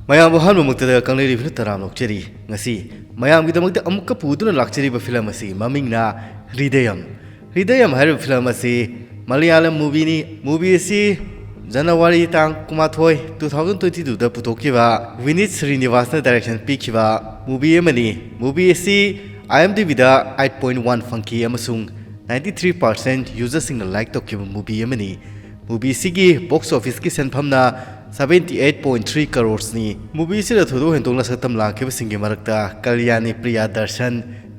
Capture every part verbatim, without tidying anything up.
ꯃꯌꯥꯝꯕꯨ ꯑꯍꯥꯟꯕꯃꯛꯇꯗ ꯀꯪꯂꯩ ꯔꯤꯚꯤꯌꯨꯅ ꯇꯔꯥꯝꯅ ꯑꯣꯛꯆꯔꯤ꯫ ꯉꯁꯤ ꯃꯌꯥꯝꯒꯤꯗꯃꯛꯇ ꯑꯃꯨꯛꯀ ꯄꯨꯗꯨꯅ ꯂꯥꯛꯆꯔꯤꯕ ꯐꯤꯂꯝ ꯑꯁꯤꯒꯤ ꯃꯃꯤꯡꯅ ꯍ꯭ꯔꯤꯗꯌꯝ꯫ ꯍ꯭ꯔꯤꯗꯌꯝ ꯍꯥꯏꯔꯤꯕ ꯐꯤꯂꯝ ꯑꯁꯤ ꯃꯂꯌꯥꯂꯝ movieꯅꯤ꯫ Movie ꯑꯁꯤ ꯖꯅꯋꯥꯔꯤ ꯇꯥꯡ ꯀꯨꯟꯃꯥꯊꯣꯏ, two thousand twenty twoꯗ ꯄꯨꯊꯣꯛꯈꯤꯕ ꯚꯤꯅꯤꯠ ꯁ꯭ꯔꯤꯅꯤꯕꯥꯁꯅ direction ꯄꯤꯈꯤꯕ movie ꯑꯃꯅꯤ꯫ Movie ꯑꯁꯤ IMDbꯗ eight point one ꯐꯪꯈꯤ ꯑꯃꯁꯨꯡ ninety three percent userꯁꯤꯡꯅ like ꯇꯧꯈꯤꯕ movie ꯑꯃꯅꯤ꯫ Movieꯁꯤꯒꯤ box officeꯀꯤ ꯁꯦꯟꯐꯝꯅ seventy eight point three crores ꯅꯤ꯫ Movieꯁꯤꯗ ꯊꯣꯏꯗꯣꯛ ꯍꯦꯟꯗꯣꯛꯅ ꯁꯛꯇꯝ ꯂꯥꯡꯈꯤꯕꯁꯤꯡꯒꯤ ꯃꯔꯛꯇ ꯀꯜꯌꯥꯅꯤ ꯄ꯭ꯔꯤꯌꯥ ꯗꯔꯁꯟ,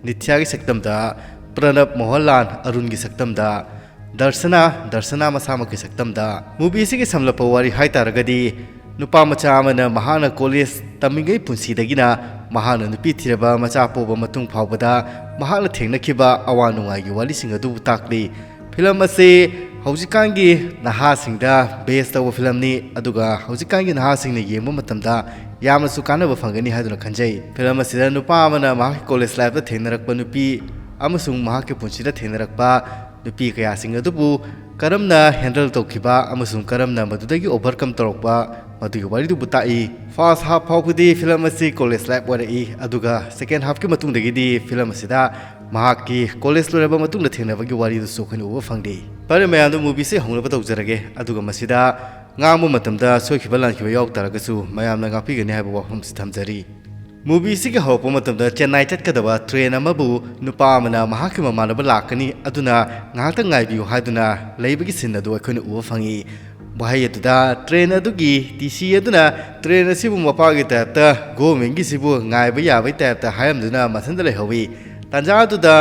ꯅꯤꯊ꯭ꯌꯥꯒꯤ ꯁꯛꯇꯝꯗ ꯄ꯭ꯔꯅꯕ ꯃꯣꯍꯟꯂꯥꯜ, ꯑꯔꯨꯟꯒꯤ ꯁꯛꯇꯝꯗ ꯗꯔꯁꯅꯥ, ꯗꯔꯁꯅꯥ ꯃꯁꯥꯃꯛꯀꯤ ꯁꯛꯇꯝꯗ꯫ Movieꯁꯤꯒꯤ ꯁꯝꯂꯞꯄ ꯋꯥꯔꯤ ꯍꯥꯏꯇꯥꯔꯒꯗꯤ, ꯅꯨꯄꯥ ꯃꯆꯥ ꯑꯃꯅ ꯃꯍꯥꯛꯅ college ꯇꯝꯃꯤꯉꯩ ꯄꯨꯟꯁꯤꯗꯒꯤꯅ ꯃꯍꯥꯛꯅ ꯅꯨꯄꯤ ꯊꯤꯔꯕ ꯃꯆꯥ ꯄꯣꯛꯄ ꯃꯇꯨꯡ ꯐꯥꯎꯕꯗ ꯃꯍꯥꯛꯅ ꯊꯦꯡꯅꯈꯤꯕ ꯑꯋꯥ ꯅꯨꯡꯉꯥꯏꯒꯤ ꯋꯥꯔꯤꯁꯤꯡ ꯑꯗꯨꯕꯨ ꯇꯥꯛꯂꯤ꯫ ꯐꯤꯂꯝ ꯑꯁꯤ ꯍꯧꯖꯤꯛꯀꯥꯟꯒꯤ ꯅꯍꯥꯁꯤꯡꯗ base ꯇꯧꯕ ꯐꯤꯂꯝꯅꯤ, ꯑꯗꯨꯒ ꯍꯧꯖꯤꯛꯀꯥꯟꯒꯤ ꯅꯍꯥꯁꯤꯡꯅ ꯌꯦꯡꯕ ꯃꯇꯝꯗ ꯌꯥꯝꯅꯁꯨ ꯀꯥꯟꯅꯕ ꯐꯪꯒꯅꯤ ꯍꯥꯏꯗꯨꯅ ꯈꯟꯖꯩ꯫ ꯐꯤꯂꯝ ꯑꯁꯤꯗ ꯅꯨꯄꯥ ꯑꯃꯅ ꯃꯍꯥꯛꯀꯤ college lifeꯇ ꯊꯦꯡꯅꯔꯛꯄ ꯅꯨꯄꯤ ꯑꯃꯁꯨꯡ ꯃꯍꯥꯛꯀꯤ ꯄꯨꯟꯁꯤꯗ ꯊꯦꯡꯅꯔꯛꯄ ꯅꯨꯄꯤ ꯀꯌꯥꯁꯤꯡ ꯑꯗꯨꯕꯨ ꯀꯔꯝꯅ handle ꯇꯧꯈꯤꯕ ꯑꯃꯁꯨꯡ ꯀꯔꯝꯅ ꯃꯗꯨꯗꯒꯤ overcome ꯇꯧꯔꯛꯄ, ꯃꯗꯨꯒꯤ ꯋꯥꯔꯤꯗꯨꯕꯨ ꯇꯥꯛꯏ꯫ First half ꯐꯥꯎꯕꯗꯤ ꯐꯤꯂꯝ ꯑꯁꯤ college life ꯑꯣꯏꯔꯛꯏ, ꯑꯗꯨꯒ second halfꯀꯤ ꯃꯇꯨꯡꯗꯒꯤꯗꯤ ꯐꯤꯂꯝ ꯑꯁꯤꯗ ꯃꯍꯥꯛꯀꯤ college ꯂꯣꯏꯔꯕ ꯃꯇꯨꯡꯗ ꯊꯦꯡꯅꯕꯒꯤ ꯋꯥꯔꯤꯗꯨꯁꯨ ꯑꯩꯈꯣꯏꯅ ꯎꯕ ꯐꯪꯂꯤ꯫ ꯐꯔꯦ, ꯃꯌꯥꯝꯗ movieꯁꯤ ꯍꯧꯅꯕ ꯇꯧꯖꯔꯒꯦ, ꯑꯗꯨꯒ ꯃꯁꯤꯗ ꯉꯥꯡꯕ ꯃꯇꯝꯗ ꯁꯣꯏꯈꯤꯕ ꯂꯥꯟꯈꯤꯕ ꯌꯥꯎ ꯇꯥꯔꯒꯁꯨ ꯃꯌꯥꯝꯅ ꯉꯥꯛꯄꯤꯒꯅꯤ ꯍꯥꯏꯕ ꯋꯥꯐꯝꯁꯤ ꯊꯝꯖꯔꯤ꯫ Movieꯁꯤꯒꯤ ꯍꯧꯔꯛꯄ ꯃꯇꯝꯗ ꯆꯦꯟꯅꯥꯏ ꯆꯠꯀꯗꯕ train ꯑꯃꯕꯨ ꯅꯨꯄꯥ ꯑꯃꯅ ꯃꯍꯥꯛꯀꯤ ꯃꯃꯥꯟꯅꯕ ꯂꯥꯛꯀꯅꯤ, ꯑꯗꯨꯅ ꯉꯥꯏꯍꯥꯛꯇꯪ ꯉꯥꯏꯕꯤꯌꯨ ꯍꯥꯏꯗꯨꯅ ꯂꯩꯕꯒꯤ scene ꯑꯗꯨ ꯑꯩꯈꯣꯏꯅ ꯎꯕ ꯐꯪꯉꯤ꯫ ꯋꯥꯍꯩ ꯑꯗꯨꯗ train ꯑꯗꯨꯒꯤ ꯇꯤ ꯁꯤ ꯑꯗꯨꯅ train ꯑꯁꯤꯕꯨ ꯃꯄꯥꯒꯤ typeꯇ, governmentꯀꯤꯁꯤꯕꯨ ꯉꯥꯏꯕ ꯌꯥꯕꯒꯤ typeꯇ ꯍꯥꯏꯔꯝꯗꯨꯅ ꯃꯊꯟꯇ ꯂꯩꯍꯧꯏ꯫ ꯇꯥꯟꯖꯥ ꯑꯗꯨꯗ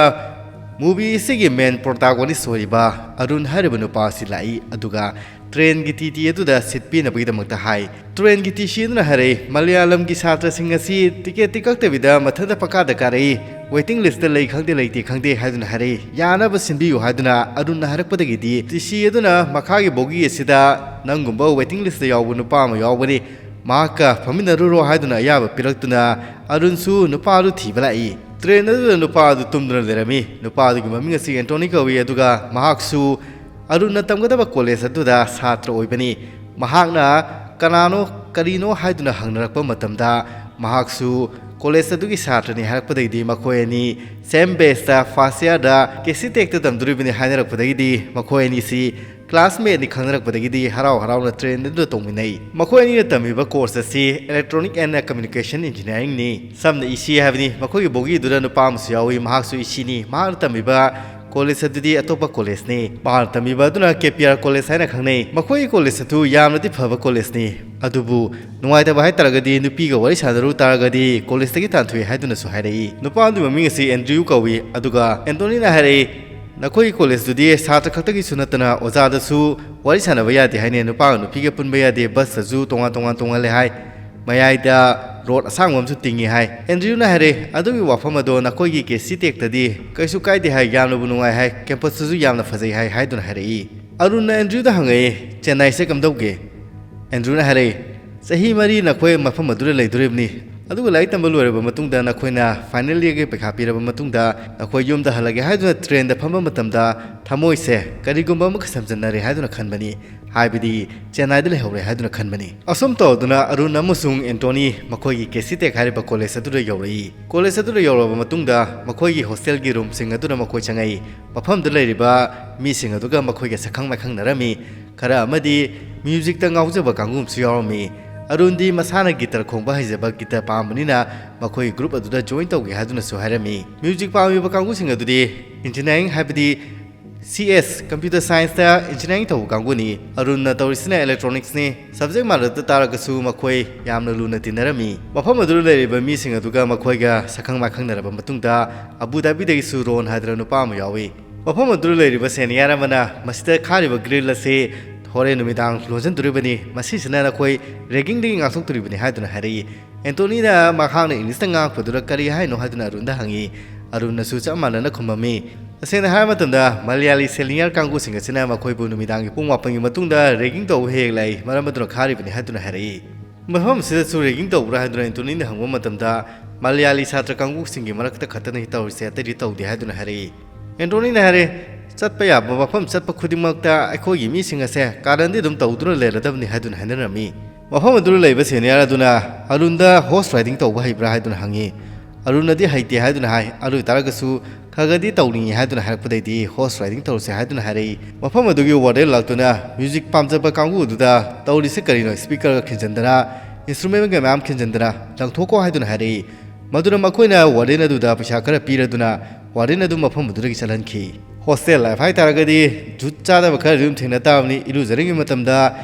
movie ꯑꯁꯤꯒꯤ main protagonist ꯑꯣꯏꯔꯤꯕ ꯑꯔꯨꯟ ꯍꯥꯏꯔꯤꯕ ꯅꯨꯄꯥ ꯑꯁꯤ ꯂꯥꯛꯏ, ꯑꯗꯨꯒ trainꯒꯤ ꯇꯤ ꯇꯤ ꯑꯗꯨꯗ seat ꯄꯤꯅꯕꯒꯤꯗꯃꯛꯇ ꯍꯥꯏ꯫ Trainꯒꯤ ꯇꯤ ꯁꯤ ꯑꯗꯨꯅ ꯍꯥꯏꯔꯛꯏ, "ꯃꯂꯌꯥꯂꯝꯒꯤ ꯁꯥꯇ꯭ꯔꯁꯤꯡ ꯑꯁꯤ ticketꯇꯤ ꯀꯛꯇꯕꯤꯗ ꯃꯊꯟꯇ ꯄꯪꯀꯥꯗ ꯀꯥꯔꯛꯏ, waiting listꯇ ꯂꯩ ꯈꯪꯗꯦ ꯂꯩꯇꯦ ꯈꯪꯗꯦ" ꯍꯥꯏꯗꯨꯅ ꯍꯥꯏꯔꯛꯏ꯫ "ꯌꯥꯅꯕ ꯁꯤꯟꯕꯤꯌꯨ" ꯍꯥꯏꯗꯨꯅ ꯑꯔꯨꯟꯅ ꯍꯥꯏꯔꯛꯄꯗꯒꯤꯗꯤ ꯇꯤ ꯁꯤ ꯑꯗꯨꯅ ꯃꯈꯥꯒꯤ bogie ꯑꯁꯤꯗ ꯅꯪꯒꯨꯝꯕ waiting listꯇ ꯌꯥꯎꯕ ꯅꯨꯄꯥ ꯑꯃ ꯌꯥꯎꯕꯅꯤ, ꯃꯍꯥꯛꯀ ꯐꯝꯃꯤꯟꯅꯔꯨꯔꯣ ꯍꯥꯏꯗꯨꯅ ꯑꯌꯥꯕ ꯄꯤꯔꯛꯇꯨꯅ ꯑꯔꯨꯟꯁꯨ ꯅꯨꯄꯥ ꯑꯗꯨ ꯊꯤꯕ ꯂꯥꯛꯏ꯫ Train ꯑꯗꯨꯗ ꯅꯨꯄꯥ ꯑꯗꯨ ꯇꯨꯝꯗꯨꯅ ꯂꯩꯔꯝꯃꯤ꯫ ꯅꯨꯄꯥ ꯑꯗꯨꯒꯤ ꯃꯃꯤꯡ ꯑꯁꯤ ꯑꯦꯟꯇꯣꯅꯤ ꯀꯧꯏ, ꯑꯗꯨꯒ ꯃꯍꯥꯛꯁꯨ ꯑꯔꯨꯟꯅ ꯇꯝꯒꯗꯕ college ꯑꯗꯨꯗ ꯁꯥꯇ꯭ꯔ ꯑꯣꯏꯕꯅꯤ꯫ ꯃꯍꯥꯛꯅ ꯀꯅꯥꯅꯣ, ꯀꯔꯤꯅꯣ ꯍꯥꯏꯗꯨꯅ ꯍꯪꯅꯔꯛꯄ ꯃꯇꯝꯗ, ꯃꯍꯥꯛꯁꯨ ꯀꯣꯂꯦꯖ ꯑꯗꯨꯒꯤ ꯁꯥꯇ꯭ꯔꯅꯤ ꯍꯥꯏꯔꯛꯄꯗꯒꯤꯗꯤ ꯃꯈꯣꯏ ꯑꯅꯤ ꯁꯦꯝ ꯕꯦꯁꯇ ꯐꯥꯔꯁ ꯏꯌꯥꯔꯗ ꯀꯦ ꯁꯤ ꯇꯦꯛꯇ ꯇꯝꯗꯣꯔꯤꯕꯅꯤ ꯍꯥꯏꯅꯔꯛꯄꯗꯒꯤꯗꯤ ꯃꯈꯣꯏ ꯑꯅꯤꯁꯤ ꯀ꯭ꯂꯥꯁꯃꯦꯠꯅꯤ ꯈꯪꯅꯔꯛꯄꯗꯒꯤꯗꯤ ꯍꯔꯥꯎ ꯍꯔꯥꯎꯅ ꯇ꯭ꯔꯦꯟ ꯑꯗꯨꯗ ꯇꯣꯡꯃꯤꯟꯅꯩ꯫ ꯃꯈꯣꯏ ꯑꯅꯤꯅ ꯇꯝꯃꯤꯕ ꯀꯣꯔꯁ ꯑꯁꯤ Electronic and Communication Engineeringꯅꯤ꯫ ꯁꯝꯅ ꯏ ꯁꯤ ꯍꯥꯏꯕꯅꯤ꯫ ꯃꯈꯣꯏꯒꯤ ꯕꯣꯒꯤꯗꯨꯗ ꯅꯨꯄꯥ ꯑꯃꯁꯨ ꯌꯥꯎꯏ, ꯃꯍꯥꯛꯁꯨ ꯏ ꯁꯤꯅꯤ꯫ ꯃꯍꯥꯛꯅ ꯇꯝꯃꯤꯕ ꯀꯣꯂꯦꯖ ꯑꯗꯨꯗꯤ ꯑꯇꯣꯞꯄ ꯀꯣꯂꯦꯖꯅꯤ꯫ ꯃꯍꯥꯛꯅ ꯇꯝꯃꯤꯕ ꯑꯗꯨꯅ ꯀꯦ ꯄꯤ ꯑꯥꯔ ꯀꯣꯂꯦꯖ ꯍꯥꯏꯅ ꯈꯪꯅꯩ꯫ ꯃꯈꯣꯏꯒꯤ ꯀꯣꯂꯦꯖ ꯑꯗꯨ ꯌꯥꯝꯅꯗꯤ ꯐꯕ ꯀꯣꯂꯦꯖꯅꯤ, ꯑꯗꯨꯕꯨ ꯅꯨꯡꯉꯥꯏꯇꯕ ꯍꯥꯏꯇꯥꯔꯒꯗꯤ ꯅꯨꯄꯤꯒ ꯋꯥꯔꯤ ꯁꯥꯟꯅꯔꯨ ꯇꯥꯔꯒꯗꯤ ꯀꯣꯂꯦꯖꯇꯒꯤ ꯇꯥꯟꯊꯣꯛꯏ ꯍꯥꯏꯗꯨꯅꯁꯨ ꯍꯥꯏꯔꯛꯏ꯫ ꯅꯨꯄꯥ ꯑꯗꯨꯒꯤ ꯃꯃꯤꯡ ꯑꯁꯤ ꯑꯦꯟꯗ꯭ꯔꯤꯌꯨ ꯀꯧꯏ꯫ ꯑꯗꯨꯒ ꯑꯦꯟꯇꯣꯅꯤꯅ ꯍꯥꯏꯔꯛꯏ, "ꯅꯈꯣꯏꯒꯤ ꯀꯣꯂꯦꯖꯇꯨꯗꯤ ꯁꯥꯇ꯭ꯔ ꯈꯛꯇꯒꯤꯁꯨ ꯅꯠꯇꯅ ꯑꯣꯖꯥꯗꯁꯨ ꯋꯥꯔꯤ ꯁꯥꯟꯅꯕ ꯌꯥꯗꯦ ꯍꯥꯏꯅꯦ, ꯅꯨꯄꯥꯒ ꯅꯨꯄꯤꯒ ꯄꯨꯟꯕ ꯌꯥꯗꯦ, ꯕꯁꯇꯁꯨ ꯇꯣꯉꯥꯟ ꯇꯣꯉꯥꯟ ꯇꯣꯡꯍꯜꯂꯦ ꯍꯥꯏ, ꯃꯌꯥꯏꯗ ꯔꯣꯗ ꯑꯁꯥꯡꯕ ꯑꯃꯁꯨ ꯇꯤꯡꯉꯤ" ꯍꯥꯏ꯫ ꯑꯦꯟꯗ꯭ꯔꯤꯌꯨꯅ ꯍꯥꯏꯔꯛꯏ, "ꯑꯗꯨꯒꯤ ꯋꯥꯐꯝ ꯑꯗꯣ ꯅꯈꯣꯏꯒꯤ ꯀꯦ ꯁꯤ ꯇꯦꯛꯇꯗꯤ ꯀꯩꯁꯨ ꯀꯥꯏꯗꯦ ꯍꯥꯏ, ꯌꯥꯝꯅꯕꯨ ꯅꯨꯡꯉꯥꯏ ꯍꯥꯏ, ꯀꯦꯝꯄꯁꯇꯨꯁꯨ ꯌꯥꯝꯅ ꯐꯖꯩ ꯍꯥꯏ" ꯍꯥꯏꯗꯨꯅ ꯍꯥꯏꯔꯛꯏ꯫ ꯑꯔꯨꯟꯅ ꯑꯦꯟꯗ꯭ꯔꯤꯌꯨꯗ ꯍꯪꯉꯛꯏ, "ꯆꯦꯟꯅꯥꯏꯁꯦ ꯀꯝꯗꯧꯒꯦ?" ꯑꯦꯟꯗ꯭ꯔꯤꯌꯨꯅ ꯍꯥꯏꯔꯛꯏ, "ꯆꯍꯤ ꯃꯔꯤ ꯅꯈꯣꯏ ꯃꯐꯝ ꯑꯗꯨꯗ ꯂꯩꯗꯣꯔꯤꯕꯅꯤ, ꯑꯗꯨꯒ ꯂꯥꯏꯔꯤꯛ ꯇꯝꯕ ꯂꯣꯏꯔꯕ ꯃꯇꯨꯡꯗ ꯅꯈꯣꯏꯅ ꯐꯥꯏꯅꯦꯜ ꯏꯌꯔꯒꯤ ꯄꯩꯈꯥ ꯄꯤꯔꯕ ꯃꯇꯨꯡꯗ ꯅꯈꯣꯏ ꯌꯨꯝꯗ ꯍꯜꯂꯒꯦ ꯍꯥꯏꯗꯨꯅ ꯇ꯭ꯔꯦꯟꯗ ꯐꯝꯕ ꯃꯇꯝꯗ ꯊꯃꯣꯏꯁꯦ ꯀꯔꯤꯒꯨꯝꯕ ꯑꯃꯒ ꯁꯝꯖꯟꯅꯔꯦ ꯍꯥꯏꯗꯨꯅ ꯈꯟꯕꯅꯤ, ꯍꯥꯏꯕꯗꯤ ꯆꯦꯟꯅꯥꯏꯗ ꯂꯩꯍꯧꯔꯦ ꯍꯥꯏꯗꯨꯅ ꯈꯟꯕꯅꯤ"꯫ ꯑꯁꯨꯝ ꯇꯧꯗꯨꯅ ꯑꯔꯨꯟ ꯑꯃꯁꯨꯡ ꯑꯦꯟꯇꯣꯅꯤ ꯃꯈꯣꯏꯒꯤ ꯀꯦ ꯁꯤ ꯇꯦꯛ ꯍꯥꯏꯔꯤꯕ ꯀꯣꯂꯦꯖ ꯑꯗꯨꯗ ꯌꯧꯔꯛꯏ꯫ ꯀꯣꯂꯦꯖ ꯑꯗꯨꯗ ꯌꯧꯔꯕ ꯃꯇꯨꯡꯗ ꯃꯈꯣꯏꯒꯤ ꯍꯣꯁꯇꯦꯜꯒꯤ ꯔꯨꯝꯁꯤꯡ ꯑꯗꯨꯗ ꯃꯈꯣꯏ ꯆꯪꯉꯛꯏ꯫ ꯃꯐꯝꯗꯨꯗ ꯂꯩꯔꯤꯕ ꯃꯤꯁꯤꯡ ꯑꯗꯨꯒ ꯃꯈꯣꯏꯒ ꯁꯛꯈꯪ ꯃꯥꯏꯈꯪꯅꯔꯝꯃꯤ꯫ ꯈꯔ ꯑꯃꯗꯤ ꯃ꯭ꯌꯨꯖꯤꯛꯇ ꯉꯥꯎꯖꯕ ꯀꯥꯡꯕꯨ ꯑꯃꯁꯨ ꯌꯥꯎꯔꯝꯃꯤ꯫ ꯑꯔꯨꯟꯗꯤ ꯃꯁꯥꯅ ꯒꯤꯇꯔ ꯈꯣꯡꯕ ꯍꯩꯖꯕ, ꯒꯤꯇꯔ ꯄꯥꯝꯕꯅꯤꯅ ꯃꯈꯣꯏ ꯒ꯭ꯔꯨꯞ ꯑꯗꯨꯗ ꯖꯣꯏꯟ ꯇꯧꯒꯦ ꯍꯥꯏꯗꯨꯅꯁꯨ ꯍꯥꯏꯔꯝꯃꯤ꯫ ꯃ꯭ꯌꯨꯖꯤꯛ ꯄꯥꯝꯂꯤꯕ ꯀꯥꯡꯕꯨꯁꯤꯡ ꯑꯗꯨꯗꯤ ꯏꯟꯖꯤꯅꯤꯌꯥꯔꯤꯡ, ꯍꯥꯏꯕꯗꯤ ꯁꯤ ꯑꯦꯁ, ꯀꯝꯄ꯭ꯌꯨꯇꯔ ꯁꯥꯏꯟꯁꯇ ꯏꯟꯖꯤꯅꯤꯌꯥꯔꯤꯡ ꯇꯧꯕ ꯀꯥꯡꯕꯨꯅꯤ꯫ ꯑꯔꯨꯟꯅ ꯇꯧꯔꯤꯁꯤꯅ ꯏꯂꯦꯛꯇ꯭ꯔꯣꯅꯤꯛꯁꯅꯤ꯫ ꯁꯕꯖꯦꯛ ꯃꯥꯟꯅꯗ ꯇꯥꯔꯒꯁꯨ ꯃꯈꯣꯏ ꯌꯥꯝꯅ ꯂꯨꯅ ꯇꯤꯟꯅꯔꯝꯃꯤ꯫ ꯃꯐꯝ ꯑꯗꯨꯗ ꯂꯩꯔꯤꯕ ꯃꯤꯁꯤꯡ ꯑꯗꯨꯒ ꯃꯈꯣꯏꯒ ꯁꯛꯈꯪ ꯃꯥꯏꯈꯪꯅꯔꯕ ꯃꯇꯨꯡꯗ, ꯑꯕꯨ ꯙꯥꯕꯤꯗꯒꯤꯁꯨ ꯔꯣꯟ ꯍꯥꯏꯗꯅ ꯅꯨꯄꯥ ꯑꯃ ꯌꯥꯎꯏ꯫ ꯃꯐꯝ ꯑꯗꯨꯗ ꯂꯩꯔꯤꯕ ꯁꯦꯅꯤꯌꯥꯔ ꯑꯃꯅ ꯃꯁꯤꯗ ꯈꯥꯔꯤꯕ ꯒ꯭ꯔꯤꯜ ꯑꯁꯤ ꯍꯣꯔꯦꯟ ꯅꯨꯃꯤꯗꯥꯡ ꯂꯣꯟꯁꯤꯟꯗꯣꯔꯤꯕꯅꯤ, ꯃꯁꯤꯁꯤꯅ ꯅꯈꯣꯏ ꯔꯦꯒꯤꯡꯗꯒꯤ ꯉꯥꯛꯊꯣꯛꯇꯣꯔꯤꯕꯅꯤ ꯍꯥꯏꯗꯨꯅ ꯍꯥꯏꯔꯛꯏ꯫ ꯑꯦꯟꯇꯣꯅꯤꯅ ꯃꯍꯥꯛꯅ ꯏꯪꯂꯤꯁꯇ ꯉꯥꯡꯉꯛꯄꯗꯨꯗ ꯀꯔꯤ ꯍꯥꯏꯅꯣ ꯍꯥꯏꯗꯨꯅ ꯑꯔꯨꯟꯗ ꯍꯪꯉꯤ꯫ ꯑꯔꯨꯟꯅꯁꯨ ꯆꯞ ꯃꯥꯟꯅꯅ ꯈꯨꯝꯃꯝꯃꯤ꯫ ꯇꯁꯦꯡꯅ ꯍꯥꯏꯔꯕ ꯃꯇꯝꯗ, ꯃꯂꯌꯥꯂꯤ ꯁꯦꯅꯤꯌꯔ ꯀꯥꯡꯕꯨꯁꯤꯡ ꯑꯁꯤꯅ ꯃꯈꯣꯏꯕꯨ ꯅꯨꯃꯤꯗꯥꯡꯒꯤ ꯄꯨꯡ ꯃꯥꯄꯟꯒꯤ ꯃꯇꯨꯡꯗ ꯔꯦꯒꯤꯡ ꯇꯧꯕ ꯍꯦꯛ ꯂꯥꯛꯏ, ꯃꯔꯝ ꯑꯗꯨꯅ ꯈꯥꯔꯤꯕꯅꯤ ꯍꯥꯏꯗꯨꯅ ꯍꯥꯏꯔꯛꯏ꯫ "ꯃꯐꯝ ꯑꯁꯤꯗꯁꯨ ꯔꯦꯒꯤꯡ ꯇꯧꯕ꯭ꯔꯥ?" ꯍꯥꯏꯗꯨꯅ ꯑꯦꯟꯇꯣꯅꯤꯅ ꯍꯪꯕ ꯃꯇꯝꯗ, ꯃꯂꯌꯥꯂꯤ ꯁꯥꯇ꯭ꯔ ꯀꯥꯡꯕꯨꯁꯤꯡꯒꯤ ꯃꯔꯛꯇ ꯈꯛꯇꯅꯤ ꯇꯧꯔꯤꯁꯦ, ꯑꯇꯩꯗꯤ ꯇꯧꯗꯦ ꯍꯥꯏꯗꯨꯅ ꯍꯥꯏꯔꯛꯏ꯫ ꯑꯦꯟꯇꯣꯅꯤꯅ ꯍꯥꯏꯔꯦ, "ꯆꯠꯄ ꯌꯥꯕ ꯃꯐꯝ ꯆꯠꯄ ꯈꯨꯗꯤꯡꯃꯛꯇ ꯑꯩꯈꯣꯏꯒꯤ ꯃꯤꯁꯤꯡ ꯑꯁꯦ ꯀꯥꯔꯟꯗꯤ ꯑꯗꯨꯝ ꯇꯧꯗꯨꯅ ꯂꯩꯔꯗꯕꯅꯤ" ꯍꯥꯏꯗꯨꯅ ꯍꯥꯏꯅꯔꯝꯃꯤ꯫ ꯃꯐꯝ ꯑꯗꯨꯗ ꯂꯩꯕ ꯁꯦꯅꯤꯌꯔ ꯑꯗꯨꯅ ꯑꯔꯨꯟꯗ ꯍꯣꯔꯁ ꯔꯥꯏꯗꯤꯡ ꯇꯧꯕ ꯍꯩꯕ꯭ꯔꯥ ꯍꯥꯏꯗꯨꯅ ꯍꯪꯉꯤ꯫ ꯑꯔꯨꯟꯅꯗꯤ ꯍꯩꯇꯦ ꯍꯥꯏꯗꯨꯅ ꯍꯥꯏ꯫ ꯑꯗꯨ ꯑꯣꯏꯇꯥꯔꯒꯁꯨ ꯈꯔ ꯈꯔꯗꯤ ꯇꯧꯅꯤꯡꯉꯤ ꯍꯥꯏꯗꯨꯅ ꯍꯥꯏꯔꯛꯄꯗꯩꯗꯤ ꯍꯣꯔꯁ ꯔꯥꯏꯗꯤꯡ ꯇꯧꯔꯁꯦ ꯍꯥꯏꯗꯨꯅ ꯍꯥꯏꯔꯛꯏ꯫ ꯃꯐꯝ ꯑꯗꯨꯒꯤ ꯋꯥꯔꯗꯦꯟ ꯂꯥꯛꯇꯨꯅ ꯃ꯭ꯌꯨꯖꯤꯛ ꯄꯥꯝꯖꯕ ꯀꯥꯡꯕꯨ ꯑꯗꯨꯗ ꯇꯧꯔꯤꯁꯦ ꯀꯔꯤꯅꯣ, ꯁ꯭ꯄꯤꯀꯔꯒ ꯈꯤꯟꯖꯤꯟꯗꯅ, ꯏꯟꯁꯇ꯭ꯔꯨꯃꯦꯟꯒ ꯃꯌꯥꯝ ꯈꯤꯟꯖꯤꯟꯗꯅ ꯂꯪꯊꯣꯛꯀꯣ ꯍꯥꯏꯗꯨꯅ ꯍꯥꯏꯔꯛꯏ꯫ ꯃꯗꯨꯅ ꯃꯈꯣꯏꯅ ꯋꯥꯔꯗꯦꯟ ꯑꯗꯨꯗ ꯄꯩꯁꯥ ꯈꯔ ꯄꯤꯔꯗꯨꯅ ꯋꯥꯔꯗꯦꯟ ꯑꯗꯨ ꯃꯐꯝ ꯑꯗꯨꯗꯒꯤ ꯆꯠꯍꯟꯈꯤ꯫ ꯍꯣꯁꯇꯦꯜ ꯂꯥꯏꯐ ꯍꯥꯏꯇꯥꯔꯒꯗꯤ ꯖꯨꯠ ꯆꯥꯗꯕ ꯈꯔꯗꯤ ꯑꯗꯨꯝ ꯊꯦꯡꯅ ꯇꯥꯕꯅꯤ꯫ ꯏꯔꯨꯖꯔꯤꯉꯩ ꯃꯇꯝꯗ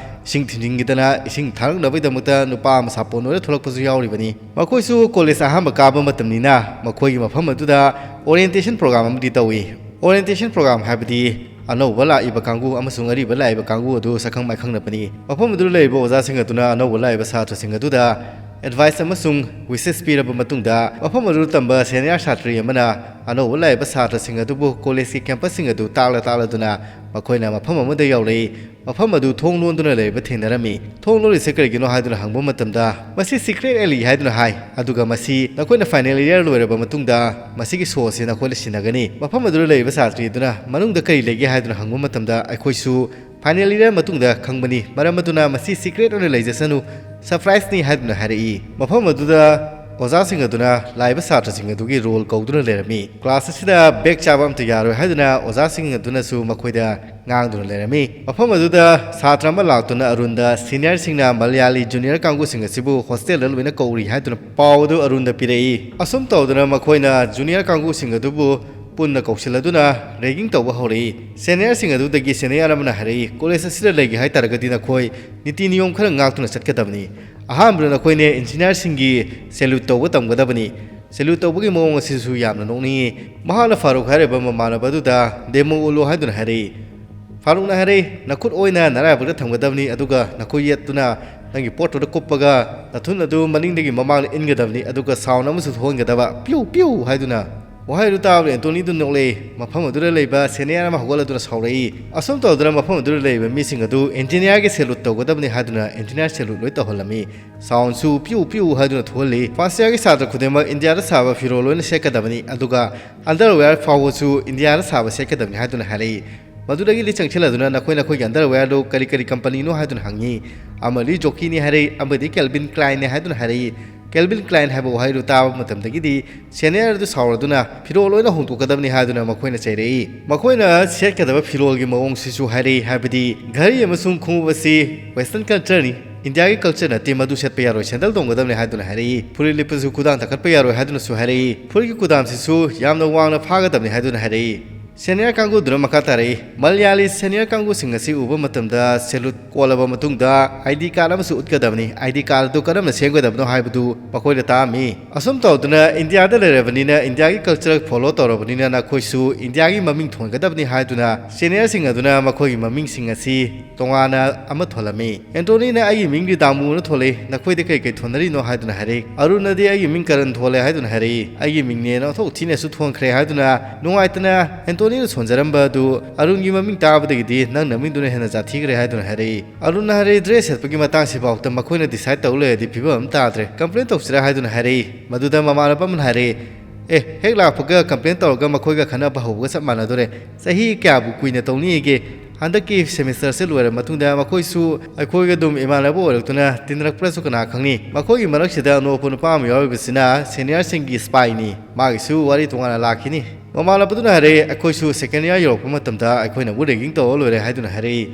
ꯏꯁꯤꯡ ꯊꯤꯟꯖꯤꯟꯈꯤꯗꯅ, ꯏꯁꯤꯡ ꯊꯥꯔꯛꯅꯕꯒꯤꯗꯃꯛꯇ ꯅꯨꯄꯥ ꯑꯃ ꯁꯥꯄꯣꯟ ꯑꯣꯏꯔ ꯊꯣꯛꯂꯛꯄꯁꯨ ꯌꯥꯎꯔꯤꯕꯅꯤ꯫ ꯃꯈꯣꯏꯁꯨ ꯀꯣꯂꯦꯖ ꯑꯍꯥꯟꯕ ꯀꯥꯕ ꯃꯇꯝꯅꯤꯅ ꯃꯈꯣꯏꯒꯤ ꯃꯐꯝ ꯑꯗꯨꯗ ꯑꯣꯔꯤꯌꯦꯟꯇꯦꯁꯟ ꯄ꯭ꯔꯣꯒ꯭ꯔꯥꯝ ꯑꯃꯗꯤ ꯇꯧꯏ꯫ ꯑꯣꯔꯤꯌꯦꯟꯇꯦꯁꯟ ꯄ꯭ꯔꯣꯒ꯭ꯔꯥꯝ ꯍꯥꯏꯕꯗꯤ ꯑꯅꯧꯕ ꯂꯥꯛꯏꯕ ꯀꯥꯡꯕꯨ ꯑꯃꯁꯨꯡ ꯑꯔꯤꯕ ꯂꯥꯛꯏꯕ ꯀꯥꯡꯕꯨ ꯑꯗꯨ ꯁꯛꯈꯪ ꯃꯥꯏꯈꯪꯅꯕꯅꯤ꯫ ꯃꯐꯝ ꯑꯗꯨꯗ ꯂꯩꯔꯤꯕ ꯑꯣꯖꯥꯁꯤꯡ ꯑꯗꯨꯅ ꯑꯅꯧꯕ ꯂꯥꯛꯏꯕ ꯁꯥꯇ꯭ꯔꯁꯤꯡ ꯑꯗꯨꯗ ꯑꯦꯗꯚꯥꯏꯁ ꯑꯃꯁꯨꯡ ꯋꯤꯁꯦꯁ ꯄꯤꯔꯕ ꯃꯇꯨꯡꯗ, ꯃꯐꯝ ꯑꯗꯨꯗ ꯇꯝꯕ ꯁꯦꯅꯤꯌꯔ ꯁꯥꯇ꯭ꯔꯤ ꯑꯃꯅ ꯑꯅꯧꯕ ꯂꯥꯛꯏꯕ ꯁꯥꯇ꯭ꯔꯁꯤꯡ ꯑꯗꯨꯕꯨ ꯀꯣꯂꯦꯖꯀꯤ ꯀꯦꯝꯄꯁꯁꯤꯡ ꯑꯗꯨ ꯇꯥꯛꯂ ꯇꯥꯛꯂꯗꯨꯅ ꯃꯈꯣꯏꯅ ꯃꯐꯝ ꯑꯃꯗ ꯌꯧꯔꯛꯏ꯫ ꯃꯐꯝ ꯑꯗꯨ ꯊꯣꯡ ꯂꯣꯟꯗꯨꯅ ꯂꯩꯔꯤꯕ ꯊꯦꯡꯅꯔꯝꯃꯤ꯫ ꯊꯣꯡ ꯂꯣꯜꯂꯤꯁꯦ ꯀꯔꯤꯒꯤꯅꯣ ꯍꯥꯏꯗꯨꯅ ꯍꯪꯕ ꯃꯇꯝꯗ, "ꯃꯁꯤ ꯁꯤꯀ꯭ꯔꯦꯠ ꯑꯦꯂꯤ ꯍꯥꯏꯗꯨꯅ ꯍꯥꯏ, ꯑꯗꯨꯒ ꯃꯁꯤ ꯅꯈꯣꯏꯅ ꯐꯥꯏꯅꯦꯜ ꯏꯌꯥꯔ ꯂꯣꯏꯔꯕ ꯃꯇꯨꯡꯗ ꯃꯁꯤꯒꯤ ꯁꯣ ꯑꯁꯤ ꯅꯈꯣꯏꯅ ꯁꯤꯟꯅꯒꯅꯤ꯫" ꯃꯐꯝ ꯑꯗꯨꯗ ꯂꯩꯔꯤꯕ ꯁꯥꯇ꯭ꯔꯤ ꯑꯗꯨꯅ ꯃꯅꯨꯡꯗ ꯀꯔꯤ ꯂꯩꯒꯦ ꯍꯥꯏꯗꯨꯅ ꯍꯪꯕ ꯃꯇꯝꯗ, "ꯑꯩꯈꯣꯏꯁꯨ ꯐꯥꯏꯅꯦꯜ ꯏꯌꯥꯔ ꯃꯇꯨꯡꯗ ꯈꯪꯕꯅꯤ, ꯃꯔꯝ ꯑꯗꯨꯅ ꯃꯁꯤ ꯁꯤꯀ꯭ꯔꯦꯠ ꯑꯣꯏꯅ ꯂꯩꯖꯁꯅꯨ, ꯁꯔꯄ꯭ꯔꯥꯏꯖꯅꯤ" ꯍꯥꯏꯗꯨꯅ ꯍꯥꯏꯔꯛꯏ꯫ ꯃꯐꯝ ꯑꯗꯨꯗ ꯑꯣꯖꯥꯁꯤꯡ ꯑꯗꯨꯅ ꯂꯥꯛꯏꯕ ꯁꯥꯇ꯭ꯔꯁꯤꯡ ꯑꯗꯨꯒꯤ ꯔꯣꯜ ꯀꯧꯗꯨꯅ ꯂꯩꯔꯝꯃꯤ꯫ ꯀ꯭ꯂꯥꯁ ꯑꯁꯤꯗ ꯕꯦꯛ ꯆꯥꯕ ꯑꯝꯇ ꯌꯥꯔꯣꯏ ꯍꯥꯏꯗꯨꯅ ꯑꯣꯖꯥꯁꯤꯡ ꯑꯗꯨꯅꯁꯨ ꯃꯈꯣꯏꯗ ꯉꯥꯡꯗꯨꯅ ꯂꯩꯔꯝꯃꯤ꯫ ꯃꯐꯝ ꯑꯗꯨꯗ ꯁꯥꯇ꯭ꯔ ꯑꯃ ꯂꯥꯛꯇꯨꯅ ꯑꯔꯨꯟꯗ ꯁꯤꯅꯤꯌꯔꯁꯤꯡꯅ ꯃꯂꯌꯥꯂꯤ ꯖꯨꯅꯤꯌꯔ ꯀꯥꯡꯕꯨꯁꯤꯡ ꯑꯁꯤꯕꯨ ꯍꯣꯁꯇꯦꯜꯗ ꯂꯣꯏꯅ ꯀꯧꯔꯤ ꯍꯥꯏꯗꯨꯅ ꯄꯥꯎ ꯑꯗꯨ ꯑꯔꯨꯟꯗ ꯄꯤꯔꯛꯏ꯫ ꯑꯁꯨꯝ ꯇꯧꯗꯨꯅ ꯃꯈꯣꯏꯅ ꯖꯨꯅꯤꯌꯔ ꯀꯥꯡꯕꯨꯁꯤꯡ ꯑꯗꯨꯕꯨ ꯄꯨꯟꯅ ꯀꯧꯁꯤꯜꯂꯗꯨꯅ ꯔꯦꯒꯤꯡ ꯇꯧꯕ ꯍꯧꯔꯛꯏ꯫ ꯁꯦꯅꯤꯌꯔꯁꯤꯡ ꯑꯗꯨꯗꯒꯤ ꯁꯦꯅꯤꯌꯔ ꯑꯃꯅ ꯍꯥꯏꯔꯛꯏ, "ꯀꯣꯂꯦꯖ ꯑꯁꯤꯗ ꯂꯩꯒꯦ ꯍꯥꯏ ꯇꯥꯔꯒꯗꯤ ꯅꯈꯣꯏ ꯅꯤꯇꯤ ꯅꯤꯌꯣꯝ ꯈꯔ ꯉꯥꯛꯇꯨꯅ ꯆꯠꯀꯗꯕꯅꯤ꯫ ꯑꯍꯥꯟꯕꯗ ꯅꯈꯣꯏꯅ ꯏꯟꯖꯤꯅꯤꯌꯔꯁꯤꯡꯒꯤ ꯁꯦꯂ꯭ꯌꯨꯠ ꯇꯧꯕ ꯇꯝꯒꯗꯕꯅꯤ꯫ ꯁꯦꯂ꯭ꯌꯨꯠ ꯇꯧꯕꯒꯤ ꯃꯑꯣꯡ ꯑꯁꯤꯁꯨ ꯌꯥꯝꯅ ꯅꯣꯛꯅꯤꯡꯉꯤ꯫" ꯃꯍꯥꯛꯅ ꯐꯥꯔꯨꯛ ꯍꯥꯏꯔꯤꯕ ꯃꯃꯥꯟꯅꯕ ꯑꯗꯨꯗ ꯗꯦꯃꯣ ꯎꯠꯂꯣ ꯍꯥꯏꯗꯨꯅ ꯍꯥꯏꯔꯛꯏ꯫ ꯐꯥꯔꯨꯛꯅ ꯍꯥꯏꯔꯛꯏ, "ꯅꯈꯨꯠ ꯑꯣꯏꯅ ꯅꯔꯥꯏꯕꯛꯇ ꯊꯝꯒꯗꯕꯅꯤ, ꯑꯗꯨꯒ ꯅꯈꯨꯠ ꯌꯦꯠꯇꯨꯅ ꯅꯪꯒꯤ ꯄꯣꯠꯇꯨꯗ ꯀꯨꯞꯄꯒ ꯅꯊꯨꯟ ꯑꯗꯨ ꯃꯅꯤꯡꯗꯒꯤ ꯃꯃꯥꯡꯗ ꯏꯟꯒꯗꯕꯅꯤ, ꯑꯗꯨꯒ ꯁꯥꯎꯟ ꯑꯃꯁꯨ ꯊꯣꯛꯍꯟꯒꯗꯕ, ꯄ꯭ꯌꯨ ꯄ꯭ꯌꯨ ꯍꯥꯏꯗꯨꯅ꯫" ꯋꯥꯍꯩ ꯑꯗꯨ ꯇꯥꯕꯗ ꯑꯦꯟꯇꯣꯅꯤꯗꯨ ꯅꯣꯛꯂꯛꯏ꯫ ꯃꯐꯝ ꯑꯗꯨꯗ ꯂꯩꯕ ꯁꯦꯅꯤꯌꯔ ꯑꯃ ꯍꯧꯒꯠꯂꯗꯨꯅ ꯁꯥꯎꯔꯛꯏ꯫ ꯑꯁꯨꯝ ꯇꯧꯗꯨꯅ ꯃꯐꯝ ꯑꯗꯨꯗ ꯂꯩꯕ ꯃꯤꯁꯤꯡ ꯑꯗꯨ ꯏꯟꯖꯤꯅꯤꯌꯥꯔꯒꯤ ꯁꯦꯂꯨꯠ ꯇꯧꯒꯗꯕꯅꯤ ꯍꯥꯏꯗꯨꯅ ꯏꯟꯖꯤꯅꯤꯌꯥꯔ ꯁꯦꯂꯨꯠ ꯂꯣꯏ ꯇꯧꯍꯜꯂꯝꯃꯤ꯫ ꯁꯥꯎꯟꯁꯨ ꯄ꯭ꯌꯨ ꯄ꯭ꯌꯨ ꯍꯥꯏꯗꯨꯅ ꯊꯣꯛꯍꯜꯂꯤ꯫ ꯐꯥꯔꯁ ꯏꯌꯥꯔꯒꯤ ꯁꯥꯇ꯭ꯔ ꯈꯨꯗꯤꯡꯃꯛ ꯏꯟꯗꯤꯌꯥꯗ ꯁꯥꯕ ꯐꯤꯔꯣꯜ ꯂꯣꯏꯅ ꯁꯦꯠꯀꯗꯕꯅꯤ, ꯑꯗꯨꯒ ꯑꯟꯗꯔꯋꯦꯌꯔ ꯐꯥꯎꯕꯁꯨ ꯏꯟꯗꯤꯌꯥꯗ ꯁꯥꯕ ꯁꯦꯠꯀꯗꯕꯅꯤ ꯍꯥꯏꯗꯨꯅ ꯍꯥꯏꯔꯛꯏ꯫ ꯃꯗꯨꯗꯒꯤꯗꯤ ꯆꯪꯁꯤꯜꯂꯗꯨꯅ ꯅꯈꯣꯏ ꯅꯈꯣꯏꯒꯤ underwearꯗꯨ ꯀꯔꯤ ꯀꯔꯤ companyꯅꯣ ꯍꯥꯏꯗꯨꯅ ꯍꯪꯉꯤ꯫ ꯑꯃꯗꯤ Jockyꯅꯤ ꯍꯥꯏꯔꯛꯏ, ꯑꯃꯗꯤ Calvin Kleinꯅꯤ ꯍꯥꯏꯗꯨꯅ ꯍꯥꯏꯔꯛꯏ꯫ Calvin Klein ꯍꯥꯏꯕ ꯋꯥꯍꯩꯗꯨ ꯇꯥꯕ ꯃꯇꯝꯗꯒꯤꯗꯤ senior ꯑꯗꯨ ꯁꯥꯎꯔꯗꯨꯅ ꯐꯤꯔꯣꯜ ꯂꯣꯏꯅ ꯍꯣꯡꯗꯣꯛꯀꯗꯕꯅꯤ ꯍꯥꯏꯗꯨꯅ ꯃꯈꯣꯏꯅ ꯆꯩꯔꯛꯏ꯫ ꯃꯈꯣꯏꯅ ꯁꯦꯠꯀꯗꯕ ꯐꯤꯔꯣꯜꯒꯤ ꯃꯑꯣꯡꯁꯤꯁꯨ ꯍꯥꯏꯔꯛꯏ, ꯍꯥꯏꯕꯗꯤ ꯘꯔꯤ ꯑꯃꯁꯨꯡ ꯈꯣꯡꯎꯞ ꯑꯁꯤ western cultureꯅꯤ, ꯏꯟꯗꯤꯌꯥꯒꯤ culture ꯅꯠꯇꯦ, ꯃꯗꯨ ꯁꯦꯠꯄ ꯌꯥꯔꯣꯏ, sandal ꯇꯣꯡꯒꯗꯕꯅꯤ ꯍꯥꯏꯗꯨꯅ ꯍꯥꯏꯔꯛꯏ꯫ ꯐꯨꯔꯤꯠ ꯂꯤꯠꯄꯁꯨ ꯈꯨꯗꯥꯡ ꯊꯥꯡꯒꯠꯄ ꯌꯥꯔꯣꯏ ꯍꯥꯏꯗꯨꯅꯁꯨ ꯍꯥꯏꯔꯛꯏ꯫ ꯐꯨꯔꯤꯠꯀꯤ ꯀꯨꯗꯥꯝꯁꯤꯁꯨ ꯌꯥꯝꯅ ꯋꯥꯡꯅ ꯐꯥꯒꯗꯕꯅꯤ ꯍꯥꯏꯗꯨꯅ ꯍꯥꯏꯔꯛꯏ꯫ Senior ꯀꯥꯡꯕꯨꯗꯨꯅ ꯃꯈꯥ ꯇꯥꯔꯛꯏ, ꯃꯂꯌꯥꯂꯤ senior ꯀꯥꯡꯕꯨꯁꯤꯡ ꯑꯁꯤ ꯎꯕ ꯃꯇꯝꯗ salute ꯀꯣꯜꯂꯕ ꯃꯇꯨꯡꯗ ID card ꯑꯃꯁꯨ ꯎꯠꯀꯗꯕꯅꯤ꯫ ID card ꯑꯗꯨ ꯀꯔꯝꯅ ꯁꯦꯝꯒꯗꯕꯅꯣ ꯍꯥꯏꯕꯗꯨ ꯃꯈꯣꯏꯗ ꯇꯥꯛꯑꯝꯃꯤ꯫ ꯑꯁꯨꯝ ꯇꯧꯗꯨꯅ ꯏꯟꯗꯤꯌꯥꯗ ꯂꯩꯔꯕꯅꯤꯅ, ꯏꯟꯗꯤꯌꯥꯒꯤ culture follow ꯇꯧꯔꯕꯅꯤꯅ ꯅꯈꯣꯏꯁꯨ ꯏꯟꯗꯤꯌꯥꯒꯤ ꯃꯃꯤꯡ ꯊꯣꯟꯒꯗꯕꯅꯤ ꯍꯥꯏꯗꯨꯅ seniorꯁꯤꯡ ꯑꯗꯨꯅ ꯃꯈꯣꯏꯒꯤ ꯃꯃꯤꯡꯁꯤꯡ ꯑꯁꯤ ꯇꯣꯉꯥꯟꯅ ꯑꯃ ꯊꯣꯜꯂꯝꯃꯤ꯫ ꯑꯦꯟꯇꯣꯅꯤꯅ "ꯑꯩꯒꯤ ꯃꯤꯡꯗꯤ ꯗꯥꯃꯨꯅ ꯊꯣꯜꯂꯤ, ꯅꯈꯣꯏꯗꯤ ꯀꯩ ꯀꯩ ꯊꯣꯟꯅꯔꯤꯅꯣ?" ꯍꯥꯏꯗꯨꯅ ꯍꯥꯏꯔꯛꯏ꯫ ꯑꯔꯨꯟꯅꯗꯤ "ꯑꯩꯒꯤ ꯃꯤꯡ ꯀꯔꯟ ꯊꯣꯜꯂꯦ" ꯍꯥꯏꯗꯨꯅ ꯍꯥꯏꯔꯛꯏ꯫ "ꯑꯩꯒꯤ ꯃꯤꯡꯅꯦꯅ ꯑꯣꯟꯊꯣꯛ ꯊꯤꯅꯁꯨ ꯊꯣꯟꯈ꯭ꯔꯦ" ꯍꯥꯏꯗꯨꯅ ꯅꯨꯡꯉꯥꯏꯇꯅ ꯑꯦꯟꯇꯣꯅꯤꯅ ꯁꯣꯟꯖꯔꯝꯕ ꯑꯗꯨ ꯑꯔꯨꯟꯒꯤ ꯃꯃꯤꯡ ꯇꯥꯕꯗꯒꯤꯗꯤ ꯅꯪ ꯅꯃꯤꯡꯗꯨꯅ ꯍꯦꯟꯅ ꯖꯥꯊꯤꯈ꯭ꯔꯦ ꯍꯥꯏꯗꯨꯅ ꯍꯥꯏꯔꯛꯏ꯫ ꯑꯔꯨꯟꯅ ꯍꯥꯏꯔꯛꯏ, "Dress ꯁꯦꯠꯄꯒꯤ ꯃꯇꯥꯡꯁꯤꯐꯥꯎꯗ ꯃꯈꯣꯏꯅ decide ꯇꯧ ꯂꯩꯔꯗꯤ ꯐꯤꯕꯝ ꯑꯃ ꯇꯥꯗ꯭ꯔꯦ, complain ꯇꯧꯁꯤꯔꯥ?" ꯍꯥꯏꯗꯨꯅ ꯍꯥꯏꯔꯛꯏ꯫ ꯃꯗꯨꯗ ꯃꯃꯥꯟꯅꯕ ꯑꯃꯅ ꯍꯥꯏꯔꯛꯏ, "ꯑꯦ, ꯍꯦꯛ ꯂꯥꯛꯄꯒ complain ꯇꯧꯔꯒ ꯃꯈꯣꯏꯒ ꯈꯠꯅꯕ ꯍꯧꯕꯒ ꯆꯞ ꯃꯥꯟꯅꯗꯣꯔꯦ꯫ ꯆꯍꯤ ꯀꯌꯥꯕꯨ ꯀꯨꯏꯅ ꯇꯧꯅꯤꯒꯦ? ꯍꯟꯗꯛꯀꯤ semesterꯁꯦ ꯂꯣꯏꯔ ꯃꯇꯨꯡꯗ ꯃꯈꯣꯏꯁꯨ ꯑꯩꯈꯣꯏꯒ ꯑꯗꯨꯝ ꯏꯃꯥꯟꯅꯕ ꯑꯣꯏꯔꯛꯇꯨꯅ ꯇꯤꯟꯅꯔꯛꯄ꯭ꯔꯁꯨ ꯀꯅꯥ ꯈꯪꯅꯤ? ꯃꯈꯣꯏꯒꯤ ꯃꯔꯛꯁꯤꯗ ꯑꯅꯣꯞ ꯎꯞꯄ ꯅꯨꯄꯥ ꯑꯃ ꯌꯥꯎꯔꯤꯕꯁꯤꯅ seniorꯁꯤꯡꯒꯤ spyꯅꯤ꯫ ꯃꯥꯒꯤꯁꯨ ꯋꯥꯔꯤ ꯇꯣꯉꯥꯟꯅ ꯂꯥꯛꯈꯤꯅꯤ꯫" ꯃꯃꯥꯟꯅꯕꯗꯨꯅ ꯍꯥꯏꯔꯛꯏ, "ꯑꯩꯈꯣꯏꯁꯨ second year ꯌꯧꯔꯛꯄ ꯃꯇꯝꯗ ꯑꯩꯈꯣꯏꯅ ꯑꯃꯨꯛ ragging ꯇꯧꯔ ꯂꯣꯏꯔꯦ" ꯍꯥꯏꯗꯨꯅ ꯍꯥꯏꯔꯛꯏ꯫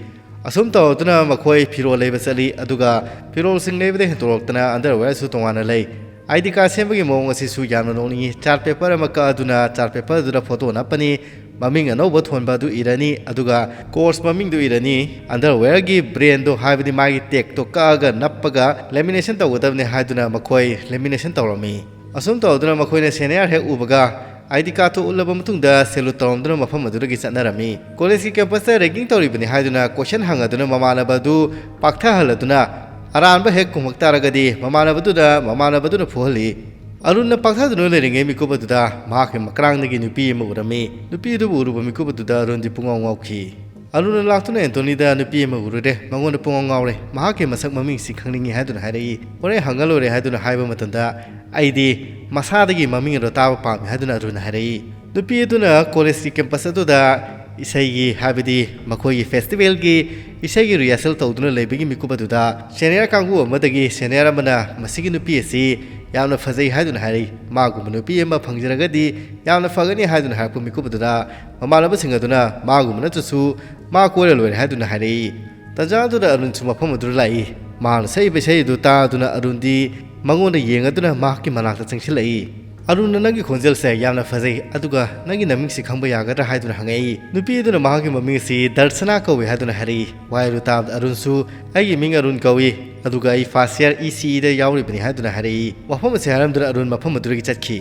ꯑꯁꯨꯝ ꯇꯧꯗꯨꯅ ꯃꯈꯣꯏ ꯐꯤꯔꯣꯜ ꯂꯩꯕ ꯆꯠꯂꯤ, ꯑꯗꯨꯒ ꯐꯤꯔꯣꯜꯁꯤꯡ ꯂꯩꯕꯗ ꯍꯦꯟꯗꯣꯔꯛꯇꯅ underwearꯁꯨ ꯇꯣꯉꯥꯟꯅ ꯂꯩ꯫ ID card ꯁꯦꯝꯕꯒꯤ ꯃꯑꯣꯡ ꯑꯁꯤꯁꯨ ꯌꯥꯝꯅ ꯅꯣꯛꯅꯤꯡꯉꯤ꯫ Chart paper ꯑꯃ ꯀꯛꯑꯗꯨꯅ chart paperꯗꯨꯗ photo ꯅꯞꯄꯅꯤ, ꯃꯃꯤꯡ ꯑꯅꯧꯕ ꯊꯣꯟꯕ ꯑꯗꯨ ꯏꯔꯅꯤ, ꯑꯗꯨꯒ course ꯃꯃꯤꯡꯗꯨ ꯏꯔꯅꯤ, underwearꯒꯤ brandꯗꯣ, ꯍꯥꯏꯕꯗꯤ ꯃꯥꯒꯤ tagꯇꯣ ꯀꯛꯑꯒ ꯅꯞꯄꯒ lamination ꯇꯧꯒꯗꯕꯅꯤ ꯍꯥꯏꯗꯨꯅ ꯃꯈꯣꯏ lamination ꯇꯧꯔꯝꯃꯤ꯫ ꯑꯁꯨꯝ ꯇꯧꯗꯨꯅ ꯃꯈꯣꯏꯅ senior ꯍꯦꯛ ꯎꯕꯒ ID cardꯇꯨ ꯎꯠꯂꯕ ꯃꯇꯨꯡꯗ salute ꯇꯧꯔꯝꯗꯨꯅ ꯃꯐꯝ ꯑꯗꯨꯗꯒꯤ ꯆꯠꯅꯔꯝꯃꯤ꯫ Collegeꯀꯤ campusꯇ ragging ꯇꯧꯔꯤꯕꯅꯤ ꯍꯥꯏꯗꯨꯅ question ꯍꯪꯉꯗꯨꯅ ꯃꯃꯥꯟꯅꯕ ꯑꯗꯨ ꯄꯥꯛꯊꯍꯜꯂꯗꯨꯅ ꯑꯔꯥꯟꯕ ꯍꯦꯛ ꯈꯨꯝꯃꯛ ꯇꯥꯔꯒꯗꯤ ꯃꯃꯥꯟꯅꯕꯗꯨꯗ ꯃꯃꯥꯟꯅꯕꯗꯨꯅ ꯐꯨꯍꯜꯂꯤ꯫ ꯑꯔꯨꯟꯅ ꯄꯥꯛꯊꯗꯨꯅ ꯂꯩꯔꯤꯉꯩ ꯃꯤꯀꯨꯞ ꯑꯗꯨꯗ ꯃꯍꯥꯛꯀꯤ ꯃꯀ꯭ꯔꯥꯡꯗꯒꯤ ꯅꯨꯄꯤ ꯑꯃ ꯎꯔꯝꯃꯤ꯫ ꯅꯨꯄꯤ ꯑꯗꯨꯕꯨ ꯎꯔꯨꯕ ꯃꯤꯀꯨꯞ ꯑꯗꯨꯗ ꯑꯔꯨꯟꯗꯤ ꯄꯨꯡꯉꯥꯎ ꯉꯥꯎꯈꯤ꯫ ꯑꯔꯨꯟꯅ ꯂꯥꯛꯇꯨꯅ ꯑꯦꯟꯇꯣꯅꯤꯗ ꯅꯨꯄꯤ ꯑꯃ ꯎꯔꯨꯔꯦ꯫ ꯃꯉꯣꯟꯗ ꯄꯨꯡꯉꯥꯎ ꯉꯥꯎꯔꯦ꯫ ꯃꯍꯥꯛꯀꯤ ꯃꯁꯛ ꯃꯃꯤꯡꯁꯤ ꯈꯪꯅꯤꯡꯏ ꯍꯥꯏꯗꯨꯅ ꯍꯥꯏꯔꯛꯏ꯫ ꯍꯣꯔꯦꯟ ꯍꯪꯉ ꯂꯣꯏꯔꯦ ꯍꯥꯏꯗꯨꯅ ꯍꯥꯏꯕ ꯃꯇꯝꯗ, "ꯑꯩꯗꯤ ꯃꯁꯥꯗꯒꯤ ꯃꯃꯤꯡ ꯑꯗꯣ ꯇꯥꯕ ꯄꯥꯝꯃꯤ" ꯍꯥꯏꯗꯨꯅ ꯑꯔꯨꯟꯅ ꯍꯥꯏꯔꯛꯏ꯫ ꯅꯨꯄꯤ ꯑꯗꯨꯅ collegeꯀꯤ campus ꯑꯗꯨꯗ ꯏꯁꯩꯒꯤ, ꯍꯥꯏꯕꯗꯤ ꯃꯈꯣꯏꯒꯤ ꯐꯦꯁꯇꯤꯚꯦꯜꯒꯤ ꯏꯁꯩꯒꯤ ꯔꯤꯍꯔꯁꯦꯜ ꯇꯧꯗꯨꯅ ꯂꯩꯕꯒꯤ ꯃꯤꯀꯨꯞ ꯑꯗꯨꯗ ꯁꯦꯅꯤꯌꯔ ꯀꯥꯡꯕꯨ ꯑꯃꯗꯒꯤ ꯁꯦꯅꯤꯌꯔ ꯑꯃꯅ ꯃꯁꯤꯒꯤ ꯅꯨꯄꯤ ꯑꯁꯤ ꯌꯥꯝꯅ ꯐꯖꯩ ꯍꯥꯏꯗꯨꯅ ꯍꯥꯏꯔꯛꯏ꯫ ꯃꯥꯒꯨꯝꯕ ꯅꯨꯄꯤ ꯑꯃ ꯐꯪꯖꯔꯒꯗꯤ ꯌꯥꯝꯅ ꯐꯒꯅꯤ ꯍꯥꯏꯗꯨꯅ ꯍꯥꯏꯔꯛꯄ ꯃꯤꯀꯨꯞ ꯑꯗꯨꯗ ꯃꯃꯥꯟꯅꯕꯁꯤꯡ ꯑꯗꯨꯅ ꯃꯥꯒꯨꯝꯕ ꯅꯠꯇ꯭ꯔꯁꯨ ꯃꯥ ꯀꯣꯏꯔ ꯂꯣꯏꯔꯦ ꯍꯥꯏꯗꯨꯅ ꯍꯥꯏꯔꯛꯏ꯫ ꯇꯟꯖꯥ ꯑꯗꯨꯗ ꯑꯔꯨꯟꯁꯨ ꯃꯐꯝ ꯑꯗꯨꯗ ꯂꯥꯛꯏ꯫ ꯃꯍꯥꯛꯅ ꯁꯛꯏꯕ ꯏꯁꯩ ꯑꯗꯨ ꯇꯥꯗꯨꯅ ꯑꯔꯨꯟꯗꯤ ꯃꯉꯣꯟꯗ ꯌꯦꯡꯉꯗꯨꯅ ꯃꯍꯥꯛꯀꯤ ꯃꯅꯥꯛꯇ ꯆꯪꯁꯤꯜꯂꯛꯏ꯫ "ꯑꯔꯨꯟꯅ ꯅꯪꯒꯤ ꯈꯣꯟꯖꯦꯜꯁꯦ ꯌꯥꯝꯅ ꯐꯖꯩ, ꯑꯗꯨꯒ ꯅꯪꯒꯤ ꯅꯃꯤꯡꯁꯤ ꯈꯪꯕ ꯌꯥꯒꯗ꯭ꯔꯥ?" ꯍꯥꯏꯗꯨꯅ ꯍꯪꯉꯛꯏ꯫ ꯅꯨꯄꯤ ꯑꯗꯨꯅ ꯃꯍꯥꯛꯀꯤ ꯃꯃꯤꯡ ꯑꯁꯤ ꯗꯔꯁꯅꯥ ꯀꯧꯏ ꯍꯥꯏꯗꯨꯅ ꯍꯥꯏꯔꯛꯏ꯫ ꯋꯥꯍꯩ ꯑꯗꯨ ꯇꯥꯕꯗ ꯑꯔꯨꯟꯁꯨ, "ꯑꯩꯒꯤ ꯃꯤꯡ ꯑꯔꯨꯟ ꯀꯧꯏ, ꯑꯗꯨꯒ ꯑꯩ ꯐꯥꯔꯁ ꯏꯌꯥꯔ ꯏ ꯁꯤ ꯏꯗ ꯌꯥꯎꯔꯤꯕꯅꯤ" ꯍꯥꯏꯗꯨꯅ ꯍꯥꯏꯔꯛꯏ꯫ ꯋꯥꯐꯝ ꯑꯁꯤ ꯍꯥꯏꯔꯝꯗꯨꯅ ꯑꯔꯨꯟ ꯃꯐꯝ ꯑꯗꯨꯗꯒꯤ ꯆꯠꯈꯤ꯫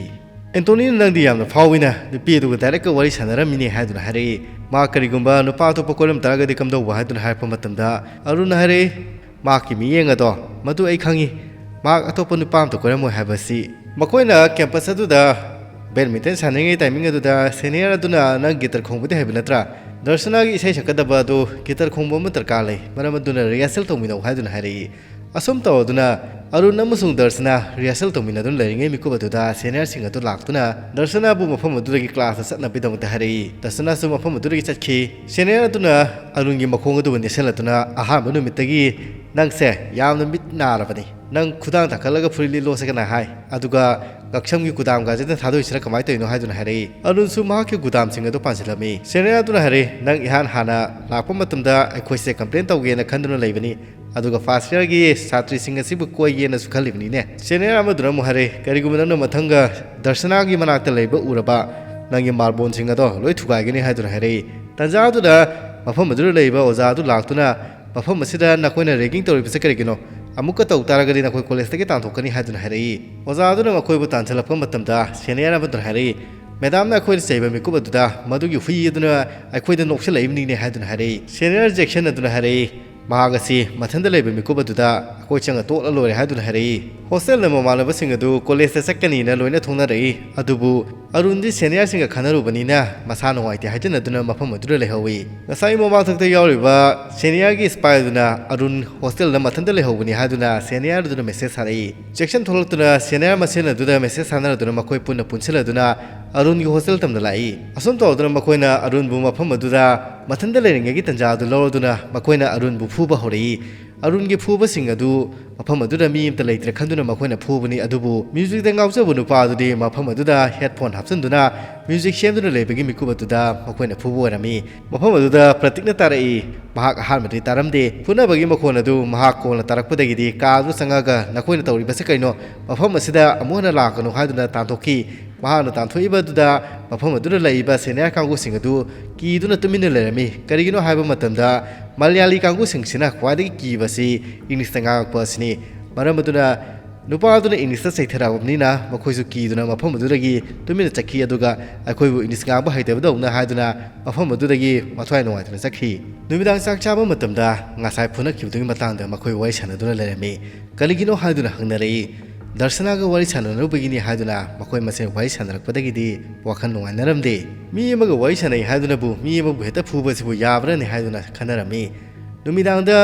"ꯑꯦꯟꯇꯣꯅꯤꯅ ꯅꯪꯗꯤ ꯌꯥꯝꯅ ꯐꯥꯎꯏꯅ, ꯅꯨꯄꯤ ꯑꯗꯨꯒ ꯗꯥꯏꯔꯦꯛꯀ ꯋꯥꯔꯤ ꯁꯥꯟꯅꯔꯝꯃꯤꯅꯦ" ꯍꯥꯏꯗꯨꯅ ꯍꯥꯏꯔꯛꯏ꯫ "ꯃꯥ ꯀꯔꯤꯒꯨꯝꯕ ꯅꯨꯄꯥ ꯑꯇꯣꯞꯄ ꯀꯣꯏꯔꯝ ꯇꯥꯔꯒꯗꯤ ꯀꯝꯗꯧꯕ?" ꯍꯥꯏꯗꯨꯅ ꯍꯥꯏꯔꯛꯄ ꯃꯇꯝꯗ ꯑꯔꯨꯟꯅ ꯍꯥꯏꯔꯛꯏ, "ꯃꯍꯥꯛꯀꯤ ꯃꯤꯠꯌꯦꯡ ꯑꯗꯣ, ꯃꯗꯨ ꯑꯩ ꯈꯪꯏ꯫ ꯃꯍꯥꯛ ꯑꯇꯣꯞꯄ ꯅꯨꯄꯥ ꯑꯝꯇ ꯀꯣꯏꯔꯝꯃꯣꯏ ꯍꯥꯏꯕꯁꯤ꯫ ꯃꯈꯣꯏꯅ ꯀꯦꯝꯄꯁ ꯑꯗꯨꯗ ꯕꯦꯗꯃꯤꯟꯇꯟ ꯁꯥꯟꯅꯔꯤꯉꯩ ꯇꯥꯏꯃꯤꯡ ꯑꯗꯨꯗ ꯁꯦꯅꯤꯌꯔ ꯑꯗꯨꯅ ꯅꯪ ꯒꯤꯇꯔ ꯈꯣꯡꯕꯗꯤ ꯍꯩꯕ ꯅꯠꯇ꯭ꯔꯥ? ꯗꯔꯁꯅꯥꯒꯤ ꯏꯁꯩ ꯁꯛꯀꯗꯕ ꯑꯗꯨ ꯒꯤꯇꯔ ꯈꯣꯡꯕ ꯑꯃ ꯗꯔꯀꯥꯔ ꯂꯩ, ꯃꯔꯝ ꯑꯗꯨꯅ ꯔꯤꯍꯔꯁꯦꯜ ꯇꯧꯃꯤꯟꯅꯧ" ꯍꯥꯏꯗꯨꯅ ꯍꯥꯏꯔꯛꯏ꯫ ꯑꯁꯨꯝ ꯇꯧꯗꯨꯅ ꯑꯔꯨꯟ ꯑꯃꯁꯨꯡ ꯗꯔꯁꯅꯥ ꯔꯤꯍꯔꯁꯦꯜ ꯇꯧꯃꯤꯟꯅꯗꯨꯅ ꯂꯩꯔꯤꯉꯩ ꯃꯤꯀꯨꯞ ꯑꯗꯨꯗ ꯁꯦꯅꯤꯌꯔꯁꯤꯡ ꯑꯗꯨ ꯂꯥꯛꯇꯨꯅ ꯗꯔꯁꯅꯥꯕꯨ ꯃꯐꯝ ꯑꯗꯨꯗꯒꯤ ꯀ꯭ꯂꯥꯁꯇ ꯆꯠꯅꯕꯒꯤꯗꯃꯛꯇ ꯍꯥꯏꯔꯛꯏ꯫ ꯗꯔꯁꯅꯥꯁꯨ ꯃꯐꯝ ꯑꯗꯨꯗꯒꯤ ꯆꯠꯈꯤ꯫ ꯁꯦꯅꯤꯌꯔ ꯑꯗꯨꯅ ꯑꯔꯨꯟꯒꯤ ꯃꯈꯣꯡ ꯑꯗꯨꯕꯨ ꯅꯦꯠꯁꯜꯂꯗꯨꯅ, "ꯑꯍꯥꯟꯕ ꯅꯨꯃꯤꯠꯇꯒꯤ ꯅꯪꯁꯦ ꯌꯥꯝꯅ ꯃꯤꯠ ꯅꯥꯔꯕꯅꯤ꯫ ꯅꯪ ꯈꯨꯗꯥꯡ ꯊꯥꯡꯒꯠꯂꯒ ꯐꯨꯔꯤꯠ ꯂꯤꯠꯂꯣꯁꯦ ꯀꯅꯥ ꯍꯥꯏ? ꯑꯗꯨꯒ ꯉꯛꯁꯝꯒꯤ ꯒꯨꯗꯥꯝꯒꯥꯁꯦ ꯅꯪ ꯊꯥꯗꯣꯛꯏꯁꯤꯅ ꯀꯃꯥꯏꯅ ꯇꯧꯔꯤꯅꯣ?" ꯍꯥꯏꯗꯨꯅ ꯍꯥꯏꯔꯛꯏ꯫ ꯑꯔꯨꯟꯁꯨ ꯃꯍꯥꯛꯀꯤ ꯒꯨꯗꯥꯝꯁꯤꯡ ꯑꯗꯨ ꯄꯥꯟꯁꯤꯜꯂꯝꯃꯤ꯫ ꯁꯦꯅꯤꯌꯔ ꯑꯗꯨꯅ ꯍꯥꯏꯔꯛꯏ, "ꯅꯪ ꯏꯍꯥꯟ ꯍꯥꯟꯅ ꯂꯥꯛꯄ ꯃꯇꯝꯗ ꯑꯩꯈꯣꯏꯁꯦ ꯀꯝꯄ꯭ꯂꯦꯟ ꯇꯧꯒꯦꯅ ꯈꯟꯗꯨꯅ ꯂꯩꯕꯅꯤ, ꯑꯗꯨꯒ ꯐꯥꯔꯁ ꯏꯌꯥꯔꯒꯤ ꯁꯥꯇ꯭ꯔꯤꯁꯤꯡ ꯑꯁꯤꯕꯨ ꯀꯣꯏꯒꯦꯅꯁꯨ ꯈꯜꯂꯤꯕꯅꯤꯅꯦ?" ꯁꯦꯅꯤꯌꯔ ꯑꯃꯗꯨꯅ ꯑꯃꯨꯛ ꯍꯥꯏꯔꯛꯏ, "ꯀꯔꯤꯒꯨꯝꯕ ꯅꯪꯅ ꯃꯊꯪꯒ ꯗꯔꯁꯅꯥꯒꯤ ꯃꯅꯥꯛꯇ ꯂꯩꯕ ꯎꯔꯕ, ꯅꯪꯒꯤ ꯃꯥꯔꯕꯣꯟꯁꯤꯡ ꯑꯗꯣ ꯂꯣꯏ ꯊꯨꯒꯥꯏꯒꯅꯤ" ꯍꯥꯏꯗꯨꯅ ꯍꯥꯏꯔꯛꯏ꯫ ꯇꯟꯖꯥ ꯑꯗꯨꯗ ꯃꯐꯝ ꯑꯗꯨꯗ ꯂꯩꯕ ꯑꯣꯖꯥ ꯑꯗꯨ ꯂꯥꯛꯇꯨꯅ, "ꯃꯐꯝ ꯑꯁꯤꯗ ꯅꯈꯣꯏꯅ ꯔꯦꯒꯤꯡ ꯇꯧꯔꯤꯕꯁꯦ ꯀꯔꯤꯒꯤꯅꯣ? ꯑꯃꯨꯛꯀ ꯇꯧ ꯇꯥꯔꯒꯗꯤ ꯅꯈꯣꯏ ꯀꯣꯂꯦꯖꯇꯒꯤ ꯇꯥꯟꯊꯣꯛꯀꯅꯤ" ꯍꯥꯏꯗꯨꯅ ꯍꯥꯏꯔꯛꯏ꯫ ꯑꯣꯖꯥ ꯑꯗꯨꯅ ꯃꯈꯣꯏꯕꯨ ꯇꯥꯟꯁꯤꯜꯂꯛꯄ ꯃꯇꯝꯗ ꯁꯦꯅꯤꯌꯔ ꯑꯃꯗꯨꯅ ꯍꯥꯏꯔꯛꯏ, "ꯃꯦꯗꯥꯝꯅ ꯑꯩꯈꯣꯏꯗ ꯆꯩꯕ ꯃꯤꯀꯨꯞ ꯑꯗꯨꯗ ꯃꯗꯨꯒꯤ ꯍꯨꯏ ꯑꯗꯨꯅ ꯑꯩꯈꯣꯏꯗ ꯅꯣꯛꯁꯤꯜꯂꯛꯏꯕꯅꯤꯅꯦ" ꯍꯥꯏꯗꯨꯅ ꯍꯥꯏꯔꯛꯏ꯫ ꯁꯦꯅꯤꯌꯔ ꯖꯦꯛꯁꯟ ꯑꯗꯨꯅ ꯍꯥꯏꯔꯛꯏ, "ꯃꯍꯥꯛ ꯑꯁꯤ ꯃꯊꯟꯇ ꯂꯩꯕ ꯃꯤꯀꯨꯞ ꯑꯗꯨꯗ ꯑꯩꯈꯣꯏ ꯆꯪꯉ ꯇꯣꯛꯂ ꯂꯣꯏꯔꯦ" ꯍꯥꯏꯗꯨꯅ ꯍꯥꯏꯔꯛꯏ꯫ ꯍꯣꯁꯇꯦꯜꯗ ꯃꯃꯥꯟꯅꯕꯁꯤꯡ ꯑꯗꯨ ꯀꯣꯂꯦꯖꯇ ꯆꯠꯀꯅꯤꯅ ꯂꯣꯏꯅ ꯊꯣꯛꯅꯔꯛꯏ꯫ ꯑꯗꯨꯕꯨ ꯑꯔꯨꯟꯗꯤ ꯁꯦꯅꯤꯌꯔꯁꯤꯡꯒ ꯈꯟꯅꯔꯨꯕꯅꯤꯅ ꯃꯁꯥ ꯅꯨꯡꯉꯥꯏꯇꯦ ꯍꯥꯏꯖꯅꯗꯨꯅ ꯃꯐꯝ ꯑꯗꯨꯗ ꯂꯩꯍꯧꯏ꯫ ꯉꯁꯥꯏ ꯃꯃꯥꯡꯊꯛꯇ ꯌꯥꯎꯔꯤꯕ ꯁꯦꯅꯤꯌꯔꯒꯤ ꯁ꯭ꯄꯥꯏ ꯑꯗꯨꯅ ꯑꯔꯨꯟ ꯍꯣꯁꯇꯦꯜꯗ ꯃꯊꯟꯇ ꯂꯩꯍꯧꯕꯅꯤ ꯍꯥꯏꯗꯨꯅ ꯁꯦꯅꯤꯌꯔ ꯑꯗꯨꯗ ꯃꯦꯁꯦꯖ ꯊꯥꯔꯛꯏ꯫ ꯆꯦꯛꯁꯟ ꯊꯣꯛꯂꯛꯇꯨꯅ ꯁꯦꯅꯤꯌꯔ ꯃꯁꯦꯟ ꯑꯗꯨꯗ ꯃꯦꯁꯦꯖ ꯊꯥꯅꯔꯗꯨꯅ ꯃꯈꯣꯏ ꯄꯨꯟꯅ ꯄꯨꯟꯁꯤꯜꯂꯗꯨꯅ ꯑꯔꯨꯟꯒꯤ ꯍꯣꯁꯇꯦꯜ ꯇꯝꯗ ꯂꯥꯛꯏ꯫ ꯑꯁꯨꯝ ꯇꯧꯗꯨꯅ ꯃꯈꯣꯏꯅ ꯑꯔꯨꯟꯕꯨ ꯃꯐꯝ ꯑꯗꯨꯗ ꯃꯊꯟꯇ ꯂꯩꯔꯤꯉꯩꯒꯤ ꯇꯟꯖꯥ ꯑꯗꯨ ꯂꯧꯔꯗꯨꯅ ꯃꯈꯣꯏꯅ ꯑꯔꯨꯟꯕꯨ ꯐꯨꯕ ꯍꯧꯔꯛꯏ꯫ ꯑꯔꯨꯟꯒꯤ ꯐꯨꯕꯁꯤꯡ ꯑꯗꯨ ꯃꯐꯝ ꯑꯗꯨꯗ ꯃꯤ ꯑꯃꯠꯇ ꯂꯩꯇ꯭ꯔꯦ ꯈꯟꯗꯨꯅ ꯃꯈꯣꯏꯅ ꯐꯨꯕꯅꯤ꯫ ꯑꯗꯨꯕꯨ ꯃ꯭ꯌꯨꯖꯤꯛꯇ ꯉꯥꯎꯖꯕ ꯅꯨꯄꯥ ꯑꯗꯨꯗꯤ ꯃꯐꯝ ꯑꯗꯨꯗ ꯍꯦꯗꯐꯣꯟ ꯍꯥꯞꯆꯤꯟꯗꯨꯅ ꯃ꯭ꯌꯨꯖꯤꯛ ꯁꯦꯝꯗꯨꯅ ꯂꯩꯕꯒꯤ ꯃꯤꯀꯨꯞ ꯑꯗꯨꯗ ꯃꯈꯣꯏꯅ ꯐꯨꯕ ꯑꯣꯏꯔꯝꯃꯤ꯫ ꯃꯐꯝ ꯑꯗꯨꯗ ꯄ꯭ꯔꯇꯤꯛꯅ ꯇꯥꯔꯛꯏ꯫ ꯃꯍꯥꯛ ꯑꯍꯥꯟꯕꯗꯤ ꯇꯥꯔꯝꯗꯦ꯫ ꯐꯨꯅꯕꯒꯤ ꯃꯈꯣꯟ ꯑꯗꯨ ꯃꯍꯥꯛ ꯀꯣꯟꯅ ꯇꯥꯔꯛꯄꯗꯒꯤꯗꯤ ꯀꯥ ꯑꯗꯨ ꯆꯪꯉꯒ "ꯅꯈꯣꯏꯅ ꯇꯧꯔꯤꯕꯁꯤ ꯀꯩꯅꯣ? ꯃꯐꯝ ꯑꯁꯤꯗ ꯑꯃꯨꯛ ꯍꯟꯅ ꯂꯥꯛꯀꯅꯨ" ꯍꯥꯏꯗꯨꯅ ꯇꯥꯟꯊꯣꯛꯈꯤ꯫ ꯃꯍꯥꯛꯅ ꯇꯥꯟꯊꯣꯛꯏꯕ ꯑꯗꯨꯗ ꯃꯐꯝ ꯑꯗꯨꯗ ꯂꯩꯔꯤꯕ ꯁꯦꯅꯤꯌꯔ ꯀꯥꯡꯕꯨꯁꯤꯡ ꯑꯗꯨ ꯀꯤꯗꯨꯅ ꯇꯨꯃꯤꯟꯅ ꯂꯩꯔꯝꯃꯤ꯫ ꯀꯔꯤꯒꯤꯅꯣ ꯍꯥꯏꯕ ꯃꯇꯝꯗ ꯃꯂꯌꯥꯂꯤ ꯀꯥꯡꯕꯨꯁꯤꯡꯁꯤꯅ ꯈ꯭ꯋꯥꯏꯗꯒꯤ ꯀꯤꯕꯁꯤ ꯏꯪꯂꯤꯁꯇ ꯉꯥꯡꯉꯛꯄ ꯑꯁꯤꯅꯤ꯫ ꯃꯔꯝ ꯑꯗꯨꯅ ꯅꯨꯄꯥ ꯑꯗꯨꯅ ꯏꯪꯂꯤꯁꯇ ꯆꯩꯊꯔꯛꯑꯕꯅꯤꯅ ꯃꯈꯣꯏꯁꯨ ꯀꯤꯗꯨꯅ ꯃꯐꯝ ꯑꯗꯨꯗꯒꯤ ꯇꯨꯃꯤꯟꯅ ꯆꯠꯈꯤ꯫ ꯑꯗꯨꯒ "ꯑꯩꯈꯣꯏꯕꯨ ꯏꯪꯂꯤꯁ ꯉꯥꯡꯕ ꯍꯩꯇꯕꯗꯧꯅ" ꯍꯥꯏꯗꯨꯅ ꯃꯐꯝ ꯑꯗꯨꯗꯒꯤ ꯃꯊ꯭ꯋꯥꯏ ꯅꯨꯡꯉꯥꯏꯇꯅ ꯆꯠꯈꯤ꯫ ꯅꯨꯃꯤꯗꯥꯡ ꯆꯥꯛ ꯆꯥꯕ ꯃꯇꯝꯗ ꯉꯁꯥꯏ ꯐꯨꯅꯈꯤꯕꯗꯨꯒꯤ ꯃꯇꯥꯡꯗ ꯃꯈꯣꯏ ꯋꯥꯔꯤ ꯁꯥꯟꯅꯗꯨꯅ ꯂꯩꯔꯝꯃꯤ꯫ ꯀꯔꯤꯒꯤꯅꯣ ꯍꯥꯏꯗꯨꯅ ꯍꯪꯅꯔꯛꯏ꯫ "ꯗꯔꯁꯅꯥꯒ ꯋꯥꯔꯤ ꯁꯥꯟꯅꯔꯨꯕꯒꯤꯅꯤ" ꯍꯥꯏꯗꯨꯅ ꯃꯈꯣꯏ ꯃꯁꯦꯜ ꯋꯥꯔꯤ ꯁꯥꯟꯅꯔꯛꯄꯗꯒꯤꯗꯤ ꯋꯥꯈꯜ ꯅꯨꯡꯉꯥꯏꯅꯔꯝꯗꯦ꯫ ꯃꯤ ꯑꯃꯒ ꯋꯥꯔꯤ ꯁꯥꯟꯅꯩ ꯍꯥꯏꯗꯨꯅꯕꯨ ꯃꯤ ꯑꯃꯕꯨ ꯍꯦꯛꯇ ꯐꯨꯕꯁꯤꯕꯨ ꯌꯥꯕ꯭ꯔꯅꯦ ꯍꯥꯏꯗꯨꯅ ꯈꯟꯅꯔꯝꯃꯤ꯫ ꯅꯨꯃꯤꯗꯥꯡꯗ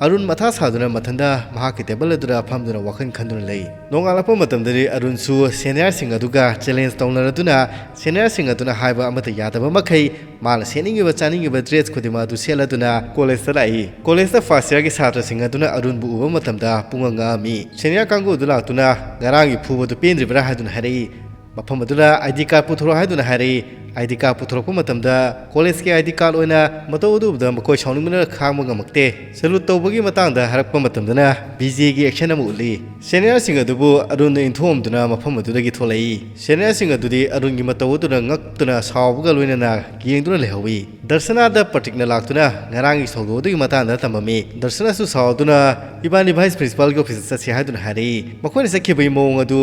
ꯑꯔꯨꯟ ꯃꯊꯥ ꯁꯥꯗꯨꯅ ꯃꯊꯟꯇ ꯃꯍꯥꯛꯀꯤ ꯇꯦꯕꯜ ꯑꯗꯨꯗ ꯐꯝꯗꯨꯅ ꯋꯥꯈꯜ ꯈꯟꯗꯨꯅ ꯂꯩ꯫ ꯅꯣꯡꯉꯥꯜꯂꯛꯄ ꯃꯇꯝꯗꯗꯤ ꯑꯔꯨꯟꯁꯨ ꯁꯦꯅꯤꯌꯔꯁꯤꯡ ꯑꯗꯨꯒ ꯆꯦꯂꯦꯟꯖ ꯇꯧꯅꯔꯗꯨꯅ ꯁꯦꯅꯤꯌꯔꯁꯤꯡ ꯑꯗꯨꯅ ꯍꯥꯏꯕ ꯑꯃꯠꯇ ꯌꯥꯗꯕ ꯃꯈꯩ ꯃꯥꯅ ꯁꯦꯠꯅꯤꯡꯉꯤꯕ ꯆꯥꯅꯤꯡꯉꯤꯕ ꯗ꯭ꯔꯦꯁ ꯈꯨꯗꯤꯡꯃꯛ ꯑꯗꯨ ꯁꯦꯠꯂꯗꯨꯅ ꯀꯣꯂꯦꯖꯇ ꯂꯥꯛꯏ꯫ ꯀꯣꯂꯦꯖꯇ ꯐꯥꯔꯁ ꯌꯔꯒꯤ ꯁꯥꯇ꯭ꯔꯁꯤꯡ ꯑꯗꯨꯅ ꯑꯔꯨꯟꯕꯨ ꯎꯕ ꯃꯇꯝꯗ ꯄꯨꯡꯉꯛ ꯉꯛꯑꯝꯃꯤ꯫ ꯁꯦꯅꯤꯌꯔ ꯀꯥꯡꯕꯨ ꯑꯗꯨ ꯂꯥꯛꯇꯨꯅ "ꯉꯔꯥꯡꯒꯤ ꯐꯨꯕꯗꯨ ꯄꯦꯟꯗ꯭ꯔꯤꯕ꯭ꯔꯥ?" ꯍꯥꯏꯗꯨꯅ ꯍꯥꯏꯔꯛꯏ꯫ ꯃꯐꯝ ꯑꯗꯨꯗ "ꯑꯥꯏ ꯗꯤ ꯀꯥꯔꯗ ꯄꯨꯊꯣꯔꯛꯑꯣ" ꯍꯥꯏꯗꯨꯅ ꯍꯥꯏꯔꯛꯏ꯫ ꯑꯥꯏ ꯗꯤ ꯀꯥꯔꯗ ꯄꯨꯊꯣꯔꯛꯄ ꯃꯇꯝꯗ ꯀꯣꯂꯦꯖꯀꯤ ꯑꯥꯏ ꯗꯤ ꯀꯥꯔꯗ ꯑꯣꯏꯅ ꯃꯇꯧ ꯑꯗꯨ ꯎꯕꯗ ꯃꯈꯣꯏ ꯁꯥꯎꯅꯤꯡꯕꯅ ꯈꯥꯡꯕ ꯉꯝꯃꯛꯇꯦ꯫ ꯁꯦꯂꯨꯠ ꯇꯧꯕꯒꯤ ꯃꯇꯥꯡꯗ ꯍꯥꯏꯔꯛꯄ ꯃꯇꯝꯗꯅ ꯕꯤ ꯖꯦꯒꯤ ꯑꯦꯛꯁꯟ ꯑꯃ ꯎꯠꯂꯤ꯫ ꯁꯦꯅꯤꯌꯔꯁꯤꯡ ꯑꯗꯨꯕꯨ ꯑꯔꯨꯟꯅ ꯏꯟꯊꯣꯛꯑꯝꯗꯨꯅ ꯃꯐꯝ ꯑꯗꯨꯗꯒꯤ ꯊꯣꯛꯂꯛꯏ꯫ ꯁꯦꯅꯤꯌꯔꯁꯤꯡ ꯑꯗꯨꯗꯤ ꯑꯔꯨꯟꯒꯤ ꯃꯇꯧ ꯑꯗꯨꯗ ꯉꯛꯇꯨꯅ ꯁꯥꯎꯕꯒ ꯂꯣꯏꯅꯅ ꯌꯦꯡꯗꯨꯅ ꯂꯩꯍꯧꯏ꯫ ꯗꯔꯁꯅꯥꯗ ꯄ꯭ꯔꯇꯤꯛꯅ ꯂꯥꯛꯇꯨꯅ "ꯉꯔꯥꯡꯒꯤ ꯊꯧꯗꯣꯛ ꯑꯗꯨꯒꯤ ꯃꯇꯥꯡꯗ ꯇꯝꯃꯝꯃꯤ"꯫ ꯗꯔꯁꯅꯥꯁꯨ ꯁꯥꯎꯗꯨꯅ "ꯏꯕꯥꯅꯤ ꯚꯥꯏꯁ ꯄ꯭ꯔꯤꯟꯁꯤꯄꯥꯜꯒꯤ ꯑꯣꯐꯤꯁꯇ ꯆꯠꯁꯤ" ꯍꯥꯏꯗꯨꯅ ꯍꯥꯏꯔꯛꯏ꯫ ꯃꯈꯣꯏꯅ ꯆꯠꯈꯤꯕꯒꯤ ꯃꯑꯣꯡ ꯑꯗꯨ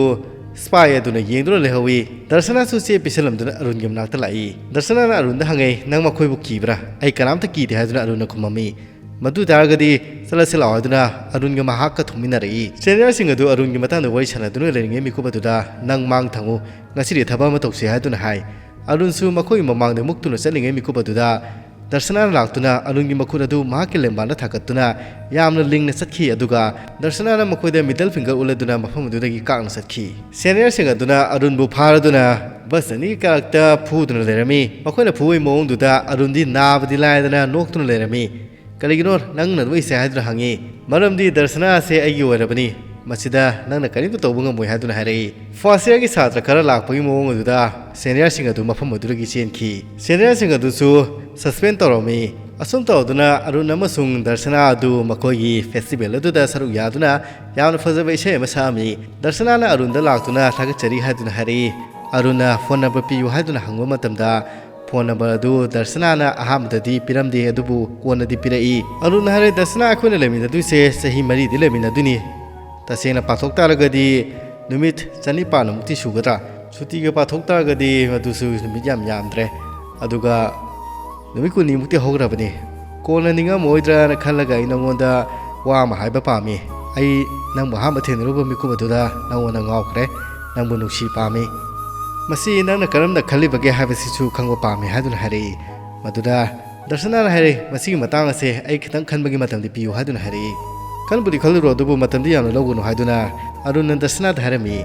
ꯁ꯭ꯄꯥꯏ ꯑꯗꯨꯅ ꯌꯦꯡꯗꯨꯅ ꯂꯩꯍꯧꯏ꯫ ꯗꯔꯁꯅꯥꯁꯨ ꯆꯦ ꯄꯤꯁꯜꯂꯝꯗꯨꯅ ꯑꯔꯨꯟꯒꯤ ꯃꯅꯥꯛꯇ ꯂꯥꯛꯏ꯫ ꯗꯔꯁꯅꯥꯅ ꯑꯔꯨꯟꯗ ꯍꯪꯉꯛꯏ, "ꯅꯪ ꯃꯈꯣꯏꯕꯨ ꯀꯤꯕ꯭ꯔꯥ?" "ꯑꯩ ꯀꯅꯥꯝꯇ ꯀꯤꯗꯦ" ꯍꯥꯏꯗꯨꯅ ꯑꯔꯨꯟꯅ ꯈꯨꯝꯃꯝꯃꯤ꯫ "ꯃꯗꯨ ꯇꯥꯔꯒꯗꯤ ꯆꯠꯂꯁꯤ ꯂꯥꯛꯑꯣ" ꯍꯥꯏꯗꯨꯅ ꯑꯔꯨꯟꯒ ꯃꯍꯥꯛꯀ ꯊꯣꯡꯃꯤꯟꯅꯔꯛꯏ꯫ ꯁꯦꯅꯤꯌꯔꯁꯤꯡ ꯑꯗꯨ ꯑꯔꯨꯟꯒꯤ ꯃꯇꯥꯡꯗ ꯋꯥꯔꯤ ꯁꯥꯟꯅꯗꯨꯅ ꯂꯩꯔꯤꯉꯩ ꯃꯤꯀꯨꯞ ꯑꯗꯨꯗ, "ꯅꯪ ꯃꯥꯡ ꯊꯪꯉꯨ, ꯉꯁꯤꯗꯤ ꯊꯕꯛ ꯑꯃ ꯇꯧꯁꯤ" ꯍꯥꯏꯗꯨꯅ ꯍꯥꯏ꯫ ꯑꯔꯨꯟꯁꯨ ꯃꯈꯣꯏꯒꯤ ꯃꯃꯥꯡꯗ ꯃꯨꯛꯇꯨꯅ ꯆꯠꯂꯤꯉꯩ ꯃꯤꯀꯨꯞ ꯑꯗꯨꯗ ꯗꯔꯁꯅꯥꯅ ꯂꯥꯛꯇꯨꯅ ꯑꯔꯨꯟꯒꯤ ꯃꯈꯨꯠ ꯑꯗꯨ ꯃꯍꯥꯛꯀꯤ ꯂꯦꯡꯕꯥꯟꯗ ꯊꯥꯡꯒꯠꯇꯨꯅ ꯌꯥꯝꯅ ꯂꯤꯡꯅ ꯆꯠꯈꯤ꯫ ꯑꯗꯨꯒ ꯗꯔꯁꯅꯥꯅ ꯃꯈꯣꯏꯗ ꯃꯤꯗꯜ ꯐꯤꯡꯒꯔ ꯎꯠꯂꯗꯨꯅ ꯃꯐꯝ ꯑꯗꯨꯗꯒꯤ ꯀꯥꯛꯅ ꯆꯠꯈꯤ꯫ ꯁꯦꯅꯤꯌꯔꯁꯤꯡ ꯑꯗꯨꯅ ꯑꯔꯨꯟꯕꯨ ꯐꯥꯔꯗꯨꯅ ꯕꯁ ꯑꯅꯤꯒꯤ ꯀꯥꯔꯛꯇ ꯐꯨꯗꯨꯅ ꯂꯩꯔꯝꯃꯤ꯫ ꯃꯈꯣꯏꯅ ꯐꯨꯕꯒꯤ ꯃꯑꯣꯡꯗꯨꯗ ꯑꯔꯨꯟꯗꯤ ꯅꯥꯕꯗꯤ ꯂꯥꯏꯗꯅ ꯅꯣꯛꯇꯨꯅ ꯂꯩꯔꯝꯃꯤ꯫ "ꯀꯔꯤꯒꯤꯅꯣ ꯅꯪꯅ ꯅꯣꯛꯏꯁꯦ?" ꯍꯥꯏꯗꯨꯅ ꯍꯪꯉꯤ꯫ "ꯃꯔꯝꯗꯤ ꯗꯔꯁꯅꯥ ꯑꯁꯦ ꯑꯩꯒꯤ ꯑꯣꯏꯔꯕꯅꯤ, ꯃꯁꯤꯗ ꯅꯪꯅ ꯀꯔꯤꯝꯇ ꯇꯧꯕ ꯉꯝꯃꯣꯏ" ꯍꯥꯏꯗꯨꯅ ꯍꯥꯏꯔꯛꯏ꯫ ꯐꯥꯔꯁ ꯏꯌꯔꯒꯤ ꯁꯥꯇ꯭ꯔ ꯈꯔ ꯂꯥꯛꯄꯒꯤ ꯃꯑꯣꯡ ꯑꯗꯨꯗ ꯁꯦꯅꯤꯌꯔꯁꯤꯡ ꯑꯗꯨ ꯃꯐꯝ ꯑꯗꯨꯗꯒꯤ ꯆꯦꯟꯈꯤ꯫ ꯁꯦꯅꯤꯌꯔꯁꯤꯡ ꯑꯗꯨꯁꯨ ꯁꯁꯄꯦꯟ ꯇꯧꯔꯝꯃꯤ꯫ ꯑꯁꯨꯝ ꯇꯧꯗꯨꯅ ꯑꯔꯨꯟ ꯑꯃꯁꯨꯡ ꯗꯔꯁꯅꯥ ꯑꯗꯨ ꯃꯈꯣꯏꯒꯤ ꯐꯦꯁꯇꯤꯚꯦꯜ ꯑꯗꯨꯗ ꯁꯔꯨꯛ ꯌꯥꯗꯨꯅ ꯌꯥꯝꯅ ꯐꯖꯕ ꯏꯁꯩ ꯑꯃ ꯁꯛꯑꯝꯃꯤ꯫ ꯗꯔꯁꯅꯥꯅ ꯑꯔꯨꯟꯗ ꯂꯥꯛꯇꯨꯅ ꯊꯥꯒꯠꯆꯔꯤ ꯍꯥꯏꯗꯨꯅ ꯍꯥꯏꯔꯛꯏ꯫ ꯑꯔꯨꯟꯅ ꯐꯣꯟ ꯅꯝꯕꯔ ꯄꯤꯌꯨ ꯍꯥꯏꯗꯨꯅ ꯍꯪꯕ ꯃꯇꯝꯗ, ꯐꯣꯟ ꯅꯝꯕꯔ ꯑꯗꯨ ꯗꯔꯁꯅꯥꯅ ꯑꯍꯥꯟꯕꯗꯗꯤ ꯄꯤꯔꯝꯗꯦ, ꯑꯗꯨꯕꯨ ꯀꯣꯟꯅꯗꯤ ꯄꯤꯔꯛꯏ꯫ ꯑꯔꯨꯟꯅ ꯍꯥꯏꯔꯦ, "ꯗꯔꯁꯅꯥ, ꯑꯩꯈꯣꯏꯅ ꯂꯩꯃꯤꯟꯅꯗꯣꯏꯁꯦ ꯆꯍꯤ ꯃꯔꯤꯗꯤ ꯂꯩꯃꯤꯟꯅꯗꯣꯏꯅꯤ꯫ ꯇꯁꯦꯡꯅ ꯄꯥꯊꯣꯛ ꯇꯥꯔꯒꯗꯤ ꯅꯨꯃꯤꯠ ꯆꯅꯤꯄꯥꯟꯃꯨꯛꯇꯤ ꯁꯨꯒꯗ꯭ꯔꯥ? ꯁꯨꯇꯤꯒ ꯄꯥꯊꯣꯛ ꯇꯥꯔꯒꯗꯤ ꯃꯗꯨꯁꯨ ꯅꯨꯃꯤꯠ ꯌꯥꯝ ꯌꯥꯝꯗ꯭ꯔꯦ꯫ ꯑꯗꯨꯒ ꯅꯨꯃꯤꯠ ꯀꯨꯟꯅꯤꯃꯨꯛꯇꯤ ꯍꯧꯈ꯭ꯔꯕꯅꯤ꯫ ꯀꯣꯟꯅ ꯅꯤꯡꯉꯝꯃꯣꯏꯗ꯭ꯔꯥꯅ ꯈꯜꯂꯒ ꯑꯩ ꯅꯉꯣꯟꯗ ꯋꯥ ꯑꯃ ꯍꯥꯏꯕ ꯄꯥꯝꯃꯤ꯫ ꯑꯩ ꯅꯪꯕꯨ ꯑꯍꯥꯟꯕ ꯊꯦꯡꯅꯔꯨꯕ ꯃꯤꯀꯨꯞ ꯑꯗꯨꯗ ꯅꯉꯣꯟꯗ ꯉꯥꯎꯈ꯭ꯔꯦ꯫ ꯅꯪꯕꯨ ꯅꯨꯡꯁꯤ ꯄꯥꯝꯃꯤ꯫ ꯃꯁꯤ ꯅꯪꯅ ꯀꯔꯝꯅ ꯈꯜꯂꯤꯕꯒꯦ ꯍꯥꯏꯕꯁꯤꯁꯨ ꯈꯪꯕ ꯄꯥꯝꯃꯤ" ꯍꯥꯏꯗꯨꯅ ꯍꯥꯏꯔꯛꯏ꯫ ꯃꯗꯨꯗ ꯗꯔꯁꯅꯥꯅ ꯍꯥꯏꯔꯛꯏ, "ꯃꯁꯤꯒꯤ ꯃꯇꯥꯡ ꯑꯁꯦ ꯑꯩ ꯈꯤꯇꯪ ꯈꯟꯕꯒꯤ ꯃꯇꯝꯗꯤ ꯄꯤꯌꯨ" ꯍꯥꯏꯗꯨꯅ ꯍꯥꯏꯔꯛꯏ꯫ "ꯈꯟꯕꯨꯗꯤ ꯈꯜꯂꯨꯔꯣ, ꯑꯗꯨꯕꯨ ꯃꯇꯝꯗꯤ ꯌꯥꯝꯅ ꯂꯧꯒꯅꯨ" ꯍꯥꯏꯗꯨꯅ ꯑꯔꯨꯟꯅ ꯗꯔꯁꯅꯥꯗ ꯍꯥꯏꯔꯝꯃꯤ꯫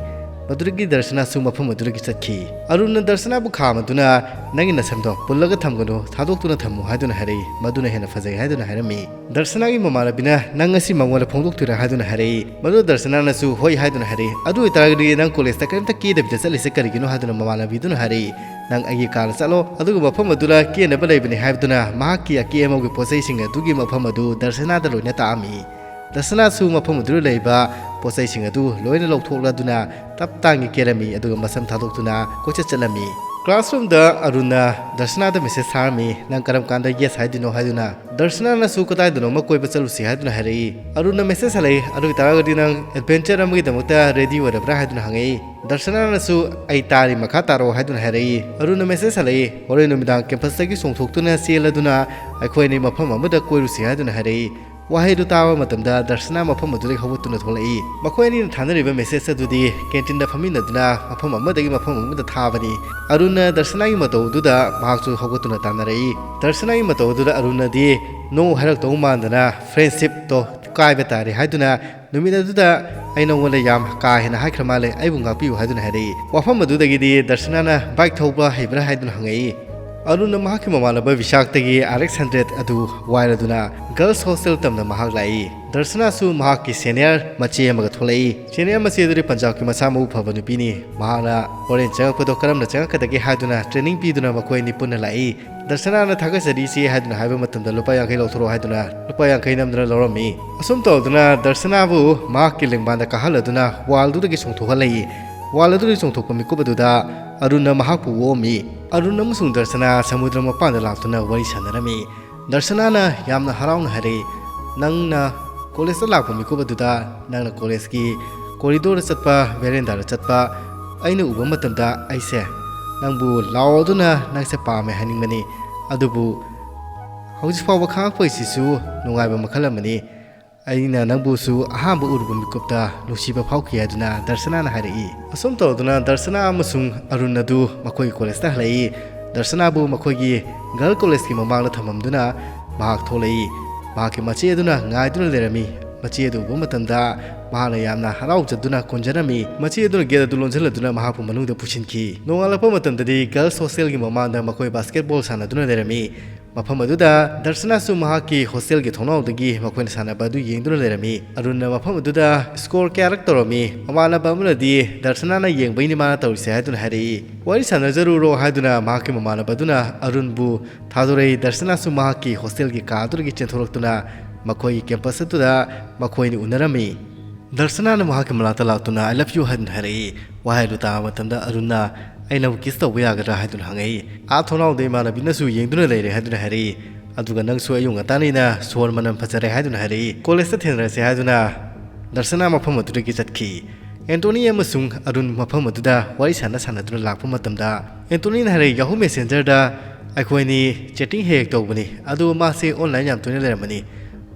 ꯃꯗꯨꯗꯒꯤ ꯗꯔꯁꯅꯥꯁꯨ ꯃꯐꯝ ꯑꯗꯨꯗꯒꯤ ꯆꯠꯈꯤ꯫ ꯑꯔꯨꯟꯅ ꯗꯔꯁꯅꯥꯕꯨ ꯈꯥꯝꯃꯗꯨꯅ, "ꯅꯪꯒꯤ ꯅꯁꯝꯗꯣ ꯄꯨꯜꯂꯒ ꯊꯝꯒꯅꯨ, ꯊꯥꯗꯣꯛꯇꯨꯅ ꯊꯝꯃꯨ" ꯍꯥꯏꯗꯨꯅ ꯍꯥꯏꯔꯛꯏ꯫ ꯃꯗꯨꯅ ꯍꯦꯟꯅ ꯐꯖꯩ ꯍꯥꯏꯗꯨꯅ ꯍꯥꯏꯔꯝꯃꯤ꯫ ꯗꯔꯁꯅꯥꯒꯤ ꯃꯃꯥꯟꯅꯕꯤꯅ, "ꯅꯪ ꯉꯁꯤ ꯃꯉꯣꯟꯗ ꯐꯣꯡꯗꯣꯛꯇꯣꯏꯔꯥ?" ꯍꯥꯏꯗꯨꯅ ꯍꯥꯏꯔꯛꯏ꯫ ꯃꯗꯨꯗ ꯗꯔꯁꯅꯥꯅꯁꯨ ꯍꯣꯏ ꯍꯥꯏꯗꯨꯅ ꯍꯥꯏꯔꯛꯏ꯫ "ꯑꯗꯨ ꯑꯣꯏꯇꯥꯔꯒꯗꯤ ꯅꯪ ꯀꯣꯂꯦꯖꯇ ꯀꯔꯤꯝꯇ ꯀꯦꯗꯕꯤꯗ ꯆꯠꯂꯤꯁꯦ ꯀꯔꯤꯒꯤꯅꯣ?" ꯍꯥꯏꯗꯨꯅ ꯃꯃꯥꯟꯅꯕꯤꯗꯨꯅ ꯍꯥꯏꯔꯛꯏ꯫ "ꯅꯪ ꯑꯩꯒꯤ ꯀꯥꯗ ꯆꯠꯂꯣ, ꯑꯗꯨꯒ ꯃꯐꯝ ꯑꯗꯨꯗ ꯀꯦꯅꯕ ꯂꯩꯕꯅꯤ" ꯍꯥꯏꯗꯨꯅ ꯃꯍꯥꯛꯀꯤ ꯑꯀꯦ ꯑꯃꯧꯒꯤ ꯄꯣꯠꯆꯩꯁꯤꯡ ꯑꯗꯨꯒꯤ ꯃꯐꯝ ꯑꯗꯨ ꯗꯔꯁꯅꯥꯗ ꯂꯣꯏꯅ ꯇꯥꯛꯑꯝꯃꯤ꯫ ꯗꯔꯁꯅꯥꯁꯨ ꯃꯐꯝ ꯑꯗꯨꯗ ꯂꯩꯕ ꯄꯣꯠꯆꯩꯁꯤꯡ ꯑꯗꯨ ꯂꯣꯏꯅ ꯂꯧꯊꯣꯛꯂꯗꯨꯅ ꯇꯞ ꯇꯥꯡꯒꯤ ꯀꯦꯔꯝꯃꯤ, ꯑꯗꯨꯒ ꯃꯁꯝ ꯊꯥꯗꯣꯛꯇꯨꯅ ꯀꯣꯏꯆꯠ ꯆꯠꯂꯝꯃꯤ꯫ Classroomꯗ ꯑꯔꯨꯟꯅ ꯗꯔꯁꯅꯥꯗ message ꯊꯥꯔꯝꯃꯤ, "ꯅꯪ ꯀꯔꯝ ꯀꯥꯟꯗ yes ꯍꯥꯏꯗꯣꯏꯅꯣ?" ꯍꯥꯏꯗꯨꯅ꯫ ꯗꯔꯁꯅꯥꯅꯁꯨ ꯀꯗꯥꯏꯗꯅꯣꯃ ꯀꯣꯏꯕ ꯆꯠꯂꯨꯁꯤ ꯍꯥꯏꯗꯨꯅ ꯍꯥꯏꯔꯛꯏ꯫ ꯑꯔꯨꯟꯅ message ꯍꯜꯂꯛꯏ, "ꯑꯗꯨ ꯑꯣꯏꯇꯥꯔꯒꯗꯤ ꯅꯪ adventure ꯑꯃꯒꯤꯗꯃꯛꯇ ready ꯑꯣꯏꯔꯕ꯭ꯔꯥ?" ꯍꯥꯏꯗꯨꯅ ꯍꯪꯉꯛꯏ꯫ ꯗꯔꯁꯅꯥꯅꯁꯨ, "ꯑꯩ ꯇꯥꯔꯤ, ꯃꯈꯥ ꯇꯥꯔꯛꯑꯣ" ꯍꯥꯏꯗꯨꯅ ꯍꯥꯏꯔꯛꯏ꯫ ꯑꯔꯨꯟꯅ message ꯍꯜꯂꯛꯏ, "ꯍꯣꯔꯦꯟ ꯅꯨꯃꯤꯗꯥꯡ campusꯇꯒꯤ ꯆꯣꯡꯊꯣꯛꯇꯨꯅ ꯆꯦꯜꯂꯗꯨꯅ ꯑꯩꯈꯣꯏ ꯑꯅꯤ ꯃꯐꯝ ꯑꯃꯗ ꯀꯣꯏꯔꯨꯁꯤ" ꯍꯥꯏꯗꯨꯅ ꯍꯥꯏꯔꯛꯏ꯫ ꯋꯥꯍꯩꯗꯨ ꯇꯥꯕ ꯃꯇꯝꯗ ꯗꯔꯁꯅꯥ ꯃꯐꯝ ꯑꯗꯨꯗꯒꯤ ꯍꯧꯒꯠꯇꯨꯅ ꯊꯣꯛꯂꯛꯏ꯫ ꯃꯈꯣꯏ ꯑꯅꯤꯅ ꯊꯥꯅꯔꯤꯕ message ꯑꯗꯨꯗꯤ canteen ꯐꯝꯃꯤꯟꯅꯗꯨꯅ ꯃꯐꯝ ꯑꯃꯗꯒꯤ ꯃꯐꯝ ꯑꯃꯗ ꯊꯥꯕꯅꯤ꯫ ꯑꯔꯨꯟꯅ ꯗꯔꯁꯅꯥꯒꯤ ꯃꯇꯧ ꯑꯗꯨꯗ ꯃꯍꯥꯛꯁꯨ ꯍꯧꯒꯠꯇꯨꯅ ꯇꯥꯟꯅꯔꯛꯏ꯫ ꯗꯔꯁꯅꯥꯒꯤ ꯃꯇꯧ ꯑꯗꯨꯗ ꯑꯔꯨꯟꯅꯗꯤ no ꯍꯥꯏꯔꯛꯇꯧ ꯃꯥꯟꯗꯅ friendshipꯇꯣ ꯀꯥꯏꯕ ꯇꯥꯔꯦ ꯍꯥꯏꯗꯨꯅ, "ꯅꯨꯃꯤꯠ ꯑꯗꯨꯗ ꯑꯩ ꯅꯉꯣꯟꯗ ꯌꯥꯝ ꯀꯥ ꯍꯦꯟꯅ ꯍꯥꯏꯈ꯭ꯔ ꯃꯥꯜꯂꯦ, ꯑꯩꯕꯨ ꯉꯥꯛꯄꯤꯌꯨ" ꯍꯥꯏꯗꯨꯅ ꯍꯥꯏꯔꯛꯏ꯫ ꯋꯥꯐꯝ ꯑꯗꯨꯗꯒꯤꯗꯤ ꯗꯔꯁꯅꯥꯅ bike ꯊꯧꯕ ꯍꯩꯕ꯭ꯔꯥ ꯍꯥꯏꯗꯨꯅ ꯍꯪꯉꯛꯏ꯫ ꯑꯔꯨꯟꯅ ꯃꯍꯥꯛꯀꯤ ꯃꯃꯥꯟꯅꯕ ꯕꯤꯁꯥꯛꯇꯒꯤ RX hundred ꯑꯗꯨ ꯋꯥꯏꯔꯗꯨꯅ girls hostel ꯇꯝꯅ ꯃꯍꯥꯛ ꯂꯥꯛꯏ꯫ ꯗꯔꯁꯅꯥꯁꯨ ꯃꯍꯥꯛꯀꯤ senior ꯃꯆꯦ ꯑꯃꯒ ꯊꯣꯛꯂꯛꯏ꯫ Senior ꯃꯆꯦ ꯑꯗꯨꯗꯤ ꯄꯟꯖꯥꯕꯀꯤ ꯃꯆꯥ ꯃꯎ ꯐꯕ ꯅꯨꯄꯤꯅꯤ꯫ ꯃꯍꯥꯛꯅ ꯍꯣꯔꯦꯟ ꯆꯪꯉꯛꯄꯗꯣ ꯀꯔꯝꯅ ꯆꯪꯉꯛꯀꯗꯒꯦ ꯍꯥꯏꯗꯨꯅ training ꯄꯤꯗꯨꯅ ꯃꯈꯣꯏ ꯑꯅꯤ ꯄꯨꯟꯅ ꯂꯥꯛꯏ꯫ ꯗꯔꯁꯅꯥꯅ "ꯊꯥꯒꯠꯆꯔꯤ ꯏꯆꯦ" ꯍꯥꯏꯗꯨꯅ ꯍꯥꯏꯕ ꯃꯇꯝꯗ "ꯂꯨꯄꯥ ꯌꯥꯡꯈꯩ ꯂꯧꯊꯣꯔꯛꯑꯣ" ꯍꯥꯏꯗꯨꯅ ꯂꯨꯄꯥ ꯌꯥꯡꯈꯩ ꯅꯝꯗꯨꯅ ꯂꯧꯔꯝꯃꯤ꯫ ꯑꯁꯨꯝ ꯇꯧꯗꯨꯅ ꯗꯔꯁꯅꯥꯕꯨ ꯃꯍꯥꯛꯀꯤ ꯂꯦꯡꯕꯥꯟꯗ ꯀꯥꯍꯜꯂꯗꯨꯅ wallꯗꯨꯗꯒꯤ ꯆꯣꯡꯊꯣꯛꯍꯜꯂꯛꯏ꯫ Wall ꯑꯗꯨꯗꯒꯤ ꯆꯣꯡꯊꯣꯛꯄ ꯃꯤꯀꯨꯞ ꯑꯗꯨꯗ ꯑꯔꯨꯟꯅ ꯃꯍꯥꯛꯄꯨ ꯑꯣꯛꯑꯝꯃꯤ꯫ ꯑꯔꯨꯟ ꯑꯃꯁꯨꯡ ꯗꯔꯁꯅꯥ ꯁꯃꯨꯗ꯭ꯔ ꯃꯄꯥꯟꯗ ꯂꯥꯛꯇꯨꯅ ꯋꯥꯔꯤ ꯁꯥꯟꯅꯔꯝꯃꯤ꯫ ꯗꯔꯁꯅꯥꯅ ꯌꯥꯝꯅ ꯍꯔꯥꯎꯅ ꯍꯥꯏꯔꯛꯏ, "ꯅꯪꯅ collegeꯇ ꯂꯥꯛꯄ ꯃꯤꯀꯨꯞ ꯑꯗꯨꯗ ꯅꯪꯅ collegeꯀꯤ corridorꯗ ꯆꯠꯄ, verandaꯗ ꯆꯠꯄ ꯑꯩꯅ ꯎꯕ ꯃꯇꯝꯗ ꯑꯩꯁꯦ ꯅꯪꯕꯨ ꯂꯥꯎꯗꯨꯅ ꯅꯪꯁꯦ ꯄꯥꯝꯃꯦ ꯍꯥꯏꯅꯤꯡꯕꯅꯤ꯫ ꯑꯗꯨꯕꯨ ꯍꯧꯖꯤꯛ ꯐꯥꯎꯕ ꯈꯪꯉꯛꯄꯁꯤꯁꯨ ꯅꯨꯡꯉꯥꯏꯕ ꯃꯈꯜ ꯑꯃꯅꯤ꯫ ꯑꯩꯅ ꯅꯪꯕꯨꯁꯨ ꯑꯍꯥꯟꯕ ꯎꯔꯨꯕ ꯃꯤꯀꯨꯞꯇ ꯅꯨꯡꯁꯤꯕ ꯐꯥꯎꯈꯤ" ꯍꯥꯏꯗꯨꯅ ꯗꯔꯁꯅꯥꯅ ꯍꯥꯏꯔꯛꯏ꯫ ꯑꯁꯨꯝ ꯇꯧꯗꯨꯅ ꯗꯔꯁꯅꯥ ꯑꯃꯁꯨꯡ ꯑꯔꯨꯟ ꯑꯗꯨ ꯃꯈꯣꯏꯒꯤ collegeꯇ ꯍꯜꯂꯛꯏ꯫ ꯗꯔꯁꯅꯥꯕꯨ ꯃꯈꯣꯏꯒꯤ girl collegeꯀꯤ ꯃꯃꯥꯡꯗ ꯊꯝꯃꯝꯗꯨꯅ ꯃꯍꯥꯛ ꯊꯣꯛꯂꯛꯏ꯫ ꯃꯍꯥꯛꯀꯤ ꯃꯆꯦ ꯑꯗꯨꯅ ꯉꯥꯏꯗꯨꯅ ꯂꯩꯔꯝꯃꯤ꯫ ꯃꯆꯦ ꯑꯗꯨ ꯎꯕ ꯃꯇꯝꯗ ꯃꯍꯥꯛꯅ ꯌꯥꯝꯅ ꯍꯔꯥꯎꯖꯗꯨꯅ ꯀꯣꯟꯖꯔꯝꯃꯤ꯫ ꯃꯆꯦ ꯑꯗꯨꯅ gate ꯑꯗꯨ ꯂꯣꯟꯁꯤꯜꯂꯗꯨꯅ ꯃꯍꯥꯛꯄꯨ ꯃꯅꯨꯡꯗ ꯄꯨꯁꯤꯟꯈꯤ꯫ ꯅꯣꯡꯉꯥꯜꯂꯛꯄ ꯃꯇꯝꯗꯗꯤ girls hostelꯒꯤ ꯃꯃꯥꯡꯗ ꯃꯈꯣꯏ basketball ꯁꯥꯟꯅꯗꯨꯅ ꯂꯩꯔꯝꯃꯤ꯫ ꯃꯐꯝ ꯑꯗꯨꯗ ꯗꯔꯁꯅꯥꯁꯨ ꯃꯍꯥꯛꯀꯤ hostelꯒꯤ ꯊꯣꯡꯅꯥꯎꯗꯒꯤ ꯃꯈꯣꯏꯅ ꯁꯥꯟꯅꯕ ꯑꯗꯨ ꯌꯦꯡꯗꯨꯅ ꯂꯩꯔꯝꯃꯤ꯫ ꯑꯔꯨꯟꯅ ꯃꯐꯝ ꯑꯗꯨꯗ score ꯀꯌꯥꯔꯛ ꯇꯧꯔꯝꯃꯤ꯫ ꯃꯃꯥꯟꯅꯕ ꯑꯃꯅꯗꯤ ꯗꯔꯁꯅꯥꯅ ꯌꯦꯡꯕꯩꯅꯤ ꯃꯥꯅ ꯇꯧꯔꯤꯁꯦ ꯍꯥꯏꯗꯨꯅ ꯍꯥꯏꯔꯛꯏ꯫ ꯋꯥꯔꯤ ꯁꯥꯟꯅꯖꯔꯨꯔꯣ ꯍꯥꯏꯗꯨꯅ ꯃꯍꯥꯛꯀꯤ ꯃꯃꯥꯟꯅꯕ ꯑꯗꯨꯅ ꯑꯔꯨꯟꯕꯨ ꯊꯥꯗꯣꯔꯛꯏ꯫ ꯗꯔꯁꯅꯥꯁꯨ ꯃꯍꯥꯛꯀꯤ hostelꯒꯤ ꯀꯥ ꯑꯗꯨꯗꯒꯤ ꯆꯦꯟꯊꯣꯔꯛꯇꯨꯅ ꯃꯈꯣꯏꯒꯤ campus ꯑꯗꯨꯗ ꯃꯈꯣꯏꯅꯤ ꯎꯅꯔꯝꯃꯤ꯫ ꯗꯔꯁꯅꯥꯅ ꯃꯍꯥꯛꯀꯤ ꯃꯅꯥꯛꯇ ꯂꯥꯛꯇꯨꯅ "I love you" ꯍꯥꯏꯗꯨꯅ ꯍꯥꯏꯔꯛꯏ꯫ ꯋꯥꯍꯩ ꯑꯗꯨ ꯇꯥꯕ ꯃꯇꯝꯗ ꯑꯔꯨꯟꯅ "ꯑꯩ ꯅꯪꯕꯨ ꯀꯤꯁ ꯇꯧꯕ ꯌꯥꯒꯗ꯭ꯔꯥ?" ꯍꯥꯏꯗꯨꯅ ꯍꯪꯉꯛꯏ꯫ ꯑꯥ ꯊꯣꯡꯅꯥꯎꯗ ꯏꯃꯥꯟꯅꯕꯤꯅꯁꯨ ꯌꯦꯡꯗꯨꯅ ꯂꯩꯔꯦ ꯍꯥꯏꯗꯨꯅ ꯍꯥꯏꯔꯛꯏ꯫ ꯑꯗꯨꯒ "ꯅꯪꯁꯨ ꯑꯌꯨꯛ ꯉꯟꯇꯥꯅꯤꯅ ꯁꯣꯔ ꯃꯅꯝ ꯐꯖꯔꯦ" ꯍꯥꯏꯗꯨꯅ ꯍꯥꯏꯔꯛꯏ꯫ "ꯀꯣꯂꯦꯖꯇ ꯊꯦꯡꯅꯔꯁꯦ" ꯍꯥꯏꯗꯨꯅ ꯗꯔꯁꯅꯥ ꯃꯐꯝ ꯑꯗꯨꯗꯒꯤ ꯆꯠꯈꯤ꯫ ꯑꯦꯟꯇꯣꯅꯤ ꯑꯃꯁꯨꯡ ꯑꯔꯨꯟ ꯃꯐꯝ ꯑꯗꯨꯗ ꯋꯥꯔꯤ ꯁꯥꯟꯅ ꯁꯥꯟꯅꯗꯨꯅ ꯂꯥꯛꯄ ꯃꯇꯝꯗ, ꯑꯦꯟꯇꯣꯅꯤꯅ ꯍꯥꯏꯔꯛꯏ, "ꯌꯥꯍꯨ ꯃꯦꯁꯦꯟꯖꯔꯗ ꯑꯩꯈꯣꯏꯅꯤ ꯆꯦꯇꯤꯡ ꯍꯦꯛ ꯍꯦꯛ ꯇꯧꯕꯅꯤ, ꯑꯗꯨ ꯃꯥꯁꯦ ꯑꯣꯟꯂꯥꯏꯟ ꯌꯥꯝ ꯇꯣꯏꯅ ꯂꯩꯔꯝꯃꯅꯤ꯫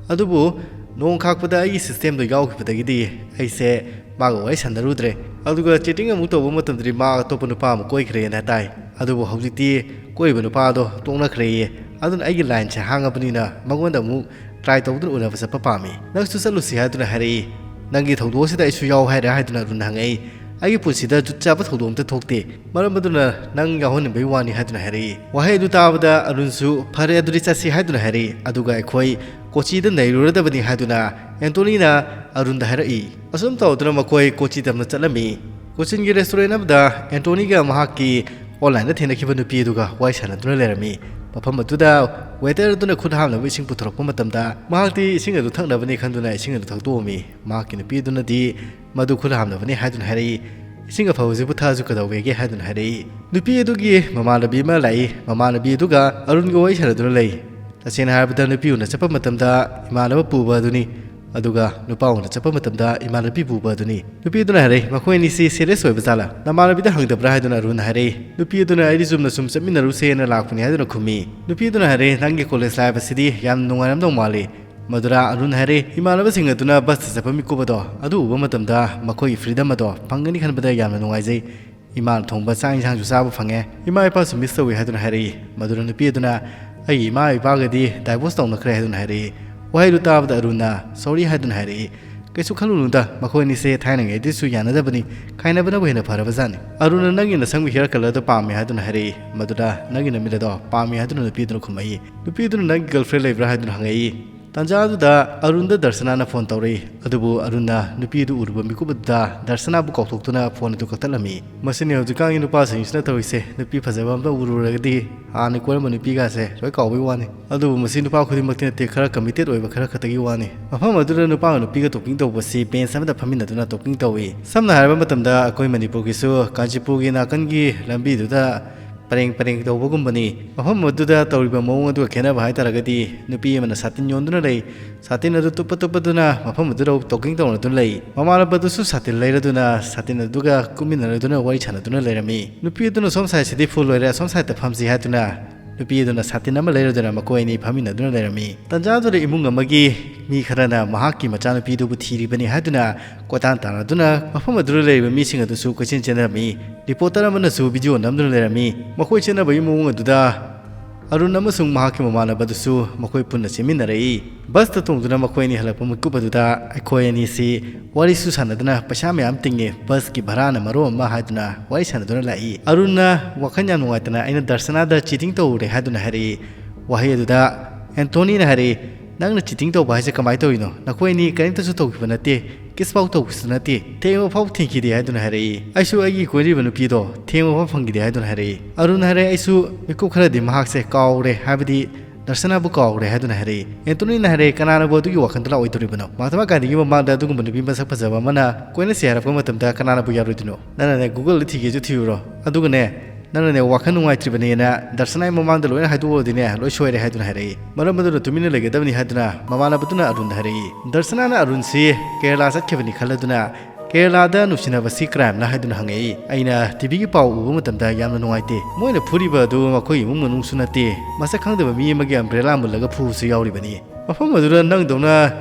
ꯑꯗꯨꯕꯨ ꯅꯣꯡ ꯈꯥꯛꯄꯗ ꯑꯩꯒꯤ ꯁꯤꯁꯇꯦꯝꯗꯣ ꯌꯥꯎꯈꯤꯕꯗꯒꯤꯗꯤ ꯑꯩꯁꯦ ꯃꯥꯒ ꯋꯥꯔꯤ ꯁꯥꯟꯅꯔꯨꯗ꯭ꯔꯦ꯫ ꯑꯗꯨꯒ ꯆꯦꯇꯤꯡ ꯑꯃꯨꯛ ꯇꯧꯕ ꯃꯇꯝꯗꯗꯤ ꯃꯥ ꯑꯇꯣꯞꯄ ꯅꯨꯄꯥ ꯑꯃ ꯀꯣꯏꯈ꯭ꯔꯦꯅ ꯇꯥꯏ꯫ ꯑꯗꯨꯕꯨ ꯍꯧꯖꯤꯛꯇꯤ ꯀꯣꯏꯔꯤꯕ ꯅꯨꯄꯥꯗꯣ ꯇꯣꯛꯅꯈ꯭ꯔꯦꯌꯦ꯫ ꯑꯗꯨꯅ ꯑꯩꯒꯤ ꯂꯥꯏꯟꯁꯦ ꯍꯥꯡꯉꯕꯅꯤꯅ ꯃꯉꯣꯟꯗ ꯑꯃꯨꯛ ꯇ꯭ꯔꯥꯏ ꯇꯧꯗꯨꯅ ꯎꯅꯕ ꯆꯠꯄ ꯄꯥꯝꯃꯤ꯫ ꯅꯪꯁꯨ ꯆꯠꯂꯨꯁꯤ" ꯍꯥꯏꯗꯨꯅ ꯍꯥꯏꯔꯛꯏ꯫ "ꯅꯪꯒꯤ ꯊꯧꯗꯣꯛ ꯑꯁꯤꯗ ꯑꯩꯁꯨ ꯌꯥꯎ ꯍꯥꯏꯔꯦ?" ꯍꯥꯏꯗꯨꯅ ꯑꯔꯨꯟꯅ ꯍꯪꯉꯛꯏ꯫ "ꯑꯩꯒꯤ ꯄꯨꯟꯁꯤꯗ ꯖꯨꯠ ꯆꯥꯕ ꯊꯧꯗꯣꯛ ꯑꯝꯇ ꯊꯣꯛꯇꯦ, ꯃꯔꯝ ꯑꯗꯨꯅ ꯅꯪ ꯌꯥꯎꯍꯟꯅꯤꯡꯕꯒꯤ ꯋꯥꯅꯤ" ꯍꯥꯏꯗꯨꯅ ꯍꯥꯏꯔꯛꯏ꯫ ꯋꯥꯍꯩ ꯑꯗꯨ ꯇꯥꯕꯗ ꯑꯔꯨꯟꯁꯨ "ꯐꯔꯦ, ꯑꯗꯨꯗꯤ ꯆꯠꯁꯤ" ꯍꯥꯏꯗꯨꯅ ꯍꯥꯏꯔꯛꯏ꯫ ꯑꯗꯨꯒ "ꯑꯩꯈꯣꯏ ꯀꯣꯆꯤꯗ ꯅꯩꯔꯨꯔꯗꯕꯅꯤ" ꯍꯥꯏꯗꯨꯅ ꯑꯦꯟꯇꯣꯅꯤꯅ ꯑꯔꯨꯟꯗ ꯍꯥꯏꯔꯛꯏ꯫ ꯑꯁꯨꯝ ꯇꯧꯗꯨꯅ ꯃꯈꯣꯏ ꯀꯣꯆꯤ ꯇꯝꯅ ꯆꯠꯂꯝꯃꯤ꯫ ꯀꯣꯆꯤꯟꯒꯤ ꯔꯦꯁꯇꯨꯔꯦꯟ ꯑꯃꯗ ꯑꯦꯟꯇꯣꯅꯤꯒ ꯃꯍꯥꯛꯀꯤ ꯑꯣꯟꯂꯥꯏꯟꯗ ꯊꯦꯡꯅꯈꯤꯕ ꯅꯨꯄꯤ ꯑꯗꯨꯒ ꯋꯥꯔꯤ ꯁꯥꯟꯅꯗꯨꯅ ꯂꯩꯔꯝꯃꯤ꯫ ꯃꯐꯝ ꯑꯗꯨꯗ ꯋꯦꯇꯔ ꯑꯗꯨꯅ ꯈꯨꯠ ꯍꯥꯝꯅꯕ ꯏꯁꯤꯡ ꯄꯨꯊꯣꯔꯛꯄ ꯃꯇꯝꯗ, ꯃꯍꯥꯛꯇꯤ ꯏꯁꯤꯡ ꯑꯗꯨ ꯊꯛꯅꯕꯅꯤ ꯈꯟꯗꯨꯅ ꯏꯁꯤꯡ ꯑꯗꯨ ꯊꯛꯇꯣꯛꯑꯝꯃꯤ꯫ ꯃꯍꯥꯛꯀꯤ ꯅꯨꯄꯤ ꯑꯗꯨꯅꯗꯤ ꯃꯗꯨ ꯈꯨꯠ ꯍꯥꯝꯅꯕꯅꯤ ꯍꯥꯏꯗꯨꯅ ꯍꯥꯏꯔꯛꯏ꯫ "ꯏꯁꯤꯡ ꯑꯐꯕꯁꯤꯕꯨ ꯊꯛꯑꯁꯨ ꯀꯩꯗꯧꯒꯦꯒꯦ?" ꯍꯥꯏꯗꯨꯅ ꯍꯥꯏꯔꯛꯏ꯫ ꯅꯨꯄꯤ ꯑꯗꯨꯒꯤ ꯃꯃꯥꯟꯅꯕꯤ ꯑꯃ ꯂꯥꯛꯏ꯫ ꯃꯃꯥꯟꯅꯕꯤ ꯑꯗꯨꯒ ꯑꯔꯨꯟꯒ ꯋꯥꯔꯤ ꯁꯥꯟꯅꯗꯨꯅ ꯂꯩ꯫ ꯇꯁꯦꯡꯅ ꯍꯥꯏꯔꯕꯗ, ꯅꯨꯄꯤ ꯎꯅ ꯆꯠꯄ ꯃꯇꯝꯗ ꯏꯃꯥꯟꯅꯕ ꯄꯨꯕ ꯑꯗꯨꯅꯤ, ꯑꯗꯨꯒ ꯅꯨꯄꯥ ꯎꯅ ꯆꯠꯄ ꯃꯇꯝꯗ ꯏꯃꯥꯟꯅꯕꯤ ꯄꯨꯕ ꯑꯗꯨꯅꯤ꯫ ꯅꯨꯄꯤ ꯑꯗꯨꯅ ꯍꯥꯏꯔꯛꯏ, "ꯃꯈꯣꯏ ꯑꯅꯤꯁꯤ ꯁꯦꯔꯤꯌꯁ ꯑꯣꯏꯕ ꯖꯥꯠꯂꯥ? ꯅꯃꯥꯟꯅꯕꯤꯗ ꯍꯪꯗꯕ꯭ꯔꯥ?" ꯍꯥꯏꯗꯨꯅ ꯑꯔꯨꯟꯅ ꯍꯥꯏꯔꯛꯏ꯫ ꯅꯨꯄꯤ ꯑꯗꯨꯅ, "ꯑꯩꯗꯤ ꯆꯨꯝꯅ ꯁꯨꯝ ꯆꯠꯃꯤꯟꯅꯔꯨꯁꯦꯅ ꯂꯥꯛꯄꯅꯤ" ꯍꯥꯏꯗꯨꯅ ꯈꯨꯝꯃꯤ꯫ ꯅꯨꯄꯤ ꯑꯗꯨꯅ ꯍꯥꯏꯔꯛꯏ, "ꯅꯪꯒꯤ ꯀꯣꯂꯦꯖ ꯂꯥꯏꯐ ꯑꯁꯤꯗꯤ ꯌꯥꯝ ꯅꯨꯡꯉꯥꯏꯔꯝꯗꯧ ꯃꯥꯜꯂꯤ"꯫ ꯃꯗꯨꯗ ꯑꯔꯨꯟ ꯍꯥꯏꯔꯛꯏ, "ꯏꯃꯥꯟꯅꯕꯁꯤꯡ ꯑꯗꯨꯅ ꯕꯁꯇ ꯆꯠꯄ ꯃꯤꯀꯨꯞ ꯑꯗꯣ, ꯑꯗꯨ ꯎꯕ ꯃꯇꯝꯗ ꯃꯈꯣꯏꯒꯤ ꯐ꯭ꯔꯤꯗꯝ ꯑꯗꯣ ꯐꯪꯒꯅꯤ ꯈꯟꯕꯗ ꯌꯥꯝꯅ ꯅꯨꯡꯉꯥꯏꯖꯩ꯫ ꯏꯃꯥꯅ ꯊꯣꯡꯕ ꯆꯥꯛ ꯏꯟꯁꯥꯡꯁꯨ ꯆꯥꯕ ꯐꯪꯉꯦ꯫ ꯏꯃꯥ ꯏꯄꯥꯁꯨ ꯃꯤꯁ ꯇꯧꯏ" ꯍꯥꯏꯗꯨꯅ ꯍꯥꯏꯔꯛꯏ꯫ ꯃꯗꯨꯗ ꯅꯨꯄꯤ ꯑꯗꯨꯅ, "ꯑꯩꯒꯤ ꯏꯃꯥ ꯏꯄꯥꯒꯗꯤ ꯗꯥꯏꯚꯣꯔꯁ ꯇꯧꯅꯈ꯭ꯔꯦ" ꯍꯥꯏꯗꯨꯅ ꯍꯥꯏꯔꯛꯏ꯫ ꯋꯥꯍꯩꯗꯨ ꯇꯥꯕꯗ ꯑꯔꯨꯟꯅ "ꯁꯣꯔꯤ" ꯍꯥꯏꯗꯨꯅ ꯍꯥꯏꯔꯛꯏ꯫ "ꯀꯩꯁꯨ ꯈꯜꯂꯨꯅꯨꯗ, ꯃꯈꯣꯏ ꯑꯅꯤꯁꯦ ꯊꯥꯏꯅꯉꯩꯗꯁꯨ ꯌꯥꯅꯗꯕꯅꯤ, ꯈꯥꯏꯅꯕꯅꯕꯨ ꯍꯦꯟꯅ ꯐꯔꯕꯖꯥꯠꯅꯤ꯫ ꯑꯔꯨꯟꯅ ꯅꯪꯒꯤ ꯅꯁꯝꯒꯤ ꯍꯤꯌꯔ ꯀꯂꯔꯗꯣ ꯄꯥꯝꯃꯤ" ꯍꯥꯏꯗꯨꯅ ꯍꯥꯏꯔꯛꯏ꯫ ꯃꯗꯨꯗ "ꯅꯪꯒꯤ ꯅꯃꯤꯠ ꯑꯗꯣ ꯄꯥꯝꯃꯤ" ꯍꯥꯏꯗꯨꯅ ꯅꯨꯄꯤ ꯑꯗꯨꯅ ꯈꯨꯝꯃꯛꯏ꯫ ꯅꯨꯄꯤ ꯑꯗꯨꯅ "ꯅꯪꯒꯤ ꯒꯔꯜꯐ꯭ꯔꯦꯟ ꯂꯩꯕ꯭ꯔꯥ?" ꯍꯥꯏꯗꯨꯅ ꯍꯪꯉꯛꯏ꯫ ꯇꯥꯟꯖꯥ ꯑꯗꯨꯗ ꯑꯔꯨꯟꯗ ꯗꯔꯁꯅꯥꯅ ꯐꯣꯟ ꯇꯧꯔꯛꯏ꯫ ꯑꯗꯨꯕꯨ ꯑꯔꯨꯟꯅ ꯅꯨꯄꯤ ꯑꯗꯨ ꯎꯔꯨꯕ ꯃꯤꯀꯨꯞ ꯑꯗꯨꯗ ꯗꯔꯁꯅꯥꯕꯨ ꯀꯥꯎꯊꯣꯛꯇꯨꯅ ꯐꯣꯟ ꯑꯗꯨ ꯀꯛꯊꯠꯂꯝꯃꯤ꯫ "ꯃꯁꯤꯅꯤ ꯍꯧꯖꯤꯛꯀꯥꯟꯒꯤ ꯅꯨꯄꯥꯁꯤꯡꯁꯤꯅ ꯇꯧꯔꯤꯁꯦ, ꯅꯨꯄꯤ ꯐꯖꯕ ꯑꯝꯇ ꯎꯔꯨꯔꯒꯗꯤ ꯍꯥꯟꯅ ꯀꯣꯏꯔꯝꯕ ꯅꯨꯄꯤꯒꯥꯁꯦ ꯂꯣꯏ ꯀꯥꯎꯕꯩ ꯋꯥꯅꯤ꯫ ꯑꯗꯨꯕꯨ ꯃꯁꯤ ꯅꯨꯄꯥ ꯈꯨꯗꯤꯡꯃꯛꯇꯤ ꯅꯠꯇꯦ, ꯈꯔ committed ꯑꯣꯏꯕ ꯈꯔ ꯈꯛꯇꯒꯤ ꯋꯥꯅꯤ꯫" ꯃꯐꯝ ꯑꯗꯨꯗ ꯅꯨꯄꯥꯒ ꯅꯨꯄꯤꯒ talking ꯇꯧꯕꯁꯤ bench ꯑꯃꯗ ꯐꯝꯃꯤꯟꯅꯗꯨꯅ talking ꯇꯧꯏ꯫ ꯁꯝꯅ ꯍꯥꯏꯔꯕ ꯃꯇꯝꯗ ꯑꯩꯈꯣꯏ ꯃꯅꯤꯄꯨꯔꯒꯤꯁꯨ ꯀꯥꯟꯆꯤꯄꯨꯔꯒꯤ ꯅꯥꯀꯟꯒꯤ ꯂꯝꯕꯤꯗꯨꯗ ꯄꯔꯦꯡ ꯄꯔꯦꯡ ꯇꯧꯕꯒꯨꯝꯕꯅꯤ꯫ ꯃꯐꯝ ꯑꯗꯨꯗ ꯇꯧꯔꯤꯕ ꯃꯑꯣꯡ ꯑꯗꯨꯒ ꯈꯦꯠꯅꯕ ꯍꯥꯏꯇꯥꯔꯒꯗꯤ, ꯅꯨꯄꯤ ꯑꯃꯅ ꯁꯥꯇꯤꯟ ꯌꯣꯟꯗꯨꯅ ꯂꯩ꯫ ꯁꯥꯇꯤꯟ ꯑꯗꯨ ꯇꯨꯞꯄ ꯇꯨꯞꯄꯗꯨꯅ ꯃꯐꯝ ꯑꯗꯨꯗ talking ꯇꯧꯅꯗꯨꯅ ꯂꯩ꯫ ꯃꯃꯥꯟꯅꯕꯗꯨꯁꯨ ꯁꯥꯇꯤꯟ ꯂꯩꯔꯗꯨꯅ ꯁꯥꯇꯤꯟ ꯑꯗꯨꯒ ꯀꯨꯝꯃꯤꯟꯅꯔꯗꯨꯅ ꯋꯥꯔꯤ ꯁꯥꯟꯅꯗꯨꯅ ꯂꯩꯔꯝꯃꯤ꯫ ꯅꯨꯄꯤ ꯑꯗꯨꯅ "ꯁꯣꯝ sideꯁꯤꯗꯤ full ꯑꯣꯏꯔꯦ, ꯑꯁꯣꯝ sideꯇ ꯐꯝꯁꯤ" ꯍꯥꯏꯗꯨꯅ ꯅꯨꯄꯤ ꯑꯗꯨꯅ ꯁꯥꯇꯤꯟ ꯑꯃ ꯂꯩꯔꯗꯨꯅ ꯃꯈꯣꯏ ꯑꯅꯤ ꯐꯝꯃꯤꯟꯅꯗꯨꯅ ꯂꯩꯔꯝꯃꯤ꯫ ꯇꯟꯖꯥ ꯑꯗꯨꯗ ꯏꯃꯨꯡ ꯑꯃꯒꯤ ꯃꯤ ꯈꯔꯅ ꯃꯍꯥꯛꯀꯤ ꯃꯆꯥꯅꯨꯄꯤꯗꯨꯕꯨ ꯊꯤꯔꯤꯕꯅꯤ ꯍꯥꯏꯗꯨꯅ ꯀꯣꯏꯇꯥꯟ ꯇꯥꯟꯅꯗꯨꯅ ꯃꯐꯝ ꯑꯗꯨꯗ ꯂꯩꯔꯤꯕ ꯃꯤꯁꯤꯡ ꯑꯗꯨꯁꯨ ꯀꯣꯏꯆꯦꯟ ꯆꯦꯟꯅꯔꯝꯃꯤ꯫ Reporter ꯑꯃꯅꯁꯨ video ꯅꯝꯗꯨꯅ ꯂꯩꯔꯝꯃꯤ꯫ ꯃꯈꯣꯏ ꯆꯦꯟꯅꯕꯒꯤ ꯃꯑꯣꯡ ꯑꯗꯨꯗ ꯑꯔꯨꯟ ꯑꯃꯁꯨꯡ ꯃꯍꯥꯛꯀꯤ ꯃꯃꯥꯟꯅꯕꯗꯨꯁꯨ ꯃꯈꯣꯏ ꯄꯨꯟꯅ ꯆꯦꯟꯃꯤꯟꯅꯔꯛꯏ꯫ Busꯇ ꯇꯣꯡꯗꯨꯅ ꯃꯈꯣꯏ ꯑꯅꯤ ꯍꯜꯂꯛꯄ ꯃꯤꯀꯨꯞ ꯑꯗꯨꯗ ꯑꯩꯈꯣꯏ ꯑꯅꯤꯁꯤ ꯋꯥꯔꯤꯁꯨ ꯁꯥꯟꯅꯗꯨꯅ ꯄꯩꯁꯥ ꯃꯌꯥꯝ ꯇꯤꯡꯉꯦ, busꯀꯤ ꯚꯔꯥꯅ ꯃꯔꯣꯜ ꯑꯃ ꯍꯥꯏꯗꯨꯅ ꯋꯥꯔꯤ ꯁꯥꯟꯅꯗꯨꯅ ꯂꯥꯛꯏ꯫ ꯑꯔꯨꯟꯅ ꯋꯥꯈꯜ ꯌꯥꯝ ꯅꯨꯡꯉꯥꯏꯇꯅ "ꯑꯩꯅ ꯗꯔꯁꯅꯥꯗ cheating ꯇꯧꯔꯨꯔꯦ" ꯍꯥꯏꯗꯨꯅ ꯍꯥꯏꯔꯛꯏ꯫ ꯋꯥꯍꯩ ꯑꯗꯨꯗ ꯑꯦꯟꯊꯣꯅꯤꯅ ꯍꯥꯏꯔꯛꯏ, "ꯅꯪꯅ cheating ꯇꯧꯕ ꯍꯥꯏꯁꯦ ꯀꯃꯥꯏꯅ ꯇꯧꯔꯤꯅꯣ? ꯅꯈꯣꯏ ꯑꯅꯤ ꯀꯔꯤꯝꯇꯁꯨ ꯇꯧꯈꯤꯕ ꯅꯠꯇꯦ, kiss ꯐꯥꯎ ꯇꯧꯈꯤꯕꯁꯨ ꯅꯠꯇꯦ, ꯊꯦꯡꯕ ꯐꯥꯎ ꯊꯦꯡꯈꯤꯗꯦ" ꯍꯥꯏꯗꯨꯅ ꯍꯥꯏꯔꯛꯏ꯫ "ꯑꯩꯁꯨ ꯑꯩꯒꯤ ꯀꯣꯏꯔꯤꯕ ꯅꯨꯄꯤꯗꯣ ꯊꯦꯡꯕ ꯐꯥꯎ ꯐꯪꯈꯤꯗꯦ" ꯍꯥꯏꯗꯨꯅ ꯍꯥꯏꯔꯛꯏ꯫ ꯑꯔꯨꯟ ꯍꯥꯏꯔꯦ, "ꯑꯩꯁꯨ ꯃꯤꯀꯨꯞ ꯈꯔꯗꯤ ꯃꯍꯥꯛꯁꯦ ꯀꯥꯎꯔꯦ, ꯍꯥꯏꯕꯗꯤ ꯗꯔꯁꯅꯥꯕꯨ ꯀꯥꯎꯔꯦ" ꯍꯥꯏꯗꯨꯅ ꯍꯥꯏꯔꯛꯏ꯫ ꯑꯦꯟꯊꯣꯅꯤꯅ ꯍꯥꯏꯔꯛꯏ, "ꯀꯅꯥꯅꯕꯨ ꯑꯗꯨꯒꯤ ꯋꯥꯈꯜꯗ ꯂꯥꯛꯑꯣꯏꯗꯣꯔꯤꯕꯅꯣ? ꯃꯍꯥꯇꯃꯥ ꯒꯥꯟꯙꯤꯒꯤ ꯃꯃꯥꯡꯗ ꯑꯗꯨꯒꯨꯝꯕ ꯅꯨꯄꯤ ꯃꯁꯛ ꯐꯖꯕ ꯑꯃꯅ ꯀꯣꯏꯅꯁꯤ ꯍꯥꯏꯔꯛꯄ ꯃꯇꯝꯗ ꯀꯅꯥꯅꯕꯨ ꯌꯥꯔꯣꯏꯗꯣꯏꯅꯣ? ꯅꯪꯅꯅꯦ Googleꯗ ꯊꯤꯒꯦꯁꯨ ꯊꯤꯔꯨꯔꯣ, ꯑꯗꯨꯒꯅꯦ ꯅꯪꯅꯅꯦ ꯋꯥꯈꯜ ꯅꯨꯡꯉꯥꯏꯇ꯭ꯔꯤꯕꯅꯦꯅ ꯗꯔꯁꯅꯥꯒꯤ ꯃꯃꯥꯡꯗ ꯂꯣꯏꯅ ꯍꯥꯏꯗꯣꯛꯎꯔꯗꯤꯅꯦ ꯂꯣꯏ ꯁꯣꯏꯔꯦ" ꯍꯥꯏꯗꯨꯅ ꯍꯥꯏꯔꯛꯏ꯫ ꯃꯔꯝ ꯑꯗꯨꯅ ꯇꯨꯃꯤꯟꯅ ꯂꯩꯒꯗꯕꯅꯤ ꯍꯥꯏꯗꯨꯅ ꯃꯃꯥꯟꯅꯕꯗꯨꯅ ꯑꯔꯨꯟꯗ ꯍꯥꯏꯔꯛꯏ꯫ ꯗꯔꯁꯅꯥꯅ ꯑꯔꯨꯟꯁꯤ ꯀꯦꯔꯂꯥ ꯆꯠꯈꯤꯕꯅꯤ ꯈꯜꯂꯗꯨꯅ ꯀꯦꯔꯂꯥꯗ ꯅꯨꯡꯁꯤꯅꯕꯁꯤ crimeꯂ ꯍꯥꯏꯗꯨꯅ ꯍꯪꯉꯛꯏ꯫ ꯑꯩꯅ TVꯒꯤ ꯄꯥꯎ ꯎꯕ ꯃꯇꯝꯗ ꯌꯥꯝꯅ ꯅꯨꯡꯉꯥꯏꯇꯦ꯫ ꯃꯣꯏꯅ ꯐꯨꯔꯤꯕ ꯑꯗꯨ ꯃꯈꯣꯏ ꯏꯃꯨꯡ ꯃꯅꯨꯡꯁꯨ ꯅꯠꯇꯦ꯫ ꯃꯁꯛ ꯈꯪꯗꯕ ꯃꯤ ꯑꯃꯒꯤ umbrella ꯃꯨꯜꯂꯒ ꯐꯨꯕꯁꯨ ꯌꯥꯎꯔꯤꯕꯅꯤ꯫ ꯃꯐꯝ ꯑꯗꯨꯗ ꯅꯪꯗꯧꯅ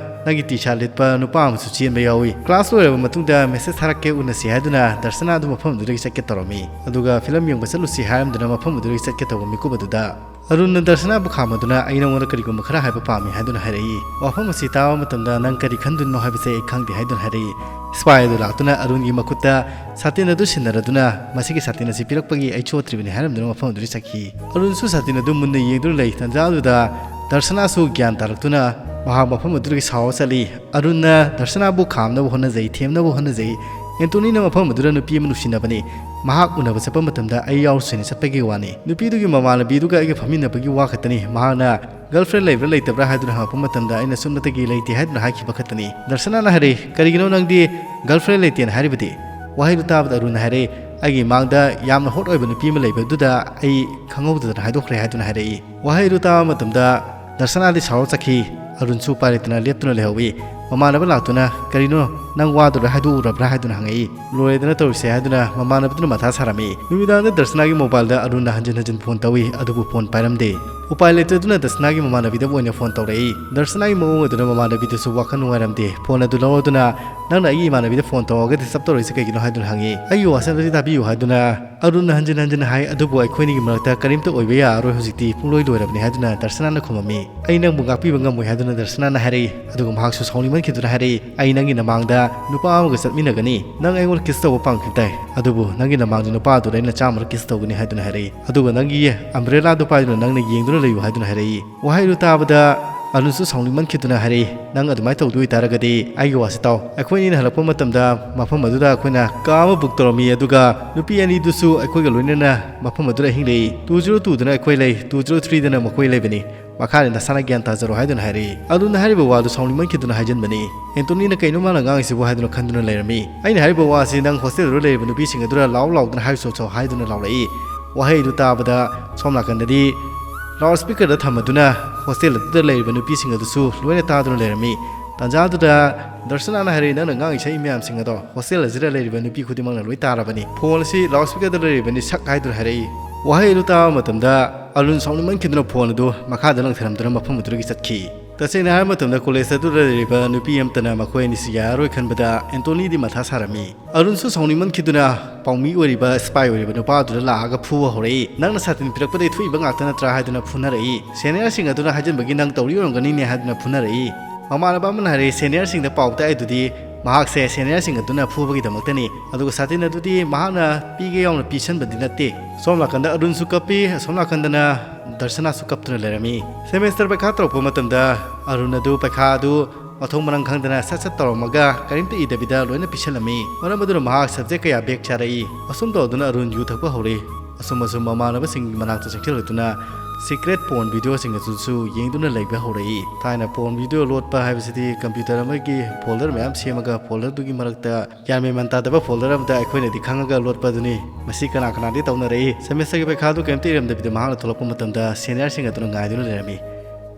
ꯅꯪꯒꯤ T-shirt ꯂꯤꯠꯄ ꯅꯨꯄꯥ ꯑꯃꯁꯨ ꯆꯦꯟꯕ ꯌꯥꯎꯏ꯫ Class ꯂꯣꯏꯔꯕ ꯃꯇꯨꯡꯗ message ꯊꯥꯔꯛꯀꯦ, ꯎꯅꯁꯤ ꯍꯥꯏꯗꯨꯅ ꯗꯔꯁꯅꯥ ꯑꯗꯨ ꯃꯐꯝ ꯑꯗꯨꯗꯒꯤ ꯆꯠꯀꯦ ꯇꯧꯔꯝꯃꯤ꯫ ꯑꯗꯨꯒ film ꯌꯦꯡꯕ ꯆꯠꯂꯨꯁꯤ ꯍꯥꯏꯔꯝꯗꯨꯅ ꯃꯐꯝ ꯑꯗꯨꯗꯒꯤ ꯆꯠꯀꯦ ꯇꯧꯕ ꯃꯤꯀꯨꯞ ꯑꯗꯨꯗ ꯑꯔꯨꯟꯅ ꯗꯔꯁꯅꯥꯕꯨ ꯈꯥꯝꯃꯗꯨꯅ, "ꯑꯩ ꯅꯉꯣꯟꯗ ꯀꯔꯤꯒꯨꯝꯕ ꯈꯔ ꯍꯥꯏꯕ ꯄꯥꯝꯃꯤ" ꯍꯥꯏꯗꯨꯅ ꯍꯥꯏꯔꯛꯏ꯫ ꯋꯥꯐꯝ ꯑꯁꯤ ꯇꯥꯕ ꯃꯇꯝꯗ ꯅꯪ ꯀꯔꯤ ꯈꯟꯗꯣꯏꯅꯣ ꯍꯥꯏꯕꯁꯦ ꯑꯩ ꯈꯪꯗꯦ ꯍꯥꯏꯗꯨꯅ ꯍꯥꯏꯔꯛꯏ꯫ Spy ꯑꯗꯨ ꯂꯥꯛꯇꯨꯅ ꯑꯔꯨꯟꯒꯤ ꯃꯈꯨꯠꯇ ꯁꯥꯇꯤꯟ ꯑꯗꯨ ꯁꯤꯟꯅꯔꯗꯨꯅ, "ꯃꯁꯤꯒꯤ ꯁꯥꯇꯤꯟ ꯑꯁꯤ ꯄꯤꯔꯛꯄꯒꯤ ꯑꯩ ꯆꯣꯠꯇ꯭ꯔꯤꯕꯅꯤ" ꯍꯥꯏꯔꯝꯗꯨꯅ ꯃꯐꯝ ꯑꯗꯨꯗꯒꯤ ꯆꯠꯈꯤ꯫ ꯑꯔꯨꯟꯁꯨ ꯁꯥꯇꯤꯟ ꯑꯗꯨ ꯃꯨꯟꯅ ꯌꯦꯡꯗꯨꯅ ꯂꯩ꯫ ꯇꯟꯖꯥ ꯑꯗꯨꯗ ꯗꯔꯁꯅꯥꯁꯨ ꯒ꯭ꯌꯥꯟ ꯇꯥꯔꯛꯇꯨꯅ ꯃꯍꯥꯛ ꯃꯐꯝ ꯑꯗꯨꯗꯒꯤ ꯁꯥꯎꯔ ꯆꯠꯂꯤ꯫ ꯑꯔꯨꯟꯅ ꯗꯔꯁꯅꯥꯕꯨ ꯈꯥꯝꯅꯕ ꯍꯣꯠꯅꯖꯩ, ꯊꯦꯝꯅꯕ ꯍꯣꯠꯅꯖꯩ꯫ ꯑꯦꯟꯇꯣꯅꯤꯅ ꯃꯐꯝ ꯑꯗꯨꯗ ꯅꯨꯄꯤ ꯑꯃ ꯅꯨꯡꯁꯤꯅꯕꯅꯤ꯫ ꯃꯍꯥꯛ ꯎꯅꯕ ꯆꯠꯄ ꯃꯇꯝꯗ ꯑꯩ ꯌꯥꯎꯔꯁꯤꯅ ꯆꯠꯄꯒꯤ ꯋꯥꯅꯤ꯫ ꯅꯨꯄꯤꯗꯨꯒꯤ ꯃꯃꯥꯟꯅꯕꯤꯗꯨꯒ ꯑꯩꯒ ꯐꯝꯃꯤꯟꯅꯕꯒꯤ ꯋꯥ ꯈꯛꯇꯅꯤ꯫ ꯃꯍꯥꯛꯅ "ꯒꯔꯜꯐ꯭ꯔꯦꯟ ꯂꯩꯕ꯭ꯔꯥ ꯂꯩꯇꯕ꯭ꯔꯥ?" ꯍꯥꯏꯗꯨꯅ ꯍꯪꯉꯛꯄ ꯃꯇꯝꯗ ꯑꯩꯅ ꯁꯨꯞꯅꯇꯒꯤ "ꯂꯩꯇꯦ" ꯍꯥꯏꯗꯨꯅ ꯍꯥꯏꯈꯤꯕ ꯈꯛꯇꯅꯤ꯫ ꯗꯔꯁꯅꯥꯅ ꯍꯥꯏꯔꯛꯏ, "ꯀꯔꯤꯒꯤꯅꯣ ꯅꯪꯗꯤ ꯒꯔꯜꯐ꯭ꯔꯦꯟ ꯂꯩꯇꯦꯅ ꯍꯥꯏꯔꯤꯕꯗꯤ?" ꯋꯥꯍꯩꯗꯨ ꯇꯥꯕꯗ ꯑꯔꯨꯟꯅ ꯍꯥꯏꯔꯛꯏ, "ꯑꯩꯒꯤ ꯃꯥꯡꯗ ꯌꯥꯝꯅ ꯍꯣꯠ ꯑꯣꯏꯕ ꯅꯨꯄꯤ ꯑꯃ ꯂꯩꯕꯗꯨꯗ ꯑꯩ ꯈꯪꯍꯧꯗꯗꯅ ꯍꯥꯏꯗꯣꯛꯈ꯭ꯔꯦ" ꯍꯥꯏꯗꯨꯅ ꯍꯥꯏꯔꯛꯏ꯫ ꯋꯥꯍꯩꯗꯨ ꯇꯥꯕ ꯃꯇꯝꯗ ꯗꯔꯁꯅꯥꯗꯤ ꯁꯥꯎꯔ ꯆꯠꯈꯤ꯫ ꯑꯔꯨꯟꯁꯨ ꯎꯄꯥꯏ ꯂꯩꯇꯅ ꯂꯦꯞꯇꯨꯅ ꯂꯩꯍꯧꯏ꯫ ꯃꯃꯥꯟꯅꯕ ꯂꯥꯛꯇꯨꯅ, "ꯀꯔꯤꯅꯣ, ꯅꯪ ꯋꯥꯗꯨꯔ ꯍꯥꯏꯗꯣꯛꯎꯔꯕ꯭ꯔꯥ?" ꯍꯥꯏꯗꯨꯅ ꯍꯪꯉꯛꯏ꯫ "ꯂꯣꯏꯔꯦꯗꯅ ꯇꯧꯔꯤꯁꯦ" ꯍꯥꯏꯗꯨꯅ ꯃꯃꯥꯟꯅꯕꯗꯨꯅ ꯃꯊꯥ ꯁꯥꯔꯝꯃꯤ꯫ ꯅꯨꯃꯤꯗꯥꯡꯗ ꯗꯔꯁꯅꯥꯒꯤ ꯃꯣꯕꯥꯏꯜꯗ ꯑꯔꯨꯟꯅ ꯍꯟꯖꯤꯟ ꯍꯟꯖꯤꯟ ꯐꯣꯟ ꯇꯧꯏ, ꯑꯗꯨꯕꯨ ꯐꯣꯟ ꯄꯥꯏꯔꯝꯗꯦ꯫ ꯎꯄꯥꯏ ꯂꯩꯇꯗꯨꯅ ꯗꯔꯁꯅꯥꯒꯤ ꯃꯃꯥꯟꯅꯕꯤꯗꯕꯨ ꯑꯣꯏꯅ ꯐꯣꯟ ꯇꯧꯔꯛꯏ꯫ ꯗꯔꯁꯅꯥꯒꯤ ꯃꯑꯣꯡ ꯑꯗꯨꯅ ꯃꯃꯥꯟꯅꯕꯤꯗꯨꯁꯨ ꯋꯥꯈꯜ ꯅꯨꯡꯉꯥꯏꯔꯝꯗꯦ꯫ ꯐꯣꯟ ꯑꯗꯨ ꯂꯧꯔꯗꯨꯅ, "ꯅꯪꯅ ꯑꯩꯒꯤ ꯏꯃꯥꯟꯅꯕꯤꯗ ꯐꯣꯟ ꯇꯧꯔꯒ ꯗꯤꯁꯇꯔꯕ ꯇꯧꯔꯤꯁꯦ ꯀꯩꯒꯤꯅꯣ?" ꯍꯥꯏꯗꯨꯅ ꯍꯪꯉꯤ꯫ "ꯑꯩꯒꯤ ꯋꯥꯁꯦ ꯑꯝꯇꯗꯤ ꯇꯥꯕꯤꯌꯨ" ꯍꯥꯏꯗꯨꯅ ꯑꯔꯨꯟꯅ ꯍꯟꯖꯤꯟ ꯍꯟꯖꯤꯟ ꯍꯥꯏ, "ꯑꯗꯨꯕꯨ ꯑꯩꯈꯣꯏꯅꯤꯒꯤ ꯃꯔꯛꯇ ꯀꯔꯤꯝꯇ ꯑꯣꯏꯕ ꯌꯥꯔꯔꯣꯏ, ꯍꯧꯖꯤꯛꯇꯤ ꯄꯨꯡꯂꯣꯏ ꯂꯣꯏꯔꯕꯅꯤ" ꯍꯥꯏꯗꯨꯅ ꯗꯔꯁꯅꯥꯅ ꯈꯨꯝꯃꯝꯃꯤ꯫ "ꯑꯩ ꯅꯪꯕꯨ ꯉꯥꯛꯄꯤꯕ ꯉꯝꯃꯣꯏ" ꯍꯥꯏꯗꯨꯅ ꯗꯔꯁꯅꯥꯅ ꯍꯥꯏꯔꯛꯏ꯫ ꯑꯗꯨꯒ ꯃꯍꯥꯛꯁꯨ ꯁꯥꯎꯅꯤꯡꯃꯟꯈꯤꯗꯨꯅ ꯍꯥꯏꯔꯛꯏ, "ꯑꯩ ꯅꯪꯒꯤ ꯅꯃꯥꯡꯗ ꯅꯨꯄꯥ ꯑꯃꯒ ꯆꯠꯃꯤꯟꯅꯒꯅꯤ꯫ ꯅꯪ ꯑꯩꯉꯣꯟꯗ ꯀꯤꯁ ꯇꯧꯕ ꯄꯥꯝꯈꯤꯕ ꯇꯥꯏ, ꯑꯗꯨꯕꯨ ꯅꯪꯒꯤ ꯅꯃꯥꯡꯗ ꯅꯨꯄꯥ ꯑꯗꯨꯗ ꯑꯩꯅ ꯆꯥꯝꯃꯔꯛ ꯀꯤꯁ ꯇꯧꯒꯅꯤ" ꯍꯥꯏꯗꯨꯅ ꯍꯥꯏꯔꯛꯏ꯫ "ꯑꯗꯨꯒ ꯅꯪꯒꯤ ꯑꯝꯕ꯭ꯔꯦꯂꯥꯗꯨ ꯄꯥꯏꯗꯨꯅ ꯅꯪꯅ ꯌꯦꯡꯗꯨꯅ ꯂꯩꯌꯨ" ꯍꯥꯏꯗꯨꯅ ꯍꯥꯏꯔꯛꯏ꯫ ꯋꯥꯍꯩꯗꯨ ꯇꯥꯕꯗ ꯑꯔꯨꯟꯁꯨ ꯁꯥꯎꯅꯤꯡꯃꯟꯈꯤꯗꯨꯅ ꯍꯥꯏꯔꯛꯏ, "ꯅꯪ ꯑꯗꯨꯃꯥꯏꯅ ꯇꯧꯗꯣꯏ ꯑꯣꯏꯇꯥꯔꯒꯗꯤ ꯑꯩꯒꯤ ꯋꯥꯁꯤ ꯇꯥꯎ꯫ ꯑꯩꯈꯣꯏ ꯑꯅꯤꯅ ꯍꯜꯂꯛꯄ ꯃꯇꯝꯗ ꯃꯐꯝ ꯑꯗꯨꯗ ꯑꯩꯈꯣꯏꯅ ꯀꯥ ꯑꯃ ꯕꯨꯛ ꯇꯧꯔꯝꯃꯤ, ꯑꯗꯨꯒ ꯅꯨꯄꯤ ꯑꯅꯤꯗꯨꯁꯨ ꯑꯩꯈꯣꯏꯒ ꯂꯣꯏꯅꯅ ꯃꯐꯝ ꯑꯗꯨꯗ ꯑꯍꯤꯡ ꯂꯩ꯫ ꯇꯨ ꯖꯤꯔꯣ ꯇꯨꯗꯅ ꯑꯩꯈꯣꯏ ꯂꯩ, ꯇꯨ ꯖꯤꯔꯣ ꯊ꯭ꯔꯤꯗꯅ ꯃꯈꯣꯏ ꯂꯩꯕꯅꯤ꯫ ꯃꯈꯥꯗꯤ ꯅꯁꯥꯅ ꯒ꯭ꯌꯥꯟ ꯇꯥꯖꯔꯣ" ꯍꯥꯏꯗꯨꯅ ꯍꯥꯏꯔꯛꯏ꯫ ꯑꯔꯨꯟꯅ ꯍꯥꯏꯔꯤꯕ ꯋꯥꯗꯨ ꯁꯥꯎꯅꯤꯡꯃꯟꯈꯤꯗꯨꯅ ꯍꯥꯏꯖꯤꯟꯕꯅꯤ꯫ ꯑꯦꯟꯇꯣꯅꯤꯅ "ꯀꯩꯅꯣ ꯃꯥꯅ ꯉꯥꯡꯉꯤꯁꯤꯕꯨ?" ꯍꯥꯏꯗꯨꯅ ꯈꯟꯗꯨꯅ ꯂꯩꯔꯝꯃꯤ꯫ "ꯑꯩꯅ ꯍꯥꯏꯔꯤꯕ ꯋꯥꯁꯤ ꯅꯪ ꯍꯣꯁꯇꯦꯜꯗꯨꯗ ꯂꯩꯔꯤꯕ ꯅꯨꯄꯤꯁꯤꯡ ꯑꯗꯨꯗ ꯂꯥꯎ ꯂꯥꯎꯗꯅ ꯍꯥꯏꯔꯨ ꯆꯣ ꯆꯣ" ꯍꯥꯏꯗꯨꯅ ꯂꯥꯎꯔꯛꯏ꯫ ꯋꯥꯍꯩꯗꯨ ꯇꯥꯕꯗ ꯁꯣꯝ ꯅꯥꯀꯟꯗꯗꯤ ꯂꯥꯎꯠ ꯁ꯭ꯄꯤꯀꯔꯗ ꯊꯝꯃꯗꯨꯅ ꯍꯣꯁꯇꯦꯜ ꯑꯗꯨꯗ ꯂꯩꯔꯤꯕ ꯅꯨꯄꯤꯁꯤꯡ ꯑꯗꯨꯁꯨ ꯂꯣꯏꯅ ꯇꯥꯗꯨꯅ ꯂꯩꯔꯝꯃꯤ꯫ ꯇꯥꯟꯖꯥꯗꯨꯗ ꯗꯔꯁꯅꯥꯅ ꯍꯥꯏꯔꯛꯏ, "ꯅꯪꯅ ꯉꯥꯡꯉꯤ ꯁꯛꯏ ꯃꯌꯥꯝꯁꯤꯡ ꯑꯗꯣ ꯍꯣꯁꯇꯦꯜ ꯑꯁꯤꯗ ꯂꯩꯔꯤꯕ ꯅꯨꯄꯤ ꯈꯨꯗꯤꯡꯃꯛꯅ ꯂꯣꯏ ꯇꯥꯔꯕꯅꯤ꯫ ꯐꯣꯟ ꯑꯁꯤ ꯂꯥꯎꯠ ꯁ꯭ꯄꯤꯀꯔꯗ ꯂꯩꯔꯤꯕꯅꯤ, ꯁꯛ" ꯍꯥꯏꯗꯨꯅ ꯍꯥꯏꯔꯛꯏ꯫ ꯋꯥꯍꯩ ꯑꯗꯨ ꯇꯥꯕ ꯃꯇꯝꯗ ꯑꯔꯨꯟ ꯁꯥꯎꯅꯤꯡꯃꯟꯈꯤꯗꯨꯅ ꯐꯣꯟ ꯑꯗꯨ ꯃꯈꯥꯗ ꯂꯪꯊꯔꯝꯗꯨꯅ ꯃꯐꯝ ꯑꯗꯨꯗꯒꯤ ꯆꯠꯈꯤ꯫ ꯇꯁꯦꯡꯅ ꯍꯥꯏꯔꯕ ꯃꯇꯝꯗ ꯀꯣꯂꯦꯖ ꯑꯗꯨꯗ ꯂꯩꯔꯤꯕ ꯅꯨꯄꯤ ꯑꯃꯠꯇꯅ ꯃꯈꯣꯏ ꯑꯅꯤꯁꯤ ꯌꯥꯔꯔꯣꯏ ꯈꯟꯕꯗ ꯑꯦꯟꯇꯣꯅꯤꯗꯤ ꯃꯊꯥ ꯁꯥꯔꯝꯃꯤ꯫ ꯑꯔꯨꯟꯁꯨ ꯁꯥꯎꯅꯤꯡꯃꯟꯈꯤꯗꯨꯅ ꯄꯥꯎꯃꯤ ꯑꯣꯏꯔꯤꯕ ꯁ꯭ꯄꯥꯏ ꯑꯣꯏꯔꯤꯕ ꯅꯨꯄꯥ ꯑꯗꯨꯗ ꯂꯥꯛꯑꯒ ꯐꯨꯕ ꯍꯧꯔꯛꯏ꯫ "ꯅꯪꯅ ꯁꯥꯇꯤꯟ ꯄꯤꯔꯛꯄꯗꯩ ꯊꯣꯛꯏꯕ ꯉꯥꯛꯇ ꯅꯠꯇ꯭ꯔꯥ?" ꯍꯥꯏꯗꯨꯅ ꯐꯨꯅꯔꯛꯏ꯫ ꯁꯦꯅꯤꯌꯔꯁꯤꯡ ꯑꯗꯨꯅ ꯍꯥꯏꯖꯤꯟꯕꯒꯤ ꯅꯪ ꯇꯧꯔꯤ ꯑꯣꯏꯔꯝꯒꯅꯤꯅꯦ ꯍꯥꯏꯗꯨꯅ ꯐꯨꯅꯔꯛꯏ꯫ ꯃꯃꯥꯟꯅꯕ ꯑꯃꯅ ꯍꯥꯏꯔꯛꯏ, "ꯁꯦꯅꯤꯌꯔꯁꯤꯡꯗ ꯄꯥꯎ ꯇꯥꯛꯏꯗꯨꯗꯤ ꯃꯍꯥꯛꯁꯦ ꯁꯦꯅꯤꯌꯔꯁꯤꯡ ꯑꯗꯨꯅ ꯐꯨꯕꯒꯤꯗꯃꯛꯇꯅꯤ, ꯑꯗꯨꯒ ꯁꯥꯇꯤꯟ ꯑꯗꯨꯗꯤ ꯃꯍꯥꯛꯅ ꯄꯤꯒꯦ ꯌꯥꯎꯅ ꯄꯤꯁꯟꯕꯗꯤ ꯅꯠꯇꯦ"꯫ ꯁꯣꯝ ꯅꯥꯀꯟꯗ ꯑꯔꯨꯟꯁꯨ ꯀꯞꯄꯤ, ꯑꯁꯣꯝ ꯅꯥꯀꯟꯗꯅ ꯗꯔꯁꯅꯥꯁꯨ ꯀꯞꯇꯨꯅ ꯂꯩꯔꯝꯃꯤ꯫ ꯁꯦꯃꯦꯁꯇꯔ ꯄꯩꯈꯥ ꯇꯧꯔꯛꯄ ꯃꯇꯝꯗ ꯑꯔꯨꯟ ꯑꯗꯨ ꯄꯩꯈꯥ ꯑꯗꯨ ꯃꯊꯣꯡ ꯃꯔꯝ ꯈꯪꯗꯅ ꯁꯠ ꯁꯠ ꯇꯧꯔꯝꯃꯒ ꯀꯔꯤꯝꯇ ꯏꯗꯕꯤꯗ ꯂꯣꯏꯅ ꯄꯤꯁꯜꯂꯝꯃꯤ꯫ ꯃꯔꯝ ꯑꯗꯨꯅ ꯃꯍꯥꯛ subject ꯀꯌꯥ back ꯆꯥꯔꯛꯏ꯫ ꯑꯁꯨꯝ ꯇꯧꯗꯨꯅ ꯑꯔꯨꯟ ꯌꯨ ꯊꯛꯄ ꯍꯧꯔꯛꯏ꯫ ꯑꯁꯨꯝ ꯑꯁꯨꯝ ꯃꯃꯥꯟꯅꯕꯁꯤꯡꯒꯤ ꯃꯅꯥꯛꯇ ꯆꯪꯁꯤꯜꯂꯛꯇꯨꯅ secret porn videoꯁꯤꯡ ꯑꯗꯨꯁꯨ ꯌꯦꯡꯗꯨꯅ ꯂꯩꯕ ꯍꯧꯔꯛꯏ꯫ ꯊꯥꯏꯅ porn video ꯂꯣꯠꯄ ꯍꯥꯏꯕꯁꯤꯗꯤ computer ꯑꯃꯒꯤ folder ꯃꯌꯥꯝ ꯁꯦꯝꯃꯒ folderꯗꯨꯒꯤ ꯃꯔꯛꯇ ꯒ꯭ꯌꯥꯟ ꯃꯦꯟ ꯃꯥꯟ ꯇꯥꯗꯕ folder ꯑꯃꯗ ꯑꯩꯈꯣꯏꯅꯗꯤ ꯈꯪꯉꯒ ꯂꯣꯠꯄꯗꯨꯅꯤ꯫ ꯃꯁꯤ ꯀꯅꯥ ꯀꯅꯥꯗꯤ ꯇꯧꯅꯔꯛꯏ꯫ Semesterꯒꯤ ꯄꯩꯈꯥꯗꯨ ꯀꯔꯤꯝꯇ ꯏꯔꯝꯗꯕꯤꯗ ꯃꯍꯥꯛꯅ ꯊꯣꯛꯂꯛꯄ ꯃꯇꯝꯗ seniorꯁꯤꯡ ꯑꯗꯨꯅ ꯉꯥꯏꯗꯨꯅ ꯂꯩꯔꯝꯃꯤ꯫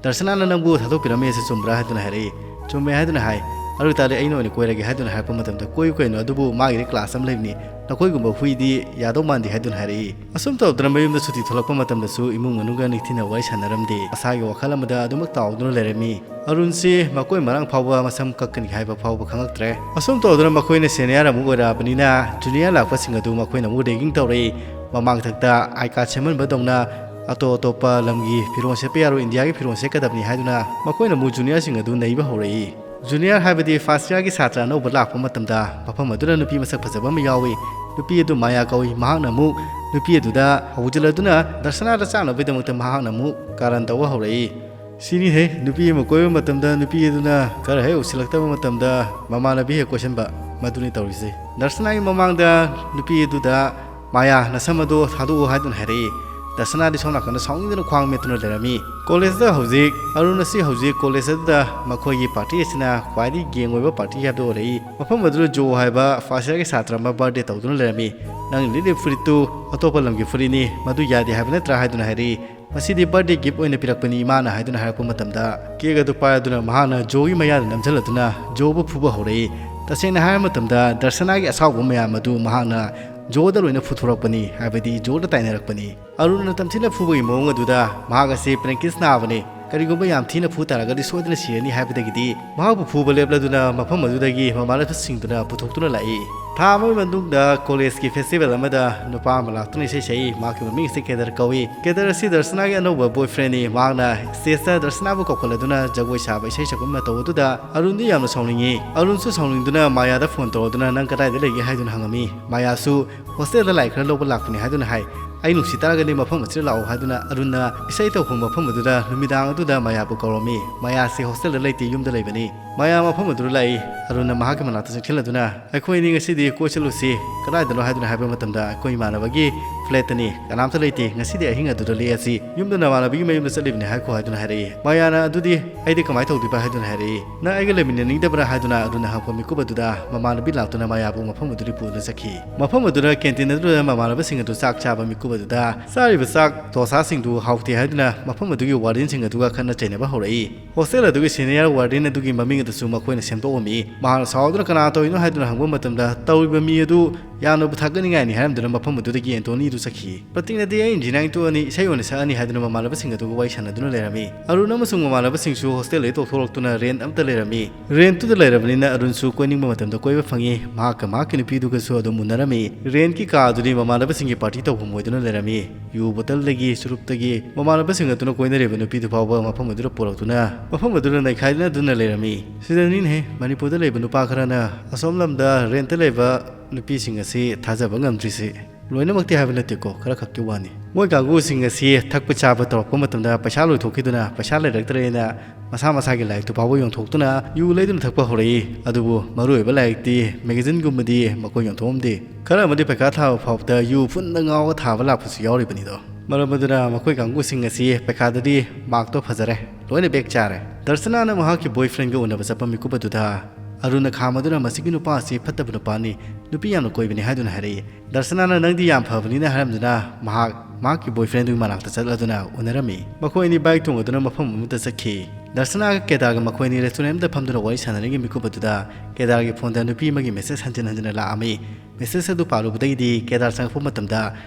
"ꯗꯔꯁꯅꯥꯅ ꯅꯪꯕꯨ ꯊꯥꯗꯣꯛꯄꯤꯔꯝꯃꯦ, ꯑꯁꯤ ꯆꯨꯝꯕ꯭ꯔꯥ?" ꯍꯥꯏꯗꯨꯅ ꯍꯥꯏꯔꯛꯏ꯫ "ꯆꯨꯝꯃꯦ" ꯍꯥꯏꯗꯨꯅ ꯍꯥꯏ꯫ "ꯑꯗꯨ ꯑꯣꯏꯇꯥꯔꯗꯤ ꯑꯩꯅ ꯑꯣꯏꯅ ꯀꯣꯏꯔꯒꯦ" ꯍꯥꯏꯗꯨꯅ ꯍꯥꯏꯔꯛꯄ ꯃꯇꯝꯗ, "ꯀꯣꯏꯌꯨ ꯀꯩꯅꯣ, ꯑꯗꯨꯕꯨ ꯃꯥꯒꯤꯗꯤ class ꯑꯃ ꯂꯩꯕꯅꯤ, ꯅꯈꯣꯏꯒꯨꯝꯕ ꯍꯨꯏꯗꯤ ꯌꯥꯗꯧ ꯃꯥꯟꯗꯦ" ꯍꯥꯏꯗꯨꯅ ꯍꯥꯏꯔꯛꯏ꯫ ꯑꯁꯨꯝ ꯇꯧꯗꯅ ꯃꯌꯨꯝꯗ ꯁꯨꯇꯤ ꯊꯣꯛꯂꯛꯄ ꯃꯇꯝꯗꯁꯨ ꯏꯃꯨꯡ ꯃꯅꯨꯡꯒ ꯅꯤꯡꯊꯤꯅ ꯋꯥꯔꯤ ꯁꯥꯟꯅꯔꯝꯗꯦ꯫ ꯃꯁꯥꯒꯤ ꯋꯥꯈꯜ ꯑꯃꯗ ꯑꯗꯨꯃꯛ ꯇꯥꯎꯗꯨꯅ ꯂꯩꯔꯝꯃꯤ꯫ ꯑꯔꯨꯟꯁꯤ ꯃꯀꯣꯏ ꯃꯔꯥꯡ ꯐꯥꯎꯕ ꯃꯁꯝ ꯀꯛꯀꯅꯤ ꯍꯥꯏꯕ ꯐꯥꯎꯕ ꯈꯪꯉꯛꯇ꯭ꯔꯦ꯫ ꯑꯁꯨꯝ ꯇꯧꯗꯨꯅ ꯃꯈꯣꯏꯅ senior ꯑꯃꯨꯛ ꯑꯣꯏꯔꯛꯑꯕꯅꯤꯅ junior ꯂꯥꯛꯄꯁꯤꯡ ꯑꯗꯨ ꯃꯈꯣꯏꯅ ꯑꯃꯨꯛ ragging ꯇꯧꯔꯛꯏ꯫ ꯃꯃꯥꯡꯊꯛꯇ I card ꯁꯦꯝꯍꯟꯕꯗꯧꯅ ꯑꯇꯣꯞ ꯑꯇꯣꯞꯄ ꯂꯝꯒꯤ ꯐꯤꯔꯣꯜ ꯁꯦꯠꯄ ꯌꯥꯔꯣꯏ, ꯏꯟꯗꯤꯌꯥꯒꯤ ꯐꯤꯔꯣꯜ ꯁꯦꯠꯀꯗꯕꯅꯤ ꯍꯥꯏꯗꯨꯅ ꯃꯈꯣꯏꯅ ꯑꯃꯨꯛ juniorꯁꯤꯡ ꯑꯗꯨ ꯅꯩꯕ ꯍꯧꯔꯛꯏ꯫ Junior ꯍꯥꯏꯕꯗꯤ first yearꯒꯤ ꯁꯥꯇ꯭ꯔ ꯑꯅꯧꯕ ꯂꯥꯛꯄ ꯃꯇꯝꯗ ꯃꯐꯝ ꯑꯗꯨꯗ ꯅꯨꯄꯤ ꯃꯁꯛ ꯐꯖꯕ ꯑꯃ ꯌꯥꯎꯏ꯫ ꯅꯨꯄꯤ ꯑꯗꯨ ꯃꯥꯌꯥ ꯀꯧꯏ꯫ ꯃꯍꯥꯛꯅ ꯑꯃꯨꯛ ꯅꯨꯄꯤ ꯑꯗꯨꯗ ꯍꯧꯖꯤꯜꯂꯗꯨꯅ ꯗꯔꯁꯅꯥꯗ ꯆꯥꯛꯅꯕꯒꯤꯗꯃꯛꯇ ꯃꯍꯥꯛꯅ ꯑꯃꯨꯛ ꯀꯥꯔꯟ ꯇꯧꯕ ꯍꯧꯔꯛꯏ꯫ ꯁꯤꯅꯤ ꯍꯦ, ꯅꯨꯄꯤ ꯑꯃ ꯀꯣꯏꯕ ꯃꯇꯝꯗ ꯅꯨꯄꯤ ꯑꯗꯨꯅ ꯈꯔ ꯍꯦꯛ ꯎꯁꯤꯜꯂꯛꯇꯕ ꯃꯇꯝꯗ ꯃꯃꯥꯟꯅꯕꯤ ꯍꯦꯛ ꯀꯣꯏꯁꯟꯕ, ꯃꯗꯨꯅꯤ ꯇꯧꯔꯤꯁꯦ꯫ ꯗꯔꯁꯅꯥꯒꯤ ꯃꯃꯥꯡꯗ ꯅꯨꯄꯤ ꯑꯗꯨꯗ "ꯃꯥꯌꯥ, ꯅꯁꯝ ꯑꯗꯨ ꯊꯥꯗꯣꯛꯎ" ꯍꯥꯏꯗꯨꯅ ꯍꯥꯏꯔꯛꯏ꯫ ꯗꯔꯁꯅꯥꯗꯤ ꯁꯣꯝ ꯅꯥꯀꯟꯗ ꯁꯥꯎꯅꯤꯡꯗꯨꯅ ꯈ꯭ꯋꯥꯡ ꯃꯦꯠꯇꯨꯅ ꯂꯩꯔꯝꯃꯤ꯫ Collegeꯇ ꯍꯧꯖꯤꯛ, ꯑꯔꯨꯟ ꯑꯁꯤ ꯍꯧꯖꯤꯛ college ꯑꯗꯨꯗ ꯃꯈꯣꯏꯒꯤ party ꯑꯁꯤꯅ ꯈ꯭ꯋꯥꯏꯗꯒꯤ gang ꯑꯣꯏꯕ party ꯍꯥꯏꯕꯗꯨ ꯑꯣꯏꯔꯛꯏ꯫ ꯃꯐꯝ ꯑꯗꯨꯗ ꯖꯣ ꯍꯥꯏꯕ first yearꯒꯤ ꯁꯥꯇ꯭ꯔ ꯑꯃ birthday ꯇꯧꯗꯨꯅ ꯂꯩꯔꯝꯃꯤ꯫ "ꯅꯪꯅ ꯂꯤꯠꯂꯤꯕ ꯐꯨꯔꯤꯠꯇꯨ ꯑꯇꯣꯞꯄ ꯂꯝꯒꯤ ꯐꯨꯔꯤꯠꯅꯤ, ꯃꯗꯨ ꯌꯥꯗꯦ ꯍꯥꯏꯕ ꯅꯠꯇ꯭ꯔꯥ?" ꯍꯥꯏꯗꯨꯅ ꯍꯥꯏꯔꯛꯏ꯫ "ꯃꯁꯤꯗꯤ birthday gift ꯑꯣꯏꯅ ꯄꯤꯔꯛꯄꯅꯤ ꯏꯃꯥꯅ" ꯍꯥꯏꯗꯨꯅ ꯍꯥꯏꯔꯛꯄ ꯃꯇꯝꯗ, cake ꯑꯗꯨ ꯄꯥꯏꯔꯗꯨꯅ ꯃꯍꯥꯛꯅ ꯖꯣꯒꯤ ꯃꯌꯥꯗ ꯅꯝꯁꯤꯜꯂꯗꯨꯅ ꯖꯣꯕꯨ ꯐꯨꯕ ꯍꯧꯔꯛꯏ꯫ ꯇꯁꯦꯡꯅ ꯍꯥꯏꯔꯕ ꯃꯇꯝꯗ, ꯗꯔꯁꯅꯥꯒꯤ ꯑꯁꯥꯎꯕ ꯃꯌꯥꯝ ꯑꯗꯨ ꯃꯍꯥꯛꯅ ꯖꯣꯗ ꯂꯣꯏꯅ ꯐꯨꯊꯣꯔꯛꯄꯅꯤ, ꯍꯥꯏꯕꯗꯤ ꯖꯣꯗ ꯇꯥꯏꯅꯔꯛꯄꯅꯤ꯫ ꯑꯔꯨꯟꯅ ꯇꯝꯊꯤꯅ ꯐꯨꯕꯒꯤ ꯃꯑꯣꯡ ꯑꯗꯨꯗ ꯃꯍꯥꯛ ꯑꯁꯤ ꯄ꯭ꯔꯦꯡꯀꯤꯁ ꯅꯥꯕꯅꯤ꯫ ꯀꯔꯤꯒꯨꯝꯕ ꯌꯥꯝ ꯊꯤꯅ ꯐꯨ ꯇꯥꯔꯒꯗꯤ ꯁꯣꯏꯗꯅ ꯁꯤꯔꯅꯤ ꯍꯥꯏꯕꯗꯒꯤꯗꯤ ꯃꯍꯥꯛꯄꯨ ꯐꯨꯕ ꯂꯦꯞꯂꯗꯨꯅ ꯃꯐꯝ ꯑꯗꯨꯗꯒꯤ ꯃꯃꯥꯟꯅꯕꯁꯤꯡꯗꯨꯅ ꯄꯨꯊꯣꯛꯇꯨꯅ ꯂꯥꯛꯏ꯫ ꯊꯥ ꯑꯃꯒꯤ ꯃꯇꯨꯡꯗ ꯀꯣꯂꯦꯖꯀꯤ ꯐꯦꯁꯇꯤꯚꯦꯜ ꯑꯃꯗ ꯅꯨꯄꯥ ꯑꯃ ꯂꯥꯛꯇꯨꯅ ꯏꯁꯩ ꯁꯛꯏ꯫ ꯃꯍꯥꯛꯀꯤ ꯃꯃꯤꯡ ꯑꯁꯤ ꯀꯦꯗꯔ ꯀꯧꯏ꯫ ꯀꯦꯗꯔ ꯑꯁꯤ ꯗꯔꯁꯅꯥꯒꯤ ꯑꯅꯧꯕ boyfriendꯅꯤ꯫ ꯃꯍꯥꯛꯅ stageꯇ ꯗꯔꯁꯅꯥꯕꯨ ꯀꯧꯈꯠꯂꯗꯨꯅ ꯖꯒꯣꯏ ꯁꯥꯕ ꯏꯁꯩ ꯁꯛꯄ ꯃꯇꯧ ꯑꯗꯨꯗ ꯑꯔꯨꯟꯗꯤ ꯌꯥꯝꯅ ꯁꯥꯎꯅꯤꯡꯉꯤ꯫ ꯑꯔꯨꯟꯁꯨ ꯁꯥꯎꯅꯤꯡꯗꯨꯅ ꯃꯥꯌꯥꯗ phone ꯇꯧꯔꯗꯨꯅ "ꯅꯪ ꯀꯗꯥꯏꯗ ꯂꯩꯒꯦ?" ꯍꯥꯏꯗꯨꯅ ꯍꯪꯉꯝꯃꯤ꯫ ꯃꯥꯌꯥꯁꯨ "hostelꯗ ꯂꯥꯏꯔꯤꯛ ꯈꯔ ꯂꯧꯕ ꯂꯥꯛꯄꯅꯤ" ꯍꯥꯏꯗꯨꯅ ꯍꯥꯏ꯫ "ꯑꯩ ꯅꯨꯡꯁꯤ ꯇꯥꯔꯒꯗꯤ ꯃꯐꯝ ꯑꯁꯤꯗ ꯂꯥꯛꯑꯣ" ꯍꯥꯏꯗꯨꯅ ꯑꯔꯨꯟꯅ ꯏꯁꯩ ꯇꯧꯐꯝ ꯃꯐꯝ ꯑꯗꯨꯗ ꯅꯨꯃꯤꯗꯥꯡ ꯑꯗꯨꯗ ꯃꯌꯥꯕꯨ ꯀꯧꯔꯝꯃꯤ꯫ ꯃꯌꯥꯁꯤ ꯍꯣꯁꯇꯦꯜꯗ ꯂꯩꯇꯦ, ꯌꯨꯝꯗ ꯂꯩꯕꯅꯤ꯫ ꯃꯌꯥ ꯃꯐꯝ ꯑꯗꯨꯗ ꯂꯥꯛꯏ꯫ ꯑꯔꯨꯟꯅ ꯃꯍꯥꯛꯀꯤ ꯃꯅꯥꯛꯇ ꯆꯪꯁꯤꯜꯂꯗꯨꯅ, "ꯑꯩꯈꯣꯏ ꯑꯅꯤ ꯉꯁꯤꯗꯤ ꯀꯣꯏ ꯆꯠꯂꯨꯁꯤ꯫ ꯀꯗꯥꯏꯗꯅꯣ?" ꯍꯥꯏꯗꯨꯅ ꯍꯥꯏꯕ ꯃꯇꯝꯗ, "ꯑꯩꯈꯣꯏ ꯏꯃꯥꯟꯅꯕꯒꯤ ꯐ꯭ꯂꯦꯠꯇꯅꯤ, ꯀꯅꯥꯝꯇ ꯂꯩꯇꯦ, ꯉꯁꯤꯗꯤ ꯑꯍꯤꯡ ꯑꯗꯨꯗ ꯂꯦꯛꯑꯁꯤ, ꯌꯨꯝꯗ ꯅꯃꯥꯟꯅꯕꯒꯤ ꯃꯌꯨꯝꯗ ꯆꯠꯂꯤꯕꯅꯤ ꯍꯥꯏꯈꯣ" ꯍꯥꯏꯗꯨꯅ ꯍꯥꯏꯔꯛꯏ꯫ ꯃꯌꯥꯅ ꯑꯗꯨꯗꯤ ꯑꯩꯗꯤ ꯀꯃꯥꯏꯅ ꯇꯧꯗꯣꯏꯕ ꯍꯥꯏꯗꯨꯅ ꯍꯥꯏꯔꯛꯏ꯫ "ꯅꯪ ꯑꯩꯒ ꯂꯩꯃꯤꯟꯅꯅꯤꯡꯗꯕ꯭ꯔꯥ?" ꯍꯥꯏꯗꯨꯅ ꯑꯔꯨꯟꯅ ꯍꯪꯉꯛꯄ ꯃꯤꯀꯨꯞ ꯑꯗꯨꯗ ꯃꯃꯥꯟꯅꯕꯤ ꯂꯥꯛꯇꯨꯅ ꯃꯌꯥꯕꯨ ꯃꯐꯝ ꯑꯗꯨꯗ ꯄꯨꯗꯨꯅ ꯆꯠꯈꯤ꯫ ꯃꯐꯝ ꯑꯗꯨꯗ ꯀꯦꯟꯇꯤꯟ ꯑꯗꯨꯗ ꯃꯃꯥꯟꯅꯕꯁꯤꯡ ꯑꯗꯨ ꯆꯥꯛ ꯆꯥꯕ ꯃꯤꯀꯨꯞ ꯑꯗꯨꯗ ꯆꯥꯔꯤꯕ ꯆꯥꯛ ꯗꯣꯁꯥꯁꯤꯡꯗꯨ ꯍꯥꯎꯇꯦ ꯍꯥꯏꯗꯨꯅ ꯃꯐꯝ ꯑꯗꯨꯒꯤ ꯋꯥꯔꯗꯦꯟꯁꯤꯡ ꯑꯗꯨꯒ ꯈꯠꯅ ꯆꯩꯅꯕ ꯍꯧꯔꯛꯏ꯫ ꯍꯣꯁꯇꯦꯜ ꯑꯗꯨꯒꯤ ꯁꯦꯅꯤꯌꯔ ꯋꯥꯔꯗꯦꯟ ꯑꯗꯨꯒꯤ ꯃꯃꯤꯡ ꯑꯗꯨꯁꯨ ꯃꯈꯣꯏꯅ ꯁꯦꯝꯗꯣꯛꯑꯝꯃꯤ꯫ ꯃꯍꯥꯛꯅ ꯁꯥꯎꯗꯨꯅ "ꯀꯅꯥ ꯇꯧꯔꯤꯅꯣ?" ꯍꯥꯏꯗꯨꯅ ꯍꯪꯕ ꯃꯇꯝꯗ, "ꯇꯧꯔꯤꯕ ꯃꯤ ꯑꯗꯨ ꯌꯥꯝꯅꯕꯨ ꯊꯥꯒꯠꯅꯤꯡꯉꯥꯏꯅꯤ" ꯍꯥꯏꯔꯝꯗꯨꯅ ꯃꯐꯝ ꯑꯗꯨꯗꯒꯤ ꯑꯦꯟꯇꯣꯅꯤ ꯑꯗꯨ ꯆꯠꯈꯤ꯫ "ꯄ꯭ꯔꯇꯤꯛꯅꯗꯤ ꯑꯩ ꯏꯟꯖꯤꯅꯤꯌꯥꯔꯤꯡ ꯇꯣꯛꯑꯅꯤ, ꯏꯁꯩ ꯑꯣꯏꯅ ꯁꯛꯑꯅꯤ" ꯍꯥꯏꯗꯨꯅ ꯃꯃꯥꯟꯅꯕꯁꯤꯡ ꯑꯗꯨꯒ ꯋꯥꯔꯤ ꯁꯥꯟꯅꯗꯨꯅ ꯂꯩꯔꯝꯃꯤ꯫ ꯑꯔꯨꯟ ꯑꯃꯁꯨꯡ ꯃꯃꯥꯟꯅꯕꯁꯤꯡꯁꯨ ꯍꯣꯁꯇꯦꯜꯗꯒꯤ ꯇꯣꯛꯊꯣꯛꯂꯛꯇꯨꯅ ꯔꯦꯟꯠ ꯑꯃꯠꯇ ꯂꯩꯔꯝꯃꯤ꯫ ꯔꯦꯟꯠꯇꯨꯗ ꯂꯩꯔꯕꯅꯤꯅ ꯑꯔꯨꯟꯁꯨ ꯀꯣꯏꯅꯤꯡꯕ ꯃꯇꯝꯗ ꯀꯣꯏꯕ ꯐꯪꯉꯤ꯫ ꯃꯍꯥꯛꯀ ꯃꯍꯥꯛꯀꯤ ꯅꯨꯄꯤꯗꯨꯒꯁꯨ ꯑꯗꯨꯝ ꯎꯅꯔꯝꯃꯤ꯫ ꯔꯦꯟꯠꯀꯤ ꯀꯥ ꯑꯗꯨꯗꯤ ꯃꯃꯥꯟꯅꯕꯁꯤꯡꯒꯤ ꯄꯥꯔꯇꯤ ꯇꯧꯐꯝ ꯑꯣꯏꯗꯨꯅ ꯂꯩꯔꯝꯃꯤ꯫ ꯌꯨ ꯕꯣꯇꯜꯗꯒꯤ, ꯆꯨꯔꯨꯞꯇꯒꯤ ꯃꯃꯥꯟꯅꯕꯁꯤꯡ ꯑꯗꯨꯅ ꯀꯣꯏꯅꯔꯤꯕ ꯅꯨꯄꯤꯗꯨ ꯐꯥꯎꯕ ꯃꯐꯝ ꯑꯗꯨꯗ ꯄꯨꯔꯛꯇꯨꯅ ꯃꯐꯝ ꯑꯗꯨꯗ ꯅꯩꯈꯥꯏꯗꯨꯅ ꯑꯗꯨꯅ ꯂꯩꯔꯝꯃꯤ꯫ ꯁꯤꯗꯅꯤꯅꯦꯍꯦ, ꯃꯅꯤꯄꯨꯔꯗ ꯂꯩꯕ ꯅꯨꯄꯥ ꯈꯔꯅ ꯑꯁꯣꯝ ꯂꯝꯗ ꯔꯦꯟꯠꯇ ꯂꯩꯕ ꯅꯨꯄꯤꯁꯤꯡ ꯑꯁꯤ ꯊꯥꯖꯕ ꯉꯝꯗ꯭ꯔꯤꯁꯤ꯫ ꯂꯣꯏꯅꯃꯛꯇꯤ ꯍꯥꯏꯕ ꯅꯠꯇꯦꯀꯣ, ꯈꯔ ꯈꯛꯀꯤ ꯋꯥꯅꯤ꯫ ꯃꯣꯏ ꯀꯥꯡꯕꯨꯁꯤꯡ ꯑꯁꯤ ꯊꯛꯄ ꯆꯥꯕ ꯇꯧꯔꯛꯄ ꯃꯇꯝꯗ ꯄꯩꯁꯥ ꯂꯣꯏꯊꯣꯛꯈꯤꯗꯨꯅ, ꯄꯩꯁꯥ ꯂꯩꯔꯛꯇ꯭ꯔꯦꯅ ꯃꯁꯥ ꯃꯁꯥꯒꯤ ꯂꯥꯏꯔꯤꯛꯇꯨ ꯐꯥꯎꯕ ꯌꯣꯟꯊꯣꯛꯇꯨꯅ ꯌꯨ ꯂꯩꯗꯨꯅ ꯊꯛꯄ ꯍꯧꯔꯛꯏ꯫ ꯑꯗꯨꯕꯨ ꯃꯔꯨꯑꯣꯏꯕ ꯂꯥꯏꯔꯤꯛꯇꯤ, ꯃꯦꯒꯥꯖꯤꯟꯒꯨꯝꯕꯗꯤ ꯃꯈꯣꯏ ꯌꯣꯟꯊꯣꯛꯑꯝꯗꯦ꯫ ꯈꯔ ꯑꯃꯗꯤ ꯄꯩꯈꯥ ꯊꯥꯕ ꯐꯥꯎꯕꯗ ꯌꯨ ꯐꯨꯟꯗ ꯉꯥꯎꯔꯒ ꯊꯥꯕ ꯂꯥꯛꯄꯁꯨ ꯌꯥꯎꯔꯤꯕꯅꯤꯗꯣ꯫ ꯃꯔꯝ ꯑꯗꯨꯅ ꯃꯈꯣꯏ ꯀꯥꯡꯕꯨꯁꯤꯡ ꯑꯁꯤ ꯄꯩꯈꯥꯗꯗꯤ ꯃꯥꯔꯛꯇꯣ ꯐꯖꯔꯦ, ꯂꯣꯏꯅ ꯕꯦꯛ ꯆꯥꯔꯦ꯫ ꯗꯔꯁꯅꯥꯅ ꯃꯍꯥꯛꯀꯤ ꯕꯣꯏꯐ꯭ꯔꯦꯟꯒ ꯎꯅꯕ ꯆꯠꯄ ꯃꯤꯀꯨꯞ ꯑꯗꯨꯗ ꯑꯔꯨꯟꯅ ꯈꯥꯝꯃꯗꯨꯅ, "ꯃꯁꯤꯒꯤ ꯅꯨꯄꯥ ꯑꯁꯤ ꯐꯠꯇꯕ ꯅꯨꯄꯥꯅꯤ, ꯅꯨꯄꯤ ꯌꯥꯝꯅ ꯀꯣꯏꯕꯅꯤ" ꯍꯥꯏꯗꯨꯅ ꯍꯥꯏꯔꯛꯏ꯫ ꯗꯔꯁꯅꯥꯅ "ꯅꯪꯗꯤ ꯌꯥꯝ ꯐꯕꯅꯤꯅ" ꯍꯥꯏꯔꯝꯗꯨꯅ ꯃꯍꯥꯛ ꯃꯍꯥꯛꯀꯤ ꯕꯣꯏꯐ꯭ꯔꯦꯟꯗꯨꯒꯤ ꯃꯅꯥꯛꯇ ꯆꯠꯂꯗꯨꯅ ꯎꯅꯔꯝꯃꯤ꯫ ꯃꯈꯣꯏ ꯑꯅꯤ ꯕꯥꯏꯛ ꯇꯣꯡꯉꯗꯨꯅ ꯃꯐꯝ ꯑꯃꯗ ꯆꯠꯈꯤ꯫ ꯗꯔꯁꯅꯥꯒ ꯀꯦꯗꯥꯔꯒ ꯃꯈꯣꯏ ꯑꯅꯤ ꯔꯦꯁꯇꯨꯔꯦꯟ ꯑꯃꯗ ꯐꯝꯗꯨꯅ ꯋꯥꯔꯤ ꯁꯥꯟꯅꯔꯤꯉꯩ ꯃꯤꯀꯨꯞ ꯑꯗꯨꯗ ꯀꯦꯗꯥꯔꯒꯤ ꯐꯣꯟꯗ ꯅꯨꯄꯤ ꯑꯃꯒꯤ ꯃꯦꯁꯦꯖ ꯍꯟꯖꯤꯟ ꯍꯟꯖꯤꯟꯅ ꯂꯥꯛꯑꯝꯃꯤ꯫ ꯃꯦꯁꯦꯖ ꯑꯗꯨ ꯄꯥꯔꯨꯕꯗꯒꯤꯗꯤ ꯀꯦꯗꯥꯔ ꯆꯪꯉꯛꯄ ꯃꯇꯝꯗ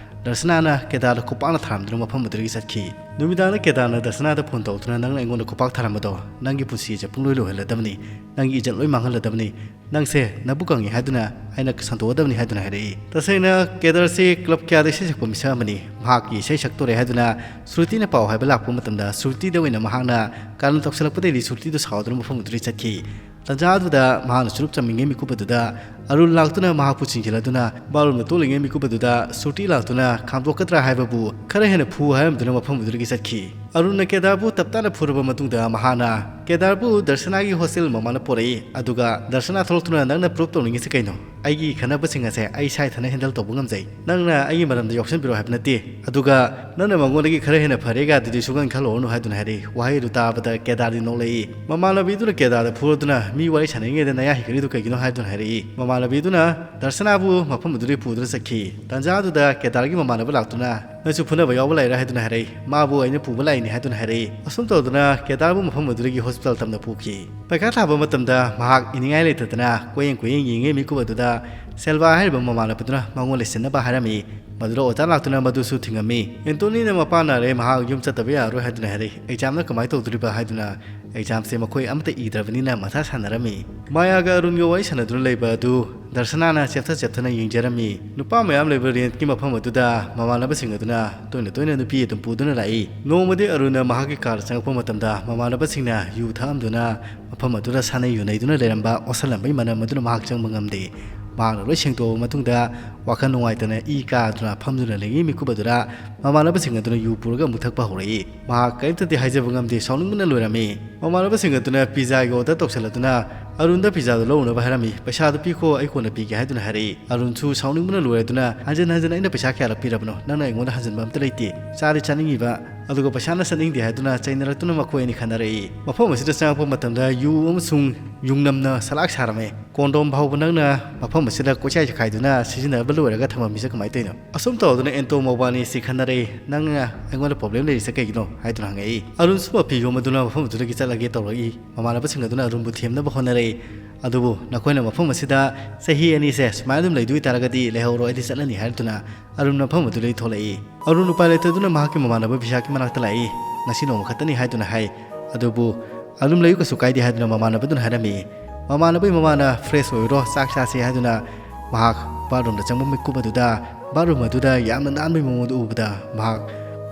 ꯗꯔꯁꯅꯥꯅ ꯀꯦꯗꯥꯔꯗ ꯈꯨꯄꯥꯛꯅ ꯊꯥꯔꯝꯗꯨꯅ ꯃꯐꯝ ꯑꯗꯨꯗꯒꯤ ꯆꯠꯈꯤ꯫ ꯅꯨꯃꯤꯗꯥꯡꯗ ꯀꯦꯗꯥꯔꯅ ꯗꯔꯁꯅꯥꯗ ꯐꯣꯟ ꯇꯧꯗꯨꯅ, "ꯅꯪꯅ ꯑꯩꯉꯣꯟꯗ ꯈꯨꯄꯥꯛ ꯊꯥꯔꯝꯕꯗꯣ ꯅꯪꯒꯤ ꯄꯨꯟꯁꯤꯁꯦ ꯄꯨꯡꯂꯣꯏ ꯂꯣꯏꯍꯜꯂꯗꯕꯅꯤ, ꯅꯪꯒꯤ ꯏꯖꯠ ꯂꯣꯏ ꯃꯥꯡꯍꯜꯂꯗꯕꯅꯤ, ꯅꯪꯁꯦ ꯅꯕꯨꯛ ꯀꯪꯉꯤ ꯍꯥꯏꯗꯨꯅ ꯑꯩꯅ ꯁꯟꯗꯣꯛꯑꯗꯕꯅꯤ" ꯍꯥꯏꯗꯨꯅ ꯍꯥꯏꯔꯛꯏ꯫ ꯇꯁꯦꯡꯅ ꯀꯦꯗꯔꯁꯤ ꯀ꯭ꯂꯕ ꯀꯌꯥꯗ ꯏꯁꯩ ꯁꯛꯄ ꯃꯤꯁꯛ ꯑꯃꯅꯤ꯫ ꯃꯍꯥꯛꯀꯤ ꯏꯁꯩ ꯁꯛꯇꯣꯔꯦ ꯍꯥꯏꯗꯨꯅ ꯁ꯭ꯔꯨꯇꯤꯅ ꯄꯥꯎ ꯍꯥꯏꯕ ꯂꯥꯛꯄ ꯃꯇꯝꯗ ꯁ꯭ꯔꯨꯇꯤꯗ ꯑꯣꯏꯅ ꯃꯍꯥꯛꯅ ꯀꯥꯔꯟ ꯇꯧꯁꯜꯂꯛꯄꯗꯩꯗꯤ ꯁ꯭ꯔꯨꯇꯤꯗꯨ ꯁꯥꯎꯗꯨꯅ ꯃꯐꯝ ꯑꯗꯨꯗꯒꯤ ꯆꯠꯈꯤ꯫ ꯇꯥꯟꯖꯥꯗꯨꯗ ꯃꯍꯥꯛꯅ ꯆꯨꯔꯨꯞ ꯆꯥꯃꯤꯉꯩ ꯃꯤꯀꯨꯞ ꯑꯗꯨꯗ ꯑꯔꯨꯟ ꯂꯥꯛꯇꯨꯅ ꯃꯍꯥꯛꯄꯨ ꯆꯤꯡꯁꯤꯜꯂꯗꯨꯅ ꯕꯥꯠꯔꯨꯝꯗ ꯇꯣꯛꯂꯤꯉꯩ ꯃꯤꯀꯨꯞ ꯑꯗꯨꯗ ꯁ꯭ꯔꯨꯇꯤ ꯂꯥꯛꯇꯨꯅ ꯈꯥꯝꯗꯣꯛꯀꯗ꯭ꯔꯥ ꯍꯥꯏꯕꯕꯨ ꯈꯔ ꯍꯦꯟꯅ ꯐꯨ ꯍꯥꯏꯔꯝꯗꯨꯅ ꯃꯐꯝ ꯑꯗꯨꯗꯒꯤ ꯆꯠꯈꯤ꯫ ꯑꯔꯨꯟꯅ ꯀꯦꯗꯥꯔꯕꯨ ꯇꯞꯇꯥꯅ ꯐꯨꯔꯕ ꯃꯇꯨꯡꯗ ꯃꯍꯥꯛꯅ ꯀꯦꯗꯥꯔꯕꯨ ꯗꯔꯁꯅꯥꯒꯤ ꯍꯣꯁꯇꯦꯜ ꯃꯃꯥꯅ ꯄꯣꯔꯛꯏ꯫ ꯑꯗꯨꯒ ꯗꯔꯁꯅꯥ ꯊꯣꯛꯂꯛꯇꯨꯅ, "ꯅꯪꯅ ꯄ꯭ꯔꯨꯞ ꯇꯧꯅꯤꯡꯉꯤꯁꯤ ꯀꯩꯅꯣ? ꯑꯩꯒꯤ ꯈꯠꯅꯕꯁꯤꯡ ꯑꯁꯦ ꯑꯩ ꯏꯁꯥ ꯏꯊꯟꯇ ꯍꯦꯟꯗꯜ ꯇꯧꯕ ꯉꯝꯖꯩ꯫ ꯅꯪꯅ ꯑꯩꯒꯤ ꯃꯔꯝꯗ ꯌꯥꯎꯁꯟꯕꯤꯔꯣ ꯍꯥꯏꯕ ꯅꯠꯇꯦ꯫ ꯑꯗꯨꯒ ꯅꯪꯅ ꯃꯉꯣꯟꯗꯒꯤ ꯈꯔ ꯍꯦꯟꯅ ꯐꯔꯦꯒ ꯑꯗꯨꯗꯤ ꯁꯨꯡꯈꯟ ꯈꯜꯂꯨꯔꯅꯨ" ꯍꯥꯏꯗꯨꯅ ꯍꯥꯏꯔꯛꯏ꯫ ꯋꯥꯍꯩ ꯑꯗꯨ ꯇꯥꯕꯗ ꯀꯦꯗꯥꯔꯗꯤ ꯅꯣꯛꯂꯛꯏ꯫ ꯃꯃꯥꯟꯅꯕꯤꯗꯨꯅ ꯀꯦꯗꯥꯔꯗ ꯐꯨꯔꯗꯨꯅ, "ꯃꯤ ꯋꯥꯔꯤ ꯁꯥꯟꯅꯔꯤꯉꯩꯗ ꯅꯌꯥ ꯍꯤꯒꯠꯂꯤꯗꯨ ꯀꯩꯒꯤꯅꯣ?" ꯍꯥꯏꯗꯨꯅ ꯍꯥꯏꯔꯛꯏ꯫ ꯃꯃꯥꯟꯅꯕꯤꯗꯨꯅ ꯗꯔꯁꯅꯥꯕꯨ ꯃꯐꯝ ꯑꯗꯨꯗꯒꯤ ꯄꯨꯗꯨꯅ ꯆꯠꯈꯤ꯫ ꯇꯥꯟꯖꯥꯗꯨꯗ ꯀꯦꯗꯥꯔꯒꯤ ꯃꯃꯥꯟꯅꯕ ꯂꯥꯛꯇꯨꯅ, "ꯅꯪꯁꯨ ꯐꯨꯅꯕ ꯌꯥꯎꯕ ꯂꯩꯔꯦ" ꯍꯥꯏꯗꯨꯅ ꯍꯥꯏꯔꯛꯏ꯫ "ꯃꯥꯕꯨ ꯑꯩꯅ ꯄꯨꯕ ꯂꯥꯛꯏꯅꯤ" ꯍꯥꯏꯗꯨꯅ ꯍꯥꯏꯔꯛꯏ꯫ ꯑꯁꯨꯝ ꯇꯧꯗꯨꯅ ꯀꯦꯗꯥꯔꯕꯨ ꯃꯐꯝ ꯑꯗꯨꯗꯒꯤ ꯍꯣꯁꯄꯤꯇꯥꯜ ꯇꯝꯅ ꯄꯨꯈꯤ꯫ ꯄꯩꯈꯥ ꯊꯥꯕ ꯃꯇꯝꯗ ꯃꯍꯥꯛ ꯏꯅꯤꯡꯉꯥꯏ ꯂꯩꯇꯗꯅ ꯀꯣꯌꯦꯡ ꯀꯣꯌꯦꯡ ꯌꯦꯡꯉꯦ ꯃꯤꯀꯨꯞ ꯑꯗꯨꯗ ꯁꯦꯜꯕꯥ ꯍꯥꯏꯔꯤꯕ ꯃꯃꯥꯟꯅꯕꯗꯨꯅ ꯃꯉꯣꯟꯗ ꯁꯤꯟꯅꯕ ꯍꯥꯏꯔꯝꯃꯤ꯫ ꯃꯗꯨꯗ ꯑꯣꯖꯥ ꯂꯥꯛꯇꯨꯅ ꯃꯗꯨꯁꯨ ꯊꯤꯡꯉꯝꯃꯤ꯫ ꯑꯦꯟꯇꯣꯅꯤꯅ ꯃꯄꯥ ꯅꯥꯔꯦ, ꯃꯍꯥꯛ ꯌꯨꯝ ꯆꯠꯇꯕ ꯌꯥꯔꯔꯣꯏ ꯍꯥꯏꯗꯨꯅ ꯍꯥꯏꯔꯛꯏ꯫ ꯑꯦꯛꯖꯥꯝꯅ ꯀꯃꯥꯏꯅ ꯇꯧꯗꯣꯔꯤꯕ ꯍꯥꯏꯗꯨꯅ ꯑꯦꯛꯖꯥꯝꯁꯦ ꯃꯈꯣꯏ ꯑꯃꯠꯇ ꯏꯗ꯭ꯔꯕꯅꯤꯅ ꯃꯊꯥ ꯁꯥꯟꯅꯔꯝꯃꯤ꯫ ꯃꯥꯌꯥꯒ ꯑꯔꯨꯟꯒ ꯋꯥꯔꯤ ꯁꯥꯟꯅꯗꯨꯅ ꯂꯩꯕ ꯑꯗꯨ ꯗꯔꯁꯅꯥꯅ ꯆꯦꯞꯊ ꯆꯦꯞꯊꯅ ꯌꯦꯡꯖꯔꯝꯃꯤ꯫ ꯅꯨꯄꯥ ꯃꯌꯥꯝ ꯂꯩꯕ ꯔꯦꯟꯠꯀꯤ ꯃꯐꯝ ꯑꯗꯨꯗ ꯃꯃꯥꯟꯅꯕꯁꯤꯡ ꯑꯗꯨꯅ ꯇꯣꯏꯅ ꯇꯣꯏꯅ ꯅꯨꯄꯤ ꯑꯗꯨꯝ ꯄꯨꯗꯨꯅ ꯂꯥꯛꯏ꯫ ꯅꯣꯡꯃꯗꯤ ꯑꯔꯨꯟꯅ ꯃꯍꯥꯛꯀꯤ ꯀꯥꯔꯗ ꯆꯪꯉꯛꯄ ꯃꯇꯝꯗ ꯃꯃꯥꯟꯅꯕꯁꯤꯡꯅ ꯌꯨ ꯊꯛꯑꯝꯗꯨꯅ ꯃꯐꯝ ꯑꯗꯨꯗ ꯁꯥꯟꯅꯩ ꯌꯨꯅꯩꯗꯨꯅ ꯂꯩꯔꯝꯕ ꯑꯣꯠꯁꯜꯂꯝꯕꯒꯤ ꯃꯅꯝ ꯑꯗꯨꯅ ꯃꯍꯥꯛ ꯆꯪꯕ ꯉꯝꯗꯦ꯫ ꯃꯍꯥꯛꯅ ꯂꯣꯏ ꯁꯦꯡꯗꯣꯛꯑꯕ ꯃꯇꯨꯡꯗ ꯋꯥꯈꯜ ꯅꯨꯡꯉꯥꯏꯇꯅ ꯏ ꯀꯥꯗꯨꯅ ꯐꯝꯗꯨꯅ ꯂꯩꯉꯩ ꯃꯤꯀꯨꯞ ꯑꯗꯨꯗ ꯃꯃꯥꯟꯅꯕꯁꯤꯡ ꯑꯗꯨꯅ ꯌꯨ ꯄꯨꯔꯒ ꯑꯃꯨꯛ ꯊꯛꯄ ꯍꯧꯔꯛꯏ꯫ ꯃꯍꯥꯛ ꯀꯔꯤꯝꯇꯗꯤ ꯍꯥꯏꯖꯕ ꯉꯝꯗꯦ, ꯁꯥꯎꯅꯤꯡꯕꯅ ꯂꯣꯏꯔꯝꯃꯤ꯫ ꯃꯃꯥꯟꯅꯕꯁꯤꯡ ꯑꯗꯨꯅ ꯄꯤꯖꯥꯒꯤ ꯑꯣꯔꯗꯔ ꯇꯧꯁꯤꯜꯂꯗꯨꯅ ꯑꯔꯨꯟꯗ ꯄꯤꯖꯥꯗꯨ ꯂꯧꯅꯕ ꯍꯥꯏꯔꯝꯃꯤ꯫ "ꯄꯩꯁꯥꯗꯨ ꯄꯤꯈꯣ, ꯑꯩ ꯀꯣꯟꯅ ꯄꯤꯒꯦ" ꯍꯥꯏꯗꯨꯅ ꯍꯥꯏꯔꯛꯏ꯫ ꯑꯔꯨꯟꯁꯨ ꯁꯥꯎꯅꯤꯡꯕꯅ ꯂꯣꯏꯔꯗꯨꯅ, "ꯍꯟꯖꯤꯟ ꯍꯟꯖꯤꯟ ꯑꯩꯅ ꯄꯩꯁꯥ ꯀꯌꯥꯔꯛ ꯄꯤꯔꯕꯅꯣ? ꯅꯪꯅ ꯑꯩꯉꯣꯟꯗ ꯍꯟꯖꯤꯟꯕ ꯑꯝꯇ ꯂꯩꯇꯦ꯫ ꯆꯥꯗꯤ ꯆꯥꯅꯤꯡꯉꯤꯕ, ꯑꯗꯨꯒ ꯄꯩꯁꯥꯅ ꯆꯠꯅꯤꯡꯗꯦ" ꯍꯥꯏꯗꯨꯅ ꯆꯩꯅꯔꯛꯇꯨꯅ ꯃꯈꯣꯏ ꯑꯅꯤ ꯈꯟꯅꯔꯛꯏ꯫ ꯃꯐꯝ ꯑꯁꯤꯗ ꯆꯪꯉꯛꯄ ꯃꯇꯝꯗ ꯌꯨ ꯑꯃꯁꯨꯡ ꯌꯨꯡꯅꯝꯅ ꯁꯂꯥꯛ ꯁꯥꯔꯝꯃꯤ꯫ ꯀꯣꯟꯗꯣꯝ ꯐꯥꯎꯕ ꯅꯪꯅ ꯃꯐꯝ ꯑꯁꯤꯗ ꯀꯣꯏꯆꯥꯏ ꯆꯈꯥꯏꯗꯨꯅ ꯁꯤꯖꯤꯟꯅꯕ ꯂꯣꯏꯔꯒ ꯊꯝꯃꯝꯃꯤꯁꯦ ꯀꯃꯥꯏꯅ ꯇꯧꯔꯤꯅꯣ? ꯑꯁꯨꯝ ꯇꯧꯗꯨꯅ ꯑꯦꯟꯇꯣ ꯃꯧꯕꯥꯅꯤ ꯁꯤ ꯈꯟꯅꯔꯛꯏ꯫ "ꯅꯪꯅ ꯑꯩꯉꯣꯟꯗ ꯄ꯭ꯔꯣꯕ꯭ꯂꯦꯝ ꯂꯩꯔꯤꯁꯦ ꯀꯩꯒꯤꯅꯣ?" ꯍꯥꯏꯗꯨꯅ ꯍꯪꯉꯛꯏ꯫ ꯑꯔꯨꯟꯁꯨ ꯃꯐꯤ ꯌꯣꯝꯕꯗꯨꯅ ꯃꯐꯝ ꯑꯗꯨꯗꯒꯤ ꯆꯠꯂꯒꯦ ꯇꯧꯔꯛꯏ꯫ ꯃꯃꯥꯟꯅꯕꯁꯤꯡ ꯑꯗꯨꯅ ꯑꯔꯨꯟꯕꯨ ꯊꯦꯝꯅꯕ ꯍꯣꯠꯅꯔꯛꯏ꯫ ꯑꯗꯨꯕꯨ ꯅꯈꯣꯏꯅ ꯃꯐꯝ ꯑꯁꯤꯗ ꯆꯍꯤ ꯑꯅꯤꯁꯦ ꯁꯨꯃꯥꯏꯅ ꯑꯗꯨꯝ ꯂꯩꯗꯣꯏ ꯇꯥꯔꯒꯗꯤ ꯂꯩꯍꯧꯔꯣ, ꯑꯩꯗꯤ ꯆꯠꯂꯅꯤ ꯍꯥꯏꯔꯗꯨꯅ ꯑꯔꯨꯟ ꯃꯐꯝ ꯑꯗꯨꯗꯒꯤ ꯊꯣꯛꯂꯛꯏ꯫ ꯑꯔꯨꯟ ꯎꯄꯥꯏ ꯂꯩꯇꯗꯨꯅ ꯃꯍꯥꯛꯀꯤ ꯃꯃꯥꯟꯅꯕ ꯕꯤꯁꯥꯛꯀꯤ ꯃꯅꯥꯛꯇ ꯂꯥꯛꯏ꯫ "ꯉꯁꯤ ꯅꯣꯡꯃ ꯈꯛꯇꯅꯤ" ꯍꯥꯏꯗꯨꯅ ꯍꯥꯏ꯫ ꯑꯗꯨꯕꯨ "ꯑꯗꯨꯝ ꯂꯩꯌꯨ, ꯀꯩꯁꯨ ꯀꯥꯏꯗꯦ" ꯍꯥꯏꯗꯨꯅ ꯃꯃꯥꯟꯅꯕꯗꯨꯅ ꯍꯥꯏꯔꯝꯃꯤ꯫ ꯃꯃꯥꯟꯅꯕꯒꯤ ꯃꯃꯥꯅ "ꯐ꯭ꯔꯦꯁ ꯑꯣꯏꯔꯣ, ꯆꯥꯛ ꯆꯥꯁꯤ" ꯍꯥꯏꯗꯨꯅ ꯃꯍꯥꯛ ꯕꯥꯠꯔꯨꯝꯗ ꯆꯪꯕ ꯃꯤꯀꯨꯞ ꯑꯗꯨꯗ ꯕꯥꯠꯔꯨꯝ ꯑꯗꯨꯗ ꯌꯥꯝꯅ ꯅꯥꯟꯕꯒꯤ ꯃꯑꯣꯡꯗ ꯎꯕꯗ ꯃꯍꯥꯛ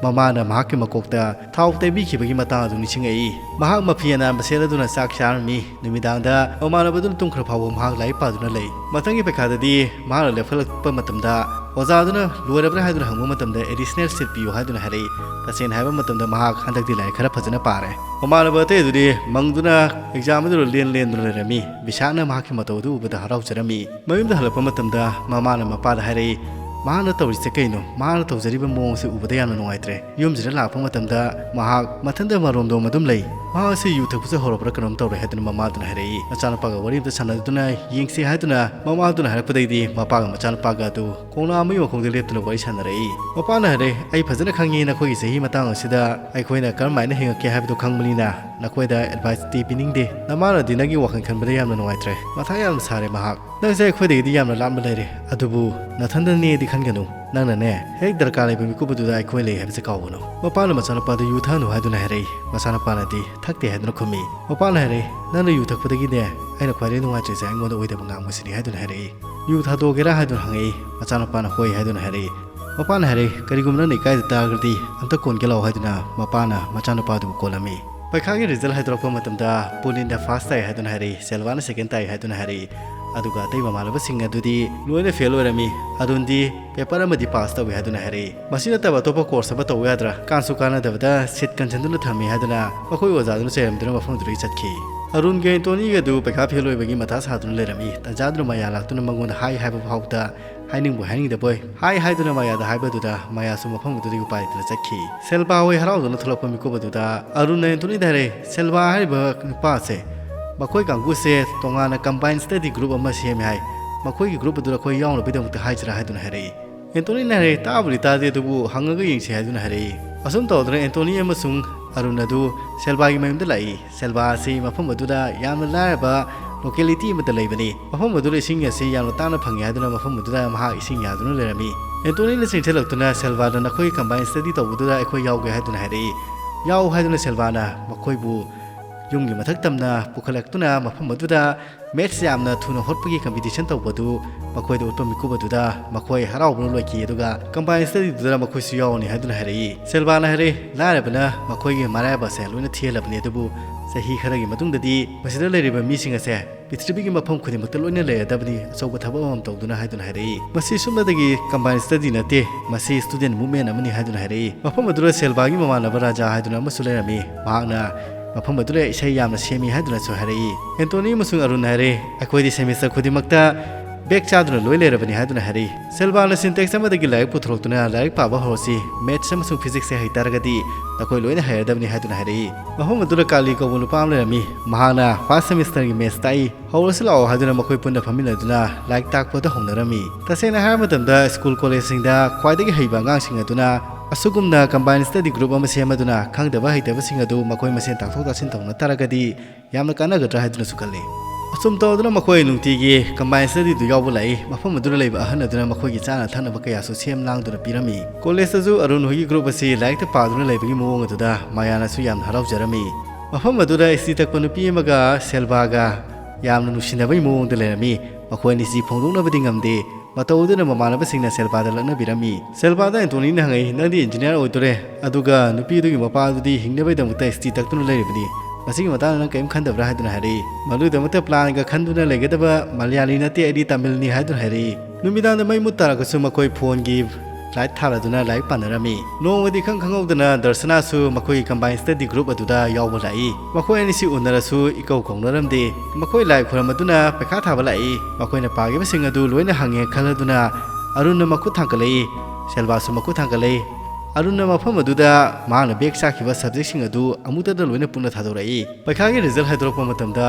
ꯃꯃꯥꯅ ꯃꯍꯥꯛꯀꯤ ꯃꯀꯣꯛꯇ ꯊꯥꯎ ꯇꯩꯕꯤꯈꯤꯕꯒꯤ ꯃꯇꯥꯡ ꯑꯗꯨ ꯅꯤꯡꯁꯤꯡꯉꯛꯏ꯫ ꯃꯍꯥꯛ ꯃꯐꯤ ꯑꯅꯥꯟꯕ ꯁꯦꯠꯂꯗꯨꯅ ꯆꯥꯛ ꯆꯥꯔꯝꯃꯤ꯫ ꯅꯨꯃꯤꯗꯥꯡꯗ ꯃꯃꯥꯟꯅꯕꯗꯨꯅ ꯇꯨꯝꯈ꯭ꯔ ꯐꯥꯎꯕ ꯃꯍꯥꯛ ꯂꯥꯏꯔꯤꯛ ꯄꯥꯗꯨꯅ ꯂꯩ꯫ ꯃꯊꯪꯒꯤ ꯄꯩꯈꯥꯗꯗꯤ ꯃꯍꯥꯛꯅ ꯂꯦꯞꯈꯠꯂꯛꯄ ꯃꯇꯝꯗ ꯑꯣꯖꯥꯗꯨꯅ ꯂꯣꯏꯔꯕ꯭ꯔꯥ ꯍꯥꯏꯗꯨꯅ ꯍꯪꯕ ꯃꯇꯝꯗ additional sheet ꯄꯤꯌꯨ ꯍꯥꯏꯗꯨꯅ ꯍꯥꯏꯔꯛꯏ꯫ ꯇꯁꯦꯡꯅ ꯍꯥꯏꯕ ꯃꯇꯝꯗ ꯃꯍꯥꯛ ꯍꯟꯗꯛꯇꯤ ꯂꯥꯏꯔꯤꯛ ꯈꯔ ꯐꯖꯅ ꯄꯥꯔꯦ꯫ ꯃꯃꯥꯟꯅꯕ ꯑꯇꯩ ꯑꯗꯨꯗꯤ ꯃꯪꯗꯨꯅ exam ꯑꯗꯨꯗ ꯂꯦꯟ ꯂꯦꯟꯗꯨꯅ ꯂꯩꯔꯝꯃꯤ꯫ ꯕꯤꯁꯥꯛꯅ ꯃꯍꯥꯛꯀꯤ ꯃꯇꯧ ꯑꯗꯨ ꯎꯕꯗ ꯍꯔꯥꯎꯖꯔꯝꯃꯤ꯫ ꯃꯌꯨꯝꯗ ꯍꯜꯂꯛꯄ ꯃꯇꯝꯗ ꯃꯃꯥꯅ ꯃꯄꯥꯗ ꯍꯥꯏꯔꯛꯏ, "ꯃꯍꯥꯛꯅ ꯇꯧꯔꯤꯁꯦ ꯀꯩꯅꯣ? ꯃꯍꯥꯛꯅ ꯇꯧꯖꯔꯤꯕ ꯃꯑꯣꯡꯁꯦ ꯎꯕꯗ ꯌꯥꯝꯅ ꯅꯨꯡꯉꯥꯏꯇ꯭ꯔꯦ꯫ ꯌꯨꯝꯁꯤꯗ ꯂꯥꯛꯄ ꯃꯇꯝꯗ ꯃꯍꯥꯛ ꯃꯊꯟꯇ ꯃꯔꯣꯝꯗꯣꯝ ꯑꯗꯨꯝ ꯂꯩ꯫ ꯃꯍꯥꯛ ꯑꯁꯤ ꯌꯨ ꯊꯛꯄꯁꯦ ꯍꯧꯔꯕ꯭ꯔꯥ ꯀꯩꯅꯣꯝ ꯇꯧꯔꯦ" ꯍꯥꯏꯗꯨꯅ ꯃꯃꯥꯗꯨꯅ ꯍꯥꯏꯔꯛꯏ꯫ ꯃꯆꯥꯅꯨꯄꯥꯒ ꯋꯥꯔꯤ ꯑꯃꯇ ꯁꯥꯟꯅꯗꯨꯅ ꯌꯦꯡꯁꯤ ꯍꯥꯏꯗꯨꯅ ꯃꯃꯥꯗꯨꯅ ꯍꯥꯏꯔꯛꯄꯗꯩꯗꯤ ꯃꯄꯥꯒ ꯃꯆꯥꯅꯨꯄꯥꯒ ꯑꯗꯨ ꯀꯣꯝꯂꯥ ꯑꯃꯒꯤ ꯃꯈꯣꯡꯗ ꯂꯦꯞꯇꯨꯅ ꯋꯥꯔꯤ ꯁꯥꯟꯅꯔꯛꯏ꯫ ꯃꯄꯥꯅ ꯍꯥꯏꯔꯦ, "ꯑꯩ ꯐꯖꯅ ꯈꯪꯉꯤ ꯅꯈꯣꯏꯒꯤ ꯆꯍꯤ ꯃꯇꯥꯡ ꯑꯁꯤꯗ ꯑꯩꯈꯣꯏꯅ ꯀꯔꯝꯍꯥꯏꯅ ꯍꯤꯡꯉꯛꯀꯦ ꯍꯥꯏꯕꯗꯨ ꯈꯪꯕꯅꯤꯅ ꯅꯈꯣꯏꯗ advice ꯇꯤ ꯄꯤꯅꯤꯡꯗꯦ꯫ ꯅꯃꯥꯅꯗꯤ ꯅꯪꯒꯤ ꯋꯥꯈꯜ ꯈꯟꯕꯗ ꯌꯥꯝꯅ ꯅꯨꯡꯉꯥꯏꯇ꯭ꯔꯦ꯫ ꯃꯊꯥ ꯌꯥꯝꯅ ꯁꯥꯔꯦ ꯃꯍꯥꯛ꯫ ꯅꯪꯁꯦ ꯑꯩꯈꯣꯏꯗꯒꯤꯗꯤ ꯌꯥꯝꯅ ꯂꯥꯞꯅ ꯂꯩꯔꯦ, ꯑꯗꯨꯕꯨ ꯅꯊꯟꯗꯅꯦꯗꯤ ꯈꯟꯒꯅꯨ꯫ ꯅꯪꯅꯅꯦ, ꯍꯦꯛ ꯗꯔꯀꯥꯔ ꯂꯩꯕ ꯃꯤꯀꯨꯞ ꯑꯗꯨꯗ ꯑꯩꯈꯣꯏ ꯂꯩ ꯍꯥꯏꯕꯁꯦ ꯀꯥꯎꯒꯅꯨ꯫" ꯃꯄꯥꯅ ꯃꯆꯥꯅꯨꯄꯥꯗ ꯌꯨ ꯊꯛꯍꯟꯅꯨ ꯍꯥꯏꯗꯨꯅ ꯍꯥꯏꯔꯛꯏ꯫ ꯃꯆꯥꯅꯨꯄꯥꯅꯗꯤ ꯊꯛꯇꯦ ꯍꯥꯏꯗꯨꯅ ꯈꯨꯝꯃꯤ꯫ ꯃꯄꯥꯅ ꯍꯥꯏꯔꯛꯏ, "ꯅꯪꯅ ꯌꯨ ꯊꯛꯄꯗꯒꯤꯅꯦ ꯑꯩꯅ ꯈ꯭ꯋꯥꯏꯗꯒꯤ ꯅꯨꯡꯉꯥꯏꯇ꯭ꯔꯤꯁꯦ ꯑꯩꯉꯣꯟꯗ ꯑꯣꯏꯗꯕ ꯉꯥꯡꯕꯁꯤꯅꯤ" ꯍꯥꯏꯗꯨꯅ ꯍꯥꯏꯔꯛꯏ꯫ "ꯌꯨ ꯊꯥꯗꯣꯛꯀꯦꯔꯥ?" ꯍꯥꯏꯗꯨꯅ ꯍꯪꯉꯛꯏ꯫ ꯃꯆꯥꯅꯨꯄꯥꯅ "ꯍꯣꯏ" ꯍꯥꯏꯗꯨꯅ ꯍꯥꯏꯔꯛꯏ꯫ ꯃꯄꯥꯅ ꯍꯥꯏꯔꯛꯏ, "ꯀꯔꯤꯒꯨꯝꯕ ꯅꯪꯅ ꯏꯀꯥꯏꯗ ꯇꯥꯔꯒꯗꯤ ꯑꯝꯇ ꯀꯣꯟꯒꯦ ꯂꯥꯛꯑꯣ" ꯍꯥꯏꯗꯨꯅ ꯃꯄꯥꯅ ꯃꯆꯥꯅꯨꯄꯥꯗꯨꯕꯨ ꯀꯣꯜꯂꯝꯃꯤ꯫ ꯄꯩꯈꯥꯒꯤ result ꯍꯥꯏꯗꯣꯔꯛꯄ ꯃꯇꯝꯗ ꯄꯨꯅꯤꯟꯅ first ꯇꯥꯏ ꯍꯥꯏꯗꯨꯅ ꯍꯥꯏꯔꯛꯏ, ꯁꯦꯜꯋꯥꯅ second ꯇꯥꯏ ꯍꯥꯏꯗꯨꯅ ꯍꯥꯏꯔꯛꯏ꯫ ꯑꯗꯨꯒ ꯑꯇꯩ ꯃꯃꯥꯟꯅꯕꯁꯤꯡ ꯑꯗꯨꯗꯤ ꯂꯣꯏꯅ fail ꯑꯣꯏꯔꯝꯃꯤ꯫ ꯑꯔꯨꯟꯗꯤ paper ꯑꯃꯗꯤ pass ꯇꯧꯏ ꯍꯥꯏꯗꯨꯅ ꯍꯥꯏꯔꯛꯏ꯫ ꯃꯁꯤ ꯅꯠꯇꯕ ꯑꯇꯣꯞꯄ course ꯑꯃ ꯇꯧꯕ ꯌꯥꯗ꯭ꯔꯥ? ꯀꯥꯟꯁꯨ ꯀꯥꯟꯅꯗꯕꯗ seat ꯀꯟꯁꯤꯟꯗꯨꯅ ꯊꯝꯃꯤ ꯍꯥꯏꯗꯨꯅ ꯃꯈꯣꯏ ꯑꯣꯖꯥꯗꯨꯅ ꯆꯩꯔꯝꯗꯨꯅ ꯃꯐꯝꯗꯨꯗꯒꯤ ꯆꯠꯈꯤ꯫ ꯑꯔꯨꯟꯒ ꯑꯦꯟꯇꯣꯅꯤꯒ ꯑꯗꯨ ꯄꯩꯈꯥ fail ꯑꯣꯏꯕꯒꯤ ꯃꯊꯥ ꯁꯥꯗꯨꯅ ꯂꯩꯔꯝꯃꯤ꯫ ꯇꯟꯖꯥꯗꯨꯅ ꯃꯌꯥ ꯂꯥꯛꯇꯨꯅ ꯃꯉꯣꯟꯗ ꯍꯥꯏ ꯍꯥꯏꯕ ꯐꯥꯎꯕꯗ ꯍꯥꯏꯅꯤꯡꯕꯣꯏ ꯍꯥꯏꯅꯤꯡꯗꯕꯣꯏ ꯍꯥꯏ ꯍꯥꯏꯗꯨꯅ ꯃꯌꯥꯗ ꯍꯥꯏꯕꯗꯨꯗ ꯃꯌꯥꯁꯨ ꯃꯐꯝ ꯑꯗꯨꯗꯒꯤ ꯎꯄꯥꯏ ꯂꯩꯇꯅ ꯆꯠꯈꯤ꯫ ꯁꯦꯜꯕꯥ ꯍꯣꯏ ꯍꯔꯥꯎꯗꯨꯅ ꯊꯣꯛꯂꯛꯄ ꯃꯤꯀꯨꯞ ꯑꯗꯨꯗ ꯑꯔꯨꯟꯅ ꯑꯦꯟꯇꯣꯅꯤꯗ ꯍꯥꯏꯔꯦ, "ꯁꯦꯜꯕꯥ ꯍꯥꯏꯔꯤꯕ ꯅꯨꯄꯥꯁꯦ, ꯃꯈꯣꯏ ꯀꯥꯡꯕꯨꯁꯦ ꯇꯣꯉꯥꯟꯅ combine study group ꯑꯃ ꯁꯦꯝꯃꯦ ꯍꯥꯏ꯫ ꯃꯈꯣꯏꯒꯤ group ꯑꯗꯨꯗ ꯑꯩꯈꯣꯏ ꯌꯥꯎꯅꯕꯒꯤꯗꯃꯛꯇ ꯍꯥꯏꯁꯤꯔꯥ?" ꯍꯥꯏꯗꯨꯅ ꯍꯥꯏꯔꯛꯏ꯫ ꯑꯦꯟꯇꯣꯅꯤꯅ ꯍꯥꯏꯔꯛꯏ, "ꯇꯥꯕꯨꯗꯤ ꯇꯥꯗꯦ, ꯑꯗꯨꯕꯨ ꯍꯪꯉꯒ ꯌꯦꯡꯁꯤ" ꯍꯥꯏꯗꯨꯅ ꯍꯥꯏꯔꯛꯏ꯫ ꯑꯁꯨꯝ ꯇꯧꯗꯨꯅ ꯑꯦꯟꯇꯣꯅꯤ ꯑꯃꯁꯨꯡ ꯑꯔꯨꯟ ꯑꯗꯨ ꯁꯦꯜꯕꯥꯒꯤ ꯃꯌꯨꯝꯗ ꯂꯥꯛꯏ꯫ ꯁꯦꯜꯕꯥ ꯑꯁꯤ ꯃꯐꯝ ꯑꯗꯨꯗ ꯌꯥꯝꯅ ꯂꯥꯏꯔꯕ locality ꯑꯃꯗ ꯂꯩꯕꯅꯤ꯫ ꯃꯐꯝ ꯑꯗꯨꯗ ꯏꯁꯤꯡ ꯑꯁꯤ ꯌꯥꯝꯅ ꯇꯥꯡꯅ ꯐꯪꯉꯤ ꯍꯥꯏꯗꯨꯅ ꯃꯐꯝ ꯑꯗꯨꯗ ꯃꯍꯥꯛ ꯏꯁꯤꯡ ꯌꯥꯗꯨꯅ ꯂꯩꯔꯝꯃꯤ꯫ ꯑꯦꯟꯇꯣꯅꯤꯅ ꯆꯦꯟꯁꯤꯜꯂꯛꯇꯨꯅ ꯁꯦꯜꯕꯥꯗ "ꯅꯈꯣꯏꯒꯤ combine study ꯇꯧꯕꯗꯨꯗ ꯑꯩꯈꯣꯏ ꯌꯥꯎꯒꯦ" ꯍꯥꯏꯗꯨꯅ ꯍꯥꯏꯔꯛꯏ꯫ "ꯌꯥꯎ" ꯍꯥꯏꯗꯨꯅ ꯁꯦꯜꯕꯥꯅ ꯃꯈꯣꯏꯕꯨ ꯌꯨꯝꯒꯤ ꯃꯊꯛ ꯇꯝꯅ ꯄꯨꯈꯠꯂꯛꯇꯨꯅ ꯃꯐꯝ ꯑꯗꯨꯗ maths ꯌꯥꯝꯅ ꯊꯨꯅ ꯍꯣꯠꯄꯒꯤ competition ꯇꯧꯕꯗꯨ ꯃꯈꯣꯏꯗ ꯎꯠꯄ ꯃꯤꯀꯨꯞ ꯑꯗꯨꯗ ꯃꯈꯣꯏ ꯍꯔꯥꯎꯕꯅ ꯂꯣꯏꯈꯤ꯫ ꯑꯗꯨꯒ combined studyꯗꯨꯗ ꯃꯈꯣꯏꯁꯨ ꯌꯥꯎꯔꯅꯤ ꯍꯥꯏꯗꯨꯅ ꯍꯥꯏꯔꯛꯏ꯫ ꯁꯦꯜꯕꯥꯅ ꯍꯥꯏꯔꯦ, "ꯂꯥꯏꯔꯕꯅ ꯃꯈꯣꯏꯒꯤ ꯃꯔꯥꯏꯕꯛ ꯑꯁꯦ ꯂꯣꯏꯅ ꯊꯤꯍꯜꯂꯕꯅꯤ, ꯑꯗꯨꯕꯨ ꯆꯍꯤ ꯈꯔꯒꯤ ꯃꯇꯨꯡꯗꯗꯤ ꯃꯁꯤꯗ ꯂꯩꯔꯤꯕ ꯃꯤꯁꯤꯡ ꯑꯁꯦ ꯄ꯭ꯔꯤꯊꯤꯕꯤꯒꯤ ꯃꯐꯝ ꯈꯨꯗꯤꯡꯃꯛꯇ ꯂꯣꯏꯅ ꯂꯩꯔꯗꯕꯅꯤ, ꯑꯆꯧꯕ ꯊꯕꯛ ꯑꯃ ꯇꯧꯗꯨꯅ" ꯍꯥꯏꯗꯨꯅ ꯍꯥꯏꯔꯛꯏ꯫ ꯃꯁꯤ ꯁꯨꯞꯅꯇꯒꯤ combined study ꯅꯠꯇꯦ, ꯃꯁꯤ student movement ꯑꯃꯅꯤ ꯍꯥꯏꯗꯨꯅ ꯍꯥꯏꯔꯛꯏ꯫ ꯃꯐꯝ ꯑꯗꯨꯗ ꯁꯦꯜꯕꯥꯒꯤ ꯃꯃꯥꯟꯅꯕ ꯔꯥꯖꯥ ꯍꯥꯏꯗꯨꯅ ꯑꯃꯁꯨ ꯂꯩꯔꯝꯃꯤ꯫ ꯃꯍꯥꯛꯅ ꯃꯐꯝ ꯑꯗꯨꯗ ꯏꯁꯩ ꯌꯥꯝꯅ ꯁꯦꯝꯃꯤ ꯍꯥꯏꯗꯨꯅꯁꯨ ꯍꯥꯏꯔꯛꯏ꯫ ꯑꯦꯟꯇꯣꯅꯤ ꯑꯃꯁꯨꯡ ꯑꯔꯨꯟꯅ ꯍꯥꯏꯔꯛꯏ, "ꯑꯩꯈꯣꯏꯗꯤ semester ꯈꯨꯗꯤꯡꯃꯛꯇ back ꯆꯥꯗꯨꯅ ꯂꯣꯏ ꯂꯩꯔꯕꯅꯤ" ꯍꯥꯏꯗꯨꯅ ꯍꯥꯏꯔꯛꯏ꯫ ꯁꯦꯜꯕꯥꯅ ꯁꯤꯟꯇꯦꯛꯁ ꯑꯃꯗꯒꯤ ꯂꯥꯏꯔꯤꯛ ꯄꯨꯊꯣꯔꯛꯇꯨꯅ, "ꯂꯥꯏꯔꯤꯛ ꯄꯥꯕ ꯍꯧꯔꯁꯤ, maths ꯑꯃꯁꯨꯡ physicsꯁꯦ ꯍꯩꯇꯥꯔꯒꯗꯤ ꯅꯈꯣꯏ ꯂꯣꯏꯅ ꯍꯩꯔꯗꯕꯅꯤ" ꯍꯥꯏꯗꯨꯅ ꯍꯥꯏꯔꯛꯏ꯫ ꯃꯐꯝ ꯑꯗꯨꯗ ꯀꯥꯂꯤ ꯀꯧꯕ ꯅꯨꯄꯥ ꯑꯃ ꯂꯩꯔꯝꯃꯤ꯫ ꯃꯍꯥꯛꯅ first semesterꯒꯤ maths ꯇꯥꯛꯏ꯫ "ꯍꯧꯔꯁꯤ ꯂꯥꯛꯑꯣ" ꯍꯥꯏꯗꯨꯅ ꯃꯈꯣꯏ ꯄꯨꯟꯅ ꯐꯝꯃꯤꯟꯅꯗꯨꯅ ꯂꯥꯏꯔꯤꯛ ꯇꯥꯛꯄꯗ ꯍꯧꯅꯔꯝꯃꯤ꯫ ꯇꯁꯦꯡꯅ ꯍꯥꯏꯔꯕ ꯃꯇꯝꯗ, school collegeꯁꯤꯡꯗ ꯈ꯭ꯋꯥꯏꯗꯒꯤ ꯍꯩꯕ ꯑꯉꯥꯡꯁꯤꯡ ꯑꯗꯨꯅ ꯑꯁꯨꯒꯨꯝꯅ combined study group ꯑꯃ ꯁꯦꯝꯃꯗꯨꯅ ꯈꯪꯗꯕ ꯍꯩꯇꯕꯁꯤꯡ ꯑꯗꯨ ꯃꯈꯣꯏ ꯃꯁꯦꯟ ꯇꯥꯛꯊꯣꯛ ꯇꯥꯛꯁꯤꯟ ꯇꯧꯅ ꯇꯥꯔꯒꯗꯤ ꯌꯥꯝꯅ ꯀꯥꯟꯅꯒꯗ꯭ꯔꯥ ꯍꯥꯏꯗꯨꯅꯁꯨ ꯈꯜꯂꯤ꯫ ꯑꯁꯨꯝ ꯇꯧꯗꯨꯅ ꯃꯈꯣꯏ ꯅꯨꯡꯇꯤꯒꯤ combined studyꯗꯨ ꯌꯥꯎꯕ ꯂꯥꯛꯏ꯫ ꯃꯐꯝ ꯑꯗꯨꯗ ꯂꯩꯕ ꯑꯍꯜ ꯑꯗꯨꯅ ꯃꯈꯣꯏꯒꯤ ꯆꯥꯅ ꯊꯛꯅꯕ ꯀꯌꯥꯁꯨ ꯁꯦꯝ ꯂꯥꯡꯗꯨꯅ ꯄꯤꯔꯝꯃꯤ꯫ Collegeꯇꯁꯨ ꯑꯔꯨꯟ ꯍꯣꯏꯒꯤ group ꯑꯁꯤ ꯂꯥꯏꯔꯤꯛꯇ ꯄꯥꯗꯨꯅ ꯂꯩꯕꯒꯤ ꯃꯑꯣꯡ ꯑꯗꯨꯗ ꯃꯌꯥꯅꯁꯨ ꯌꯥꯝꯅ ꯍꯔꯥꯎꯖꯔꯝꯃꯤ꯫ ꯃꯐꯝ ꯑꯗꯨꯗ ꯏꯁꯇꯤ ꯇꯛꯄ ꯅꯨꯄꯤ ꯑꯃꯒ ꯁꯦꯜꯕꯥꯒ ꯌꯥꯝꯅ ꯅꯨꯡꯁꯤꯅꯕꯒꯤ ꯃꯑꯣꯡꯗ ꯂꯩꯔꯝꯃꯤ꯫ ꯃꯈꯣꯏ ꯑꯅꯤꯁꯤ ꯐꯣꯡꯗꯣꯛꯅꯕꯗꯤ ꯉꯝꯗꯦ꯫ ꯃꯇꯧ ꯑꯗꯨꯅ ꯃꯃꯥꯟꯅꯕꯁꯤꯡꯅ ꯁꯦꯜꯕꯥꯗ ꯂꯛꯅꯕꯤꯔꯝꯃꯤ꯫ ꯁꯦꯜꯕꯥꯗ ꯑꯦꯟꯇꯣꯅꯤꯅ ꯍꯪꯉꯛꯏ, "ꯅꯪꯗꯤ engineer ꯑꯣꯏꯗꯣꯔꯦ, ꯑꯗꯨꯒ ꯅꯨꯄꯤꯗꯨꯒꯤ ꯃꯄꯥꯗꯨꯗꯤ ꯍꯤꯡꯅꯕꯒꯤꯗꯃꯛꯇ ꯏꯁꯇꯤ ꯇꯛꯇꯨꯅ ꯂꯩꯔꯤꯕꯅꯤ꯫ ꯃꯁꯤꯒꯤ ꯃꯇꯥꯡꯗ ꯅꯪ ꯀꯔꯤꯝ ꯈꯟꯗꯕ꯭ꯔꯥ?" ꯍꯥꯏꯗꯨꯅ ꯍꯥꯏꯔꯛꯏ꯫ "ꯃꯗꯨꯒꯤꯗꯃꯛꯇ planꯒ ꯈꯟꯗꯨꯅ ꯂꯩꯒꯗꯕ ꯃꯂꯌꯥꯂꯤ ꯅꯠꯇꯦ, ꯑꯩꯗꯤ ꯇꯥꯃꯤꯜꯅꯤ" ꯍꯥꯏꯗꯨꯅ ꯍꯥꯏꯔꯛꯏ꯫ ꯅꯨꯃꯤꯗꯥꯡꯗ ꯃꯩ ꯃꯨꯠ ꯇꯥꯔꯒꯁꯨ ꯃꯈꯣꯏ phoneꯒꯤ light ꯊꯥꯜꯂꯗꯨꯅ ꯂꯥꯏꯔꯤꯛ ꯄꯥꯅꯔꯝꯃꯤ꯫ ꯅꯣꯡꯃꯗꯤ ꯏꯈꯪ ꯈꯪꯍꯧꯗꯅ ꯗꯔꯁꯅꯥꯁꯨ ꯃꯈꯣꯏꯒꯤ combined study group ꯑꯗꯨꯗ ꯌꯥꯎꯕ ꯂꯥꯛꯏ꯫ ꯃꯈꯣꯏ ꯑꯅꯤꯁꯤ ꯎꯅꯔꯁꯨ ꯏꯀꯧ ꯀꯧꯅꯔꯝꯗꯦ꯫ ꯃꯈꯣꯏ ꯂꯥꯏ ꯈꯨꯔꯝ ꯑꯗꯨꯅ ꯄꯩꯈꯥ ꯊꯥꯕ ꯂꯥꯛꯏ꯫ ꯃꯈꯣꯏꯅ ꯄꯥꯈꯤꯕꯁꯤꯡ ꯑꯗꯨ ꯂꯣꯏꯅ ꯍꯪꯉꯦ ꯈꯜꯂꯗꯨꯅ ꯑꯔꯨꯟꯅ ꯃꯈꯨꯠ ꯊꯥꯡꯒꯠꯂꯛꯏ꯫ ꯁꯦꯜꯕꯥꯁꯨ ꯃꯈꯨꯠ ꯊꯥꯡꯒꯠꯂꯛꯏ꯫ ꯑꯔꯨꯟꯅ ꯃꯐꯝ ꯑꯗꯨꯗ ꯃꯍꯥꯛꯅ back ꯆꯥꯈꯤꯕ subjectꯁꯤꯡ ꯑꯗꯨ ꯑꯃꯨꯛꯇꯗ ꯂꯣꯏꯅ ꯄꯨꯟꯅ ꯊꯥꯗꯣꯔꯛꯏ꯫ ꯄꯩꯈꯥꯒꯤ result ꯍꯥꯏꯗꯣꯔꯛꯄ ꯃꯇꯝꯗ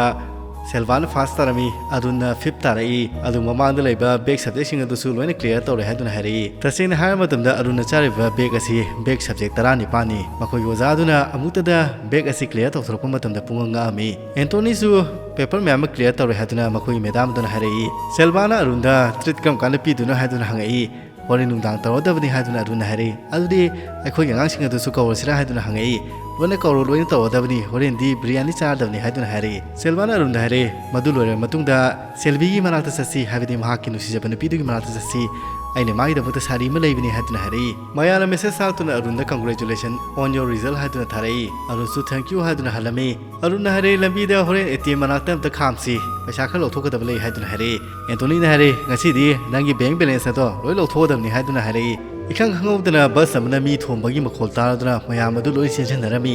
ꯁꯦꯜꯕꯥꯅ first ꯇꯥꯔꯝꯃꯤ, ꯑꯔꯨꯟꯅ fifth ꯇꯥꯔꯛꯏ꯫ ꯑꯗꯨ ꯃꯃꯥꯡꯗ ꯂꯩꯕ back subjectꯁꯤꯡ ꯑꯗꯨꯁꯨ ꯂꯣꯏꯅ clear ꯇꯧꯔꯦ ꯍꯥꯏꯗꯨꯅ ꯍꯥꯏꯔꯛꯏ꯫ ꯇꯁꯦꯡꯅ ꯍꯥꯏꯔꯕ ꯃꯇꯝꯗ ꯑꯔꯨꯟꯅ ꯆꯥꯔꯤꯕ back ꯑꯁꯤ back subject ꯇꯔꯥꯅꯤꯄꯥꯟꯅꯤ꯫ ꯃꯈꯣꯏꯒꯤ ꯑꯣꯖꯥ ꯑꯗꯨꯅ ꯑꯃꯨꯛꯇꯗ back ꯑꯁꯤ clear ꯇꯧꯊꯣꯔꯛꯄ ꯃꯇꯝꯗ ꯄꯨꯡꯉꯛ ꯉꯛꯑꯝꯃꯤ꯫ ꯑꯦꯟꯇꯣꯅꯤꯁꯨ paper ꯃꯌꯥꯝ ꯑꯃ clear ꯇꯧꯔꯦ ꯍꯥꯏꯗꯨꯅ ꯃꯈꯣꯏꯒꯤ madam ꯑꯗꯨꯅ ꯍꯥꯏꯔꯛꯏ꯫ ꯁꯦꯜꯕꯥꯅ ꯑꯔꯨꯟꯗ treat ꯀꯔꯝ ꯀꯥꯟꯗ ꯄꯤꯗꯣꯏꯅꯣ ꯍꯥꯏꯗꯨꯅ ꯍꯪꯉꯛꯏ꯫ ꯍꯣꯔꯦꯟ ꯅꯨꯡꯗꯥꯡ ꯇꯧꯔꯗꯕꯅꯤ ꯍꯥꯏꯗꯨꯅ ꯑꯔꯨꯟꯅ ꯍꯥꯏꯔꯛꯏ꯫ ꯑꯗꯨꯗꯤ ꯑꯩꯈꯣꯏꯒꯤ ꯑꯉꯥꯡꯁꯤꯡ ꯑꯗꯨꯁꯨ ꯀꯧꯔꯁꯤꯔꯥ ꯍꯥꯏꯗꯨꯅ ꯍꯪꯉꯛꯏ꯫ ꯂꯣꯏꯅ ꯀꯧꯔꯣ, ꯂꯣꯏꯅ ꯇꯧꯔꯗꯕꯅꯤ, ꯍꯣꯔꯦꯟꯗꯤ ꯕꯤꯔꯌꯥꯅꯤ ꯆꯥꯔꯗꯕꯅꯤ ꯍꯥꯏꯗꯨꯅ ꯍꯥꯏꯔꯛꯏ꯫ ꯁꯦꯜꯕꯥꯅ ꯑꯔꯨꯟꯗ ꯍꯥꯏꯔꯛꯏ, "ꯃꯗꯨ ꯂꯣꯏꯔꯕ ꯃꯇꯨꯡꯗ ꯁꯦꯜꯕꯤꯒꯤ ꯃꯅꯥꯛꯇ ꯆꯠꯁꯤ, ꯍꯥꯏꯕꯗꯤ ꯃꯍꯥꯛꯀꯤ ꯅꯨꯡꯁꯤꯖꯕ ꯅꯨꯄꯤꯗꯨꯒꯤ ꯃꯅꯥꯛꯇ ꯆꯠꯁꯤ꯫ ꯑꯩꯅ ꯃꯥꯒꯤꯗꯃꯛꯇ ꯁꯥꯔꯤ ꯑꯃ ꯂꯩꯕꯅꯤ" ꯍꯥꯏꯗꯨꯅ ꯍꯥꯏꯔꯛꯏ꯫ ꯃꯌꯥꯅ message ꯊꯥꯔꯛꯇꯨꯅ ꯑꯔꯨꯟꯗ "Congratulation on your result" ꯍꯥꯏꯗꯨꯅ ꯊꯥꯔꯛꯏ꯫ ꯑꯔꯨꯟꯁꯨ "Thank you" ꯍꯥꯏꯗꯨꯅ ꯍꯜꯂꯝꯃꯤ꯫ ꯑꯔꯨꯟꯅ ꯍꯥꯏꯔꯛꯏ, "ꯂꯝꯕꯤꯗ ꯍꯣꯔꯦꯟ ꯑꯦ ꯇꯤ ꯑꯦꯝ ꯃꯅꯥꯛꯇ ꯑꯝꯇ ꯈꯥꯝꯁꯤ, ꯄꯩꯁꯥ ꯈꯔ ꯂꯧꯊꯣꯛꯀꯗꯕ ꯂꯩ" ꯍꯥꯏꯗꯨꯅ ꯍꯥꯏꯔꯛꯏ꯫ ꯑꯦꯟꯇꯣꯅꯤꯅ ꯍꯥꯏꯔꯛꯏ, "ꯉꯁꯤꯗꯤ ꯅꯪꯒꯤ ꯕꯦꯡ ꯕꯦꯂꯦꯟꯁ ꯑꯗꯣ ꯂꯣꯏ ꯂꯧꯊꯣꯛꯀꯗꯕꯅꯤ" ꯍꯥꯏꯗꯨꯅ ꯍꯥꯏꯔꯛꯏ꯫ ꯏꯈꯪ ꯈꯪꯍꯧꯗꯅ ꯕꯁ ꯑꯃꯅ ꯃꯤ ꯊꯣꯝꯕꯒꯤ ꯃꯈꯣꯜ ꯇꯥꯗꯨꯅ ꯃꯌꯥꯝ ꯑꯗꯨ ꯂꯣꯏ ꯆꯦꯟꯁꯤꯟꯅꯔꯝꯃꯤ꯫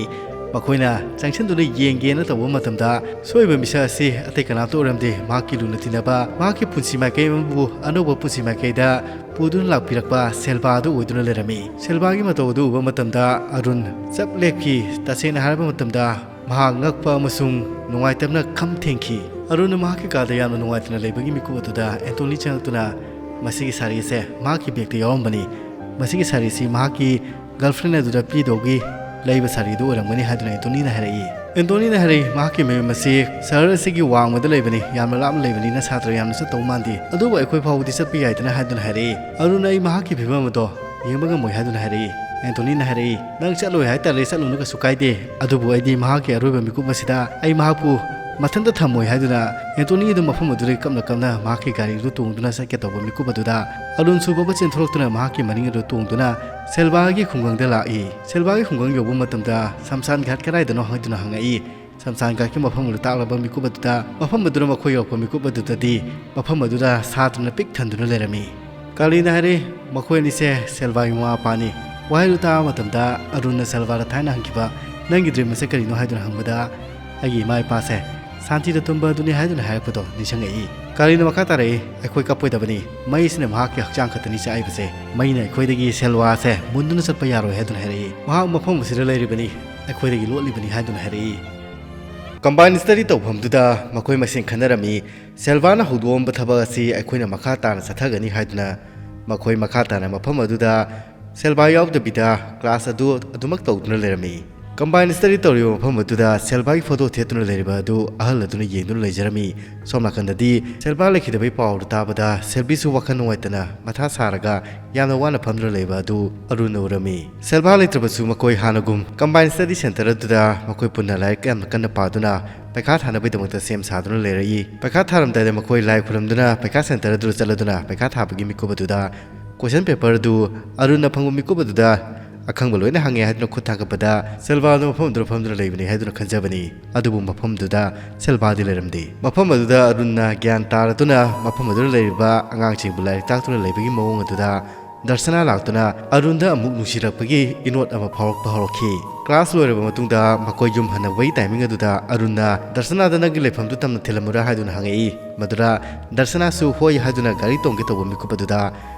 ꯃꯈꯣꯏꯅ ꯆꯪꯁꯤꯟꯗꯨꯅ ꯌꯦꯡꯒꯦꯅ ꯇꯧꯕ ꯃꯇꯝꯗ ꯁꯣꯏꯕ ꯃꯤꯁꯛ ꯑꯁꯤ ꯑꯇꯩ ꯀꯅꯥꯇ ꯑꯣꯏꯔꯝꯗꯦ, ꯃꯍꯥꯛꯀꯤ ꯂꯨꯅ ꯇꯤꯟꯅꯕ, ꯃꯍꯥꯛꯀꯤ ꯄꯨꯟꯁꯤ ꯃꯥꯏꯀꯩ ꯑꯃꯕꯨ ꯑꯅꯧꯕ ꯄꯨꯟꯁꯤ ꯃꯥꯏꯀꯩꯗ ꯄꯨꯗꯨꯅ ꯂꯥꯛꯄꯤꯔꯛꯄ ꯁꯦꯜꯕꯥ ꯑꯗꯨ ꯑꯣꯏꯗꯨꯅ ꯂꯩꯔꯝꯃꯤ꯫ ꯁꯦꯜꯕꯥꯒꯤ ꯃꯇꯧ ꯑꯗꯨ ꯎꯕ ꯃꯇꯝꯗ ꯑꯔꯨꯟ ꯆꯞ ꯂꯦꯞꯈꯤ꯫ ꯇꯁꯦꯡꯅ ꯍꯥꯏꯔꯕ ꯃꯇꯝꯗ ꯃꯍꯥꯛ ꯉꯛꯄ ꯑꯃꯁꯨꯡ ꯅꯨꯡꯉꯥꯏꯇꯕꯅ ꯈꯝ ꯊꯦꯡꯈꯤ꯫ ꯑꯔꯨꯟꯅ ꯃꯍꯥꯛꯀꯤ ꯀꯥꯗ ꯌꯥꯝꯅ ꯅꯨꯡꯉꯥꯏꯇꯅ ꯂꯩꯕꯒꯤ ꯃꯤꯀꯨꯞ ꯑꯗꯨꯗ ꯑꯦꯟꯇꯣꯅꯤ ꯆꯪꯂꯛꯇꯨꯅ ꯃꯁꯤꯒꯤ ꯁꯥꯔꯤ ꯑꯁꯦ ꯃꯍꯥꯛꯀꯤ ꯕꯦꯒꯇ ꯌꯥꯎꯔꯝꯕꯅꯤ꯫ ꯃꯁꯤꯒꯤ ꯁꯥꯔꯤ ꯑꯁꯤ ꯃꯍꯥꯛꯀꯤ ꯒꯔꯜꯐ꯭ꯔꯦꯟ ꯑꯗꯨꯗ ꯄꯤꯗꯧꯒꯤ ꯂꯩꯕ ꯁꯥꯔꯤꯗꯨ ꯑꯣꯏꯔꯝꯒꯅꯤ ꯍꯥꯏꯗꯨꯅ ꯑꯦꯟꯇꯣꯅꯤꯅ ꯍꯥꯏꯔꯛꯏ꯫ ꯑꯦꯟꯇꯣꯅꯤꯅ ꯍꯥꯏꯔꯛꯏ, "ꯃꯍꯥꯛꯀꯤ ꯃꯌꯨꯝ ꯑꯁꯤ ꯁꯍꯔ ꯑꯁꯤꯒꯤ ꯋꯥꯡꯃꯗ ꯂꯩꯕꯅꯤ, ꯌꯥꯝꯅ ꯂꯥꯞꯅ ꯂꯩꯕꯅꯤꯅ ꯁꯥꯇ꯭ꯔ ꯌꯥꯝꯅ ꯆꯠꯇꯧ ꯃꯥꯟꯗꯦ, ꯑꯗꯨꯕꯨ ꯑꯩꯈꯣꯏ ꯐꯥꯎꯕꯗꯤ ꯆꯠꯄ ꯌꯥꯏꯗꯅ" ꯍꯥꯏꯗꯨꯅ ꯍꯥꯏꯔꯛꯏ꯫ ꯑꯔꯨꯟꯅ ꯑꯩ ꯃꯍꯥꯛꯀꯤ ꯐꯤꯕꯝ ꯑꯗꯣ ꯌꯦꯡꯕ ꯉꯝꯃꯣꯏ ꯍꯥꯏꯗꯨꯅ ꯍꯥꯏꯔꯛꯏ꯫ ꯑꯦꯟꯇꯣꯅꯤꯅ ꯍꯥꯏꯔꯛꯏ, "ꯅꯪ ꯆꯠꯂꯣꯏ ꯍꯥꯏꯇꯥꯔꯦ, ꯆꯠꯂꯨꯅꯨ, ꯀꯩꯁꯨ ꯀꯥꯏꯗꯦ, ꯑꯗꯨꯕꯨ ꯑꯩꯗꯤ ꯃꯍꯥꯛꯀꯤ ꯑꯔꯣꯏꯕ ꯃꯤꯀꯨꯞ ꯑꯁꯤꯗ ꯑꯩ ꯃꯍꯥꯛꯄꯨ ꯃꯊꯟꯇ ꯊꯝꯃꯣꯏ" ꯍꯥꯏꯗꯨꯅ ꯑꯦꯟꯇꯣꯅꯤ ꯑꯗꯨ ꯃꯐꯝ ꯑꯗꯨꯗꯒꯤ ꯀꯞꯅ ꯀꯞꯅ ꯃꯍꯥꯛꯀꯤ ꯒꯥꯔꯤꯗꯨ ꯇꯣꯡꯗꯨꯅ ꯆꯠꯀꯦ ꯇꯧꯕ ꯃꯤꯀꯨꯞ ꯑꯗꯨꯗ ꯑꯔꯨꯟꯁꯨ ꯕꯕꯠ ꯆꯦꯟꯊꯣꯔꯛꯇꯨꯅ ꯃꯍꯥꯛꯀꯤ ꯃꯅꯤꯡ ꯑꯗꯨ ꯇꯣꯡꯗꯨꯅ ꯁꯦꯜꯕꯥꯒꯤ ꯈꯨꯡꯒꯪꯗ ꯂꯥꯛꯏ꯫ ꯁꯦꯜꯕꯥꯒꯤ ꯈꯨꯡꯒꯪ ꯌꯧꯕ ꯃꯇꯝꯗ ꯁꯝꯁꯥꯟ ꯘꯥꯠ ꯀꯗꯥꯏꯗꯅꯣ ꯍꯥꯏꯗꯨꯅ ꯍꯪꯉꯛꯏ꯫ ꯁꯝꯁꯥꯟ ꯘꯥꯠꯀꯤ ꯃꯐꯝ ꯑꯗꯨ ꯇꯥꯛꯂꯕ ꯃꯤꯀꯨꯞ ꯑꯗꯨꯗ ꯃꯐꯝ ꯑꯗꯨꯗ ꯃꯈꯣꯏ ꯌꯧꯔꯛꯄ ꯃꯤꯀꯨꯞ ꯑꯗꯨꯗꯗꯤ ꯃꯐꯝ ꯑꯗꯨꯗ ꯁꯥꯇ꯭ꯔꯅ ꯄꯤꯛ ꯊꯟꯗꯨꯅ ꯂꯩꯔꯝꯃꯤ꯫ ꯀꯥꯂꯤꯅ ꯍꯥꯏꯔꯦ, "ꯃꯈꯣꯏ ꯑꯅꯤꯁꯦ ꯁꯦꯜꯕꯥꯒꯤ ꯃꯃꯥ ꯃꯄꯥꯅꯤ"꯫ ꯋꯥꯍꯩꯗꯨ ꯇꯥꯕ ꯃꯇꯝꯗ ꯑꯔꯨꯟꯅ ꯁꯦꯜꯕꯥꯗ ꯊꯥꯏꯅ ꯍꯪꯈꯤꯕ "ꯅꯪꯒꯤ ꯗ꯭ꯔꯤꯝ ꯑꯁꯦ ꯀꯔꯤꯅꯣ?" ꯍꯥꯏꯗꯨꯅ ꯍꯪꯕꯗ, "ꯑꯩꯒꯤ ꯏꯃꯥ ꯏꯄꯥꯁꯦ ꯁꯥꯟꯇꯤꯗ ꯇꯨꯝꯕ ꯑꯗꯨꯅꯤ" ꯍꯥꯏꯗꯨꯅ ꯍꯥꯏꯔꯛꯄꯗꯣ ꯅꯤꯡꯁꯤꯡꯉꯛꯏ꯫ ꯀꯥꯂꯤꯅ ꯃꯈꯥ ꯇꯥꯔꯛꯏ, "ꯑꯩꯈꯣꯏ ꯀꯞꯄꯣꯏꯗꯕꯅꯤ, ꯃꯩꯁꯤꯅ ꯃꯍꯥꯛꯀꯤ ꯍꯛꯆꯥꯡ ꯈꯛꯇꯅꯤ ꯆꯥꯛꯏꯕꯁꯦ, ꯃꯩꯅ ꯑꯩꯈꯣꯏꯗꯒꯤ ꯁꯦꯜꯕꯥꯁꯦ ꯃꯨꯟꯗꯨꯅ ꯆꯠꯄ ꯌꯥꯔꯣꯏ" ꯍꯥꯏꯗꯨꯅ ꯍꯥꯏꯔꯛꯏ꯫ "ꯃꯍꯥꯛ ꯃꯐꯝ ꯑꯁꯤꯗ ꯂꯩꯔꯤꯕꯅꯤ, ꯑꯩꯈꯣꯏꯗꯒꯤ ꯂꯣꯠꯂꯤꯕꯅꯤ" ꯍꯥꯏꯗꯨꯅ ꯍꯥꯏꯔꯛꯏ꯫ ꯀꯝꯕꯥꯏꯟ ꯁ꯭ꯇꯗꯤ ꯇꯧꯐꯝꯗꯨꯗ ꯃꯈꯣꯏ ꯃꯁꯦꯟ ꯈꯟꯅꯔꯝꯃꯤ꯫ ꯁꯦꯜꯕꯥꯅ ꯍꯧꯗꯣꯛꯑꯝꯕ ꯊꯕꯛ ꯑꯁꯤ ꯑꯩꯈꯣꯏꯅ ꯃꯈꯥ ꯇꯥꯅ ꯆꯠꯊꯒꯅꯤ ꯍꯥꯏꯗꯨꯅ ꯃꯈꯣꯏ ꯃꯈꯥ ꯇꯥꯅ ꯃꯐꯝ ꯑꯗꯨꯗ ꯁꯦꯜꯕꯥ ꯌꯥꯎꯗꯕꯤꯗ ꯀ꯭ꯂꯥꯁ ꯑꯗꯨ ꯑꯗꯨꯃꯛ ꯇꯧꯗꯨꯅ ꯂꯩꯔꯝꯃꯤ꯫ Combine study ꯇꯧꯔꯤꯕ ꯃꯐꯝ ꯑꯗꯨꯗ ꯁꯦꯜꯕꯥꯒꯤ ꯐꯣꯇꯣ ꯊꯦꯠꯇꯨꯅ ꯂꯩꯔꯤꯕ ꯑꯗꯨ ꯑꯍꯜ ꯑꯗꯨꯅ ꯌꯦꯡꯗꯨꯅ ꯂꯩꯖꯔꯝꯃꯤ꯫ ꯁꯣꯝ ꯅꯥꯀꯟꯗꯗꯤ ꯁꯦꯜꯕꯥ ꯂꯩꯈꯤꯗꯕꯒꯤ ꯄꯥꯎ ꯑꯗꯨ ꯇꯥꯕꯗ ꯁꯦꯜꯕꯤꯁꯨ ꯋꯥꯈꯜ ꯅꯨꯡꯉꯥꯏꯇꯅ ꯃꯊꯥ ꯁꯥꯔꯒ ꯌꯥꯝꯅ ꯋꯥꯅ ꯐꯝꯗꯨꯅ ꯂꯩꯕ ꯑꯗꯨ ꯑꯔꯨꯟꯅ ꯎꯔꯝꯃꯤ꯫ ꯁꯦꯜꯕꯥ ꯂꯩꯇ꯭ꯔꯕꯁꯨ ꯃꯈꯣꯏ ꯍꯥꯟꯅꯒꯨꯝ Combine study centre ꯑꯗꯨꯗ ꯃꯈꯣꯏ ꯄꯨꯟꯅ ꯂꯥꯏꯔꯤꯛ ꯌꯥꯝꯅ ꯀꯟꯅ ꯄꯥꯗꯨꯅ ꯄꯩꯈꯥ ꯊꯥꯅꯕꯒꯤꯗꯃꯛꯇ ꯁꯦꯝ ꯁꯥꯗꯨꯅ ꯂꯩꯔꯛꯏ꯫ ꯄꯩꯈꯥ ꯊꯥꯔꯝꯗꯥꯏꯗ ꯃꯈꯣꯏ ꯂꯥꯏ ꯈꯨꯔꯨꯝꯗꯨꯅ ꯄꯩꯈꯥ centre ꯑꯗꯨꯗ ꯆꯠꯂꯗꯨꯅ ꯄꯩꯈꯥ ꯊꯥꯕꯒꯤ ꯃꯤꯀꯨꯞ ꯑꯗꯨꯗ question paper ꯑꯗꯨ ꯑꯔꯨꯟꯅ ꯐꯪꯕ ꯃꯤꯀꯨꯞ ꯑꯗꯨꯗ ꯑꯈꯪꯕ ꯂꯣꯏꯅ ꯍꯪꯉꯦ ꯍꯥꯏꯗꯨꯅ ꯈꯨꯠ ꯊꯥꯒꯠꯄꯗ ꯁꯦꯜꯕꯥꯗꯨ ꯃꯐꯝ ꯑꯗꯨꯗ ꯐꯝꯗꯨꯅ ꯂꯩꯕꯅꯤ ꯍꯥꯏꯗꯨꯅ ꯈꯟꯖꯕꯅꯤ꯫ ꯑꯗꯨꯕꯨ ꯃꯐꯝꯗꯨꯗ ꯁꯦꯜꯕꯥꯗꯤ ꯂꯩꯔꯝꯗꯦ꯫ ꯃꯐꯝ ꯑꯗꯨꯗ ꯑꯔꯨꯟꯅ ꯒ꯭ꯌꯥꯟ ꯇꯥꯔꯗꯨꯅ ꯃꯐꯝ ꯑꯗꯨꯗ ꯂꯩꯔꯤꯕ ꯑꯉꯥꯡꯁꯤꯡꯕꯨ ꯂꯥꯏꯔꯤꯛ ꯇꯥꯛꯇꯨꯅ ꯂꯩꯕꯒꯤ ꯃꯑꯣꯡ ꯑꯗꯨꯗ ꯗꯔꯁꯅꯥ ꯂꯥꯛꯇꯨꯅ ꯑꯔꯨꯟꯗ ꯑꯃꯨꯛ ꯅꯨꯡꯁꯤꯔꯛꯄꯒꯤ ꯏꯅꯣꯠ ꯑꯃ ꯐꯥꯎꯔꯛꯄ ꯍꯧꯔꯛꯈꯤ꯫ Class ꯂꯣꯏꯔꯕ ꯃꯇꯨꯡꯗ ꯃꯈꯣꯏ ꯌꯨꯝ ꯍꯟꯅꯕꯒꯤ timing ꯑꯗꯨꯗ ꯑꯔꯨꯟꯅ ꯗꯔꯁꯅꯥꯗ "ꯅꯪꯒꯤ ꯂꯩꯐꯝꯗꯨ ꯇꯝꯅ ꯊꯤꯜꯂꯝꯃꯨꯔꯥ?" ꯍꯥꯏꯗꯨꯅ ꯍꯪꯉꯛꯏ꯫ ꯃꯗꯨꯗ ꯗꯔꯁꯅꯥꯁꯨ "ꯍꯣꯏ" ꯍꯥꯏꯗꯨꯅ ꯒꯥꯔꯤ ꯇꯣꯡꯒꯦ ꯇꯧꯕ ꯃꯤꯀꯨꯞ ꯑꯗꯨꯗ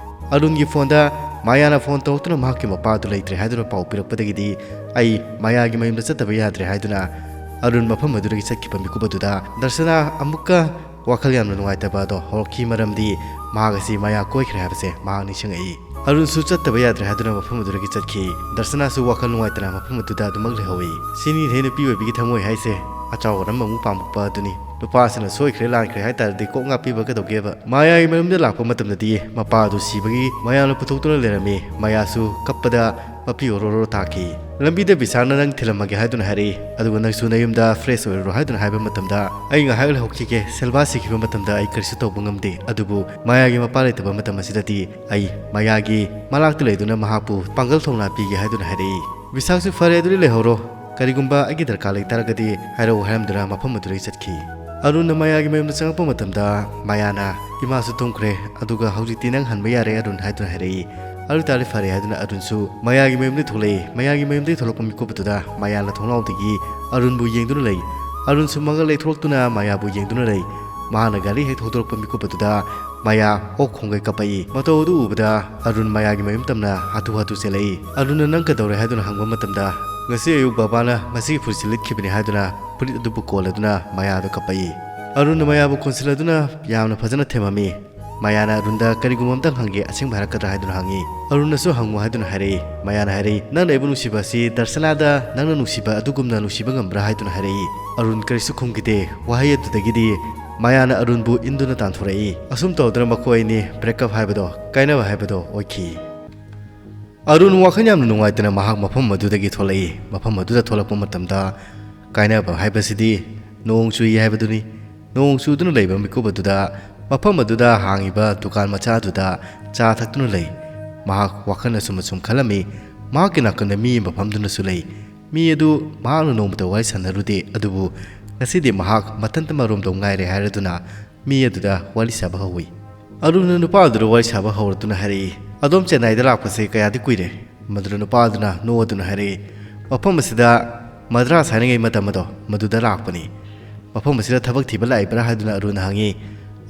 ꯑꯔꯨꯟꯒꯤ phoneꯗ ꯃꯥꯌꯥꯅ phone ꯇꯧꯔꯛꯇꯨꯅ ꯃꯍꯥꯛꯀꯤ ꯃꯄꯥ ꯑꯗꯨ ꯂꯩꯇ꯭ꯔꯦ ꯍꯥꯏꯗꯨꯅ ꯄꯥꯎ ꯄꯤꯔꯛꯄꯗꯒꯤꯗꯤ "ꯑꯩ ꯃꯥꯌꯥꯒꯤ ꯃꯌꯨꯝꯗ ꯆꯠꯇꯕ ꯌꯥꯗ꯭ꯔꯦ" ꯍꯥꯏꯗꯨꯅ ꯑꯔꯨꯟ ꯃꯐꯝ ꯑꯗꯨꯗꯒꯤ ꯆꯠꯈꯤꯕ ꯃꯤꯀꯨꯞ ꯑꯗꯨꯗ ꯗꯔꯁꯅꯥ ꯑꯃꯨꯛꯀ ꯋꯥꯈꯜ ꯌꯥꯝꯅ ꯅꯨꯡꯉꯥꯏꯇꯕ ꯑꯗꯣ ꯍꯧꯔꯛꯈꯤ, ꯃꯔꯝꯗꯤ ꯃꯍꯥꯛ ꯑꯁꯤ ꯃꯥꯌꯥ ꯀꯣꯏꯈ꯭ꯔꯦ ꯍꯥꯏꯕꯁꯦ ꯃꯍꯥꯛ ꯅꯤꯡꯁꯤꯡꯉꯛꯏ꯫ ꯑꯔꯨꯟꯁꯨ ꯆꯠꯇꯕ ꯌꯥꯗ꯭ꯔꯦ ꯍꯥꯏꯗꯨꯅ ꯃꯐꯝ ꯑꯗꯨꯗꯒꯤ ꯆꯠꯈꯤ꯫ ꯗꯔꯁꯅꯥꯁꯨ ꯋꯥꯈꯜ ꯅꯨꯡꯉꯥꯏꯇꯅ ꯃꯐꯝ ꯑꯗꯨꯗ ꯑꯗꯨꯃꯛ ꯂꯩꯍꯧꯏ꯫ ꯁꯤꯅꯤꯅꯦ ꯅꯨꯄꯤ ꯑꯣꯏꯕꯤꯒꯤ ꯊꯃꯣꯏ ꯍꯥꯏꯁꯦ, ꯑꯆꯥꯎ ꯑꯔꯝ ꯑꯃꯨꯛ ꯄꯥꯝꯃꯛꯄ ꯑꯗꯨꯅꯤ꯫ ꯅꯨꯄꯥꯁꯤꯅ ꯁꯣꯏꯈ꯭ꯔꯦ ꯂꯥꯟꯈ꯭ꯔꯦ ꯍꯥꯏ ꯇꯥꯔꯗꯤ ꯀꯣꯛ ꯉꯥꯛꯄꯤꯕ ꯀꯩꯗꯧꯒꯦꯕ? ꯃꯥꯌꯥꯒꯤ ꯃꯌꯨꯝꯗ ꯂꯥꯛꯄ ꯃꯇꯝꯗꯗꯤ ꯃꯄꯥ ꯑꯗꯨ ꯁꯤꯕꯒꯤ ꯃꯌꯥꯝꯅ ꯄꯨꯊꯣꯛꯇꯨꯅ ꯂꯩꯔꯝꯃꯤ꯫ ꯃꯥꯌꯥꯁꯨ ꯀꯞꯄꯗ ꯃꯄꯤ ꯑꯣꯔꯣ ꯑꯣꯔꯣ ꯇꯥꯈꯤ꯫ ꯂꯝꯕꯤꯗ ꯕꯤꯁꯥꯜꯅ "ꯅꯪ ꯊꯤꯜꯂꯝꯃꯒꯦ" ꯍꯥꯏꯗꯨꯅ ꯍꯥꯏꯔꯛꯏ, ꯑꯗꯨꯒ "ꯅꯪꯁꯨ ꯅꯌꯨꯝꯗ fresh ꯑꯣꯏꯔꯨꯔꯣ" ꯍꯥꯏꯗꯨꯅ ꯍꯥꯏꯕ ꯃꯇꯝꯗ "ꯑꯩ ꯉꯥꯏꯍꯥꯛ ꯂꯩꯍꯧꯈꯤꯒꯦ, ꯁꯦꯜꯕꯥ ꯁꯤꯈꯤꯕ ꯃꯇꯝꯗ ꯑꯩ ꯀꯔꯤꯁꯨ ꯇꯧꯕ ꯉꯝꯗꯦ, ꯑꯗꯨꯕꯨ ꯃꯥꯌꯥꯒꯤ ꯃꯄꯥ ꯂꯩꯇꯕ ꯃꯇꯝ ꯑꯁꯤꯗꯗꯤ ꯑꯩ ꯃꯥꯌꯥꯒꯤ ꯃꯅꯥꯛꯇ ꯂꯩꯗꯨꯅ ꯃꯍꯥꯛꯄꯨ ꯄꯥꯡꯒꯜ ꯊꯧꯅꯥ ꯄꯤꯒꯦ" ꯍꯥꯏꯗꯨꯅ ꯍꯥꯏꯔꯛꯏ꯫ ꯕꯤꯁꯥꯜꯁꯨ "ꯐꯔꯦ, ꯑꯗꯨꯗꯤ ꯂꯩꯍꯧꯔꯣ, ꯀꯔꯤꯒꯨꯝꯕ ꯑꯩꯒꯤ ꯗꯔꯀꯥꯔ ꯂꯩꯇꯥꯔꯒꯗꯤ ꯍꯥꯏꯔꯛꯎ" ꯍꯥꯏꯔꯝꯗꯨꯅ ꯃꯐꯝ ꯑꯗꯨꯗꯒꯤ ꯆꯠꯈꯤ꯫ ꯑꯔꯨꯟꯅ ꯃꯥꯌꯥꯒꯤ ꯃꯌꯨꯝꯗ ꯆꯪꯉꯛꯄ ꯃꯇꯝꯗ ꯃꯥꯌꯥꯅ "ꯏꯃꯥꯁꯨ ꯇꯨꯝꯈ꯭ꯔꯦ, ꯑꯗꯨꯒ ꯍꯧꯖꯤꯛꯇꯤ ꯅꯪ ꯍꯟꯕ ꯌꯥꯔꯦ ꯑꯔꯨꯟ" ꯍꯥꯏꯗꯨꯅ ꯍꯥꯏꯔꯛꯏ꯫ ꯑꯗꯨ ꯇꯥꯔꯗꯤ ꯐꯔꯦ ꯍꯥꯏꯗꯨꯅ ꯑꯔꯨꯟꯁꯨ ꯃꯥꯌꯥꯒꯤ ꯃꯌꯨꯝꯗꯒꯤ ꯊꯣꯛꯂꯛꯏ꯫ ꯃꯥꯌꯥꯒꯤ ꯃꯌꯨꯝꯗꯒꯤ ꯊꯣꯛꯂꯛꯄ ꯃꯤꯀꯨꯞ ꯑꯗꯨꯗ ꯃꯥꯌꯥꯅ ꯊꯣꯡꯅꯥꯎꯗꯒꯤ ꯑꯔꯨꯟꯕꯨ ꯌꯦꯡꯗꯨꯅ ꯂꯩ꯫ ꯑꯔꯨꯟꯁꯨ ꯃꯪꯒꯜ ꯂꯩꯊꯣꯛꯇꯨꯅ ꯃꯥꯌꯥꯕꯨ ꯌꯦꯡꯗꯨꯅ ꯂꯩ꯫ ꯃꯍꯥꯛꯅ ꯒꯥꯔꯤ ꯍꯦꯛ ꯊꯧꯗꯣꯔꯛꯄ ꯃꯤꯀꯨꯞ ꯑꯗꯨꯗ ꯃꯥꯌꯥ ꯑꯣꯛ ꯈꯣꯡꯒꯩ ꯀꯞꯄꯛꯏ꯫ ꯃꯇꯧ ꯑꯗꯨ ꯎꯕꯗ ꯑꯔꯨꯟ ꯃꯥꯌꯥꯒꯤ ꯃꯌꯨꯝ ꯇꯝꯅ ꯍꯥꯊꯨ ꯍꯥꯊꯨ ꯆꯦꯜꯂꯛꯏ꯫ ꯑꯔꯨꯟꯅ "ꯅꯪ ꯀꯩꯗꯧꯔꯦ?" ꯍꯥꯏꯗꯨꯅ ꯍꯪꯕ ꯃꯇꯝꯗ "ꯉꯁꯤ ꯑꯌꯨꯛ ꯕꯕꯥꯅ ꯃꯁꯤꯒꯤ ꯐꯨꯔꯤꯠꯁꯤ ꯂꯤꯠꯈꯤꯕꯅꯤ" ꯍꯥꯏꯗꯨꯅ ꯐꯨꯔꯤꯠ ꯑꯗꯨꯕꯨ ꯀꯣꯜꯂꯗꯨꯅ ꯃꯥꯌꯥꯗ ꯀꯞꯄꯛꯏ꯫ ꯑꯔꯨꯟꯅ ꯃꯥꯌꯥꯕꯨ ꯀꯣꯟꯁꯤꯜꯂꯗꯨꯅ ꯌꯥꯝꯅ ꯐꯖꯅ ꯊꯦꯝꯃꯝꯃꯤ꯫ ꯃꯌꯥꯅ ꯑꯔꯨꯟꯗ ꯀꯔꯤꯒꯨꯝꯕ ꯑꯝꯇꯪ ꯍꯪꯒꯦ, ꯑꯁꯦꯡꯕ ꯍꯥꯏꯔꯛꯀꯗ꯭ꯔꯥ ꯍꯥꯏꯗꯨꯅ ꯍꯪꯉꯤ꯫ ꯑꯔꯨꯟꯅꯁꯨ ꯍꯪꯉꯨ ꯍꯥꯏꯗꯨꯅ ꯍꯥꯏꯔꯛꯏ꯫ ꯃꯌꯥꯅ ꯍꯥꯏꯔꯛꯏ, "ꯅꯪꯅ ꯑꯩꯕꯨ ꯅꯨꯡꯁꯤꯕ ꯑꯁꯤ ꯗꯔꯁꯅꯥꯗ ꯅꯪꯅ ꯅꯨꯡꯁꯤꯕ ꯑꯗꯨꯒꯨꯝꯅ ꯅꯨꯡꯁꯤꯕ ꯉꯝꯕ꯭ꯔꯥ?" ꯍꯥꯏꯗꯨꯅ ꯍꯥꯏꯔꯛꯏ꯫ ꯑꯔꯨꯟ ꯀꯔꯤꯁꯨ ꯈꯨꯝꯈꯤꯗꯦ꯫ ꯋꯥꯍꯩ ꯑꯗꯨꯗꯒꯤꯗꯤ ꯃꯌꯥꯅ ꯑꯔꯨꯟꯕꯨ ꯏꯟꯗꯨꯅ ꯇꯥꯟꯊꯣꯔꯛꯏ꯫ ꯑꯁꯨꯝ ꯇꯧꯗꯅ ꯃꯈꯣꯏ ꯑꯅꯤ break up ꯍꯥꯏꯕꯗꯣ, ꯀꯥꯏꯅꯕ ꯍꯥꯏꯕꯗꯣ ꯑꯣꯏꯈꯤ꯫ ꯑꯔꯨꯟ ꯋꯥꯈꯜ ꯌꯥꯝꯅ ꯅꯨꯡꯉꯥꯏꯇꯅ ꯃꯍꯥꯛ ꯃꯐꯝ ꯑꯗꯨꯗꯒꯤ ꯊꯣꯛꯂꯛꯏ꯫ ꯃꯐꯝ ꯑꯗꯨꯗ ꯊꯣꯛꯂꯛꯄ ꯃꯇꯝꯗ ꯀꯥꯏꯅꯕ ꯍꯥꯏꯕꯁꯤꯗꯤ ꯅꯣꯡ ꯆꯨꯏ ꯍꯥꯏꯕꯗꯨꯅꯤ꯫ ꯅꯣꯡ ꯆꯨꯗꯨꯅ ꯂꯩꯕ ꯃꯤꯀꯨꯞ ꯑꯗꯨꯗ ꯃꯐꯝ ꯑꯗꯨꯗ ꯍꯥꯡꯉꯤꯕ ꯗꯨꯀꯥꯟ ꯃꯆꯥ ꯑꯗꯨꯗ ꯆꯥ ꯊꯛꯇꯨꯅ ꯂꯩ꯫ ꯃꯍꯥꯛ ꯋꯥꯈꯜ ꯑꯁꯨꯝ ꯑꯁꯨꯝ ꯈꯜꯂꯝꯃꯤ꯫ ꯃꯍꯥꯛꯀꯤ ꯅꯥꯀꯟꯗ ꯃꯤ ꯑꯃ ꯐꯝꯗꯨꯅꯁꯨ ꯂꯩ꯫ ꯃꯤ ꯑꯗꯨ ꯃꯍꯥꯛꯅ ꯅꯣꯡꯃꯇ ꯋꯥꯔꯤ ꯁꯥꯟꯅꯔꯨꯗꯦ, ꯑꯗꯨꯕꯨ ꯉꯁꯤꯗꯤ ꯃꯍꯥꯛ ꯃꯊꯟꯇ ꯃꯔꯣꯝꯗꯣꯝ ꯉꯥꯏꯔꯦ ꯍꯥꯏꯔꯗꯨꯅ ꯃꯤ ꯑꯗꯨꯗ ꯋꯥꯔꯤ ꯁꯥꯕ ꯍꯧꯏ꯫ ꯑꯔꯨꯟꯅ ꯅꯨꯄꯥ ꯑꯗꯨꯗ ꯋꯥꯔꯤ ꯁꯥꯕ ꯍꯧꯔꯗꯨꯅ ꯍꯥꯏꯔꯛꯏ, "ꯑꯗꯣꯝ ꯆꯦꯟꯅꯥꯏꯗ ꯂꯥꯛꯄꯁꯦ ꯀꯌꯥꯗꯤ ꯀꯨꯏꯔꯦ?" ꯃꯗꯨꯗ ꯅꯨꯄꯥ ꯑꯗꯨꯅ ꯅꯣꯛꯑꯗꯨꯅ ꯍꯥꯏꯔꯛꯏ, "ꯃꯐꯝ ꯑꯁꯤꯗ ꯃꯗ꯭ꯔꯥꯁ ꯍꯥꯏꯅꯉꯩ ꯃꯇꯝ ꯑꯗꯣ ꯃꯗꯨꯗ ꯂꯥꯛꯄꯅꯤ꯫ ꯃꯐꯝ ꯑꯁꯤꯗ ꯊꯕꯛ ꯊꯤꯕ ꯂꯥꯛꯏꯕ꯭ꯔꯥ?" ꯍꯥꯏꯗꯨꯅ ꯑꯔꯨꯟꯅ ꯍꯪꯉꯤ꯫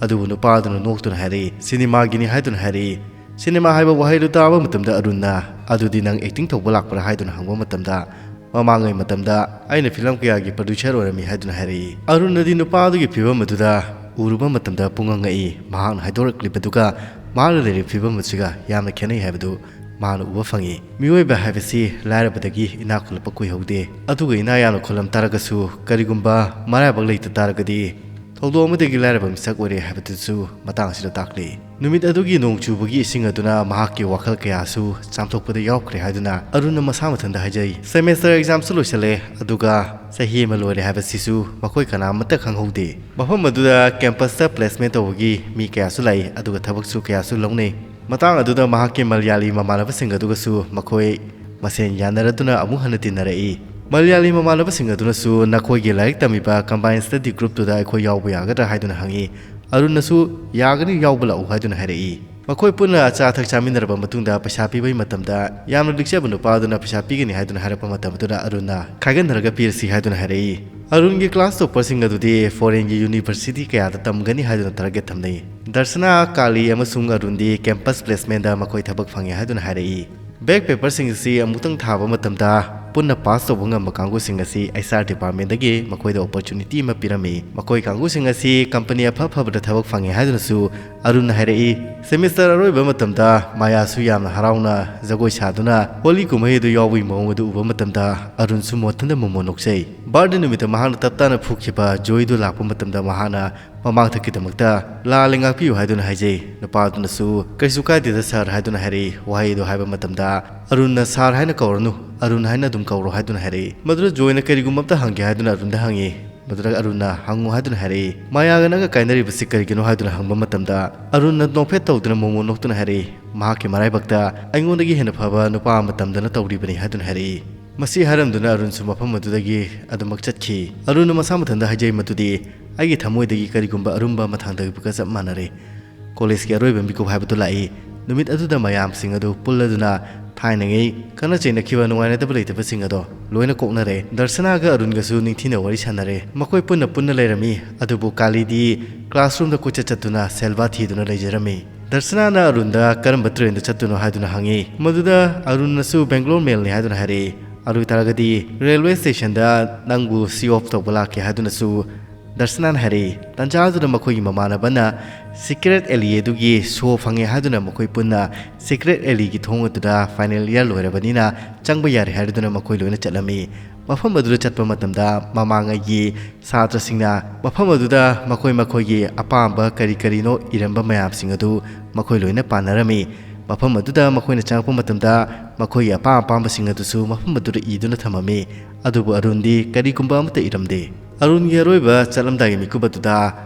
ꯑꯗꯨꯕꯨ ꯅꯨꯄꯥ ꯑꯗꯨꯅ ꯅꯣꯛꯇꯨꯅ ꯍꯥꯏꯔꯛꯏ, "ꯁꯤꯅꯦꯃꯥꯒꯤꯅꯤ" ꯍꯥꯏꯗꯨꯅ ꯍꯥꯏꯔꯛꯏ꯫ ꯁꯤꯅꯦꯃꯥ ꯍꯥꯏꯕ ꯋꯥꯍꯩꯗꯨ ꯇꯥꯕ ꯃꯇꯝꯗ ꯑꯔꯨꯟꯅ, "ꯑꯗꯨꯗꯤ ꯅꯪ acting ꯇꯧꯕ ꯂꯥꯛꯄ꯭ꯔꯥ?" ꯍꯥꯏꯗꯨꯅ ꯍꯪꯕ ꯃꯇꯝꯗ, "ꯃꯃꯥꯡꯉꯩ ꯃꯇꯝꯗ ꯑꯩꯅ ꯐꯤꯂꯝ ꯀꯌꯥꯒꯤ producer ꯑꯣꯏꯔꯝꯃꯤ" ꯍꯥꯏꯗꯨꯅ ꯍꯥꯏꯔꯛꯏ꯫ ꯑꯔꯨꯟꯅꯗꯤ ꯅꯨꯄꯥ ꯑꯗꯨꯒꯤ ꯐꯤꯕꯝ ꯑꯗꯨꯗ ꯎꯔꯨꯕ ꯃꯇꯝꯗ ꯄꯨꯡꯉꯛ ꯉꯛꯏ꯫ ꯃꯍꯥꯛꯅ ꯍꯥꯏꯗꯣꯔꯛꯂꯤꯕꯗꯨꯒ ꯃꯍꯥꯛꯅ ꯂꯩꯔꯤꯕ ꯐꯤꯕꯝ ꯑꯁꯤꯒ ꯌꯥꯝꯅ ꯈꯦꯠꯅꯩ ꯍꯥꯏꯕꯗꯨ ꯃꯍꯥꯛꯅ ꯎꯕ ꯐꯪꯏ꯫ ꯃꯤꯑꯣꯏꯕ ꯍꯥꯏꯕꯁꯤ ꯂꯥꯏꯔꯕꯗꯒꯤ ꯏꯅꯥꯛ ꯈꯨꯜꯂꯛꯄ ꯀꯨꯏꯍꯧꯗꯦ꯫ ꯑꯗꯨꯒ ꯏꯅꯥ ꯌꯥꯝꯅ ꯈꯨꯜꯂꯝ ꯇꯥꯔꯒꯁꯨ, ꯀꯔꯤꯒꯨꯝꯕ ꯃꯔꯥꯏꯕꯛ ꯂꯩꯇ ꯇꯥꯔꯒꯗꯤ, ꯊꯧꯗꯣꯛ ꯑꯃꯗꯒꯤ ꯂꯥꯏꯔꯕ ꯃꯤꯁꯛ ꯑꯣꯏꯔꯦ ꯍꯥꯏꯕꯗꯨꯁꯨ ꯃꯇꯥꯡ ꯑꯁꯤꯗ ꯇꯥꯛꯂꯤ꯫ ꯅꯨꯃꯤꯠ ꯑꯗꯨꯒꯤ ꯅꯣꯡ ꯆꯨꯕꯒꯤ ꯏꯁꯤꯡ ꯑꯗꯨꯅ ꯃꯍꯥꯛꯀꯤ ꯋꯥꯈꯜ ꯀꯌꯥꯁꯨ ꯆꯥꯝꯊꯣꯛꯄꯗ ꯌꯥꯎꯈ꯭ꯔꯦ ꯍꯥꯏꯗꯨꯅ ꯑꯔꯨꯟꯅ ꯃꯁꯥ ꯃꯊꯟꯇ ꯍꯥꯏꯖꯩ꯫ Semester examꯁꯨ ꯂꯣꯏꯁꯤꯜꯂꯦ, ꯑꯗꯨꯒ ꯆꯍꯤ ꯑꯃ ꯂꯣꯏꯔꯦ ꯍꯥꯏꯕꯁꯤꯁꯨ ꯃꯈꯣꯏ ꯀꯅꯥꯃꯠꯇ ꯈꯪꯍꯧꯗꯦ꯫ ꯃꯐꯝ ꯑꯗꯨꯗ campusꯇ placement ꯇꯧꯕꯒꯤ ꯃꯤ ꯀꯌꯥꯁꯨ ꯂꯥꯛꯏ, ꯑꯗꯨꯒ ꯊꯕꯛꯁꯨ ꯀꯌꯥꯁꯨ ꯂꯧꯅꯩ꯫ ꯃꯇꯥꯡ ꯑꯗꯨꯗ ꯃꯍꯥꯛꯀꯤ ꯃꯂꯌꯥꯂꯤ ꯃꯃꯥꯟꯅꯕꯁꯤꯡ ꯑꯗꯨꯒꯁꯨ ꯃꯈꯣꯏ ꯃꯁꯦꯟ ꯌꯥꯅꯔꯗꯨꯅ ꯑꯃꯨꯛ ꯍꯟꯅ ꯇꯤꯟꯅꯔꯛꯏ꯫ ꯃꯂꯌꯥꯂꯤ ꯃꯃꯥꯟꯅꯕꯁꯤꯡ ꯑꯗꯨꯅꯁꯨ ꯅꯈꯣꯏꯒꯤ ꯂꯥꯏꯔꯤꯛ ꯇꯝꯃꯤꯕ combined study groupꯇꯨꯗ ꯑꯩꯈꯣꯏ ꯌꯥꯎꯕ ꯌꯥꯒꯗ꯭ꯔꯥ ꯍꯥꯏꯗꯨꯅ ꯍꯪꯉꯤ꯫ ꯑꯔꯨꯟꯅꯁꯨ "ꯌꯥꯒꯅꯤ, ꯌꯥꯎꯕ ꯂꯥꯛꯎ" ꯍꯥꯏꯗꯨꯅ ꯍꯥꯏꯔꯛꯏ꯫ ꯃꯈꯣꯏ ꯄꯨꯟꯅ ꯑꯆꯥ ꯑꯊꯛ ꯆꯥꯃꯤꯟꯅꯔꯕ ꯃꯇꯨꯡꯗ ꯄꯩꯁꯥ ꯄꯤꯕꯒꯤ ꯃꯇꯝꯗ ꯌꯥꯝꯅ ꯂꯤꯛꯆꯕ ꯅꯨꯄꯥ ꯑꯗꯨꯅ ꯄꯩꯁꯥ ꯄꯤꯒꯅꯤ ꯍꯥꯏꯗꯨꯅ ꯍꯥꯏꯔꯛꯄ ꯃꯇꯝ ꯑꯗꯨꯗ ꯑꯔꯨꯟꯅ "ꯈꯥꯏꯒꯟꯅꯔꯒ ꯄꯤꯔꯁꯤ" ꯍꯥꯏꯗꯨꯅ ꯍꯥꯏꯔꯛꯏ꯫ ꯑꯔꯨꯟꯒꯤ class topperꯁꯤꯡ ꯑꯗꯨꯗꯤ foreignꯒꯤ university ꯀꯌꯥꯗ ꯇꯝꯒꯅꯤ ꯍꯥꯏꯗꯨꯅ target ꯊꯝꯅꯩ꯫ ꯗꯔꯁꯅꯥ, ꯀꯥꯂꯤ ꯑꯃꯁꯨꯡ ꯑꯔꯨꯟꯗꯤ campus placementꯗ ꯃꯈꯣꯏ ꯊꯕꯛ ꯐꯪꯉꯦ ꯍꯥꯏꯗꯨꯅ ꯍꯥꯏꯔꯛꯏ꯫ Back paperꯁꯤꯡ ꯑꯁꯤ ꯑꯃꯨꯛꯇꯪ ꯊꯥꯕ ꯃꯇꯝꯗ ꯄꯨꯟꯅ ꯄꯥꯁ ꯇꯧꯕ ꯉꯝꯕ ꯀꯥꯡꯕꯨꯁꯤꯡ ꯑꯁꯤ ꯑꯩꯆ ꯑꯥꯔ ꯗꯤꯄꯥꯔꯠꯃꯦꯟꯗꯒꯤ ꯃꯈꯣꯏꯗ ꯑꯣꯄꯣꯔꯆꯨꯅꯤꯇꯤ ꯑꯃ ꯄꯤꯔꯝꯃꯤ꯫ ꯃꯈꯣꯏ ꯀꯥꯡꯕꯨꯁꯤꯡ ꯑꯁꯤ ꯀꯝꯄꯅꯤ ꯑꯐ ꯑꯐꯕꯗ ꯊꯕꯛ ꯐꯪꯉꯤ ꯍꯥꯏꯗꯨꯅꯁꯨ ꯑꯔꯨꯟꯅ ꯍꯥꯏꯔꯛꯏ꯫ ꯁꯦꯃꯤꯁꯇꯔ ꯑꯔꯣꯏꯕ ꯃꯇꯝꯗ ꯃꯥꯌꯥꯁꯨ ꯌꯥꯝꯅ ꯍꯔꯥꯎꯅ ꯖꯒꯣꯏ ꯁꯥꯗꯨꯅ ꯍꯣꯂꯤ ꯀꯨꯝꯍꯩ ꯑꯗꯨ ꯌꯥꯎꯕꯒꯤ ꯃꯑꯣꯡ ꯑꯗꯨ ꯎꯕ ꯃꯇꯝꯗ ꯑꯔꯨꯟꯁꯨ ꯃꯊꯟꯇ ꯃꯣꯃꯣꯟ ꯅꯣꯛꯆꯩ꯫ ꯕꯥꯔꯗꯦ ꯅꯨꯃꯤꯠꯇ ꯃꯍꯥꯛꯅ ꯇꯞ ꯇꯥꯅ ꯐꯨꯈꯤꯕ ꯖꯣꯏꯗꯨ ꯂꯥꯛꯄ ꯃꯇꯝꯗ ꯃꯍꯥꯛꯅ ꯃꯃꯥꯡꯊꯛꯀꯤꯗꯃꯛꯇ ꯂꯥꯜꯂꯦ ꯉꯥꯛꯄꯤꯌꯨ ꯍꯥꯏꯗꯨꯅ ꯍꯥꯏꯖꯩ꯫ ꯅꯨꯄꯥ ꯑꯗꯨꯅꯁꯨ "ꯀꯩꯁꯨ ꯀꯥꯏꯗꯦꯗ ꯁꯥꯔ" ꯍꯥꯏꯗꯨꯅ ꯍꯥꯏꯔꯛꯏ꯫ ꯋꯥꯍꯩ ꯑꯗꯨ ꯍꯥꯏꯕ ꯃꯇꯝꯗ ꯑꯔꯨꯟꯅ "ꯁꯥꯔ ꯍꯥꯏꯅ ꯀꯧꯔꯅꯨ, ꯑꯔꯨꯟ ꯍꯥꯏꯅ ꯑꯗꯨꯝ ꯀꯧꯔꯣ" ꯍꯥꯏꯗꯨꯅ ꯍꯥꯏꯔꯛꯏ꯫ ꯃꯗꯨꯗ ꯖꯣꯏꯅ ꯀꯔꯤꯒꯨꯝꯕ ꯑꯝꯇ ꯍꯪꯒꯦ ꯍꯥꯏꯗꯨꯅ ꯑꯔꯨꯟꯗ ꯍꯪꯉꯤ꯫ ꯃꯗꯨꯗ ꯑꯔꯨꯟꯅ "ꯍꯪꯉꯨ" ꯍꯥꯏꯗꯨꯅ ꯍꯥꯏꯔꯛꯏ꯫ "ꯃꯥꯌꯥꯒ ꯅꯪꯒ ꯀꯥꯏꯅꯔꯤꯕꯁꯤ ꯀꯔꯤꯒꯤꯅꯣ?" ꯍꯥꯏꯗꯨꯅ ꯍꯪꯕ ꯃꯇꯝꯗ ꯑꯔꯨꯟꯅ ꯅꯣꯛꯐꯦꯠ ꯇꯧꯗꯨꯅ ꯃꯣꯃꯣꯟ ꯅꯣꯛꯇꯨꯅ ꯍꯥꯏꯔꯛꯏ꯫ ꯃꯍꯥꯛꯀꯤ ꯃꯔꯥꯏꯕꯛꯇ ꯑꯩꯉꯣꯟꯗꯒꯤ ꯍꯦꯟꯅ ꯐꯕ ꯅꯨꯄꯥ ꯑꯃ ꯇꯝꯗꯅ ꯇꯧꯔꯤꯕꯅꯤ ꯍꯥꯏꯗꯨꯅ ꯍꯥꯏꯔꯛꯏ꯫ ꯃꯁꯤ ꯍꯥꯏꯔꯝꯗꯨꯅ ꯑꯔꯨꯟꯁꯨ ꯃꯐꯝ ꯑꯗꯨꯗꯒꯤ ꯑꯗꯨꯃꯛ ꯆꯠꯈꯤ꯫ ꯑꯔꯨꯟꯅ ꯃꯁꯥ ꯃꯊꯟꯇ ꯍꯥꯏꯖꯩ ꯃꯗꯨꯗꯤ ꯑꯩꯒꯤ ꯊꯃꯣꯏꯗꯒꯤ ꯀꯔꯤꯒꯨꯝꯕ ꯑꯔꯨꯝꯕ ꯑꯃ ꯊꯥꯡꯊꯈꯤꯕꯒ ꯆꯞ ꯃꯥꯟꯅꯔꯦ꯫ ꯀꯣꯂꯦꯖꯀꯤ ꯑꯔꯣꯏꯕ ꯃꯤꯀꯨꯞ ꯍꯥꯏꯕꯗꯨ ꯂꯥꯛꯏ꯫ ꯅꯨꯃꯤꯠ ꯑꯗꯨꯗ ꯃꯌꯥꯝꯁꯤꯡ ꯑꯗꯨ ꯄꯨꯜꯂꯗꯨꯅ ꯊꯥꯏꯅꯉꯩ ꯈꯠꯅ ꯆꯩꯅꯈꯤꯕ ꯅꯨꯡꯉꯥꯏꯅꯗꯕ ꯂꯩꯇꯕꯁꯤꯡ ꯑꯗꯣ ꯂꯣꯏꯅ ꯀꯣꯛꯅꯔꯦ꯫ ꯗꯔꯁꯅꯥꯒ ꯑꯔꯨꯟꯒꯁꯨ ꯅꯤꯡꯊꯤꯅ ꯋꯥꯔꯤ ꯁꯥꯟꯅꯔꯦ꯫ ꯃꯈꯣꯏ ꯄꯨꯟꯅ ꯄꯨꯟꯅ ꯂꯩꯔꯝꯃꯤ꯫ ꯑꯗꯨꯕꯨ ꯀꯥꯂꯤꯗꯤ ꯀ꯭ꯂꯥꯁꯔꯨꯝꯗ ꯀꯣꯏꯆꯠ ꯆꯠꯇꯨꯅ ꯁꯦꯜꯕꯥ ꯊꯤꯗꯨꯅ ꯂꯩꯖꯔꯝꯃꯤ꯫ ꯗꯔꯁꯅꯥꯅ ꯑꯔꯨꯟꯗ "ꯀꯔꯝꯕ ꯇ꯭ꯔꯦꯟꯗ ꯆꯠꯇꯣꯏꯅꯣ?" ꯍꯥꯏꯗꯨꯅ ꯍꯪꯉꯤ꯫ ꯃꯗꯨꯗ ꯑꯔꯨꯟꯅꯁꯨ "ꯕꯦꯡꯒ꯭ꯂꯣꯔ ꯃꯦꯜꯅꯤ" ꯍꯥꯏꯗꯨꯅ ꯍꯥꯏꯔꯛꯏ꯫ ꯑꯗꯨ ꯑꯣꯏꯇꯥꯔꯒꯗꯤ ꯔꯦꯜꯋꯦ ꯁ꯭ꯇꯦꯁꯟꯗ ꯅꯪꯕꯨ ꯁꯤ ꯑꯣꯐ ꯇꯧꯕ ꯂꯥꯛꯀꯦ ꯍꯥꯏꯗꯨꯅꯁꯨ ꯗꯔꯁꯅꯥꯅ ꯍꯥꯏꯔꯛꯏ꯫ ꯇꯟꯖꯥ ꯑꯗꯨꯗ ꯃꯈꯣꯏꯒꯤ ꯃꯃꯥꯟꯅꯕꯅ ꯁꯤꯀ꯭ꯔꯦꯠ ꯑꯦꯂꯤ ꯑꯗꯨꯒꯤ ꯁꯣ ꯐꯪꯉꯦ ꯍꯥꯏꯗꯨꯅ ꯃꯈꯣꯏ ꯄꯨꯟꯅ ꯁꯤꯀ꯭ꯔꯦꯠ ꯑꯦꯂꯤꯒꯤ ꯊꯣꯡ ꯑꯗꯨꯗ ꯐꯥꯏꯅꯦꯜ ꯏꯌꯥꯔ ꯂꯣꯏꯔꯕꯅꯤꯅ ꯆꯪꯕ ꯌꯥꯔꯦ ꯍꯥꯏꯗꯨꯅ ꯃꯈꯣꯏ ꯂꯣꯏꯅ ꯆꯠꯂꯝꯃꯤ꯫ ꯃꯐꯝ ꯑꯗꯨꯗ ꯆꯠꯄ ꯃꯇꯝꯗ ꯃꯃꯥꯡꯉꯩꯒꯤ ꯁꯥꯇ꯭ꯔꯁꯤꯡꯅ ꯃꯐꯝ ꯑꯗꯨꯗ ꯃꯈꯣꯏ ꯃꯈꯣꯏꯒꯤ ꯑꯄꯥꯝꯕ ꯀꯔꯤ ꯀꯔꯤꯅꯣ ꯏꯔꯝꯕ ꯃꯌꯥꯝꯁꯤꯡ ꯑꯗꯨ ꯃꯈꯣꯏ ꯂꯣꯏꯅ ꯄꯥꯟꯅꯔꯝꯃꯤ꯫ ꯃꯐꯝ ꯑꯗꯨꯗ ꯃꯈꯣꯏꯅ ꯆꯪꯂꯛꯄ ꯃꯇꯝꯗ ꯃꯈꯣꯏꯒꯤ ꯑꯄꯥꯝ ꯑꯄꯥꯝꯕꯁꯤꯡ ꯑꯗꯨꯁꯨ ꯃꯐꯝ ꯑꯗꯨꯗ ꯏꯗꯨꯅ ꯊꯝꯃꯝꯃꯤ꯫ ꯑꯗꯨꯕꯨ ꯑꯔꯨꯟꯗꯤ ꯀꯔꯤꯒꯨꯝꯕ ꯑꯃꯠꯇ ꯏꯔꯝꯗꯦ꯫ ꯑꯔꯨꯟꯒꯤ ꯑꯔꯣꯏꯕ ꯆꯠꯂꯝꯗꯥꯏꯒꯤ ꯃꯤꯀꯨꯞ ꯑꯗꯨꯗ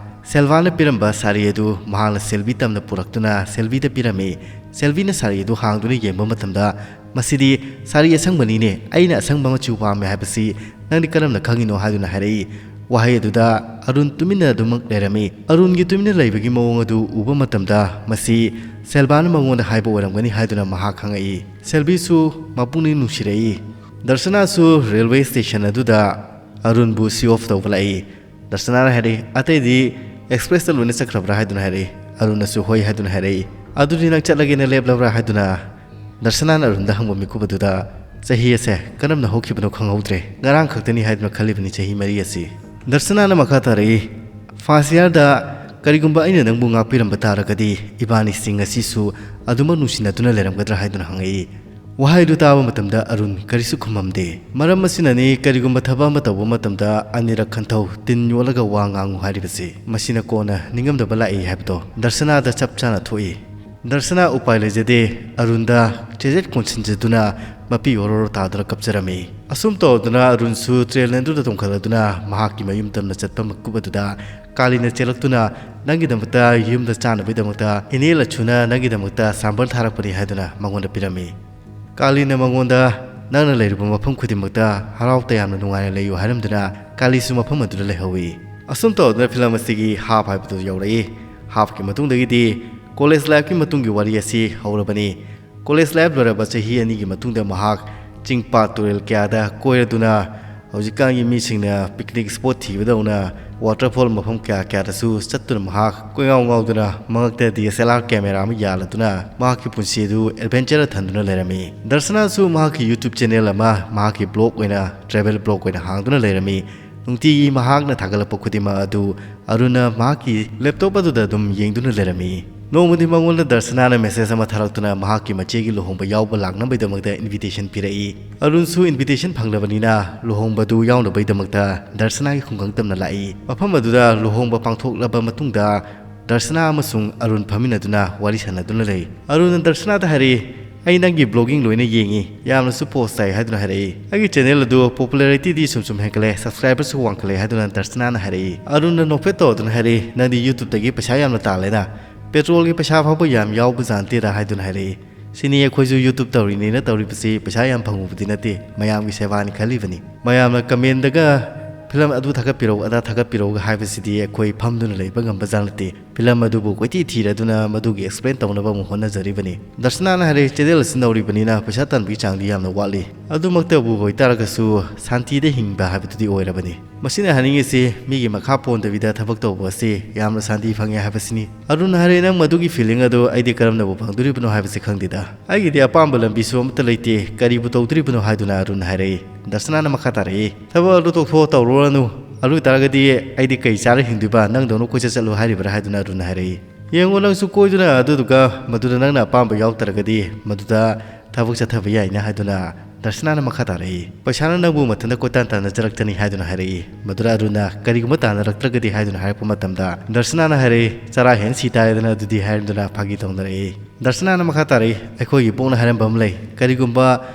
ꯁꯦꯜꯚꯥꯅ ꯄꯤꯔꯝꯕ ꯁꯥꯔꯤ ꯑꯗꯨ ꯃꯍꯥꯛꯅ ꯁꯦꯜꯚꯤ ꯇꯝꯅ ꯄꯨꯔꯛꯇꯨꯅ ꯁꯦꯜꯚꯤꯗ ꯄꯤꯔꯝꯃꯤ꯫ ꯁꯦꯜꯚꯤꯅ ꯁꯥꯔꯤ ꯑꯗꯨ ꯍꯥꯡꯗꯨꯅ ꯌꯦꯡꯕ ꯃꯇꯝꯗ, "ꯃꯁꯤꯗꯤ ꯁꯥꯔꯤ ꯑꯁꯪꯕꯅꯤꯅꯦ, ꯑꯩꯅ ꯑꯁꯪꯕ ꯃꯆꯨ ꯄꯥꯝꯃꯦ ꯍꯥꯏꯕꯁꯤ ꯅꯪꯗꯤ ꯀꯔꯝꯅ ꯈꯪꯉꯤꯅꯣ?" ꯍꯥꯏꯗꯨꯅ ꯍꯥꯏꯔꯛꯏ꯫ ꯋꯥꯍꯩ ꯑꯗꯨꯗ ꯑꯔꯨꯟ ꯇꯨꯃꯤꯟꯅ ꯑꯗꯨꯃꯛ ꯂꯩꯔꯝꯃꯤ꯫ ꯑꯔꯨꯟꯒꯤ ꯇꯨꯃꯤꯟꯅ ꯂꯩꯕꯒꯤ ꯃꯑꯣꯡ ꯑꯗꯨ ꯎꯕ ꯃꯇꯝꯗ ꯃꯁꯤ ꯁꯦꯜꯚꯥꯅ ꯃꯉꯣꯟꯗ ꯍꯥꯏꯕ ꯑꯣꯏꯔꯝꯒꯅꯤ ꯍꯥꯏꯗꯨꯅ ꯃꯍꯥꯛ ꯈꯪꯉꯛꯏ꯫ ꯁꯦꯜꯚꯤꯁꯨ ꯃꯄꯨꯛꯅꯤꯡ ꯅꯨꯡꯁꯤꯔꯛꯏ꯫ ꯗꯔꯁꯅꯥꯁꯨ ꯔꯦꯜꯋꯦ ꯁ꯭ꯇꯦꯁꯟ ꯑꯗꯨꯗ ꯑꯔꯨꯟꯕꯨ ꯁꯤ ꯑꯣꯐ ꯇꯧꯕ ꯂꯥꯛꯏ꯫ ꯗꯔꯁꯅꯥꯅ ꯍꯥꯏꯔꯛꯏ, "ꯑꯇꯩꯗꯤ ꯑꯦꯛꯁꯄ꯭ꯔꯦꯁꯇ ꯂꯣꯏꯅ ꯆꯠꯈ꯭ꯔꯕ꯭ꯔꯥ?" ꯍꯥꯏꯗꯨꯅ ꯍꯥꯏꯔꯛꯏ꯫ ꯑꯔꯨꯟꯅꯁꯨ "ꯍꯣꯏ" ꯍꯥꯏꯗꯨꯅ ꯍꯥꯏꯔꯛꯏ꯫ "ꯑꯗꯨꯗꯤ ꯅꯪ ꯆꯠꯂꯒꯦꯅ ꯂꯦꯞꯂꯕ꯭ꯔꯥ?" ꯍꯥꯏꯗꯨꯅ ꯗꯔꯁꯅꯥꯅ ꯑꯔꯨꯟꯗ ꯍꯪꯕ ꯃꯤꯀꯨꯞ ꯑꯗꯨꯗ ꯆꯍꯤ ꯑꯁꯦ ꯀꯔꯝꯅ ꯍꯧꯈꯤꯕꯅꯣ ꯈꯪꯍꯧꯗ꯭ꯔꯦ꯫ ꯉꯔꯥꯡ ꯈꯛꯇꯅꯤ ꯍꯥꯏꯗꯨꯅ ꯈꯜꯂꯤꯕꯅꯤ ꯆꯍꯤ ꯃꯔꯤ ꯑꯁꯤ꯫ ꯗꯔꯁꯅꯥꯅ ꯃꯈꯥ ꯇꯥꯔꯛꯏ, "ꯐꯥꯁꯤꯌꯥꯔꯗ ꯀꯔꯤꯒꯨꯝꯕ ꯑꯩꯅ ꯅꯪꯕꯨ ꯉꯥꯛꯄꯤꯔꯝꯕ ꯇꯥꯔꯒꯗꯤ ꯏꯕꯥꯅꯤꯁꯤꯡ ꯉꯁꯤꯁꯨ ꯑꯗꯨꯃꯛ ꯅꯨꯡꯁꯤꯅꯗꯨꯅ ꯂꯩꯔꯝꯒꯗ꯭ꯔꯥ?" ꯍꯥꯏꯗꯨꯅ ꯍꯪꯉꯛꯏ꯫ ꯋꯥꯍꯩꯗꯨ ꯇꯥꯕ ꯃꯇꯝꯗ ꯑꯔꯨꯟ ꯀꯔꯤꯁꯨ ꯈꯨꯝꯃꯝꯗꯦ꯫ ꯃꯔꯝ ꯑꯁꯤꯅꯅꯤ ꯀꯔꯤꯒꯨꯝꯕ ꯊꯕꯛ ꯑꯃ ꯇꯧꯕ ꯃꯇꯝꯗ ꯑꯅꯤꯔꯛ ꯈꯟꯊꯧ, ꯇꯤꯟ ꯌꯣꯠꯂꯒ ꯋꯥ ꯉꯥꯡꯉꯨ ꯍꯥꯏꯔꯤꯕꯁꯤ꯫ ꯃꯁꯤꯅ ꯀꯣꯟꯅ ꯅꯤꯡꯉꯝꯗꯕ ꯂꯥꯛꯏ ꯍꯥꯏꯕꯗꯣ ꯗꯔꯁꯅꯥꯗ ꯆꯞ ꯆꯥꯅ ꯊꯣꯛꯏ꯫ ꯗꯔꯁꯅꯥ ꯎꯄꯥꯏ ꯂꯩꯖꯗꯦ꯫ ꯑꯔꯨꯟꯗ ꯆꯦꯖꯦꯠ ꯀꯣꯟꯁꯤꯟꯖꯗꯨꯅ ꯃꯄꯤ ꯑꯣꯔꯣꯔꯣ ꯇꯥꯗꯨꯅ ꯀꯞꯆꯔꯝꯃꯤ꯫ ꯑꯁꯨꯝ ꯇꯧꯗꯨꯅ ꯑꯔꯨꯟꯁꯨ ꯇ꯭ꯔꯦꯟ ꯑꯗꯨꯗ ꯇꯣꯡꯈꯠꯂꯗꯨꯅ ꯃꯍꯥꯛꯀꯤ ꯃꯌꯨꯝ ꯇꯝꯅ ꯆꯠꯄ ꯃꯤꯀꯨꯞ ꯑꯗꯨꯗ ꯀꯥꯂꯤꯅ ꯆꯦꯜꯂꯛꯇꯨꯅ, "ꯅꯪꯒꯤꯗꯃꯛꯇ ꯌꯨꯝꯗ ꯆꯥꯅꯕꯒꯤꯗꯃꯛꯇ ꯏꯅꯦ ꯂꯆꯨꯅ ꯅꯪꯒꯤꯗꯃꯛꯇ ꯁꯥꯝꯕꯔ ꯊꯥꯔꯛꯄꯅꯤ" ꯍꯥꯏꯗꯨꯅ ꯃꯉꯣꯟꯗ ꯄꯤꯔꯝꯃꯤ꯫ ꯀꯥꯂꯤꯅ ꯃꯉꯣꯟꯗ, "ꯅꯪꯅ ꯂꯩꯔꯤꯕ ꯃꯐꯝ ꯈꯨꯗꯤꯡꯃꯛꯇ ꯍꯔꯥꯎ ꯇꯌꯥꯝꯅ ꯅꯨꯡꯉꯥꯏꯅ ꯂꯩꯌꯨ" ꯍꯥꯏꯔꯝꯗꯨꯅ ꯀꯥꯂꯤꯁꯨ ꯃꯐꯝ ꯑꯗꯨꯗ ꯂꯩꯍꯧꯏ꯫ ꯑꯁꯨꯝ ꯇꯧꯗꯨꯅ ꯐꯤꯂꯝ ꯑꯁꯤꯒꯤ ꯍꯥꯞ ꯍꯥꯏꯕꯗꯨ ꯌꯧꯔꯛꯏ꯫ ꯍꯥꯞꯀꯤ ꯃꯇꯨꯡꯗꯒꯤꯗꯤ ꯀꯣꯂꯦꯖ ꯂꯥꯏꯐꯀꯤ ꯃꯇꯨꯡꯒꯤ ꯋꯥꯔꯤ ꯑꯁꯤ ꯍꯧꯔꯕꯅꯤ꯫ ꯀꯣꯂꯦꯖ ꯂꯥꯏꯐ ꯂꯣꯏꯔꯕ ꯆꯍꯤ ꯑꯅꯤꯒꯤ ꯃꯇꯨꯡꯗ ꯃꯍꯥꯛ ꯆꯤꯡ ꯄꯥꯠ ꯇꯨꯔꯦꯜ ꯀꯌꯥꯗ ꯀꯣꯏꯔꯗꯨꯅ, ꯍꯧꯖꯤꯛꯀꯥꯟꯒꯤ ꯃꯤꯁꯤꯡꯅ ꯄꯤꯛꯅꯤꯛ ꯁ꯭ꯄꯣꯠ ꯊꯤꯕꯗꯧꯅ ꯋꯥꯇꯔꯐꯣꯜ ꯃꯐꯝ ꯀꯌꯥ ꯀꯌꯥꯗꯁꯨ ꯆꯠꯇꯨꯅ ꯃꯍꯥꯛ ꯀꯣꯏꯉꯥꯎ ꯉꯥꯎꯗꯨꯅ ꯃꯉꯛꯇ D S L R camera ꯑꯃ ꯌꯥꯜꯂꯗꯨꯅ ꯃꯍꯥꯛꯀꯤ ꯄꯨꯟꯁꯤ ꯑꯗꯨ ꯑꯦꯗꯚꯦꯟꯆꯔ ꯊꯟꯗꯨꯅ ꯂꯩꯔꯝꯃꯤ꯫ ꯗꯔꯁꯅꯥꯁꯨ ꯃꯍꯥꯛꯀꯤ ꯌꯨꯇ꯭ꯌꯨꯕ ꯆꯦꯅꯦꯜ ꯑꯃ ꯃꯍꯥꯛꯀꯤ ꯕ꯭ꯂꯣꯒ ꯑꯣꯏꯅ, ꯇ꯭ꯔꯦꯚꯦꯜ ꯕ꯭ꯂꯣꯒ ꯑꯣꯏꯅ ꯍꯥꯡꯗꯨꯅ ꯂꯩꯔꯝꯃꯤ꯫ ꯅꯨꯡꯇꯤꯒꯤ ꯃꯍꯥꯛꯅ ꯊꯥꯒꯠꯂꯛꯄ ꯈꯨꯗꯤꯡꯃꯛ ꯑꯗꯨ ꯑꯔꯨꯟꯅ ꯃꯍꯥꯛꯀꯤ ꯂꯦꯞꯇꯣꯞ ꯑꯗꯨꯗ ꯑꯗꯨꯝ ꯌꯦꯡꯗꯨꯅ ꯂꯩꯔꯝꯃꯤ꯫ ꯅꯣꯡꯃꯗꯤ ꯃꯉꯣꯟꯗ ꯗꯔꯁꯅꯥꯅ ꯃꯦꯁꯦꯖ ꯑꯃ ꯊꯥꯔꯛꯇꯨꯅ ꯃꯍꯥꯛꯀꯤ ꯃꯆꯦꯒꯤ ꯂꯨꯍꯣꯡꯕ ꯌꯥꯎꯕ ꯂꯥꯛꯅꯕꯒꯤꯗꯃꯛꯇ ꯏꯟꯚꯤꯇꯦꯁꯟ ꯄꯤꯔꯛꯏ꯫ ꯑꯔꯨꯟꯁꯨ ꯏꯟꯚꯤꯇꯦꯁꯟ ꯐꯪꯂꯕꯅꯤꯅ ꯂꯨꯍꯣꯡꯕꯗꯨ ꯌꯥꯎꯅꯕꯒꯤꯗꯃꯛꯇ ꯗꯔꯁꯅꯥꯒꯤ ꯈꯨꯡꯒꯪ ꯇꯝꯅ ꯂꯥꯛꯏ꯫ ꯃꯐꯝ ꯑꯗꯨꯗ ꯂꯨꯍꯣꯡꯕ ꯄꯥꯡꯊꯣꯛꯂꯕ ꯃꯇꯨꯡꯗ ꯗꯔꯁꯅꯥ ꯑꯃꯁꯨꯡ ꯑꯔꯨꯟ ꯐꯝꯃꯤꯟꯅꯗꯨꯅ ꯋꯥꯔꯤ ꯁꯥꯟꯅꯗꯨꯅ ꯂꯩ꯫ ꯑꯔꯨꯟꯅ ꯗꯔꯁꯅꯥꯗ ꯍꯥꯏꯔꯛꯏ, "ꯑꯩ ꯅꯪꯒꯤ ꯕ꯭ꯂꯣꯒꯤꯡ ꯂꯣꯏꯅ ꯌꯦꯡꯉꯤ, ꯌꯥꯝꯅꯁꯨ ꯄꯣꯁ ꯇꯥꯏ" ꯍꯥꯏꯗꯨꯅ ꯍꯥꯏꯔꯛꯏ꯫ "ꯑꯩꯒꯤ ꯆꯦꯅꯦꯜ ꯑꯗꯨ ꯄꯣꯄꯨꯂꯔꯤꯇꯤꯗꯤ ꯁꯨꯝ ꯁꯨꯝ ꯍꯦꯟꯒꯠꯂꯦ, ꯁꯕꯁꯀ꯭ꯔꯥꯏꯕꯔꯁꯨ ꯋꯥꯡꯈꯠꯂꯦ" ꯍꯥꯏꯗꯨꯅ ꯗꯔꯁꯅꯥꯅ ꯍꯥꯏꯔꯛꯏ꯫ ꯑꯔꯨꯟꯅ ꯅꯣꯛꯐꯦꯠ ꯇꯧꯗꯨꯅ ꯍꯥꯏꯔꯛꯏ, "ꯅꯪꯗꯤ ꯌꯨꯇ꯭ꯌꯨꯕꯇꯒꯤ ꯄꯩꯁꯥ ꯌꯥꯝꯅ ꯇꯥꯜꯂꯦꯅ, ꯄꯦꯇ꯭ꯔꯣꯜꯒꯤ ꯄꯩꯁꯥ ꯐꯥꯎꯕ ꯌꯥꯝ ꯌꯥꯎꯕ ꯖꯥꯠ ꯅꯠꯇꯦꯗ" ꯍꯥꯏꯗꯨꯅ ꯍꯥꯏꯔꯛꯏ꯫ "ꯁꯤꯅꯤ ꯑꯩꯈꯣꯏꯁꯨ ꯌꯨꯇ꯭ꯌꯨꯕ ꯇꯧꯔꯤꯅꯦꯅ ꯇꯧꯔꯤꯕꯁꯤ, ꯄꯩꯁꯥ ꯌꯥꯝ ꯐꯪꯉꯨꯕꯗꯤ ꯅꯠꯇꯦ, ꯃꯌꯥꯝꯒꯤ ꯁꯦꯕꯥꯅꯤ ꯈꯜꯂꯤꯕꯅꯤ꯫ ꯃꯌꯥꯝꯅ ꯀꯃꯦꯟꯗꯒ ꯐꯤꯂꯝ ꯑꯗꯨ ꯊꯥꯒꯠꯄꯤꯔꯛꯎ, ꯑꯗꯥ ꯊꯥꯒꯠꯄꯤꯔꯛꯎꯒ ꯍꯥꯏꯕꯁꯤꯗꯤ ꯑꯩꯈꯣꯏ ꯐꯝꯗꯨꯅ ꯂꯩꯕ ꯉꯝꯕ ꯖꯥꯠ ꯅꯠꯇꯦ꯫ ꯐꯤꯂꯝ ꯑꯗꯨꯕꯨ ꯀꯣꯏꯊꯤ ꯊꯤꯔꯗꯨꯅ ꯃꯗꯨꯒꯤ ꯑꯦꯛꯁꯄ꯭ꯂꯦꯟ ꯇꯧꯅꯕ ꯑꯃꯨꯛ ꯍꯣꯠꯅꯖꯔꯤꯕꯅꯤ꯫" ꯗꯔꯁꯅꯥꯅ ꯍꯥꯏꯔꯛꯏ, "ꯆꯦꯅꯦꯜ ꯑꯁꯤ ꯅꯧꯔꯤꯕꯅꯤꯅ ꯄꯩꯁꯥ ꯇꯥꯟꯕꯒꯤ ꯆꯥꯡꯗꯤ ꯌꯥꯝꯅ ꯋꯥꯠꯂꯤ꯫ ꯑꯗꯨꯃꯛꯇꯕꯨ ꯑꯣꯏꯇꯥꯔꯒꯁꯨ ꯁꯥꯟꯇꯤꯗ ꯍꯤꯡꯕ ꯍꯥꯏꯕꯗꯨꯗꯤ ꯑꯣꯏꯔꯕꯅꯤ꯫ ꯃꯁꯤꯅ ꯍꯥꯏꯅꯤꯡꯉꯤꯁꯤ ꯃꯤꯒꯤ ꯃꯈꯥ ꯄꯣꯟꯗꯕꯤꯗ ꯊꯕꯛ ꯇꯧꯕ ꯑꯁꯤ ꯌꯥꯝꯅ ꯁꯥꯟꯇꯤ ꯐꯪꯉꯦ ꯍꯥꯏꯕꯁꯤꯅꯤ꯫ ꯑꯔꯨꯟ ꯍꯥꯏꯔꯦ, "ꯅꯪ ꯃꯗꯨꯒꯤ feeling ꯑꯗꯨ ꯑꯩꯗꯤ ꯀꯔꯝꯅꯕꯨ ꯐꯪꯗꯣꯔꯤꯕꯅꯣ ꯍꯥꯏꯕꯁꯤ ꯈꯪꯗꯦꯗ꯫ ꯑꯩꯒꯤꯗꯤ ꯑꯄꯥꯝꯕ ꯂꯝꯕꯤꯁꯨ ꯑꯃꯠꯇ ꯂꯩꯇꯦ, ꯀꯔꯤꯕꯨ ꯇꯧꯗꯣꯔꯤꯕꯅꯣ?" ꯍꯥꯏꯗꯨꯅ ꯑꯔꯨꯟ ꯍꯥꯏꯔꯛꯏ꯫ ꯗꯔꯁꯅꯥꯅ ꯃꯈꯥ ꯇꯥꯔꯛꯏ, "ꯊꯕꯛ ꯑꯗꯨ ꯇꯣꯛꯊꯣꯛꯑꯣ, ꯇꯧꯔꯨꯔꯅꯨ꯫ ꯑꯗꯨ ꯑꯣꯏꯇꯥꯔꯒꯗꯤ ꯑꯩꯗꯤ ꯀꯩ ꯆꯥꯔ ꯍꯤꯡꯗꯣꯏꯕ? ꯅꯪꯗꯧꯅ ꯀꯣꯏꯆꯠ ꯆꯠꯂꯨ ꯍꯥꯏꯔꯤꯕ꯭ꯔꯥ?" ꯍꯥꯏꯗꯨꯅ ꯑꯔꯨꯟ ꯍꯥꯏꯔꯛꯏ꯫ "ꯌꯦꯡꯉꯣ, ꯅꯪꯁꯨ ꯀꯣꯏꯗꯨꯅ ꯑꯗꯨꯗꯨꯒ ꯃꯗꯨꯗ ꯅꯪꯅ ꯑꯄꯥꯝꯕ ꯌꯥꯎꯗ꯭ꯔꯒꯗꯤ ꯃꯗꯨꯗ ꯊꯕꯛ ꯆꯠꯊꯕ ꯌꯥꯏꯅ" ꯍꯥꯏꯗꯨꯅ ꯗꯔꯁꯅꯥꯅ ꯃꯈꯥ ꯇꯥꯔꯛꯏ꯫ "ꯄꯩꯁꯥꯅ ꯅꯪꯕꯨ ꯃꯊꯟꯇ ꯀꯣꯏꯇꯥꯟ ꯇꯥꯟꯅꯖꯔꯛꯇꯅꯤ" ꯍꯥꯏꯗꯨꯅ ꯍꯥꯏꯔꯛꯏ꯫ ꯃꯗꯨꯗ ꯑꯔꯨꯟꯅ "ꯀꯔꯤꯒꯨꯝꯕ ꯇꯥꯟꯅꯔꯛꯇ꯭ꯔꯒꯗꯤ?" ꯍꯥꯏꯗꯨꯅ ꯍꯥꯏꯔꯛꯄ ꯃꯇꯝꯗ ꯗꯔꯁꯅꯥꯅ ꯍꯥꯏꯔꯛꯏ, "ꯆꯔꯥ ꯍꯦꯟ ꯁꯤ ꯇꯥꯔꯦꯗꯅ ꯑꯗꯨꯗꯤ" ꯍꯥꯏꯗꯨꯅ ꯐꯥꯒꯤ ꯇꯧꯅꯔꯛꯏ꯫ ꯗꯔꯁꯅꯥꯅ ꯃꯈꯥ ꯇꯥꯔꯛꯏ, "ꯑꯩꯈꯣꯏꯒꯤ ꯄꯨꯛꯅ ꯍꯥꯏꯔꯝꯕ ꯑꯃ ꯂꯩ, ꯀꯔꯤꯒꯨꯝꯕ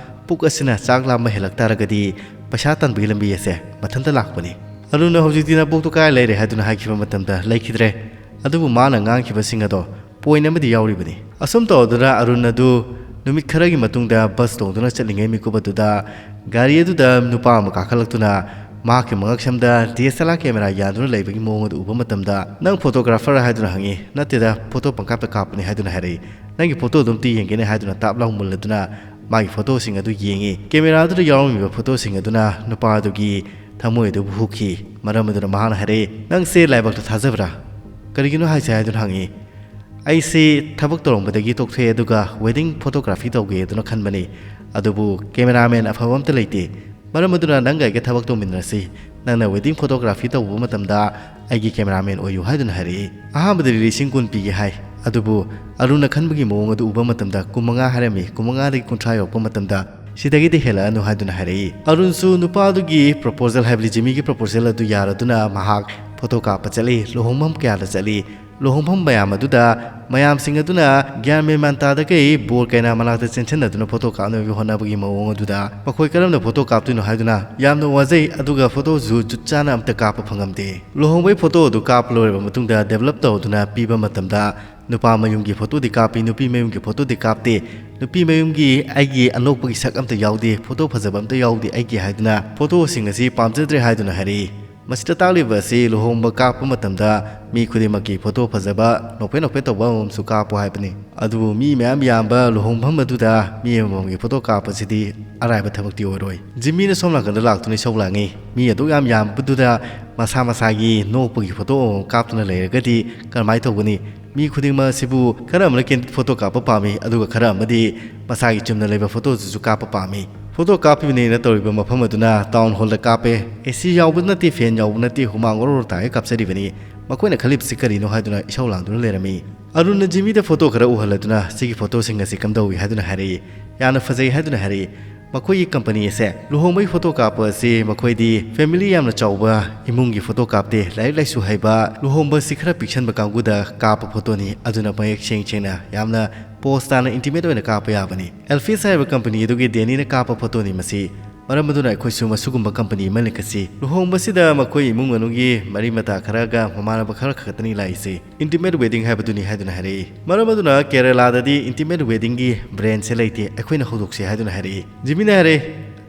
ꯄꯨꯛ ꯑꯁꯤꯅ ꯆꯥꯛ ꯂꯥꯝꯕ ꯍꯦꯜꯂꯛ ꯇꯥꯔꯒꯗꯤ ꯄꯩꯁꯥ ꯇꯥꯟꯕꯒꯤ ꯂꯝꯕꯤ ꯑꯁꯦ ꯃꯊꯟꯇ ꯂꯥꯛꯄꯅꯤ꯫ ꯑꯗꯨꯅ ꯍꯧꯖꯤꯛꯇꯤ ꯅꯕꯨꯛꯇꯣ ꯀꯥꯏ ꯂꯩꯔꯦ?" ꯍꯥꯏꯗꯨꯅ ꯍꯥꯏꯈꯤꯕ ꯃꯇꯝꯗ ꯂꯩꯈꯤꯗ꯭ꯔꯦ꯫ ꯑꯗꯨꯕꯨ ꯃꯥꯅ ꯉꯥꯡꯈꯤꯕꯁꯤꯡ ꯑꯗꯣ point ꯑꯃꯗꯤ ꯌꯥꯎꯔꯤꯕꯅꯤ꯫ ꯑꯁꯨꯝ ꯇꯧꯗꯨꯅ ꯑꯔꯨꯟ ꯑꯗꯨ ꯅꯨꯃꯤꯠ ꯈꯔꯒꯤ ꯃꯇꯨꯡꯗ bus ꯇꯣꯡꯗꯨꯅ ꯆꯠꯂꯤꯉꯩ ꯃꯤꯀꯨꯞ ꯑꯗꯨꯗ ꯒꯥꯔꯤ ꯑꯗꯨꯗ ꯅꯨꯄꯥ ꯑꯃ ꯀꯥꯈꯠꯂꯛꯇꯨꯅ ꯃꯍꯥꯛꯀꯤ ꯃꯉꯛꯁꯝꯗ D S L R camera ꯌꯥꯟꯗꯨꯅ ꯂꯩꯕꯒꯤ ꯃꯑꯣꯡ ꯑꯗꯨ ꯎꯕ ꯃꯇꯝꯗ, "ꯅꯪ photographer?" ꯍꯥꯏꯗꯨꯅ ꯍꯪꯉꯤ꯫ "ꯅꯠꯇꯦꯗ, photo ꯄꯪꯀꯥꯞꯇ ꯀꯥꯞꯄꯅꯤ" ꯍꯥꯏꯗꯨꯅ ꯍꯥꯏꯔꯛꯏ꯫ "ꯅꯪꯒꯤ photo ꯑꯗꯨ ꯑꯝꯇ ꯌꯦꯡꯒꯦꯅꯦ" ꯍꯥꯏꯗꯨꯅ ꯇꯥꯞ ꯂꯥꯎ ꯃꯨꯜꯂꯗꯨꯅ ꯃꯥꯒꯤ photoꯁꯤꯡ ꯑꯗꯨ ꯌꯦꯡꯉꯤ꯫ Camera ꯑꯗꯨꯗ ꯌꯥꯎꯔꯝꯃꯤꯕ photoꯁꯤꯡ ꯑꯗꯨꯅ ꯅꯨꯄꯥ ꯑꯗꯨꯒꯤ ꯊꯃꯣꯏ ꯑꯗꯨꯕꯨ ꯍꯨꯈꯤ꯫ ꯃꯔꯝ ꯑꯗꯨꯅ ꯃꯍꯥꯛꯅ ꯍꯥꯏꯔꯛꯏ, "ꯅꯪꯁꯦ ꯂꯥꯏꯕꯛꯇ ꯊꯥꯖꯕ꯭ꯔꯥ?" "ꯀꯔꯤꯒꯤꯅꯣ ꯍꯥꯏꯁꯦ?" ꯍꯥꯏꯗꯨꯅ ꯍꯪꯉꯤ꯫ "ꯑꯩꯁꯤ ꯊꯕꯛ ꯇꯧꯔꯝꯕꯗꯒꯤ ꯇꯣꯛꯊꯣꯛꯑꯦ, ꯑꯗꯨꯒ wedding photography ꯇꯧꯒꯦ ꯑꯗꯨꯅ ꯈꯟꯕꯅꯤ꯫ ꯑꯗꯨꯕꯨ cameraman ꯑꯐꯕ ꯑꯝꯇ ꯂꯩꯇꯦ꯫ ꯃꯔꯝ ꯑꯗꯨꯅ ꯅꯪꯒ ꯑꯩꯒ ꯊꯕꯛ ꯇꯧꯃꯤꯟꯅꯔꯁꯤ꯫ ꯅꯪꯅ wedding photography ꯇꯧꯕ ꯃꯇꯝꯗ ꯑꯩꯒꯤ cameraman ꯑꯣꯏꯌꯨ" ꯍꯥꯏꯗꯨꯅ ꯍꯥꯏꯔꯛꯏ꯫ ꯑꯍꯥꯟꯕꯗꯗꯤ ꯂꯤꯁꯤꯡ ꯀꯨꯟ ꯄꯤꯒꯦ ꯍꯥꯏ꯫ ꯑꯗꯨꯕꯨ ꯑꯔꯨꯟꯅ ꯈꯟꯕꯒꯤ ꯃꯑꯣꯡ ꯑꯗꯨ ꯎꯕ ꯃꯇꯝꯗ ꯀꯨꯟꯃꯉꯥ ꯍꯥꯏꯔꯝꯃꯤ꯫ ꯀꯨꯟꯃꯉꯥꯗꯒꯤ ꯀꯨꯟꯊ꯭ꯔꯥ ꯌꯧꯔꯛꯄ ꯃꯇꯝꯗ ꯁꯤꯗꯒꯤꯗꯤ ꯍꯦꯜꯂꯛꯑꯅꯨ ꯍꯥꯏꯗꯨꯅ ꯍꯥꯏꯔꯛꯏ꯫ ꯑꯔꯨꯟꯁꯨ ꯅꯨꯄꯥ ꯑꯗꯨꯒꯤ proposal ꯍꯥꯏꯕꯗꯤ ꯖꯤꯃꯤꯒꯤ proposal ꯑꯗꯨ ꯌꯥꯔꯗꯨꯅ ꯃꯍꯥꯛ photo ꯀꯥꯞꯄ ꯆꯠꯂꯤ꯫ ꯂꯨꯍꯣꯡꯐꯝ ꯀꯌꯥꯗ ꯆꯠꯂꯤ꯫ ꯂꯨꯍꯣꯡꯐꯝ ꯃꯌꯥꯝ ꯑꯗꯨꯗ ꯃꯌꯥꯝꯁꯤꯡ ꯑꯗꯨꯅ ꯒ꯭ꯌꯥꯟ ꯃꯦꯟ ꯃꯥꯟ ꯇꯥꯗꯈꯩ ꯕꯣꯔ ꯀꯩꯅꯥ ꯃꯅꯥꯛꯇ ꯆꯦꯟꯁꯤꯟꯅꯗꯨꯅ photo ꯀꯥꯞꯅꯕꯒꯤ ꯍꯣꯠꯅꯕꯒꯤ ꯃꯑꯣꯡ ꯑꯗꯨꯗ ꯃꯈꯣꯏ ꯀꯔꯝꯅ photo ꯀꯥꯞꯇꯣꯏꯅꯣ ꯍꯥꯏꯗꯨꯅ ꯌꯥꯝꯅ ꯋꯥꯖꯩ, ꯑꯗꯨꯒ photoꯁꯨ ꯆꯨꯠ ꯆꯥꯅ ꯑꯝꯇ ꯀꯥꯞꯄ ꯐꯪꯉꯝꯗꯦ꯫ ꯂꯨꯍꯣꯡꯕꯒꯤ photo ꯑꯗꯨ ꯀꯥꯞꯄ ꯂꯣꯏꯔꯕ ꯃꯇꯨꯡꯗ develop ꯇꯧꯗꯨꯅ ꯄꯤꯕ ꯃꯇꯝꯗ ꯅꯨꯄꯥ ꯃꯌꯨꯝꯒꯤ photoꯗꯤ ꯀꯥꯞꯄꯤ, ꯅꯨꯄꯤ ꯃꯌꯨꯝꯒꯤ photoꯗꯤ ꯀꯥꯞꯇꯦ꯫ ꯅꯨꯄꯤ ꯃꯌꯨꯝꯒꯤ "ꯑꯩꯒꯤ ꯑꯅꯣꯛꯄꯒꯤ ꯁꯛ ꯑꯝꯇ ꯌꯥꯎꯗꯦ, photo ꯐꯖꯕ ꯑꯝꯇ ꯌꯥꯎꯗꯦ ꯑꯩꯒꯤ" ꯍꯥꯏꯗꯨꯅ photoꯁꯤꯡ ꯑꯁꯤ ꯄꯥꯝꯖꯗ꯭ꯔꯦ ꯍꯥꯏꯗꯨꯅ ꯍꯥꯏꯔꯛꯏ꯫ ꯃꯁꯤꯗ ꯇꯥꯛꯂꯤꯕ ꯑꯁꯤ ꯂꯨꯍꯣꯡꯕ ꯀꯥꯞꯄ ꯃꯇꯝꯗ ꯃꯤ ꯈꯨꯗꯤꯡꯃꯛꯀꯤ ꯐꯣꯇꯣ ꯐꯖꯕ ꯅꯣꯛꯐꯦꯠ ꯅꯣꯛꯐꯦꯠ ꯇꯧꯕ ꯑꯃꯃꯝꯁꯨ ꯀꯥꯞꯄꯨ ꯍꯥꯏꯕꯅꯤ꯫ ꯑꯗꯨꯕꯨ ꯃꯤ ꯃꯌꯥꯝ ꯌꯥꯝꯕ ꯂꯨꯍꯣꯡꯐꯝ ꯑꯗꯨꯗ ꯃꯤ ꯑꯃꯃꯝꯒꯤ ꯐꯣꯇꯣ ꯀꯥꯞꯄꯁꯤꯗꯤ ꯑꯔꯥꯏꯕ ꯊꯕꯛꯇꯤ ꯑꯣꯏꯔꯣꯏ꯫ ꯖꯤꯃꯤꯅ ꯁꯣꯝ ꯅꯥꯀꯟꯗ ꯂꯥꯛꯇꯨꯅ ꯏꯁꯧ ꯂꯥꯡꯉꯤ꯫ ꯃꯤ ꯑꯗꯨꯛ ꯌꯥꯝ ꯌꯥꯝꯕꯗꯨꯗ ꯃꯁꯥ ꯃꯁꯥꯒꯤ ꯅꯣꯛꯄꯒꯤ ꯐꯣꯇꯣ ꯑꯃꯃꯝ ꯀꯥꯞꯇꯨꯅ ꯂꯩꯔꯒꯗꯤ ꯀꯔꯝꯍꯥꯏꯅ ꯇꯧꯒꯅꯤ? ꯃꯤ ꯈꯨꯗꯤꯡꯃꯛ ꯑꯁꯤꯕꯨ ꯈꯔ ꯑꯃꯅ ꯀꯦꯟꯗꯤꯠ ꯐꯣꯇꯣ ꯀꯥꯞꯄ ꯄꯥꯝꯃꯤ, ꯑꯗꯨꯒ ꯈꯔ ꯑꯃꯗꯤ ꯃꯁꯥꯒꯤ ꯆꯨꯝꯅ ꯂꯩꯕ ꯐꯣꯇꯣꯗꯨꯁꯨ ꯀꯥꯞꯄ ꯄꯥꯝꯃꯤ꯫ ꯐꯣꯇꯣ ꯀꯥꯞꯄꯤꯕꯅꯦꯅ ꯇꯧꯔꯤꯕ ꯃꯐꯝ ꯑꯗꯨꯅ ꯇꯥꯎꯟ ꯍꯣꯜꯗ ꯀꯥꯞꯄꯦ꯫ ꯑꯦ ꯁꯤ ꯌꯥꯎꯕ ꯅꯠꯇꯦ, ꯐꯦꯟ ꯌꯥꯎꯕ ꯅꯠꯇꯦ, ꯍꯨꯃꯥꯡ ꯑꯣꯔꯣ ꯑꯣꯔꯣ ꯇꯥꯒꯩ ꯀꯥꯞꯆꯔꯤꯕꯅꯤ꯫ ꯃꯈꯣꯏꯅ ꯈꯜꯂꯤꯕꯁꯤ ꯀꯔꯤꯅꯣ ꯍꯥꯏꯗꯨꯅ ꯏꯁꯧ ꯂꯥꯡꯗꯨꯅ ꯂꯩꯔꯝꯃꯤ꯫ ꯑꯔꯨꯟꯅ ꯖꯤꯃꯤꯗ ꯐꯣꯇꯣ ꯈꯔ ꯎꯍꯜꯂꯗꯨꯅ ꯁꯤꯒꯤ ꯐꯣꯇꯣꯁꯤꯡ ꯑꯁꯤ ꯀꯝꯗꯧꯏ ꯍꯥꯏꯗꯨꯅ ꯍꯥꯏꯔꯛꯏ꯫ ꯌꯥꯝꯅ ꯐꯖꯩ ꯍꯥꯏꯗꯨꯅ ꯍꯥꯏꯔꯛꯏ꯫ ꯃꯈꯣꯏꯒꯤ ꯀꯝꯄꯅꯤ ꯑꯁꯦ ꯂꯨꯍꯣꯡꯕꯒꯤ ꯐꯣꯇꯣ ꯀꯥꯞꯄ ꯑꯁꯤ ꯃꯈꯣꯏꯗꯤ ꯐꯦꯃꯤꯂꯤ ꯌꯥꯝꯅ ꯆꯥꯎꯕ ꯏꯃꯨꯡꯒꯤ ꯐꯣꯇꯣ ꯀꯥꯞꯇꯦ, ꯂꯥꯏꯔꯤꯛ ꯂꯥꯏꯁꯨ ꯍꯩꯕ, ꯂꯨꯍꯣꯡꯕ ꯑꯁꯤ ꯈꯔ ꯄꯤꯛꯁꯟꯕ ꯀꯥꯡꯕꯨꯗ ꯀꯥꯞꯄ ꯐꯣꯇꯣꯅꯤ꯫ ꯑꯗꯨꯅ ꯃꯌꯦꯛ ꯁꯦꯡ ꯁꯦꯡꯅ ꯌꯥꯝꯅ ꯄꯣꯁ ꯇꯥꯅ ꯏꯟꯇꯤꯃꯦꯠ ꯑꯣꯏꯅ ꯀꯥꯞꯄ ꯌꯥꯕꯅꯤ꯫ ꯑꯦꯜꯐꯤꯁ ꯍꯥꯏꯔꯤꯕ ꯀꯝꯄꯅꯤ ꯑꯗꯨꯒꯤ ꯗꯦꯅꯤꯅ ꯀꯥꯞꯄ ꯐꯣꯇꯣꯅꯤ ꯃꯁꯤ꯫ ꯃꯔꯝ ꯑꯗꯨꯅ ꯑꯩꯈꯣꯏꯁꯨ ꯃꯁꯤꯒꯨꯝꯕ ꯀꯝꯄꯅꯤ ꯑꯃ ꯂꯤꯡꯈꯠꯁꯤ꯫ ꯂꯨꯍꯣꯡꯕꯁꯤꯗ ꯃꯈꯣꯏ ꯏꯃꯨꯡ ꯃꯅꯨꯡꯒꯤ ꯃꯔꯤ ꯃꯇꯥ ꯈꯔꯒ ꯃꯃꯥꯟꯅꯕ ꯈꯔ ꯈꯛꯇꯅꯤ ꯂꯥꯛꯏꯁꯦ꯫ ꯏꯟꯇꯤꯃꯦꯠ ꯋꯦꯗꯤꯡ ꯍꯥꯏꯕꯗꯨꯅꯤ ꯍꯥꯏꯗꯨꯅ ꯍꯥꯏꯔꯛꯏ꯫ ꯃꯔꯝ ꯑꯗꯨꯅ ꯀꯦꯔꯦꯂꯥꯗꯗꯤ ꯏꯟꯇꯤꯃꯦꯠ ꯋꯦꯗꯤꯡꯒꯤ ꯕ꯭ꯔꯦꯟꯁꯦ ꯂꯩꯇꯦ, ꯑꯩꯈꯣꯏꯅ ꯍꯧꯗꯣꯛꯁꯤ ꯍꯥꯏꯗꯨꯅ ꯍꯥꯏꯔꯛꯏ꯫ ꯖꯤꯃꯤꯅ ꯍꯥꯏꯔꯦ,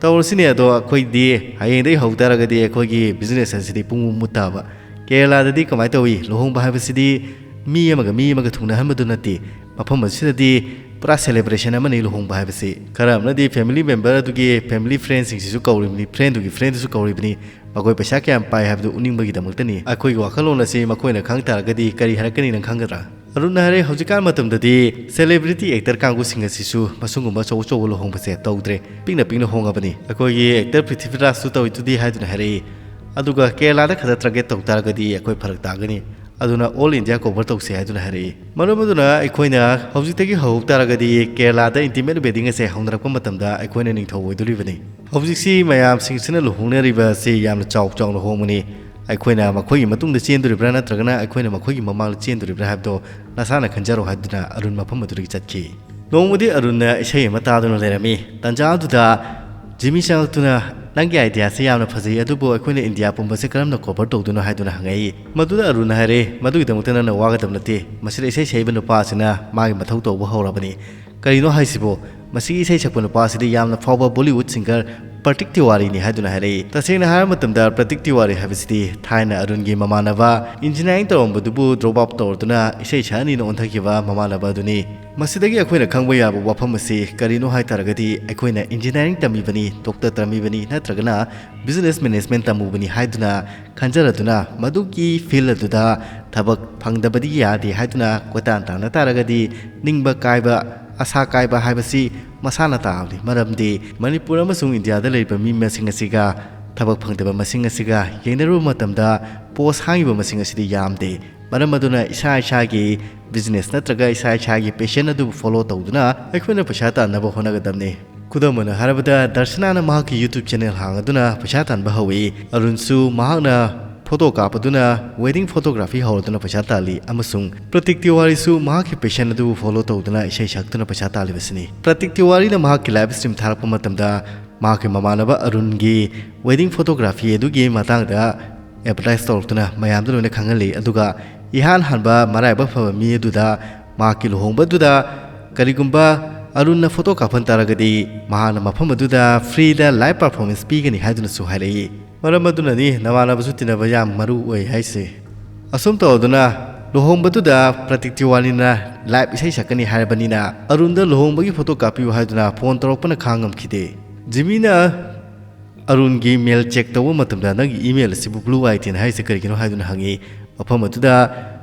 "ꯇꯧꯔꯁꯤꯅꯦ, ꯑꯗꯣ ꯑꯩꯈꯣꯏꯗꯤ ꯍꯌꯦꯡꯗꯒꯤ ꯍꯧ ꯇꯥꯔꯒꯗꯤ ꯑꯩꯈꯣꯏꯒꯤ ꯕꯤꯖꯤꯅꯦꯁ ꯑꯁꯤꯗꯤ ꯄꯨꯡꯃꯨꯠ ꯃꯨꯠ ꯇꯥꯕ꯫ ꯀꯦꯔꯦꯂꯥꯗꯗꯤ ꯀꯃꯥꯏꯅ ꯇꯧꯏ? ꯂꯨꯍꯣꯡꯕ ꯍꯥꯏꯕꯁꯤꯗꯤ ꯃꯤ ꯑꯃꯒ ꯃꯤ ꯑꯃꯒ ꯊꯨꯡꯅꯍꯟꯕꯗꯨ ꯅꯠꯇꯦ꯫ ꯃꯐꯝ ꯑꯁꯤꯗꯗꯤ ꯄꯨꯔꯥ ꯁꯦꯂꯦꯕ꯭ꯔꯦꯁꯟ ꯑꯃꯅꯤ ꯂꯨꯍꯣꯡꯕ ꯍꯥꯏꯕꯁꯤ꯫ ꯈꯔ ꯑꯃꯅꯗꯤ ꯐꯦꯃꯤꯂꯤ ꯃꯦꯝꯕꯔ ꯑꯗꯨꯒꯤ ꯐꯦꯃꯤꯂꯤ ꯐ꯭ꯔꯦꯟꯁꯤꯡꯁꯤꯁꯨ ꯀꯧꯔꯤꯕꯅꯤ, ꯐ꯭ꯔꯦꯟꯗꯨꯒꯤ ꯐ꯭ꯔꯦꯟꯗꯨꯁꯨ ꯀꯧꯔꯤꯕꯅꯤ꯫ ꯃꯈꯣꯏ ꯄꯩꯁꯥ ꯀꯌꯥꯝ ꯄꯥꯏ ꯍꯥꯏꯕꯗꯨ ꯎꯠꯅꯤꯡꯕꯒꯤꯗꯃꯛꯇꯅꯤ꯫ ꯑꯩꯈꯣꯏꯒꯤ ꯋꯥꯈꯜꯂꯣꯟ ꯑꯁꯤ ꯃꯈꯣꯏꯅ ꯈꯪ ꯇꯥꯔꯒꯗꯤ ꯀꯔꯤ ꯍꯥꯏꯔꯛꯀꯅꯤ ꯅꯪ ꯈꯪꯒꯗ꯭ꯔꯥ?" ꯑꯔꯨꯟꯅ ꯍꯥꯏꯔꯦ, "ꯍꯧꯖꯤꯛꯀꯥꯟ ꯃꯇꯝꯗꯗꯤ ꯁꯦꯂꯦꯕ꯭ꯔꯤꯇꯤ ꯑꯦꯛꯇꯔ ꯀꯥꯡꯕꯨꯁꯤꯡ ꯑꯁꯤꯁꯨ ꯃꯁꯤꯒꯨꯝꯕ ꯑꯆꯧ ꯑꯆꯧꯕ ꯂꯨꯍꯣꯡꯕꯁꯦ ꯇꯧꯗ꯭ꯔꯦ, ꯄꯤꯛꯅ ꯄꯤꯛꯅ ꯍꯣꯡꯉꯕꯅꯤ꯫ ꯑꯩꯈꯣꯏꯒꯤ ꯑꯦꯛꯇꯔ ꯄ꯭ꯔꯤꯊꯤꯕꯤꯔꯥꯖꯁꯨ ꯇꯧꯏꯗꯨꯗꯤ" ꯍꯥꯏꯗꯨꯅ ꯍꯥꯏꯔꯛꯏ꯫ "ꯑꯗꯨꯒ ꯀꯦꯔꯂꯥꯗ ꯈꯛꯇ ꯇꯥꯔꯒꯦꯠ ꯇꯧ ꯇꯥꯔꯒꯗꯤ ꯑꯩꯈꯣꯏ ꯐꯔꯛ ꯇꯥꯒꯅꯤ꯫ ꯑꯗꯨꯅ ꯑꯣꯜ ꯏꯟꯗꯤꯌꯥ ꯀꯣꯚꯔ ꯇꯧꯁꯦ" ꯍꯥꯏꯗꯨꯅ ꯍꯥꯏꯔꯛꯏ꯫ ꯃꯔꯝ ꯑꯗꯨꯅ ꯑꯩꯈꯣꯏꯅ ꯍꯧꯖꯤꯛꯇꯒꯤ ꯍꯧꯍꯧ ꯇꯥꯔꯒꯗꯤ ꯀꯦꯔꯂꯥꯗ ꯏꯟꯇꯤꯃꯦꯠ ꯋꯦꯗꯤꯡ ꯑꯁꯦ ꯍꯧꯅꯔꯛꯄ ꯃꯇꯝꯗ ꯑꯩꯈꯣꯏꯅ ꯅꯤꯡꯊꯧ ꯑꯣꯏꯗꯣꯔꯤꯕꯅꯤ꯫ ꯍꯧꯖꯤꯛꯁꯤ ꯃꯌꯥꯝꯁꯤꯡꯁꯤꯅ ꯂꯨꯍꯣꯡꯅꯔꯤꯕ ꯑꯁꯤ ꯌꯥꯝꯅ ꯆꯥꯎ ꯆꯥꯎꯅ ꯍꯣꯡꯕꯅꯤ꯫ ꯑꯩꯈꯣꯏꯅ ꯃꯈꯣꯏꯒꯤ ꯃꯇꯨꯡꯗ ꯆꯦꯟꯗꯣꯔꯤꯕ꯭ꯔꯥ ꯅꯠꯇ꯭ꯔꯒꯅ ꯑꯩꯈꯣꯏꯅ ꯃꯈꯣꯏꯒꯤ ꯃꯃꯥꯡꯗ ꯆꯦꯟꯗꯣꯔꯤꯕ꯭ꯔꯥ ꯍꯥꯏꯕꯗꯣ ꯅꯁꯥꯅ ꯈꯟꯖꯔꯣ ꯍꯥꯏꯗꯨꯅ ꯑꯔꯨꯟ ꯃꯐꯝ ꯑꯗꯨꯗꯒꯤ ꯆꯠꯈꯤ꯫ ꯅꯣꯡꯃꯗꯤ ꯑꯔꯨꯟꯅ ꯏꯁꯩ ꯑꯃ ꯇꯥꯗꯨꯅ ꯂꯩꯔꯝꯃꯤ꯫ ꯇꯟꯖꯥ ꯑꯗꯨꯗ ꯖꯤꯃꯤ ꯆꯪꯂꯛꯇꯨꯅ, "ꯅꯪꯒꯤ ꯑꯥꯏꯗꯤꯌꯥꯁꯦ ꯌꯥꯝꯅ ꯐꯖꯩ, ꯑꯗꯨꯕꯨ ꯑꯩꯈꯣꯏꯅ ꯏꯟꯗꯤꯌꯥ ꯄꯨꯝꯕꯁꯦ ꯀꯔꯝꯅ ꯀꯣꯚꯔ ꯇꯧꯗꯣꯏꯅꯣ?" ꯍꯥꯏꯗꯨꯅ ꯍꯪꯉꯛꯏ꯫ ꯃꯗꯨꯗ ꯑꯔꯨꯟꯅ ꯍꯥꯏꯔꯦ, "ꯃꯗꯨꯒꯤꯗꯃꯛꯇ ꯅꯪꯅ ꯋꯥꯒꯗꯕ ꯅꯠꯇꯦ꯫ ꯃꯁꯤꯗ ꯏꯁꯩ ꯁꯛꯏꯕ ꯅꯨꯄꯥ ꯑꯁꯤꯅ ꯃꯥꯒꯤ ꯃꯊꯧ ꯇꯧꯕ ꯍꯧꯔꯕꯅꯤ꯫" "ꯀꯔꯤꯅꯣ ꯍꯥꯏꯁꯤꯕꯣ? ꯃꯁꯤꯒꯤ ꯏꯁꯩ ꯁꯛꯄ ꯅꯨꯄꯥ ꯑꯁꯤꯗꯤ ꯌꯥꯝꯅ ꯐꯥꯎꯕ ꯕꯣꯂꯤꯋꯨꯗ ꯁꯤꯡꯒꯔ ꯄ꯭ꯔꯇꯤꯛ ꯇꯤꯋꯥꯔꯤꯅꯤ ꯍꯥꯏꯗꯨꯅ ꯍꯥꯏꯔꯛꯏ꯫ ꯇꯁꯦꯡꯅ ꯍꯥꯏꯔꯕ ꯃꯇꯝꯗ ꯄ꯭ꯔꯇꯤꯛ ꯇꯤꯋꯥꯔꯤ ꯍꯥꯏꯕꯁꯤꯗꯤ ꯊꯥꯏꯅ ꯑꯔꯨꯟꯒꯤ ꯃꯃꯥꯟꯅꯕ, ꯏꯟꯖꯤꯅꯤꯌꯥꯔꯤꯡ ꯇꯧꯔꯝꯕꯗꯨꯕꯨ ꯗ꯭ꯔꯣꯞ ꯑꯥꯎꯠ ꯇꯧꯔꯗꯨꯅ ꯏꯁꯩ ꯁꯛꯑꯅꯤꯅ ꯑꯣꯟꯊꯈꯤꯕ ꯃꯃꯥꯟꯅꯕ ꯑꯗꯨꯅꯤ꯫ ꯃꯁꯤꯗꯒꯤ ꯑꯩꯈꯣꯏꯅ ꯈꯪꯕ ꯌꯥꯕ ꯋꯥꯐꯝ ꯑꯁꯤ ꯀꯔꯤꯅꯣ ꯍꯥꯏ ꯇꯥꯔꯒꯗꯤ, ꯑꯩꯈꯣꯏꯅ ꯏꯟꯖꯤꯅꯤꯌꯥꯔꯤꯡ ꯇꯝꯃꯤꯕꯅꯤ, ꯗꯣꯛꯇꯔ ꯇꯝꯃꯤꯕꯅꯤ, ꯅꯠꯇ꯭ꯔꯒꯅ ꯕꯤꯖꯤꯅꯦꯁ ꯃꯦꯅꯦꯖꯃꯦꯟ ꯇꯝꯃꯨꯕꯅꯤ ꯍꯥꯏꯗꯨꯅ ꯈꯟꯖꯔꯗꯨꯅ ꯃꯗꯨꯒꯤ ꯐꯤꯜ ꯑꯗꯨꯗ ꯊꯕꯛ ꯐꯪꯗꯕꯗꯤ ꯌꯥꯗꯦ ꯍꯥꯏꯗꯨꯅ ꯀꯣꯏꯇꯥꯟ ꯇꯥꯟꯅ ꯇꯥꯔꯒꯗꯤ, ꯅꯤꯡꯕ ꯀꯥꯏꯕ, ꯑꯁꯥ ꯀꯥꯏꯕ ꯍꯥꯏꯕꯁꯤ ꯃꯁꯥꯅ ꯇꯥꯕꯅꯤ꯫ ꯃꯔꯝꯗꯤ ꯃꯅꯤꯄꯨꯔ ꯑꯃꯁꯨꯡ ꯏꯟꯗꯤꯌꯥꯗ ꯂꯩꯔꯤꯕ ꯃꯤ ꯃꯁꯤꯡ ꯑꯁꯤꯒ ꯊꯕꯛ ꯐꯪꯗꯕ ꯃꯁꯤꯡ ꯑꯁꯤꯒ ꯌꯦꯡꯅꯔꯨꯕ ꯃꯇꯝꯗ, ꯄꯣꯁ ꯍꯥꯡꯉꯤꯕ ꯃꯁꯤꯡ ꯑꯁꯤꯗꯤ ꯌꯥꯝꯗꯦ꯫ ꯃꯔꯝ ꯑꯗꯨꯅ ꯏꯁꯥ ꯏꯁꯥꯒꯤ ꯕꯤꯖꯤꯅꯦꯁ ꯅꯠꯇ꯭ꯔꯒ ꯏꯁꯥ ꯏꯁꯥꯒꯤ ꯄꯦꯁꯟ ꯑꯗꯨꯕꯨ ꯐꯣꯂꯣ ꯇꯧꯗꯨꯅ ꯑꯩꯈꯣꯏꯅ ꯄꯩꯁꯥ ꯇꯥꯟꯅꯕ ꯍꯣꯠꯅꯒꯗꯕꯅꯤ꯫ ꯈꯨꯗꯝ ꯑꯣꯏꯅ ꯍꯥꯏꯔꯕꯗ, ꯗꯔꯁꯅꯥꯅ ꯃꯍꯥꯛꯀꯤ YouTube ꯆꯦꯅꯦꯜ ꯍꯥꯡꯗꯨꯅ ꯄꯩꯁꯥ ꯇꯥꯟꯕ ꯍꯧꯏ꯫ ꯑꯔꯨꯟꯁꯨ ꯃꯍꯥꯛꯅ ꯐꯣꯇꯣ ꯀꯥꯞꯄꯗꯨꯅ ꯋꯦꯗꯤꯡ ꯐꯣꯇꯣꯒ꯭ꯔꯥꯐꯤ ꯍꯧꯔꯗꯨꯅ ꯄꯩꯁꯥ ꯇꯥꯜꯂꯤ, ꯑꯃꯁꯨꯡ ꯄ꯭ꯔꯇꯤꯛ ꯇꯤꯋꯥꯔꯤꯁꯨ ꯃꯍꯥꯛꯀꯤ ꯄꯦꯁꯟ ꯑꯗꯨꯕꯨ ꯐꯣꯂꯣ ꯇꯧꯗꯨꯅ ꯏꯁꯩ ꯁꯛꯇꯨꯅ ꯄꯩꯁꯥ ꯇꯥꯜꯂꯤꯕꯁꯤꯅꯤ꯫ ꯄ꯭ꯔꯇꯤꯛ ꯇꯤꯋꯥꯔꯤꯅ ꯃꯍꯥꯛꯀꯤ ꯂꯥꯏꯚ ꯁ꯭ꯇ꯭ꯔꯤꯝ ꯊꯥꯔꯛꯄ ꯃꯇꯝꯗ, ꯃꯍꯥꯛꯀꯤ ꯃꯃꯥꯟꯅꯕ ꯑꯔꯨꯟꯒꯤ ꯋꯦꯗꯤꯡ ꯐꯣꯇꯣꯒ꯭ꯔꯥꯐꯤ ꯑꯗꯨꯒꯤ ꯃꯇꯥꯡꯗ ꯑꯦꯗꯚꯔꯇꯥꯏꯁ ꯇꯧꯔꯛꯇꯨꯅ ꯃꯌꯥꯝꯗ ꯂꯣꯏꯅ ꯈꯪꯍꯜꯂꯤ꯫ ꯑꯗꯨꯒ ꯏꯍꯥꯟ ꯍꯥꯟꯕ ꯃꯔꯥꯏꯕꯛ ꯐꯕ ꯃꯤ ꯑꯗꯨꯗ ꯃꯍꯥꯛꯀꯤ ꯂꯨꯍꯣꯡꯕꯗꯨꯗ ꯀꯔꯤꯒꯨꯝꯕ ꯑꯔꯨꯟꯅ ꯐꯣꯇꯣ ꯀꯥꯞꯍꯟ ꯇꯥꯔꯒꯗꯤ, ꯃꯍꯥꯛꯅ ꯃꯐꯝ ꯑꯗꯨꯗ ꯐ꯭ꯔꯤꯗ ꯂꯥꯏꯚ ꯄꯔꯐꯣꯔꯃꯦꯟꯁ ꯄꯤꯒꯅꯤ ꯍꯥꯏꯗꯨꯅꯁꯨ ꯍꯥꯏꯔꯛꯏ꯫ ꯃꯔꯝ ꯑꯗꯨꯅꯅꯤ ꯅꯃꯥꯟꯅꯕꯁꯨ ꯇꯤꯟꯅꯕ ꯌꯥꯝ ꯃꯔꯨ ꯑꯣꯏ ꯍꯥꯏꯁꯦ꯫ ꯑꯁꯨꯝ ꯇꯧꯗꯨꯅ ꯂꯨꯍꯣꯡꯕꯗꯨꯗ ꯄ꯭ꯔꯇꯤꯛ ꯇꯤꯋꯥꯔꯤꯅ ꯂꯥꯏꯚ ꯏꯁꯩ ꯁꯛꯀꯅꯤ ꯍꯥꯏꯔꯕꯅꯤꯅ, ꯑꯔꯨꯟꯗ ꯂꯨꯍꯣꯡꯕꯒꯤ ꯐꯣꯇꯣ ꯀꯥꯞꯄꯤꯌꯨ ꯍꯥꯏꯗꯨꯅ ꯐꯣꯟ ꯇꯧꯔꯛꯄꯅ ꯈꯥꯡ ꯉꯝꯈꯤꯗꯦ꯫ ꯖꯤꯃꯤꯅ ꯑꯔꯨꯟꯒꯤ ꯃꯦꯜ ꯆꯦꯛ ꯇꯧꯕ ꯃꯇꯝꯗ, "ꯅꯪꯒꯤ ꯏꯃꯦꯜ ꯑꯁꯤꯕꯨ ꯕ꯭ꯂꯨ ꯑꯥꯏꯇꯦꯟ ꯍꯥꯏꯔꯤꯁꯦ ꯀꯔꯤꯒꯤꯅꯣ?" ꯍꯥꯏꯗꯨꯅ ꯍꯪꯉꯤ꯫ ꯃꯐꯝ ꯑꯗꯨꯗ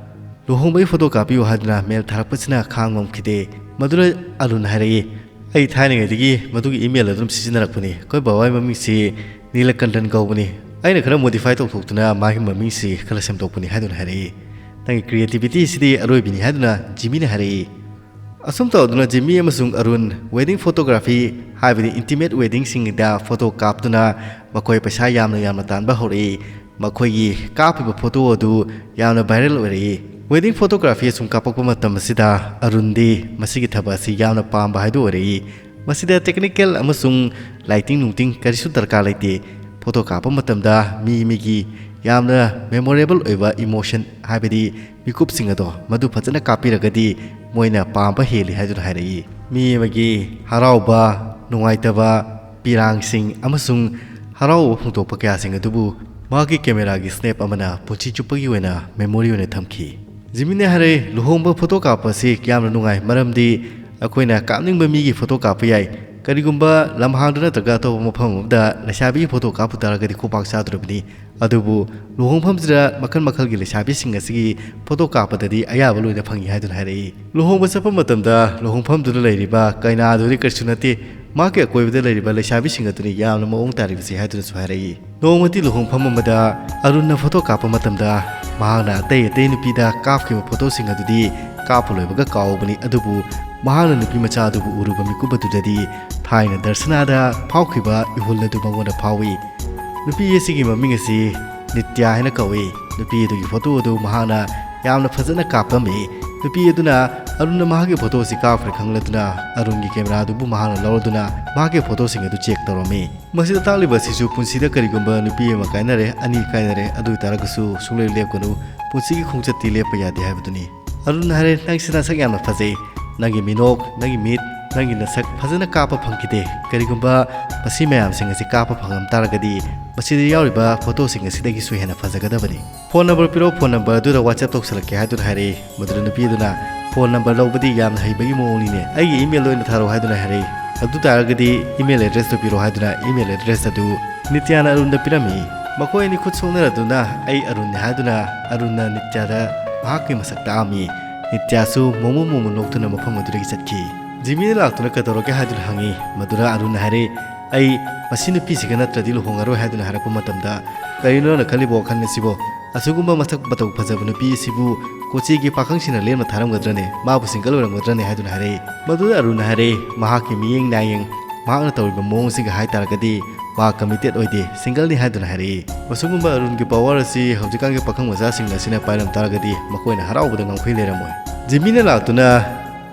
"ꯂꯨꯍꯣꯡꯕꯒꯤ ꯐꯣꯇꯣ ꯀꯥꯞꯄꯤꯌꯨ" ꯍꯥꯏꯗꯨꯅ ꯃꯦꯜ ꯊꯥꯔꯛꯄꯁꯤꯅ ꯈꯥꯡ ꯉꯝꯈꯤꯗꯦ꯫ ꯃꯗꯨꯅ ꯑꯔꯨꯟ ꯍꯥꯏꯔꯛꯏ, "ꯑꯩ ꯊꯥꯏꯅꯉꯩꯗꯒꯤ ꯃꯗꯨꯒꯤ ꯏꯃꯦꯜ ꯑꯗꯨꯝ ꯁꯤꯖꯤꯟꯅꯔꯛꯄꯅꯤ꯫ ꯑꯩꯈꯣꯏ ꯕꯕꯥꯒꯤ ꯃꯃꯤꯡꯁꯤ ꯅꯤꯂꯀꯟꯗꯟ ꯀꯧꯕꯅꯤ꯫ ꯑꯩꯅ ꯈꯔ ꯃꯣꯗꯤꯐꯥꯏ ꯇꯧꯊꯣꯛꯇꯨꯅ ꯃꯥꯒꯤ ꯃꯃꯤꯡꯁꯤ ꯈꯔ ꯁꯦꯝꯗꯣꯛꯄꯅꯤ" ꯍꯥꯏꯗꯨꯅ ꯍꯥꯏꯔꯛꯏ꯫ "ꯅꯪꯒꯤ ꯀ꯭ꯔꯤꯌꯦꯇꯤꯕꯤꯇꯤ ꯑꯁꯤꯗꯤ ꯑꯔꯣꯏꯕꯤꯅꯤ" ꯍꯥꯏꯗꯨꯅ ꯖꯤꯃꯤꯅ ꯍꯥꯏꯔꯛꯏ꯫ ꯑꯁꯨꯝ ꯇꯧꯗꯨꯅ ꯖꯤꯃꯤ ꯑꯃꯁꯨꯡ ꯑꯔꯨꯟ ꯋꯦꯗꯤꯡ ꯐꯣꯇꯣꯒ꯭ꯔꯥꯐꯤ, ꯍꯥꯏꯕꯗꯤ ꯏꯟꯇꯤꯃꯦꯠ ꯋꯦꯗꯤꯡꯁꯤꯡꯗ ꯐꯣꯇꯣ ꯀꯥꯞꯇꯨꯅ ꯃꯈꯣꯏ ꯄꯩꯁꯥ ꯌꯥꯝꯅ ꯌꯥꯝꯅ ꯇꯥꯟꯕ ꯍꯧꯔꯛꯏ꯫ ꯃꯈꯣꯏꯒꯤ ꯀꯥꯞꯄꯤꯕ ꯐꯣꯇꯣ ꯑꯗꯨ ꯌꯥꯝꯅ ꯚꯥꯏꯔꯦꯜ ꯑꯣꯏꯔꯛꯏ꯫ ꯋꯦꯗꯤꯡ ꯐꯣꯇꯣꯒ꯭ꯔꯥꯐꯤ ꯑꯁꯨꯝ ꯀꯥꯞꯄꯛꯄ ꯃꯇꯝ ꯑꯁꯤꯗ ꯑꯔꯨꯟꯗꯤ ꯃꯁꯤꯒꯤ ꯊꯕꯛ ꯑꯁꯤ ꯌꯥꯝꯅ ꯄꯥꯝꯕ ꯍꯥꯏꯗꯨ ꯑꯣꯏꯔꯛꯏ꯫ ꯃꯁꯤꯗ ꯇꯦꯛꯅꯤꯀꯦꯜ ꯑꯃꯁꯨꯡ ꯂꯥꯏꯇꯤꯡ ꯅꯨꯡꯇꯤꯡ ꯀꯔꯤꯁꯨ ꯗꯔꯀꯥꯔ ꯂꯩꯇꯦ꯫ ꯐꯣꯇꯣ ꯀꯥꯞꯄ ꯃꯇꯝꯗ ꯃꯤ ꯃꯤꯒꯤ ꯌꯥꯝꯅ ꯃꯦꯃꯣꯔꯦꯕꯜ ꯑꯣꯏꯕ ꯏꯃꯣꯁꯟ, ꯍꯥꯏꯕꯗꯤ ꯃꯤꯀꯨꯞꯁꯤꯡ ꯑꯗꯣ ꯃꯗꯨ ꯐꯖꯅ ꯀꯥꯞꯄꯤꯔꯒꯗꯤ ꯃꯣꯏꯅ ꯄꯥꯝꯕ ꯍꯦꯜꯂꯤ ꯍꯥꯏꯗꯨꯅ ꯍꯥꯏꯔꯛꯏ꯫ ꯃꯤ ꯑꯃꯒꯤ ꯍꯔꯥꯎꯕ, ꯅꯨꯡꯉꯥꯏꯇꯕ, ꯄꯤꯔꯥꯡꯁꯤꯡ ꯑꯃꯁꯨꯡ ꯍꯔꯥꯎꯕ ꯐꯣꯡꯗꯣꯛꯄ ꯀꯌꯥꯁꯤꯡ ꯑꯗꯨꯕꯨ ꯃꯍꯥꯛꯀꯤ ꯀꯦꯃꯦꯔꯥꯒꯤ ꯁ꯭ꯅꯦꯞ ꯑꯃꯅ ꯄꯨꯟꯁꯤ ꯆꯨꯞꯄꯒꯤ ꯑꯣꯏꯅ ꯃꯦꯃꯣꯔꯤ ꯑꯣꯏꯅ ꯊꯝꯈꯤ꯫ ꯖꯤꯃꯤꯅ ꯍꯥꯏꯔꯦ, "ꯂꯨꯍꯣꯡꯕ ꯐꯣꯇꯣ ꯀꯥꯞꯄ ꯑꯁꯤ ꯌꯥꯝꯅ ꯅꯨꯡꯉꯥꯏ, ꯃꯔꯝꯗꯤ ꯑꯩꯈꯣꯏꯅ ꯀꯥꯞꯅꯤꯡꯕ ꯃꯤꯒꯤ ꯐꯣꯇꯣ ꯀꯥꯞꯄ ꯌꯥꯏ꯫ ꯀꯔꯤꯒꯨꯝꯕ ꯂꯝꯍꯥꯡꯗ ꯅꯠꯇ꯭ꯔꯒ ꯑꯇꯣꯞꯄ ꯃꯐꯝ ꯑꯃꯗ ꯂꯩꯁꯥꯕꯤꯒꯤ ꯐꯣꯇꯣ ꯀꯥꯞꯄꯨ ꯇꯥꯔꯒꯗꯤ ꯈꯨꯄꯥꯛ ꯆꯥꯗꯣꯔꯤꯕꯅꯤ꯫ ꯑꯗꯨꯕꯨ ꯂꯨꯍꯣꯡꯐꯝꯁꯤꯗ ꯃꯈꯜ ꯃꯈꯜꯒꯤ ꯂꯩꯁꯥꯕꯤꯁꯤꯡ ꯑꯁꯤꯒꯤ ꯐꯣꯇꯣ ꯀꯥꯞꯄꯗꯗꯤ ꯑꯌꯥꯕ ꯂꯣꯏꯅ ꯐꯪꯏ" ꯍꯥꯏꯗꯨꯅ ꯍꯥꯏꯔꯛꯏ꯫ ꯂꯨꯍꯣꯡꯕ ꯆꯠꯄ ꯃꯇꯝꯗ ꯂꯨꯍꯣꯡꯐꯝꯗꯨꯗ ꯂꯩꯔꯤꯕ ꯀꯩꯅꯥꯗꯨꯗꯤ ꯀꯔꯤꯁꯨ ꯅꯠꯇꯦ, ꯃꯍꯥꯛꯀꯤ ꯑꯀꯣꯏꯕꯗ ꯂꯩꯔꯤꯕ ꯂꯩꯁꯥꯕꯤꯁꯤꯡ ꯑꯗꯨꯅꯤ ꯌꯥꯝꯅ ꯃꯑꯣꯡ ꯇꯥꯔꯤꯕꯁꯤ ꯍꯥꯏꯗꯨꯅꯁꯨ ꯍꯥꯏꯔꯛꯏ꯫ ꯅꯣꯡꯃꯗꯤ ꯂꯨꯍꯣꯡꯐꯝ ꯑꯃꯗ ꯑꯔꯨꯟꯅ ꯐꯣꯇꯣ ꯀꯥꯞꯄ ꯃꯇꯝꯗ ꯃꯍꯥꯛꯅ ꯑꯇꯩ ꯑꯇꯩ ꯅꯨꯄꯤꯗ ꯀꯥꯞꯈꯤꯕ ꯐꯣꯇꯣꯁꯤꯡ ꯑꯗꯨꯗꯤ ꯀꯥꯞꯄ ꯂꯣꯏꯕꯒ ꯀꯥꯎꯕꯅꯤ, ꯑꯗꯨꯕꯨ ꯃꯍꯥꯛꯅ ꯅꯨꯄꯤ ꯃꯆꯥ ꯑꯗꯨꯕꯨ ꯎꯔꯨꯕ ꯃꯤꯀꯨꯞ ꯑꯗꯨꯗꯗꯤ ꯊꯥꯏꯅ ꯗꯔꯁꯅꯥꯗ ꯐꯥꯎꯈꯤꯕ ꯏꯍꯨꯜ ꯑꯗꯨ ꯃꯉꯣꯟꯗ ꯐꯥꯎꯏ꯫ ꯅꯨꯄꯤ ꯑꯁꯤꯒꯤ ꯃꯃꯤꯡ ꯑꯁꯤ ꯅꯤꯇ꯭ꯌꯥ ꯍꯥꯏꯅ ꯀꯧꯏ꯫ ꯅꯨꯄꯤ ꯑꯗꯨꯒꯤ ꯐꯣꯇꯣ ꯑꯗꯨ ꯃꯍꯥꯛꯅ ꯌꯥꯝꯅ ꯐꯖꯅ ꯀꯥꯞꯂꯝꯃꯤ꯫ ꯅꯨꯄꯤ ꯑꯗꯨꯅ ꯑꯔꯨꯟꯅ ꯃꯍꯥꯛꯀꯤ ꯐꯣꯇꯣ ꯑꯁꯤ ꯀꯥꯞꯈ꯭ꯔꯦ ꯈꯪꯂꯗꯨꯅ ꯑꯔꯨꯟꯒꯤ ꯀꯦꯃꯦꯔꯥ ꯑꯗꯨꯕꯨ ꯃꯍꯥꯛꯅ ꯂꯧꯔꯗꯨꯅ ꯃꯍꯥꯛꯀꯤ ꯐꯣꯇꯣꯁꯤꯡ ꯑꯗꯨ ꯆꯦꯛ ꯇꯧꯔꯝꯃꯤ꯫ ꯃꯁꯤꯗ ꯇꯥꯛꯂꯤꯕ ꯑꯁꯤꯁꯨ ꯄꯨꯟꯁꯤꯗ ꯀꯔꯤꯒꯨꯝꯕ ꯅꯨꯄꯤ ꯑꯃ ꯀꯥꯏꯅꯔꯦ, ꯑꯅꯤ ꯀꯥꯏꯅꯔꯦ, ꯑꯗꯨ ꯑꯣꯏ ꯇꯥꯔꯒꯁꯨ ꯁꯨꯡꯂꯦꯞ ꯂꯦꯞꯀꯅꯨ, ꯄꯨꯟꯁꯤꯒꯤ ꯈꯣꯡꯆꯠꯇꯤ ꯂꯦꯞꯄ ꯌꯥꯗꯦ ꯍꯥꯏꯕꯗꯨꯅꯤ꯫ ꯑꯔꯨꯟꯅ ꯍꯥꯏꯔꯦ, "ꯅꯪꯁꯤ ꯅꯁꯛ ꯌꯥꯝꯅ ꯐꯖꯩ꯫ ꯅꯪꯒꯤ ꯃꯤꯅꯣꯛ, ꯅꯪꯒꯤ ꯃꯤꯠ, ꯅꯪꯒꯤ ꯅꯁꯛ ꯐꯖꯅ ꯀꯥꯞꯄ ꯐꯪꯈꯤꯗꯦ꯫ ꯀꯔꯤꯒꯨꯝꯕ ꯃꯁꯤ ꯃꯌꯥꯝꯁꯤꯡ ꯑꯁꯤ ꯀꯥꯞꯄ ꯐꯪꯉꯝ ꯇꯥꯔꯒꯗꯤ ꯃꯁꯤꯗ ꯌꯥꯎꯔꯤꯕ ꯐꯣꯇꯣꯁꯤꯡ ꯑꯁꯤꯗꯒꯤꯁꯨ ꯍꯦꯟꯅ ꯐꯖꯒꯗꯕꯅꯤ꯫ ꯐꯣꯟ ꯅꯝꯕꯔ ꯄꯤꯔꯛꯑꯣ, ꯐꯣꯟ ꯅꯝꯕꯔ ꯑꯗꯨꯗ WhatsApp ꯇꯧꯁꯜꯂꯛꯀꯦ" ꯍꯥꯏꯗꯨꯅ ꯍꯥꯏꯔꯛꯏ꯫ ꯃꯗꯨꯗ ꯅꯨꯄꯤ ꯑꯗꯨꯅ, "ꯐꯣꯟ ꯅꯝꯕꯔ ꯂꯧꯕꯗꯤ ꯌꯥꯝꯅ ꯍꯩꯕꯒꯤ ꯃꯑꯣꯡꯅꯤꯅꯦ, ꯑꯩꯒꯤ ꯏꯃꯦꯜ ꯑꯣꯏꯅ ꯊꯥꯔꯛꯑꯣ" ꯍꯥꯏꯗꯨꯅ ꯍꯥꯏꯔꯛꯏ꯫ "ꯑꯗꯨ ꯇꯥꯔꯒꯗꯤ ꯏꯃꯦꯜ ꯑꯦꯗ꯭ꯔꯦꯁꯇꯨ ꯄꯤꯔꯛꯑꯣ" ꯍꯥꯏꯗꯨꯅ ꯏꯃꯦꯜ ꯑꯦꯗ꯭ꯔꯦꯁ ꯑꯗꯨ ꯅꯤꯇ꯭ꯌꯥꯅ ꯑꯔꯨꯟꯗ ꯄꯤꯔꯝꯃꯤ꯫ ꯃꯈꯣꯏ ꯑꯅꯤ ꯈꯨꯠ ꯁꯣꯛꯅꯔꯗꯨꯅ "ꯑꯩ ꯑꯔꯨꯟꯅꯤ" ꯍꯥꯏꯗꯨꯅ ꯑꯔꯨꯟꯅ ꯅꯤꯇ꯭ꯌꯥꯗ ꯃꯍꯥꯛꯀꯤ ꯃꯁꯛ ꯇꯥꯛꯑꯝꯃꯤ꯫ ꯅꯤꯇ꯭ꯌꯥꯁꯨ ꯃꯣꯃꯣ ꯃꯣꯃꯣ ꯅꯣꯛꯇꯨꯅ ꯃꯐꯝ ꯑꯗꯨꯗꯒꯤ ꯆꯠꯈꯤ꯫ ꯖꯤꯃꯤꯅ ꯂꯥꯛꯇꯨꯅ "ꯀꯩꯗꯧꯔꯒꯦ?" ꯍꯥꯏꯗꯨꯅ ꯍꯪꯉꯤ꯫ ꯃꯗꯨꯗ ꯑꯔꯨꯟꯅ ꯍꯥꯏꯔꯦ, "ꯑꯩ ꯃꯁꯤ ꯅꯨꯄꯤꯁꯤꯒ ꯅꯠꯇ꯭ꯔꯗꯤ ꯂꯨꯍꯣꯡꯉꯔꯣꯏ" ꯍꯥꯏꯗꯨꯅ ꯍꯥꯏꯔꯛꯄ ꯃꯇꯝꯗ, "ꯀꯔꯤꯅꯣ ꯅꯪꯅ ꯈꯜꯂꯤꯕ ꯋꯥꯈꯜ ꯑꯁꯤꯕꯣ? ꯑꯁꯤꯒꯨꯝꯕ ꯃꯁꯛ ꯃꯇꯧ ꯐꯖꯕ ꯅꯨꯄꯤ ꯑꯁꯤꯕꯨ ꯀꯣꯆꯤꯒꯤ ꯄꯥꯈꯪꯁꯤꯡꯅ ꯂꯦꯝꯅ ꯊꯥꯔꯝꯒꯗ꯭ꯔꯅꯦ? ꯃꯥꯕꯨ ꯁꯤꯡꯒꯜ ꯑꯣꯏꯔꯝꯒꯗ꯭ꯔꯅꯦ?" ꯍꯥꯏꯗꯨꯅ ꯍꯥꯏꯔꯛꯏ꯫ ꯃꯗꯨꯗ ꯑꯔꯨꯟꯅ ꯍꯥꯏꯔꯛꯏ, ꯃꯍꯥꯛꯀꯤ ꯃꯤꯠꯌꯦꯡ ꯅꯥꯌꯦꯡ, ꯃꯍꯥꯛꯅ ꯇꯧꯔꯤꯕ ꯃꯑꯣꯡꯁꯤꯒ ꯍꯥꯏ ꯇꯥꯔꯒꯗꯤ ꯃꯥ ꯀꯃꯤꯇꯦꯠ ꯑꯣꯏꯗꯦ, ꯁꯤꯡꯒꯜꯅꯤ ꯍꯥꯏꯗꯨꯅ ꯍꯥꯏꯔꯛꯏ꯫ ꯃꯁꯤꯒꯨꯝꯕ ꯑꯔꯨꯟꯒꯤ ꯄꯋꯥꯔ ꯑꯁꯤ ꯍꯧꯖꯤꯛꯀꯥꯟꯒꯤ ꯄꯥꯈꯪ ꯃꯆꯥꯁꯤꯡ ꯑꯁꯤꯅ ꯄꯥꯏꯔꯝ ꯇꯥꯔꯒꯗꯤ ꯃꯈꯣꯏꯅ ꯍꯔꯥꯎꯕꯗ ꯉꯝꯈꯩ ꯂꯩꯔꯝꯃꯣꯏ꯫ ꯖꯤꯃꯤꯅ ꯂꯥꯛꯇꯨꯅ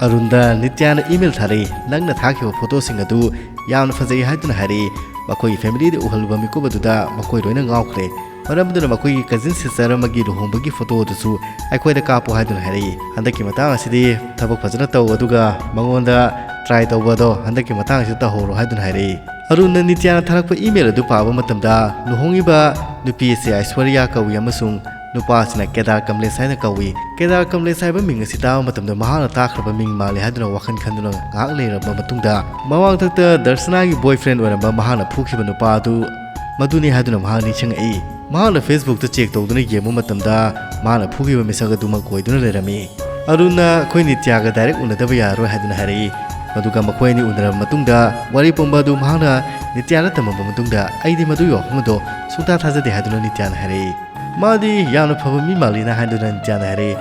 ꯑꯔꯨꯟꯗ ꯅꯤꯇ꯭ꯌꯥꯅ ꯏꯃꯦꯜ ꯊꯥꯔꯛꯏ꯫ "ꯅꯪꯅ ꯊꯥꯈꯤꯕ ꯐꯣꯇꯣꯁꯤꯡ ꯑꯗꯨ ꯌꯥꯝꯅ ꯐꯖꯩ" ꯍꯥꯏꯗꯨꯅ ꯍꯥꯏꯔꯛꯏ꯫ ꯃꯈꯣꯏꯒꯤ ꯐꯦꯃꯤꯂꯤꯗ ꯎꯍꯜꯂꯨꯕ ꯃꯤꯀꯨꯞ ꯑꯗꯨꯗ ꯃꯈꯣꯏ ꯂꯣꯏꯅ ꯉꯥꯎꯈ꯭ꯔꯦ꯫ ꯃꯔꯝ ꯑꯗꯨꯅ ꯃꯈꯣꯏꯒꯤ ꯀꯖꯤꯟ ꯁꯤꯁꯇꯔ ꯑꯃꯒꯤ ꯂꯨꯍꯣꯡꯕꯒꯤ ꯐꯣꯇꯣ ꯑꯗꯨꯁꯨ ꯑꯩꯈꯣꯏꯗ ꯀꯥꯞꯄꯨ ꯍꯥꯏꯗꯨꯅ ꯍꯥꯏꯔꯛꯏ꯫ "ꯍꯟꯗꯛꯀꯤ ꯃꯇꯥꯡ ꯑꯁꯤꯗꯤ ꯊꯕꯛ ꯐꯖꯅ ꯇꯧ, ꯑꯗꯨꯒ ꯃꯉꯣꯟꯗ ꯇ꯭ꯔꯥꯏ ꯇꯧꯕ ꯑꯗꯣ ꯍꯟꯗꯛꯀꯤ ꯃꯇꯥꯡ ꯑꯁꯤꯗ ꯇꯧꯍꯧꯔꯣ" ꯍꯥꯏꯗꯨꯅ ꯍꯥꯏꯔꯛꯏ꯫ ꯑꯔꯨꯟꯅ ꯅꯤꯇ꯭ꯌꯥꯅ ꯊꯥꯔꯛꯄ ꯏꯃꯦꯜ ꯑꯗꯨ ꯄꯥꯕ ꯃꯇꯝꯗ, ꯂꯨꯍꯣꯡꯉꯤꯕ ꯅꯨꯄꯤ ꯑꯁꯤ ꯑꯥꯏꯁ꯭ꯋꯔꯌꯥ ꯀꯧꯏ ꯑꯃꯁꯨꯡ ꯅꯨꯄꯥ ꯑꯁꯤꯅ ꯀꯦꯗꯥꯔ ꯀꯃꯂꯦꯁ ꯍꯥꯏꯅ ꯀꯧꯏ꯫ ꯀꯦꯗꯥꯔ ꯀꯃꯂꯦꯁ ꯍꯥꯏꯕ ꯃꯤꯡ ꯑꯁꯤ ꯇꯥꯕ ꯃꯇꯝꯗ ꯃꯍꯥꯛꯅ ꯇꯥꯈ꯭ꯔꯕ ꯃꯤꯡ ꯃꯥꯜꯂꯤ ꯍꯥꯏꯗꯨꯅ ꯋꯥꯈꯜ ꯈꯟꯗꯨꯅ ꯉꯥꯏꯍꯥꯛ ꯂꯩꯔꯕ ꯃꯇꯨꯡꯗ, ꯃꯃꯥꯡꯊꯛꯇ ꯗꯔꯁꯅꯥꯒꯤ boyfriend ꯑꯣꯏꯔꯝꯕ ꯃꯍꯥꯛꯅ ꯐꯨꯈꯤꯕ ꯅꯨꯄꯥ ꯑꯗꯨ ꯃꯗꯨꯅꯤ ꯍꯥꯏꯗꯨꯅ ꯃꯍꯥꯛ ꯅꯤꯡꯁꯤꯡꯉꯛꯏ꯫ ꯃꯍꯥꯛꯅ Facebook ꯇ check ꯇꯧꯗꯨꯅ ꯌꯦꯡꯕ ꯃꯇꯝꯗ, ꯃꯍꯥꯛꯅ ꯐꯨꯈꯤꯕ ꯃꯤꯁꯛ ꯑꯗꯨꯃꯛ ꯑꯣꯏꯗꯨꯅ ꯂꯩꯔꯝꯃꯤ꯫ ꯑꯔꯨꯟꯅ ꯑꯩꯈꯣꯏ ꯅꯤꯇ꯭ꯌꯥꯒ direct ꯎꯅꯗꯕ ꯌꯥꯔꯔꯣꯏ ꯍꯥꯏꯗꯨꯅ ꯍꯥꯏꯔꯛꯏ꯫ ꯃꯗꯨꯒ ꯃꯈꯣꯏ ꯑꯅꯤ ꯎꯅꯔꯕ ꯃꯇꯨꯡꯗ ꯋꯥꯔꯤ ꯄꯨꯝꯕ ꯑꯗꯨ ꯃꯍꯥꯛꯅ ꯅꯤꯇ꯭ꯌꯥꯗ ꯇꯝꯃꯕ ꯃꯇꯨꯡꯗ, "ꯑꯩꯗꯤ ꯃꯗꯨꯒꯤ ꯋꯥꯐꯝ ꯑꯗꯨ ꯁꯨꯡꯊꯥ ꯊꯥꯖꯗꯦ" ꯍꯥꯏꯗꯨꯅ ꯅꯤꯇ꯭ꯌꯥꯅ ꯍꯥꯏꯔꯛꯏ꯫ "ꯃꯥꯗꯤ ꯌꯥꯝꯅ ꯐꯕ ꯃꯤ ꯃꯥꯜꯂꯤꯅ" ꯍꯥꯏꯗꯨꯅ ꯅꯤꯇ꯭ꯌꯥꯅ ꯍꯥꯏꯔꯛꯏ꯫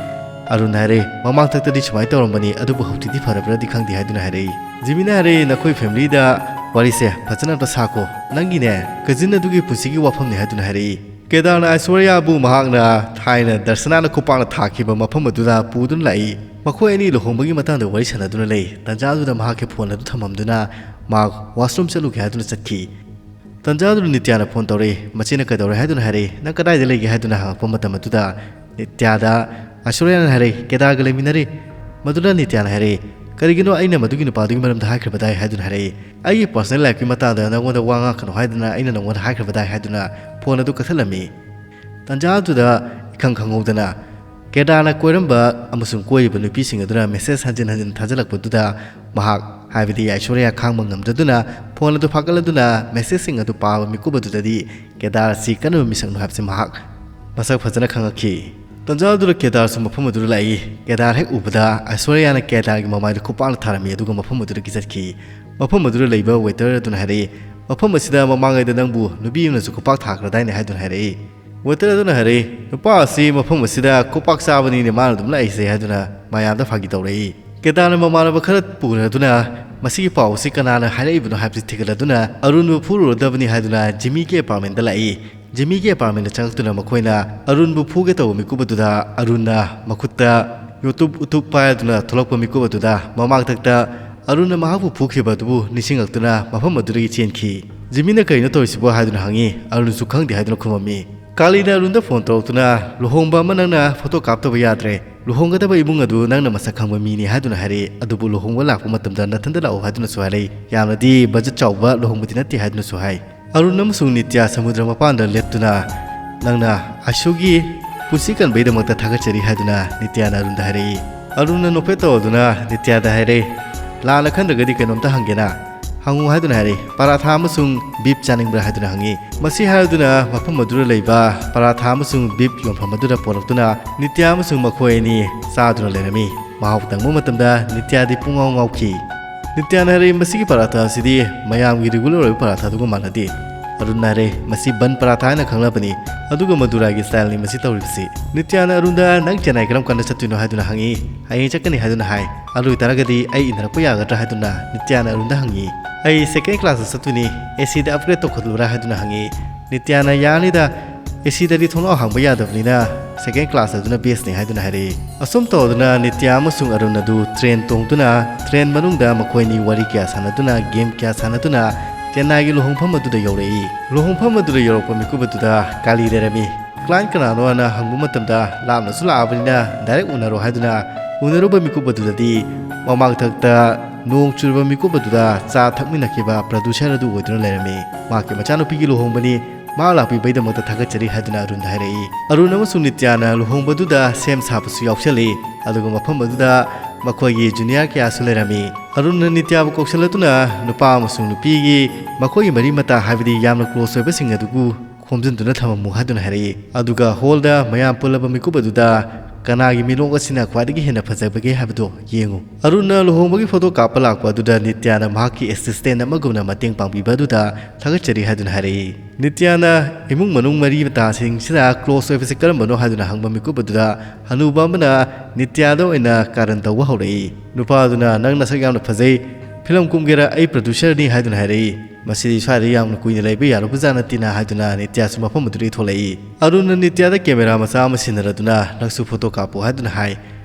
ꯑꯔꯨꯟꯅ ꯍꯥꯏꯔꯛꯏ, "ꯃꯃꯥꯡꯊꯛꯇꯗꯤ ꯁꯨꯃꯥꯏꯅ ꯇꯧꯔꯝꯕꯅꯤ, ꯑꯗꯨꯕꯨ ꯍꯧꯖꯤꯛꯇꯤ ꯐꯔꯕ꯭ꯔꯗꯤ ꯈꯪꯗꯦ" ꯍꯥꯏꯗꯨꯅ ꯍꯥꯏꯔꯛꯏ꯫ ꯖꯤꯃꯤꯅ ꯍꯥꯏꯔꯛꯏ, "ꯅꯈꯣꯏ family ꯗ ꯋꯥꯔꯤꯁꯦ ꯐꯖꯅ ꯑꯝꯇ ꯁꯥꯈꯣ꯫ ꯅꯪꯒꯤꯅꯦ, cousin ꯑꯗꯨꯒꯤ ꯄꯨꯟꯁꯤꯒꯤ ꯋꯥꯐꯝꯅꯤ" ꯍꯥꯏꯗꯨꯅ ꯍꯥꯏꯔꯛꯏ꯫ ꯀꯦꯗꯥꯔꯅ ꯑꯥꯏꯁ꯭ꯋꯔꯌꯥꯕꯨ ꯃꯍꯥꯛꯅ ꯊꯥꯏꯅ ꯗꯔꯁꯅꯥꯅ ꯈꯨꯄꯥꯛꯅ ꯊꯥꯈꯤꯕ ꯃꯐꯝ ꯑꯗꯨꯗ ꯄꯨꯗꯨꯅ ꯂꯥꯛꯏ꯫ ꯃꯈꯣꯏ ꯑꯅꯤ ꯂꯨꯍꯣꯡꯕꯒꯤ ꯃꯇꯥꯡꯗ ꯋꯥꯔꯤ ꯁꯥꯟꯅꯗꯨꯅ ꯂꯩ꯫ ꯇꯥꯟꯖꯥ ꯑꯗꯨꯗ ꯃꯍꯥꯛꯀꯤ phone ꯑꯗꯨ ꯊꯝꯃꯝꯗꯨꯅ ꯃꯍꯥꯛ washroom ꯆꯠꯂꯨꯒꯦ ꯍꯥꯏꯗꯨꯅ ꯆꯠꯈꯤ꯫ ꯇꯥꯟꯖꯥ ꯑꯗꯨꯗ ꯅꯤꯇ꯭ꯌꯥꯅ phone ꯇꯧꯔꯛꯏ꯫ ꯃꯆꯦꯅ "ꯀꯩꯗꯧꯔꯦ ꯍꯥꯏꯗꯨꯅ?" ꯍꯥꯏꯔꯛꯏ꯫ "ꯅꯪ ꯀꯗꯥꯏꯗ ꯂꯩꯒꯦ?" ꯍꯥꯏꯗꯨꯅ ꯍꯪꯉꯛꯄ ꯃꯇꯝ ꯑꯗꯨꯗ ꯅꯤꯇ꯭ꯌꯥꯗ ꯑꯥꯏꯁ꯭ꯋꯔꯌꯥꯅ ꯍꯥꯏꯔꯛꯏ, "ꯀꯦꯗꯥꯔꯒ ꯂꯩꯃꯤꯟꯅꯔꯤ꯫" ꯃꯗꯨꯗ ꯅꯤꯇ꯭ꯌꯥꯅ ꯍꯥꯏꯔꯛꯏ, "ꯀꯔꯤꯒꯤꯅꯣ ꯑꯩꯅ ꯃꯗꯨꯒꯤ ꯅꯨꯄꯥꯗꯨꯒꯤ ꯃꯔꯝꯗ ꯍꯥꯏꯈ꯭ꯔꯕꯗꯥꯏ?" ꯍꯥꯏꯗꯨꯅ ꯍꯥꯏꯔꯛꯏ꯫ "ꯑꯩꯒꯤ personal life ꯀꯤ ꯃꯇꯥꯡꯗ ꯅꯉꯣꯟꯗ ꯋꯥ ꯉꯥꯡꯉꯛꯀꯅꯨ ꯍꯥꯏꯗꯨꯅ ꯑꯩꯅ ꯅꯉꯣꯟꯗ ꯍꯥꯏꯈ꯭ꯔꯕꯗꯥꯏ?" ꯍꯥꯏꯗꯨꯅ phone ꯑꯗꯨ ꯀꯛꯊꯠꯂꯝꯃꯤ꯫ ꯇꯥꯟꯖꯥ ꯑꯗꯨꯗ ꯏꯈꯪ ꯈꯪꯍꯧꯗꯅ ꯀꯦꯗꯥꯔꯅ ꯀꯣꯏꯔꯝꯕ ꯑꯃꯁꯨꯡ ꯀꯣꯏꯔꯤꯕ ꯅꯨꯄꯤꯁꯤꯡ ꯑꯗꯨꯅ message ꯍꯟꯖꯤꯟ ꯍꯟꯖꯤꯟ ꯊꯥꯖꯤꯜꯂꯛꯄꯗꯨꯗ ꯃꯍꯥꯛ, ꯍꯥꯏꯕꯗꯤ ꯑꯥꯏꯁ꯭ꯋꯔꯌꯥ, ꯈꯥꯡꯕ ꯉꯝꯗꯗꯨꯅ phone ꯑꯗꯨ ꯐꯥꯒꯠꯂꯗꯨꯅ message ꯁꯤꯡ ꯑꯗꯨ ꯄꯥꯕ ꯃꯤꯀꯨꯞ ꯑꯗꯨꯗꯗꯤ ꯀꯦꯗꯥꯔ ꯑꯁꯤ ꯀꯔꯝꯕ ꯃꯤꯁꯛꯅꯣ ꯍꯥꯏꯕꯁꯤ ꯃꯍꯥꯛ ꯃꯁꯛ ꯐꯖꯅ ꯈꯪꯉꯛꯈꯤ꯫ ꯇꯥꯟꯖꯥ ꯑꯗꯨꯗ ꯀꯦꯗꯥꯔꯁꯨ ꯃꯐꯝ ꯑꯗꯨꯗ ꯂꯥꯛꯏ꯫ ꯀꯦꯗꯥꯔ ꯍꯦꯛ ꯎꯕꯗ ꯑꯥꯏꯁ꯭ꯋꯔꯌꯥꯅ ꯀꯦꯗꯥꯔꯒꯤ ꯃꯃꯥꯏꯗ ꯈꯨꯄꯥꯛꯅ ꯊꯥꯔꯝꯃꯤ, ꯑꯗꯨꯒ ꯃꯐꯝ ꯑꯗꯨꯗꯒꯤ ꯆꯠꯈꯤ꯫ ꯃꯐꯝ ꯑꯗꯨꯗ ꯂꯩꯕ waiter ꯑꯗꯨꯅ ꯍꯥꯏꯔꯛꯏ, "ꯃꯐꯝ ꯑꯁꯤꯗ ꯃꯃꯥꯡꯉꯩꯗ ꯅꯪꯕꯨ ꯅꯨꯄꯤ ꯑꯃꯅꯁꯨ ꯈꯨꯄꯥꯛ ꯊꯥꯈ꯭ꯔꯗꯥꯏꯅꯦ?" ꯍꯥꯏꯗꯨꯅ ꯍꯥꯏꯔꯛꯏ꯫ Waiter ꯑꯗꯨꯅ ꯍꯥꯏꯔꯛꯏ, "ꯅꯨꯄꯥ ꯑꯁꯤ ꯃꯐꯝ ꯑꯁꯤꯗ ꯈꯨꯄꯥꯛ ꯆꯥꯕꯅꯤꯅꯦ ꯃꯥꯅ ꯑꯗꯨꯝ ꯂꯥꯛꯏꯁꯦ" ꯍꯥꯏꯗꯨꯅ ꯃꯌꯥꯝꯗ ꯐꯥꯒꯤ ꯇꯧꯔꯛꯏ꯫ ꯀꯦꯗꯥꯔꯅ ꯃꯃꯥꯟꯅꯕ ꯈꯔ ꯄꯨꯅꯗꯨꯅ ꯃꯁꯤꯒꯤ ꯄꯥꯎ ꯑꯁꯤ ꯀꯅꯥꯅ ꯍꯥꯏꯔꯛꯏꯕꯅꯣ ꯍꯥꯏꯕꯁꯤ ꯊꯤꯒꯠꯂꯗꯨꯅ ꯑꯔꯨꯟꯕꯨ ꯐꯨꯔꯨꯔꯗꯕꯅꯤ ꯍꯥꯏꯗꯨꯅ ꯖꯤꯃꯤꯒꯤ apartment ꯗ ꯂꯥꯛꯏ꯫ ꯖꯤꯃꯤꯒꯤ apartment ꯗ ꯆꯪꯂꯛꯇꯨꯅ ꯃꯈꯣꯏꯅ ꯑꯔꯨꯟꯕꯨ ꯐꯨꯒꯦ ꯇꯧꯕ ꯃꯤꯀꯨꯞ ꯑꯗꯨꯗ ꯑꯔꯨꯟꯅ ꯃꯈꯨꯠꯇ ꯌꯣꯇꯨꯞ ꯎꯇꯨꯞ ꯄꯥꯏꯗꯨꯅ ꯊꯣꯛꯂꯛꯄ ꯃꯤꯀꯨꯞ ꯑꯗꯨꯗ ꯃꯃꯥꯡꯊꯛꯇ ꯑꯔꯨꯟꯅ ꯃꯍꯥꯛꯄꯨ ꯐꯨꯈꯤꯕ ꯑꯗꯨꯕꯨ ꯅꯤꯡꯁꯤꯡꯂꯛꯇꯨꯅ ꯃꯐꯝ ꯑꯗꯨꯗꯒꯤ ꯆꯦꯟꯈꯤ꯫ ꯖꯤꯃꯤꯅ "ꯀꯔꯤꯅꯣ ꯇꯧꯔꯤꯁꯤꯕꯣ?" ꯍꯥꯏꯗꯨꯅ ꯍꯪꯉꯤ꯫ ꯑꯔꯨꯟꯁꯨ "ꯈꯪꯗꯦ" ꯍꯥꯏꯗꯨꯅ ꯈꯨꯝꯃꯝꯃꯤ꯫ ꯀꯥꯂꯤꯅ ꯑꯔꯨꯟꯗ phone ꯇꯧꯔꯛꯇꯨꯅ, "ꯂꯨꯍꯣꯡꯕ ꯑꯃ ꯅꯪꯅ photo ꯀꯥꯞꯇꯕ ꯌꯥꯗ꯭ꯔꯦ꯫ "ꯂꯨꯍꯣꯡꯒꯗꯕ ꯏꯃꯨꯡ ꯑꯗꯨ ꯅꯪꯅ ꯃꯁꯛ ꯈꯪꯕ ꯃꯤꯅꯤ ꯍꯥꯏꯗꯨꯅ ꯍꯥꯏꯔꯛꯏ, ꯑꯗꯨꯕꯨ ꯂꯨꯍꯣꯡꯕ ꯂꯥꯛꯄ ꯃꯇꯝꯗ ꯅꯊꯟꯗ ꯂꯥꯛꯎ ꯍꯥꯏꯗꯨꯅꯁꯨ ꯍꯥꯏꯔꯛꯏ, ꯌꯥꯝꯅꯗꯤ ꯕꯖꯦꯠ ꯆꯥꯎꯕ ꯂꯨꯍꯣꯡꯕꯗꯤ ꯅꯠꯇꯦ" ꯍꯥꯏꯗꯨꯅꯁꯨ ꯍꯥꯏ꯫ ꯑꯔꯨꯟ ꯑꯃꯁꯨꯡ ꯅꯤꯇ꯭ꯌꯥ ꯁꯃꯨꯗ꯭ꯔ ꯃꯄꯥꯟꯗ ꯂꯦꯞꯇꯨꯅ, "ꯅꯪꯅ ꯑꯥꯏꯁꯨꯒꯤ ꯄꯨꯟꯁꯤ ꯀꯟꯕꯒꯤꯗꯃꯛꯇ ꯊꯥꯒꯠꯆꯔꯤ" ꯍꯥꯏꯗꯨꯅ ꯅꯤꯇ꯭ꯌꯥꯅ ꯑꯔꯨꯟꯗ ꯍꯥꯏꯔꯛꯏ꯫ ꯑꯔꯨꯟꯅ ꯅꯣꯛꯐꯦꯠ ꯇꯧꯗꯨꯅ ꯅꯤꯇ꯭ꯌꯥꯗ ꯍꯥꯏꯔꯛꯏ, "ꯂꯥꯟꯅ ꯈꯟꯗ꯭ꯔꯒꯗꯤ ꯀꯩꯅꯣꯝꯇ ꯍꯪꯒꯦꯅ?" "ꯍꯪꯉꯨ" ꯍꯥꯏꯗꯨꯅ ꯍꯥꯏꯔꯛꯏ꯫ "ꯄꯔꯥꯊꯥ ꯑꯃꯁꯨꯡ ꯕꯤꯞ ꯆꯥꯅꯤꯡꯕ꯭ꯔꯥ?" ꯍꯥꯏꯗꯨꯅ ꯍꯪꯉꯤ꯫ ꯃꯁꯤ ꯍꯥꯏꯔꯗꯨꯅ ꯃꯐꯝ ꯑꯗꯨꯗ ꯂꯩꯕ ꯄꯔꯥꯊꯥ ꯑꯃꯁꯨꯡ ꯕꯤꯞ ꯌꯣꯟꯐꯝ ꯑꯗꯨꯗ ꯄꯣꯔꯛꯇꯨꯅ ꯅꯤꯇ꯭ꯌꯥ ꯑꯃꯁꯨꯡ ꯃꯈꯣꯏ ꯑꯅꯤ ꯆꯥꯗꯨꯅ ꯂꯩꯔꯝꯃꯤ꯫ ꯃꯍꯥꯎ ꯇꯪꯕ ꯃꯇꯝꯗ ꯅꯤꯇ꯭ꯌꯥꯗꯤ ꯄꯨꯡꯉꯥꯎ ꯉꯥꯎꯈꯤ꯫ ꯅꯤꯇ꯭ꯌꯥꯅ ꯍꯥꯏꯔꯛꯏ, "ꯃꯁꯤꯒꯤ ꯄꯔꯥꯊꯥ ꯑꯁꯤꯗꯤ ꯃꯌꯥꯝꯒꯤ ꯔꯤꯒꯨꯂꯔ ꯑꯣꯏꯕ ꯄꯔꯥꯊꯥꯗꯨꯒ ꯃꯥꯟꯅꯗꯦ"꯫ ꯑꯔꯨꯟꯅ ꯍꯥꯏꯔꯛꯏ, "ꯃꯁꯤ ꯕꯟ ꯄꯔꯥꯊꯥ ꯍꯥꯏꯅ ꯈꯪꯅꯕꯅꯤ, ꯑꯗꯨꯒ ꯃꯗꯨꯔꯥꯒꯤ ꯁ꯭ꯇꯥꯏꯜꯅꯤ ꯃꯁꯤ ꯇꯧꯔꯤꯕꯁꯤ"꯫ ꯅꯤꯇ꯭ꯌꯥꯅ ꯑꯔꯨꯟꯗ, "ꯅꯪ ꯆꯦꯟꯅꯥꯏ ꯀꯔꯝ ꯀꯥꯟꯗ ꯆꯠꯇꯣꯏꯅꯣ?" ꯍꯥꯏꯗꯨꯅ ꯍꯪꯉꯤ꯫ "ꯍꯌꯦꯡ ꯆꯠꯀꯅꯤ" ꯍꯥꯏꯗꯨꯅ ꯍꯥꯏ꯫ "ꯑꯗꯨ ꯑꯣꯏꯇꯥꯔꯒꯗꯤ ꯑꯩ ꯏꯟꯅꯔꯛꯄ ꯌꯥꯒꯗ꯭ꯔꯥ?" ꯍꯥꯏꯗꯨꯅ ꯅꯤꯇ꯭ꯌꯥꯅ ꯑꯔꯨꯟꯗ ꯍꯪꯉꯤ꯫ "ꯑꯩ ꯁꯦꯀꯦꯟ ꯀ꯭ꯂꯥꯁꯇ ꯆꯠꯇꯣꯏꯅꯤ, ꯑꯦꯁꯤꯗ ꯑꯞꯒ꯭ꯔꯦꯗ ꯇꯧꯈꯠꯂꯨꯔꯥ?" ꯍꯥꯏꯗꯨꯅ ꯍꯪꯉꯤ꯫ ꯅꯤꯇ꯭ꯌꯥꯅ, "ꯌꯥꯅꯤꯗ, ꯑꯦꯁꯤꯗꯗꯤ ꯊꯣꯡꯅꯥꯎ ꯍꯥꯡꯕ ꯌꯥꯗꯕꯅꯤꯅ ꯁꯦꯀꯦꯟ ꯀ꯭ꯂꯥꯁ ꯑꯗꯨꯅ ꯕꯦꯁꯅꯤ" ꯍꯥꯏꯗꯨꯅ ꯍꯥꯏꯔꯛꯏ꯫ ꯑꯁꯨꯝ ꯇꯧꯗꯨꯅ ꯅꯤꯇ꯭ꯌꯥ ꯑꯃꯁꯨꯡ ꯑꯔꯨꯟ ꯑꯗꯨ ꯇ꯭ꯔꯦꯟ ꯇꯣꯡꯗꯨꯅ, ꯇ꯭ꯔꯦꯟ ꯃꯅꯨꯡꯗ ꯃꯈꯣꯏꯅꯤ ꯋꯥꯔꯤ ꯀꯌꯥ ꯁꯥꯟꯅꯗꯨꯅ, ꯒꯦꯝ ꯀꯌꯥ ꯁꯥꯟꯅꯗꯨꯅ ꯆꯦꯟꯅꯥꯏꯒꯤ ꯂꯨꯍꯣꯡꯐꯝ ꯑꯗꯨꯗ ꯌꯧꯔꯛꯏ꯫ ꯂꯨꯍꯣꯡꯐꯝ ꯑꯗꯨꯗ ꯌꯧꯔꯛꯄ ꯃꯤꯀꯨꯞ ꯑꯗꯨꯗ ꯀꯥꯂꯤ ꯂꯩꯔꯝꯃꯤ꯫ ꯀ꯭ꯂꯥꯏꯟ ꯀꯅꯥꯅꯣ ꯍꯥꯏꯅ ꯍꯪꯕ ꯃꯇꯝꯗ, "ꯂꯥꯞꯅꯁꯨ ꯂꯥꯛꯑꯕꯅꯤꯅ ꯗꯥꯏꯔꯦꯛ ꯎꯅꯔꯣ" ꯍꯥꯏꯗꯨꯅ ꯎꯅꯔꯨꯕ ꯃꯤꯀꯨꯞ ꯑꯗꯨꯗꯗꯤ ꯃꯃꯥꯡꯊꯛꯇ ꯅꯣꯡ ꯆꯨꯔꯕ ꯃꯤꯀꯨꯞ ꯑꯗꯨꯗ ꯆꯥ ꯊꯛꯃꯤꯟꯅꯈꯤꯕ ꯄ꯭ꯔꯗ꯭ꯌꯨꯁꯔ ꯑꯗꯨ ꯑꯣꯏꯗꯨꯅ ꯂꯩꯔꯝꯃꯤ꯫ ꯃꯍꯥꯛꯀꯤ ꯃꯆꯥꯅꯨꯄꯤꯒꯤ ꯂꯨꯍꯣꯡꯕꯅꯤ, ꯃꯍꯥꯛ ꯂꯥꯛꯄꯤꯕꯩꯗꯃꯛꯇ ꯊꯥꯒꯠꯆꯔꯤ ꯍꯥꯏꯗꯨꯅ ꯑꯔꯨꯟꯗ ꯍꯥꯏꯔꯛꯏ꯫ ꯑꯔꯨꯟ ꯑꯃꯁꯨꯡ ꯅꯤꯇ꯭ꯌꯥꯅ ꯂꯨꯍꯣꯡꯕꯗꯨꯗ ꯁꯦꯝ ꯁꯥꯕꯁꯨ ꯌꯥꯎꯁꯜꯂꯤ, ꯑꯗꯨꯒ ꯃꯐꯝ ꯑꯗꯨꯗ ꯃꯈꯣꯏꯒꯤ ꯖꯨꯅꯤꯌꯔ ꯀꯌꯥꯁꯨ ꯂꯩꯔꯝꯃꯤ꯫ ꯑꯔꯨꯟꯅ ꯅꯤꯇ꯭ꯌꯥꯕꯨ ꯀꯧꯁꯤꯜꯂꯗꯨꯅ ꯅꯨꯄꯥ ꯑꯃꯁꯨꯡ ꯅꯨꯄꯤꯒꯤ ꯃꯈꯣꯏꯒꯤ ꯃꯔꯤ ꯃꯇꯥ, ꯍꯥꯏꯕꯗꯤ ꯌꯥꯝꯅ ꯀ꯭ꯂꯣꯁ ꯑꯣꯏꯕꯁꯤꯡ ꯑꯗꯨꯕꯨ ꯈꯣꯝꯖꯤꯟꯗꯨꯅ ꯊꯝꯃꯝꯃꯨ ꯍꯥꯏꯗꯨꯅ ꯍꯥꯏꯔꯛꯏ꯫ ꯑꯗꯨꯒ ꯍꯣꯜꯗ ꯃꯌꯥꯝ ꯄꯨꯜꯂꯕ ꯃꯤꯀꯨꯞ ꯑꯗꯨꯗ ꯀꯅꯥꯒꯤ ꯃꯤꯅꯣꯛ ꯑꯁꯤꯅ ꯈ꯭ꯋꯥꯏꯗꯒꯤ ꯍꯦꯟꯅ ꯐꯖꯕꯒꯦ ꯍꯥꯏꯕꯗꯨ ꯌꯦꯡꯉꯨ꯫ ꯑꯔꯨꯟꯅ ꯂꯨꯍꯣꯡꯕꯒꯤ ꯐꯣꯇꯣ ꯀꯥꯞꯄ ꯂꯥꯛꯄ ꯑꯗꯨꯗ ꯅꯤꯇ꯭ꯌꯥꯅ ꯃꯍꯥꯛꯀꯤ ꯑꯦꯁꯤꯁꯇꯦꯟ ꯑꯃꯒꯨꯝꯅ ꯃꯇꯦꯡ ꯄꯥꯡꯕꯤꯕ ꯑꯗꯨꯗ ꯊꯥꯒꯠꯆꯔꯤ ꯍꯥꯏꯗꯨꯅ ꯍꯥꯏꯔꯛꯏ꯫ ꯅꯤꯇ꯭ꯌꯥꯅ ꯏꯃꯨꯡ ꯃꯅꯨꯡ ꯃꯔꯤ ꯃꯇꯥꯁꯤꯡꯁꯤꯗ ꯀ꯭ꯂꯣꯁ ꯑꯣꯏꯕꯁꯤ ꯀꯔꯝꯕꯅꯣ ꯍꯥꯏꯗꯨꯅ ꯍꯪꯕ ꯃꯤꯀꯨꯞ ꯑꯗꯨꯗ ꯍꯅꯨꯕ ꯑꯃꯅ ꯅꯤꯇ꯭ꯌꯥꯗ ꯑꯣꯏꯅ ꯀꯥꯔꯟ ꯇꯧꯕ ꯍꯧꯔꯛꯏ꯫ ꯅꯨꯄꯥ ꯑꯗꯨꯅ, "ꯅꯪ ꯅꯁꯛ ꯌꯥꯝꯅ ꯐꯖꯩ, ꯐꯤꯂꯝ ꯀꯨꯝꯒꯦꯔꯥ? ꯑꯩ ꯄ꯭ꯔꯗ꯭ꯌꯨꯁꯔꯅꯤ" ꯍꯥꯏꯗꯨꯅ ꯍꯥꯏꯔꯛꯏ꯫ "ꯃꯁꯤꯗꯤ ꯁ꯭ꯋꯥꯏꯗ ꯌꯥꯝꯅ ꯀꯨꯏꯅ ꯂꯩꯕ ꯌꯥꯔꯨꯕꯖꯥꯠ ꯅꯠꯇꯦꯅ" ꯍꯥꯏꯗꯨꯅ ꯅꯤꯇ꯭ꯌꯥꯁꯨ ꯃꯐꯝ ꯑꯗꯨꯗꯒꯤ ꯊꯣꯛꯂꯛꯏ꯫ ꯑꯔꯨꯟꯅ ꯅꯤꯇ꯭ꯌꯥꯗ ꯀꯦꯃꯦꯔꯥ ꯃꯆꯥ ꯑꯃ ꯁꯤꯟꯅꯔꯗꯨꯅ, "ꯅꯪꯁꯨ ꯐꯣꯇꯣ ꯀꯥꯞꯄꯨ" ꯍꯥꯏꯗꯨꯅ ꯍꯥꯏ꯫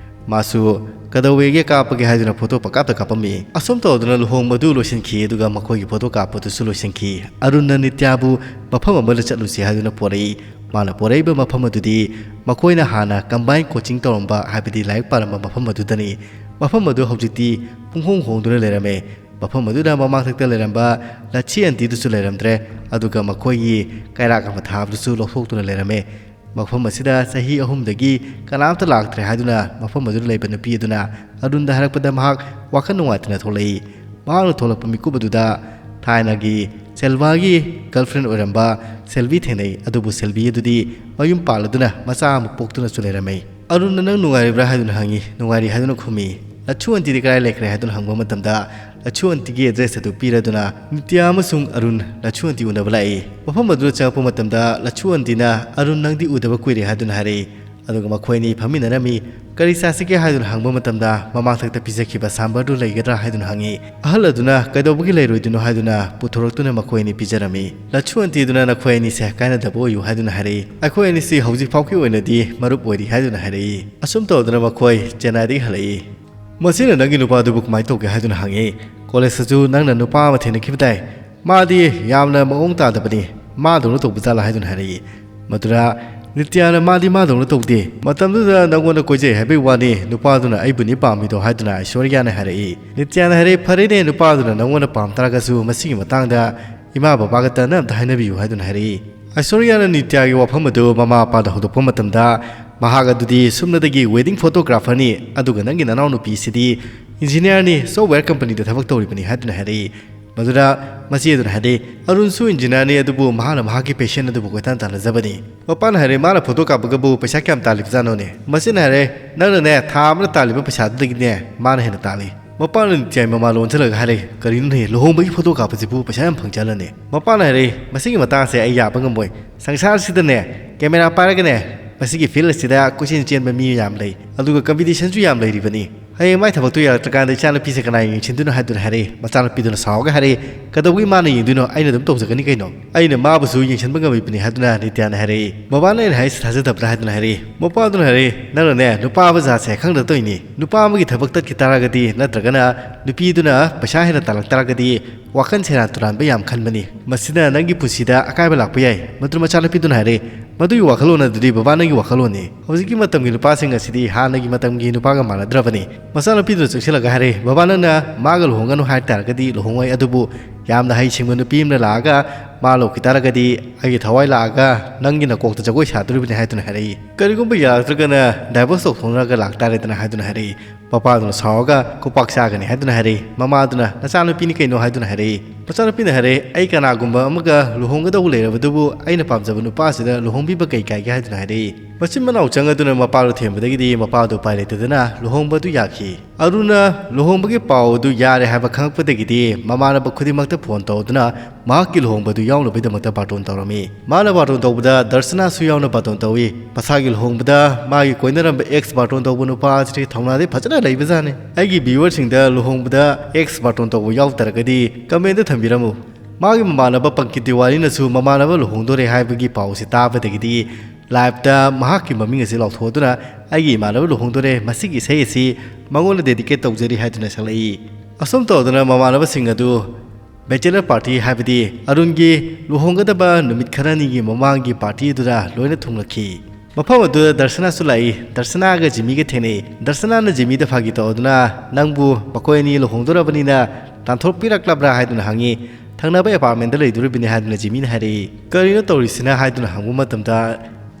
ꯃꯥꯁꯨ "ꯀꯩꯗꯧꯋꯦꯒꯦ, ꯀꯥꯞꯄꯒꯦ" ꯍꯥꯏꯗꯨꯅ ꯐꯣꯇꯣ ꯄꯪꯀꯥꯞꯇ ꯀꯥꯞꯄꯝꯃꯤ꯫ ꯑꯁꯨꯝ ꯇꯧꯗꯨꯅ ꯂꯨꯍꯣꯡꯕꯗꯨ ꯂꯣꯏꯁꯤꯟꯈꯤ, ꯑꯗꯨꯒ ꯃꯈꯣꯏꯒꯤ ꯐꯣꯇꯣ ꯀꯥꯞꯄꯗꯨꯁꯨ ꯂꯣꯏꯁꯤꯟꯈꯤ꯫ ꯑꯔꯨꯟꯅ ꯅꯤꯇ꯭ꯌꯥꯕꯨ ꯃꯐꯝ ꯑꯃꯗ ꯆꯠꯂꯨꯁꯤ ꯍꯥꯏꯗꯨꯅ ꯄꯣꯔꯛꯏ꯫ ꯃꯥꯅ ꯄꯣꯔꯛꯏꯕ ꯃꯐꯝ ꯑꯗꯨꯗꯤ ꯃꯈꯣꯏꯅ ꯍꯥꯟꯅ combine coaching ꯇꯧꯔꯝꯕ, ꯍꯥꯏꯕꯗꯤ ꯂꯥꯏꯔꯤꯛ ꯄꯥꯔꯝꯕ ꯃꯐꯝ ꯑꯗꯨꯗꯅꯤ꯫ ꯃꯐꯝ ꯑꯗꯨ ꯍꯧꯖꯤꯛꯇꯤ ꯄꯨꯡꯍꯣꯡ ꯍꯣꯡꯗꯨꯅ ꯂꯩꯔꯝꯃꯦ꯫ ꯃꯐꯝ ꯑꯗꯨꯗ ꯃꯃꯥꯡꯊꯛꯇ ꯂꯩꯔꯝꯕ ꯂꯠꯁꯤ ꯑꯟꯇꯤꯗꯨꯁꯨ ꯂꯩꯔꯝꯗ꯭ꯔꯦ, ꯑꯗꯨꯒ ꯃꯈꯣꯏꯒꯤ ꯀꯩꯔꯥꯛ ꯑꯃ ꯊꯥꯕꯗꯨꯁꯨ ꯂꯧꯊꯣꯛꯇꯨꯅ ꯂꯩꯔꯝꯃꯦ꯫ ꯃꯐꯝ ꯑꯁꯤꯗ ꯆꯍꯤ ꯑꯍꯨꯝꯗꯒꯤ ꯀꯅꯥꯝꯇ ꯂꯥꯛꯇ꯭ꯔꯦ ꯍꯥꯏꯗꯨꯅ ꯃꯐꯝ ꯑꯗꯨꯗ ꯂꯩꯕ ꯅꯨꯄꯤ ꯑꯗꯨꯅ ꯑꯔꯨꯟꯗ ꯍꯥꯏꯔꯛꯄꯗ ꯃꯍꯥꯛ ꯋꯥꯈꯜ ꯅꯨꯡꯉꯥꯏꯇꯅ ꯊꯣꯛꯂꯛꯏ꯫ ꯃꯍꯥꯛꯅ ꯊꯣꯛꯂꯛꯄ ꯃꯤꯀꯨꯞ ꯑꯗꯨꯗ ꯊꯥꯏꯅꯒꯤ ꯁꯦꯜꯚꯥꯒꯤ girlfriend ꯑꯣꯏꯔꯝꯕ ꯁꯦꯜꯚꯤ ꯊꯦꯡꯅꯩ꯫ ꯑꯗꯨꯕꯨ ꯁꯦꯜꯚꯤ ꯑꯗꯨꯗꯤ ꯃꯌꯨꯝ ꯄꯥꯜꯂꯗꯨꯅ ꯃꯆꯥ ꯑꯃ ꯄꯣꯛꯇꯨꯅꯁꯨ ꯂꯩꯔꯝꯃꯤ꯫ "ꯑꯔꯨꯟꯅ ꯅꯪ ꯅꯨꯡꯉꯥꯏꯔꯤꯕ꯭ꯔꯥ?" ꯍꯥꯏꯗꯨꯅ ꯍꯪꯉꯤ꯫ "ꯅꯨꯡꯉꯥꯏꯔꯤ" ꯍꯥꯏꯗꯨꯅ ꯈꯨꯝꯃꯤ꯫ "ꯂꯠꯁꯨ ꯑꯟꯇꯤꯗꯤ ꯀꯗꯥꯏ ꯂꯩꯈ꯭ꯔꯦ?" ꯍꯥꯏꯗꯨꯅ ꯍꯪꯕ ꯃꯇꯝꯗ, ꯂꯠꯁꯨ ꯑꯟꯇꯤꯒꯤ address ꯑꯗꯨ ꯄꯤꯔꯗꯨꯅ ꯅꯤꯇ꯭ꯌꯥ ꯑꯃꯁꯨꯡ ꯑꯔꯨꯟ ꯂꯠꯁꯨ ꯑꯟꯇꯤ ꯎꯅꯕ ꯂꯥꯛꯏ꯫ ꯃꯐꯝ ꯑꯗꯨꯗ ꯆꯪꯉꯛꯄ ꯃꯇꯝꯗ ꯂꯠꯁꯨ ꯑꯟꯇꯤꯅ, "ꯑꯔꯨꯟ, ꯅꯪꯗꯤ ꯎꯗꯕ ꯀꯨꯏꯔꯦ" ꯍꯥꯏꯗꯨꯅ ꯍꯥꯏꯔꯛꯏ꯫ ꯑꯗꯨꯒ ꯃꯈꯣꯏ ꯑꯅꯤ ꯐꯝꯃꯤꯟꯅꯔꯝꯃꯤ꯫ "ꯀꯔꯤ ꯆꯥꯁꯤꯒꯦ?" ꯍꯥꯏꯗꯨꯅ ꯍꯪꯕ ꯃꯇꯝꯗ, ꯃꯃꯥꯡꯊꯛꯇ ꯄꯤꯖꯈꯤꯕ ꯁꯥꯝꯕꯔꯗꯨ ꯂꯩꯒꯗ꯭ꯔꯥ ꯍꯥꯏꯗꯨꯅ ꯍꯪꯉꯤ꯫ ꯑꯍꯜ ꯑꯗꯨꯅ ꯀꯩꯗꯧꯕꯒꯤ ꯂꯩꯔꯣꯏꯗꯣꯏꯅꯣ ꯍꯥꯏꯗꯨꯅ ꯄꯨꯊꯣꯔꯛꯇꯨꯅ ꯃꯈꯣꯏ ꯑꯅꯤ ꯄꯤꯖꯔꯝꯃꯤ꯫ ꯂꯠꯁꯨ ꯑꯟꯇꯤ ꯑꯗꯨꯅ, "ꯅꯈꯣꯏ ꯑꯅꯤꯁꯦ ꯀꯥꯏꯅꯗꯕ ꯑꯣꯏꯌꯨ" ꯍꯥꯏꯗꯨꯅ ꯍꯥꯏꯔꯛꯏ꯫ "ꯑꯩꯈꯣꯏ ꯑꯅꯤꯁꯤ ꯍꯧꯖꯤꯛ ꯐꯥꯎꯒꯤ ꯑꯣꯏꯅꯗꯤ ꯃꯔꯨꯞ ꯑꯣꯏꯔꯤ" ꯍꯥꯏꯗꯨꯅ ꯍꯥꯏꯔꯛꯏ꯫ ꯑꯁꯨꯝ ꯇꯧꯗꯅ ꯃꯈꯣꯏ ꯆꯦꯟꯅꯥꯏꯗꯒꯤ ꯍꯜꯂꯛꯏ꯫ "ꯃꯁꯤꯅ ꯅꯪꯒꯤ ꯅꯨꯄꯥꯗꯨꯕꯨ ꯀꯃꯥꯏꯅ ꯇꯧꯒꯦ?" ꯍꯥꯏꯗꯨꯅ ꯍꯪꯉꯤ꯫ "ꯀꯣꯂꯦꯖꯇꯁꯨ ꯅꯪꯅ ꯅꯨꯄꯥ ꯑꯃ ꯊꯦꯡꯅꯈꯤꯕꯗꯥꯏ? ꯃꯥꯗꯤ ꯌꯥꯝꯅ ꯃꯑꯣꯡ ꯇꯥꯗꯕꯅꯤ, ꯃꯥꯗꯧꯅ ꯇꯧꯕ ꯖꯥꯠꯂꯥ?" ꯍꯥꯏꯗꯨꯅ ꯍꯥꯏꯔꯛꯏ꯫ ꯃꯗꯨꯗ ꯅꯤꯇ꯭ꯌꯥꯅ, "ꯃꯥꯗꯤ ꯃꯥꯗꯧꯅ ꯇꯧꯗꯦ, ꯃꯇꯝꯗꯨꯗ ꯅꯪꯉꯣꯟꯗ ꯀꯣꯏꯖꯩ ꯍꯥꯏꯕꯒꯤ ꯋꯥꯅꯤ, ꯅꯨꯄꯥꯗꯨꯅ ꯑꯩꯕꯨꯅꯤ ꯄꯥꯝꯃꯤꯗꯣ" ꯍꯥꯏꯗꯨꯅ ꯑꯥꯏꯁꯣꯔꯤꯌꯥꯅ ꯍꯥꯏꯔꯛꯏ꯫ ꯅꯤꯇ꯭ꯌꯥꯅ ꯍꯥꯏꯔꯛꯏ, "ꯐꯔꯦꯅꯦ, ꯅꯨꯄꯥꯗꯨꯅ ꯅꯪꯉꯣꯟꯗ ꯄꯥꯝ ꯇꯥꯔꯒꯁꯨ ꯃꯁꯤꯒꯤ ꯃꯇꯥꯡꯗ ꯏꯃꯥ ꯕꯕꯥꯒ ꯇꯥꯟꯅ ꯑꯝꯇ ꯍꯥꯏꯅꯕꯤꯌꯨ" ꯍꯥꯏꯗꯨꯅ ꯍꯥꯏꯔꯛꯏ꯫ ꯑꯥꯏꯁꯣꯔꯤꯌꯥꯅ ꯅꯤꯇ꯭ꯌꯥꯒꯤ ꯋꯥꯐꯝ ꯑꯗꯨ ꯃꯃꯥ ꯃꯄꯥꯗ ꯍꯧꯗꯣꯛꯄ ꯃꯇꯝꯗ, ꯃꯍꯥꯛ ꯑꯗꯨꯗꯤ ꯁꯨꯞꯅꯗꯒꯤ wedding photographerꯅꯤ, ꯑꯗꯨꯒ ꯅꯪꯒꯤ ꯅꯅꯥꯎꯅꯨꯄꯤꯁꯤꯗꯤ engineerꯅꯤ, software companyꯗ ꯊꯕꯛ ꯇꯧꯔꯤꯕꯅꯤ ꯍꯥꯏꯗꯨꯅ ꯍꯥꯏꯔꯛꯏ꯫ ꯃꯗꯨꯗ ꯃꯆꯦ ꯑꯗꯨꯅ ꯍꯥꯏꯔꯛꯏ, "ꯑꯔꯨꯟꯁꯨ engineerꯅꯤ, ꯑꯗꯨꯕꯨ ꯃꯍꯥꯛꯅ ꯃꯍꯥꯛꯀꯤ passion ꯑꯗꯨꯕꯨ ꯀꯣꯏꯇꯥꯟ ꯇꯥꯟꯅꯖꯕꯅꯤ"꯫ ꯃꯄꯥꯅ ꯍꯥꯏꯔꯦ, "ꯃꯥꯅ photo ꯀꯥꯞꯄꯒꯕꯨ ꯄꯩꯁꯥ ꯀꯌꯥꯝ ꯇꯥꯜꯂꯤꯕꯖꯥꯠꯅꯣꯅꯦ?" ꯃꯆꯦꯅ ꯍꯥꯏꯔꯦ, "ꯅꯪꯅꯅꯦ ꯊꯥ ꯑꯃꯗ ꯇꯥꯜꯂꯤꯕ ꯄꯩꯁꯥꯗꯨꯗꯒꯤꯅꯦ ꯃꯥꯅ ꯍꯦꯟꯅ ꯇꯥꯜꯂꯤ"꯫ ꯃꯄꯥꯅ ꯅꯤꯇ꯭ꯌꯥꯒꯤ ꯃꯃꯥ ꯂꯣꯟꯁꯤꯜꯂꯒ ꯍꯥꯏꯔꯦ, "ꯀꯔꯤꯅꯣꯅꯦ, ꯂꯨꯍꯣꯡꯕꯒꯤ photo ꯀꯥꯞꯄꯁꯤꯕꯨ ꯄꯩꯁꯥ ꯌꯥꯝ ꯐꯪꯖꯥꯠꯂꯅꯦ?" ꯃꯄꯥꯅ ꯍꯥꯏꯔꯦ, "ꯃꯁꯤꯒꯤ ꯃꯇꯥꯡꯁꯦ ꯑꯩ ꯌꯥꯕ ꯉꯝꯃꯣꯏ꯫ ꯁꯪꯁꯥꯔꯁꯤꯗꯅꯦ camera ꯄꯥꯏꯔꯒꯅꯦ ꯃꯁꯤꯒꯤ field ꯑꯁꯤꯗ ꯀꯣꯏꯆꯦꯟ ꯆꯦꯟꯕ ꯃꯤ ꯌꯥꯝ ꯂꯩ, ꯑꯗꯨꯒ competitionꯁꯨ ꯌꯥꯝ ꯂꯩꯔꯤꯕꯅꯤ꯫ ꯍꯌꯦꯡ ꯃꯥꯏ ꯊꯕꯛꯇꯨ ꯌꯥꯔꯛꯇ꯭ꯔꯀꯥꯟꯗ ꯏꯆꯥꯅꯨꯄꯤꯁꯦ ꯀꯅꯥ ꯌꯦꯡꯁꯤꯟꯗꯣꯏꯅꯣ?" ꯍꯥꯏꯗꯨꯅ ꯍꯥꯏꯔꯛꯏ꯫ ꯃꯆꯥꯅꯨꯄꯤꯗꯨꯅ ꯁꯥꯎꯔꯒ ꯍꯥꯏꯔꯛꯏ, "ꯀꯩꯗꯧꯕꯒꯤ ꯃꯥꯅ ꯌꯦꯡꯗꯣꯏꯅꯣ? ꯑꯩꯅ ꯑꯗꯨꯝ ꯇꯧꯖꯒꯅꯤ ꯀꯩꯅꯣ꯫ ꯑꯩꯅ ꯃꯥꯕꯨꯁꯨ ꯌꯦꯡꯁꯤꯟꯕ ꯉꯝꯃꯤꯕꯅꯤ" ꯍꯥꯏꯗꯨꯅ ꯅꯤꯇ꯭ꯌꯥꯅ ꯍꯥꯏꯔꯛꯏ꯫ "ꯃꯕꯥꯅ ꯑꯩꯅ ꯍꯥꯏꯔꯤꯁꯤ ꯊꯥꯖꯗꯕ꯭ꯔꯥ?" ꯍꯥꯏꯗꯨꯅ ꯍꯥꯏꯔꯛꯏ꯫ ꯃꯄꯥꯗꯨꯅ ꯍꯥꯏꯔꯛꯏ, "ꯅꯪꯅꯅꯦ ꯅꯨꯄꯥ ꯑꯃ ꯖꯥꯠꯁꯦ ꯈꯪꯗ ꯇꯧꯔꯤꯅꯤ꯫ ꯅꯨꯄꯥ ꯑꯃꯒꯤ ꯊꯕꯛ ꯇꯠꯈꯤ ꯇꯥꯔꯒꯗꯤ, ꯅꯠꯇ꯭ꯔꯒꯅ ꯅꯨꯄꯤꯗꯨꯅ ꯄꯩꯁꯥ ꯍꯦꯟꯅ ꯇꯥꯜꯂꯛ ꯇꯥꯔꯒꯗꯤ, ꯋꯥꯈꯜ ꯁꯦꯔꯥꯟ ꯇꯨꯔꯥꯟꯕ ꯌꯥꯝ ꯈꯟꯕꯅꯤ꯫ ꯃꯁꯤꯅ ꯅꯪꯒꯤ ꯄꯨꯟꯁꯤꯗ ꯑꯀꯥꯏꯕ ꯂꯥꯛꯄ ꯌꯥꯏ꯫ ꯃꯗꯨ ꯃꯆꯥꯅꯨꯄꯤꯗꯨꯅ ꯍꯥꯏꯔꯦ, "ꯃꯗꯨꯒꯤ ꯋꯥꯈꯜꯂꯣꯟ ꯑꯗꯨꯗꯤ ꯕꯕꯥ ꯅꯪꯒꯤ ꯋꯥꯈꯜꯂꯣꯟꯅꯤ꯫ ꯍꯧꯖꯤꯛꯀꯤ ꯃꯇꯝꯒꯤ ꯅꯨꯄꯥꯁꯤꯡ ꯑꯁꯤꯗꯤ ꯍꯥꯟꯅꯒꯤ ꯃꯇꯝꯒꯤ ꯅꯨꯄꯥꯒ ꯃꯥꯟꯅꯗ꯭ꯔꯕꯅꯤ"꯫ ꯃꯆꯥꯅꯨꯄꯤꯗꯨꯅ ꯆꯪꯁꯤꯜꯂꯒ ꯍꯥꯏꯔꯦ, "ꯕꯕꯥ ꯅꯪꯅ ꯃꯥꯒ ꯂꯨꯍꯣꯡꯒꯅꯨ ꯍꯥꯏ ꯇꯥꯔꯒꯗꯤ ꯂꯨꯍꯣꯡꯉꯣꯏ, ꯑꯗꯨꯕꯨ ꯌꯥꯝꯅ ꯍꯩ ꯁꯤꯡꯕ ꯅꯨꯄꯤ ꯑꯃꯅ ꯂꯥꯛꯑꯒ ꯃꯥ ꯂꯧꯈꯤ ꯇꯥꯔꯒꯗꯤ ꯑꯩꯒꯤ ꯊꯋꯥꯏ ꯂꯥꯛꯑꯒ ꯅꯪꯒꯤ ꯅꯀꯣꯛꯇ ꯖꯒꯣꯏ ꯁꯥꯗꯣꯔꯤꯕꯅꯤ" ꯍꯥꯏꯗꯨꯅ ꯍꯥꯏꯔꯛꯏ꯫ "ꯀꯔꯤꯒꯨꯝꯕ ꯌꯥꯔꯛꯇ꯭ꯔꯒꯅ ꯗꯥꯏꯚꯣꯔꯁ ꯇꯧꯊꯣꯛꯅꯔꯒ ꯂꯥꯛꯇꯥꯔꯦꯗꯅ" ꯍꯥꯏꯗꯨꯅ ꯍꯥꯏꯔꯛꯏ꯫ ꯃꯄꯥꯗꯨꯅ ꯁꯥꯎꯔꯒ ꯈꯨꯄꯥꯛ ꯆꯥꯒꯅꯤ ꯍꯥꯏꯗꯨꯅ ꯍꯥꯏꯔꯛꯏ꯫ ꯃꯃꯥꯗꯨꯅ "ꯅꯆꯥꯅꯨꯄꯤꯅꯤ ꯀꯩꯅꯣ" ꯍꯥꯏꯗꯨꯅ ꯍꯥꯏꯔꯛꯏ꯫ ꯃꯆꯥꯅꯨꯄꯤꯅ ꯍꯥꯏꯔꯛꯏ, "ꯑꯩ ꯀꯅꯥꯒꯨꯝꯕ ꯑꯃꯒ ꯂꯨꯍꯣꯡꯒꯗꯧꯕ ꯂꯩꯔꯕꯗꯨꯕꯨ ꯑꯩꯅ ꯄꯥꯝꯖꯕ ꯅꯨꯄꯥꯁꯤꯗ ꯂꯨꯍꯣꯡꯕꯤꯕ ꯀꯩ ꯀꯥꯏꯒꯦ?" ꯍꯥꯏꯗꯨꯅ ꯍꯥꯏꯔꯛꯏ꯫ ꯃꯆꯤꯟ ꯃꯅꯥꯎ ꯆꯪꯉꯗꯨꯅ ꯃꯄꯥꯗꯨ ꯊꯦꯝꯕꯗꯒꯤꯗꯤ ꯃꯄꯥꯗꯨ ꯎꯄꯥꯏ ꯂꯩꯇꯗꯅ ꯂꯨꯍꯣꯡꯕ ꯑꯗꯨ ꯌꯥꯈꯤ꯫ ꯑꯔꯨꯟꯅ ꯂꯨꯍꯣꯡꯕꯒꯤ ꯄꯥꯎ ꯑꯗꯨ ꯌꯥꯔꯦ ꯍꯥꯏꯕ ꯈꯪꯉꯛꯄꯗꯒꯤꯗꯤ ꯃꯃꯥꯟꯅꯕ ꯈꯨꯗꯤꯡꯃꯛꯇ ꯐꯣꯟ ꯇꯧꯗꯨꯅ ꯃꯍꯥꯛꯀꯤ ꯂꯨꯍꯣꯡꯕꯗꯨ ꯌꯥꯎꯅꯕꯒꯤꯗꯃꯛꯇ ꯕꯥꯔꯇꯣꯟ ꯇꯧꯔꯝꯃꯤ꯫ ꯃꯥꯅ ꯕꯥꯔꯇꯣꯟ ꯇꯧꯕꯗ ꯗꯔꯁꯅꯥꯁꯨ ꯌꯥꯎꯅ ꯕꯥꯔꯇꯣꯟ ꯇꯧꯏ꯫ ꯃꯁꯥꯒꯤ ꯂꯨꯍꯣꯡꯕꯗ ꯃꯥꯒꯤ ꯀꯣꯏꯅꯔꯝꯕ ꯑꯦꯛꯁ ꯕꯥꯔꯇꯣꯟ ꯇꯧꯕ ꯅꯨꯄꯥ ꯑꯁꯤ ꯊꯧꯅꯥꯗꯤ ꯐꯖꯅ ꯂꯩꯕꯖꯥꯠꯅꯤ꯫ ꯑꯩꯒꯤ ꯚ꯭ꯌꯨꯋꯔꯁꯤꯡꯗ ꯂꯨꯍꯣꯡꯕꯗ ꯑꯦꯛꯁ ꯕꯥꯔꯇꯣꯟ ꯇꯧꯕ ꯌꯥꯎ ꯇꯥꯔꯒꯗꯤ ꯀꯃꯦꯟꯗ ꯊꯝꯕꯤꯔꯝꯃꯨ꯫ ꯃꯥꯒꯤ ꯃꯃꯥꯟꯅꯕ ꯄꯪꯀꯤꯠ ꯇꯤꯋꯥꯔꯤꯅꯁꯨ ꯃꯃꯥꯟꯅꯕ ꯂꯨꯍꯣꯡꯗꯣꯔꯦ ꯍꯥꯏꯕꯒꯤ ꯄꯥꯎꯁꯤ ꯇꯥꯕꯗꯒꯤꯗꯤ ꯂꯥꯏꯞꯇ ꯃꯍꯥꯛꯀꯤ ꯃꯃꯤꯡ ꯑꯁꯤ ꯂꯥꯎꯊꯣꯛꯗꯨꯅ "ꯑꯩꯒꯤ ꯏꯃꯥꯟꯅꯕ ꯂꯨꯍꯣꯡꯗꯣꯔꯦ, ꯃꯁꯤꯒꯤ ꯏꯁꯩ ꯑꯁꯤ ꯃꯉꯣꯟꯗ ꯗꯦꯗꯤꯀꯦꯠ ꯇꯧꯖꯔꯤ" ꯍꯥꯏꯗꯨꯅ ꯁꯛꯂꯛꯏ꯫ ꯑꯁꯨꯝ ꯇꯧꯗꯅ ꯃꯃꯥꯟꯅꯕꯁꯤꯡ ꯑꯗꯨ ꯕꯦꯆꯦꯂꯔ ꯄꯥꯔꯇꯤ, ꯍꯥꯏꯕꯗꯤ ꯑꯔꯨꯟꯒꯤ ꯂꯨꯍꯣꯡꯒꯗꯕ ꯅꯨꯃꯤꯠ ꯈꯔꯅꯤꯒꯤ ꯃꯃꯥꯡꯒꯤ ꯄꯥꯔꯇꯤ ꯑꯗꯨꯗ ꯂꯣꯏꯅ ꯊꯨꯡꯂꯛꯈꯤ꯫ ꯃꯐꯝ ꯑꯗꯨꯗ ꯗꯔꯁꯅꯥꯁꯨ ꯂꯥꯛꯏ꯫ ꯗꯔꯁꯅꯥꯒ ꯖꯤꯃꯤꯒ ꯊꯦꯡꯅꯩ꯫ ꯗꯔꯁꯅꯥꯅ ꯖꯤꯃꯤꯗ ꯐꯥꯒꯤ ꯇꯧꯗꯨꯅ, "ꯅꯪꯕꯨ ꯃꯈꯣꯏ ꯑꯅꯤ ꯂꯨꯍꯣꯡꯗꯣꯔꯕꯅꯤꯅ ꯇꯥꯟꯊꯣꯛꯄꯤꯔꯛꯂꯕ꯭ꯔꯥ?" ꯍꯥꯏꯗꯨꯅ ꯍꯪꯉꯤ꯫ "ꯊꯪꯅꯕ ꯑꯦꯄꯥꯔꯠꯃꯦꯟꯗ ꯂꯩꯗꯣꯔꯤꯕꯅꯤ" ꯍꯥꯏꯗꯨꯅ ꯖꯤꯃꯤꯅ ꯍꯥꯏꯔꯛꯏ꯫ "ꯀꯔꯤꯅꯣ ꯇꯧꯔꯤꯁꯤꯅ?" ꯍꯥꯏꯗꯨꯅ ꯍꯪꯕ ꯃꯇꯝꯗ,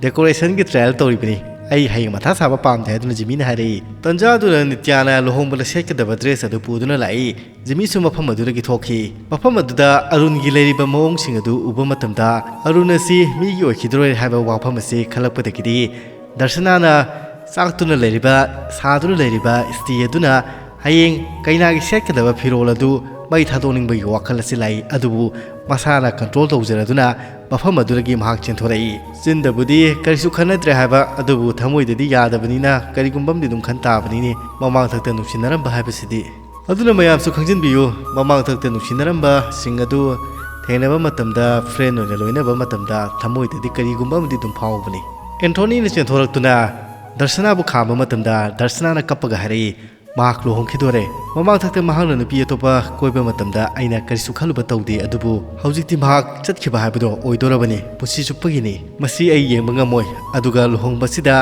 "ꯗꯦꯀꯣꯔꯦꯁꯟꯒꯤ ꯇ꯭ꯔꯥꯏꯌꯦꯜ ꯇꯧꯔꯤꯕꯅꯤ꯫ ꯑꯩ ꯍꯌꯦꯡ ꯃꯊꯥ ꯁꯥꯕ ꯄꯥꯝꯗꯦ" ꯍꯥꯏꯗꯨꯅ ꯖꯤꯃꯤꯅ ꯍꯥꯏꯔꯛꯏ꯫ ꯇꯟꯖꯥꯗꯨꯗ ꯅꯤꯇ꯭ꯌꯥꯅ ꯂꯨꯍꯣꯡꯕꯗ ꯁꯦꯠꯀꯗꯕ ꯗ꯭ꯔꯦꯁ ꯑꯗꯨ ꯄꯨꯗꯨꯅ ꯂꯥꯛꯏ꯫ ꯖꯤꯃꯤꯁꯨ ꯃꯐꯝ ꯑꯗꯨꯗꯒꯤ ꯊꯣꯛꯈꯤ꯫ ꯃꯐꯝ ꯑꯗꯨꯗ ꯑꯔꯨꯟꯒꯤ ꯂꯩꯔꯤꯕ ꯃꯑꯣꯡꯁꯤꯡ ꯑꯗꯨ ꯎꯕ ꯃꯇꯝꯗ, ꯑꯔꯨꯟ ꯑꯁꯤ ꯃꯤꯒꯤ ꯑꯣꯏꯈꯤꯗꯣꯔꯦ ꯍꯥꯏꯕ ꯋꯥꯐꯝ ꯑꯁꯤ ꯈꯜꯂꯛꯄꯗꯒꯤꯗꯤ, ꯗꯔꯁꯅꯥꯅ ꯆꯥꯛꯇꯨꯅ ꯂꯩꯔꯤꯕ, ꯁꯥꯗꯨꯅ ꯂꯩꯔꯤꯕ ꯏꯁꯇ꯭ꯔꯤ ꯑꯗꯨꯅ ꯍꯌꯦꯡ ꯀꯩꯅꯥꯒꯤ ꯁꯦꯠꯀꯗꯕ ꯐꯤꯔꯣꯜ ꯑꯗꯨ ꯃꯩ ꯊꯥꯗꯣꯛꯅꯤꯡꯕꯒꯤ ꯋꯥꯈꯜ ꯑꯁꯤ ꯂꯥꯛꯏ꯫ ꯑꯗꯨꯕꯨ ꯃꯁꯥꯅ ꯀꯟꯇ꯭ꯔꯣꯜ ꯇꯧꯖꯔꯗꯨꯅ ꯃꯐꯝ ꯑꯗꯨꯗꯒꯤ ꯃꯍꯥꯛ ꯆꯦꯟꯊꯣꯔꯛꯏ꯫ ꯆꯤꯟꯗꯕꯨꯗꯤ ꯀꯔꯤꯁꯨ ꯈꯟꯅꯗ꯭ꯔꯦ ꯍꯥꯏꯕ, ꯑꯗꯨꯕꯨ ꯊꯃꯣꯏꯗꯗꯤ ꯌꯥꯗꯕꯅꯤꯅ ꯀꯔꯤꯒꯨꯝꯕ ꯑꯃꯗꯤ ꯑꯗꯨꯝ ꯈꯟ ꯇꯥꯕꯅꯤꯅꯦ꯫ ꯃꯃꯥꯡꯊꯛꯇ ꯅꯨꯡꯁꯤꯅꯔꯝꯕ ꯍꯥꯏꯕꯁꯤꯗꯤ꯫ ꯑꯗꯨꯅ ꯃꯌꯥꯝꯁꯨ ꯈꯪꯖꯤꯟꯕꯤꯌꯨ, ꯃꯃꯥꯡꯊꯛꯇ ꯅꯨꯡꯁꯤꯅꯔꯝꯕꯁꯤꯡ ꯑꯗꯨ ꯊꯦꯡꯅꯕ ꯃꯇꯝꯗ, ꯐ꯭ꯔꯦꯟ ꯑꯣꯏꯅ ꯂꯣꯏꯅꯕ ꯃꯇꯝꯗ ꯊꯃꯣꯏꯗꯗꯤ ꯀꯔꯤꯒꯨꯝꯕ ꯑꯃꯗꯤ ꯑꯗꯨꯝ ꯐꯥꯎꯕꯅꯤ꯫ ꯑꯦꯟꯊꯣꯅꯤꯅ ꯆꯦꯟꯊꯣꯔꯛꯇꯨꯅ ꯗꯔꯁꯅꯥꯕꯨ ꯈꯥꯝꯕ ꯃꯇꯝꯗ ꯗꯔꯁꯅꯥꯅ ꯀꯞꯄꯒ ꯍꯥꯏꯔꯛꯏ, ꯃꯍꯥꯛ ꯂꯨꯍꯣꯡꯈꯤꯗꯣꯔꯦ꯫ ꯃꯃꯥꯡꯊꯛꯇ ꯃꯍꯥꯛꯅ ꯅꯨꯄꯤ ꯑꯇꯣꯞꯄ ꯀꯣꯏꯕ ꯃꯇꯝꯗ ꯑꯩꯅ ꯀꯔꯤꯁꯨ ꯈꯜꯂꯨꯕ ꯇꯧꯗꯦ, ꯑꯗꯨꯕꯨ ꯍꯧꯖꯤꯛꯇꯤ ꯃꯍꯥꯛ ꯆꯠꯈꯤꯕ ꯍꯥꯏꯕꯗꯣ ꯑꯣꯏꯗꯣꯔꯕꯅꯤ꯫ ꯄꯨꯟꯁꯤ ꯆꯨꯞꯄꯒꯤꯅꯤ꯫ ꯃꯁꯤ ꯑꯩ ꯌꯦꯡꯕ ꯉꯝꯃꯣꯏ꯫ ꯑꯗꯨꯒ ꯂꯨꯍꯣꯡꯕꯁꯤꯗ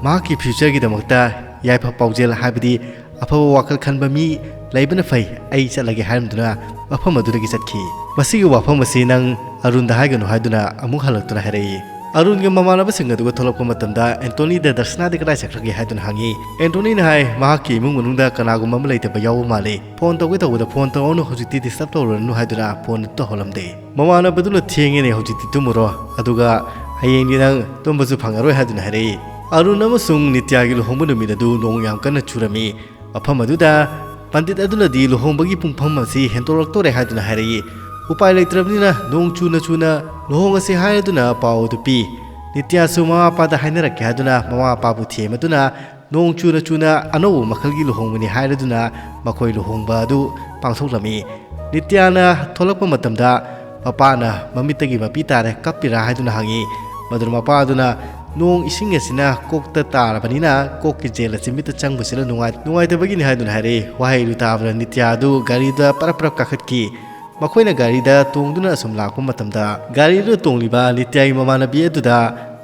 ꯃꯍꯥꯛꯀꯤ future ꯒꯤꯗꯃꯛꯇ ꯌꯥꯏꯐ ꯄꯥꯎꯖꯦꯜ, ꯍꯥꯏꯕꯗꯤ ꯑꯐꯕ ꯋꯥꯈꯜ ꯈꯟꯕ ꯃꯤ ꯂꯩꯕꯅ ꯐꯩ, ꯑꯩ ꯆꯠꯂꯒꯦ ꯍꯥꯏꯔꯝꯗꯨꯅ ꯃꯐꯝ ꯑꯗꯨꯗꯒꯤ ꯆꯠꯈꯤ꯫ ꯃꯁꯤꯒꯤ ꯋꯥꯐꯝ ꯑꯁꯤ ꯅꯪ ꯑꯔꯨꯟꯗ ꯍꯥꯏꯒꯅꯨ ꯍꯥꯏꯗꯨꯅ ꯑꯃꯨꯛ ꯍꯜꯂꯛꯇꯨꯅ ꯍꯥꯏꯔꯛꯏ꯫ ꯑꯔꯨꯟꯒ ꯃꯃꯥꯟꯅꯕꯁꯤꯡ ꯑꯗꯨꯒ ꯊꯣꯛꯂꯛꯄ ꯃꯇꯝꯗ ꯑꯦꯟꯇꯣꯅꯤꯗ ꯗꯔꯁꯅꯥꯗꯤ ꯀꯗꯥꯏ ꯆꯠꯈ꯭ꯔꯒꯦ ꯍꯥꯏꯗꯨꯅ ꯍꯪꯉꯤ꯫ ꯑꯦꯟꯇꯣꯅꯤꯅ ꯍꯥꯏ, ꯃꯍꯥꯛꯀꯤ ꯏꯃꯨꯡ ꯃꯅꯨꯡꯗ ꯀꯅꯥꯒꯨꯝꯕ ꯑꯃ ꯂꯩꯇꯕ ꯌꯥꯎꯕ ꯃꯥꯜꯂꯤ꯫ ꯐꯣꯟ ꯇꯧꯒꯦ ꯇꯧꯕꯗ, "ꯐꯣꯟ ꯇꯧꯔꯛꯑꯅꯨ, ꯍꯧꯖꯤꯛꯇꯤ disturb ꯇꯧꯔꯨꯔꯅꯨ" ꯍꯥꯏꯗꯨꯅ ꯐꯣꯟ ꯑꯗꯨ ꯇꯧꯍꯜꯂꯝꯗꯦ꯫ "ꯃꯃꯥꯟꯅꯕꯗꯨꯅ ꯊꯦꯡꯉꯦꯅꯦ, ꯍꯧꯖꯤꯛꯇꯤ ꯇꯨꯝꯃꯨꯔꯣ, ꯑꯗꯨꯒ ꯍꯌꯦꯡꯗꯤ ꯅꯪ ꯇꯨꯝꯕꯁꯨ ꯐꯪꯉꯔꯣꯏ" ꯍꯥꯏꯗꯨꯅ ꯍꯥꯏꯔꯛꯏ꯫ ꯑꯔꯨꯟ ꯑꯃꯁꯨꯡ ꯅꯤꯇ꯭ꯌꯥꯒꯤ ꯂꯨꯍꯣꯡꯕ ꯅꯨꯃꯤꯠ ꯑꯗꯨ ꯅꯣꯡ ꯌꯥꯝ ꯀꯟꯅ ꯆꯨꯔꯝꯃꯤ꯫ ꯃꯐꯝ ꯑꯗꯨꯗ ꯄꯟꯗꯤꯠ ꯑꯗꯨꯅꯗꯤ ꯂꯨꯍꯣꯡꯕꯒꯤ ꯄꯨꯡꯐꯝ ꯑꯁꯤ ꯍꯦꯟꯗꯣꯔꯛꯇꯣꯔꯦ ꯍꯥꯏꯗꯨꯅ ꯍꯥꯏꯔꯛꯏ꯫ ꯎꯄꯥꯏ ꯂꯩꯇ꯭ꯔꯕꯅꯤꯅ ꯅꯣꯡ ꯆꯨꯅ ꯆꯨꯅ ꯂꯨꯍꯣꯡꯉꯁꯤ ꯍꯥꯏꯔꯗꯨꯅ ꯄꯥꯎ ꯑꯗꯨ ꯄꯤ꯫ ꯅꯤꯇ꯭ꯌꯥꯁꯨ ꯃꯃꯥ ꯃꯄꯥꯗ ꯍꯥꯏꯅꯔꯛꯀꯦ ꯍꯥꯏꯗꯨꯅ ꯃꯃꯥ ꯃꯄꯥꯕꯨ ꯊꯦꯝꯃꯗꯨꯅ ꯅꯣꯡ ꯆꯨꯅ ꯆꯨꯅ ꯑꯅꯧꯕ ꯃꯈꯜꯒꯤ ꯂꯨꯍꯣꯡꯕꯅꯤ ꯍꯥꯏꯔꯗꯨꯅ ꯃꯈꯣꯏ ꯂꯨꯍꯣꯡꯕ ꯑꯗꯨ ꯄꯥꯡꯊꯣꯛꯂꯝꯃꯤ꯫ ꯅꯤꯇ꯭ꯌꯥꯅ ꯊꯣꯛꯂꯛꯄ ꯃꯇꯝꯗ ꯃꯄꯥꯅ ꯃꯃꯤꯠꯇꯒꯤ ꯃꯄꯤ ꯇꯥꯔꯦ, "ꯀꯞꯄꯤꯔꯥ?" ꯍꯥꯏꯗꯨꯅ ꯍꯪꯉꯤ꯫ ꯃꯗꯨꯅ ꯃꯄꯥ ꯑꯗꯨꯅ, "ꯅꯣꯡ ꯏꯁꯤꯡ ꯑꯁꯤꯅ ꯀꯣꯛꯇ ꯇꯥꯔꯕꯅꯤꯅ ꯀꯣꯛꯀꯤ ꯖꯦꯜ ꯑꯁꯤ ꯃꯤꯠꯇ ꯆꯪꯕꯁꯤꯅ ꯅꯨꯡꯉꯥꯏ-, ꯅꯨꯡꯉꯥꯏꯇꯕꯒꯤꯅꯤ" ꯍꯥꯏꯗꯨꯅ ꯍꯥꯏꯔꯛꯏ꯫ ꯋꯥꯍꯩ ꯑꯗꯨ ꯇꯥꯕꯗ ꯅꯤꯇ꯭ꯌꯥ ꯑꯗꯨ ꯒꯥꯔꯤꯗ ꯄꯔꯞ ꯄꯔꯞ ꯀꯥꯈꯠꯈꯤ꯫ ꯃꯈꯣꯏꯅ ꯒꯥꯔꯤꯗ ꯇꯣꯡꯗꯨꯅ ꯑꯁꯨꯝ ꯂꯥꯛꯄ ꯃꯇꯝꯗ, ꯒꯥꯔꯤꯗꯨꯗ ꯇꯣꯡꯂꯤꯕ ꯅꯤꯇ꯭ꯌꯥꯒꯤ ꯃꯃꯥꯟꯅꯕꯤ ꯑꯗꯨꯗ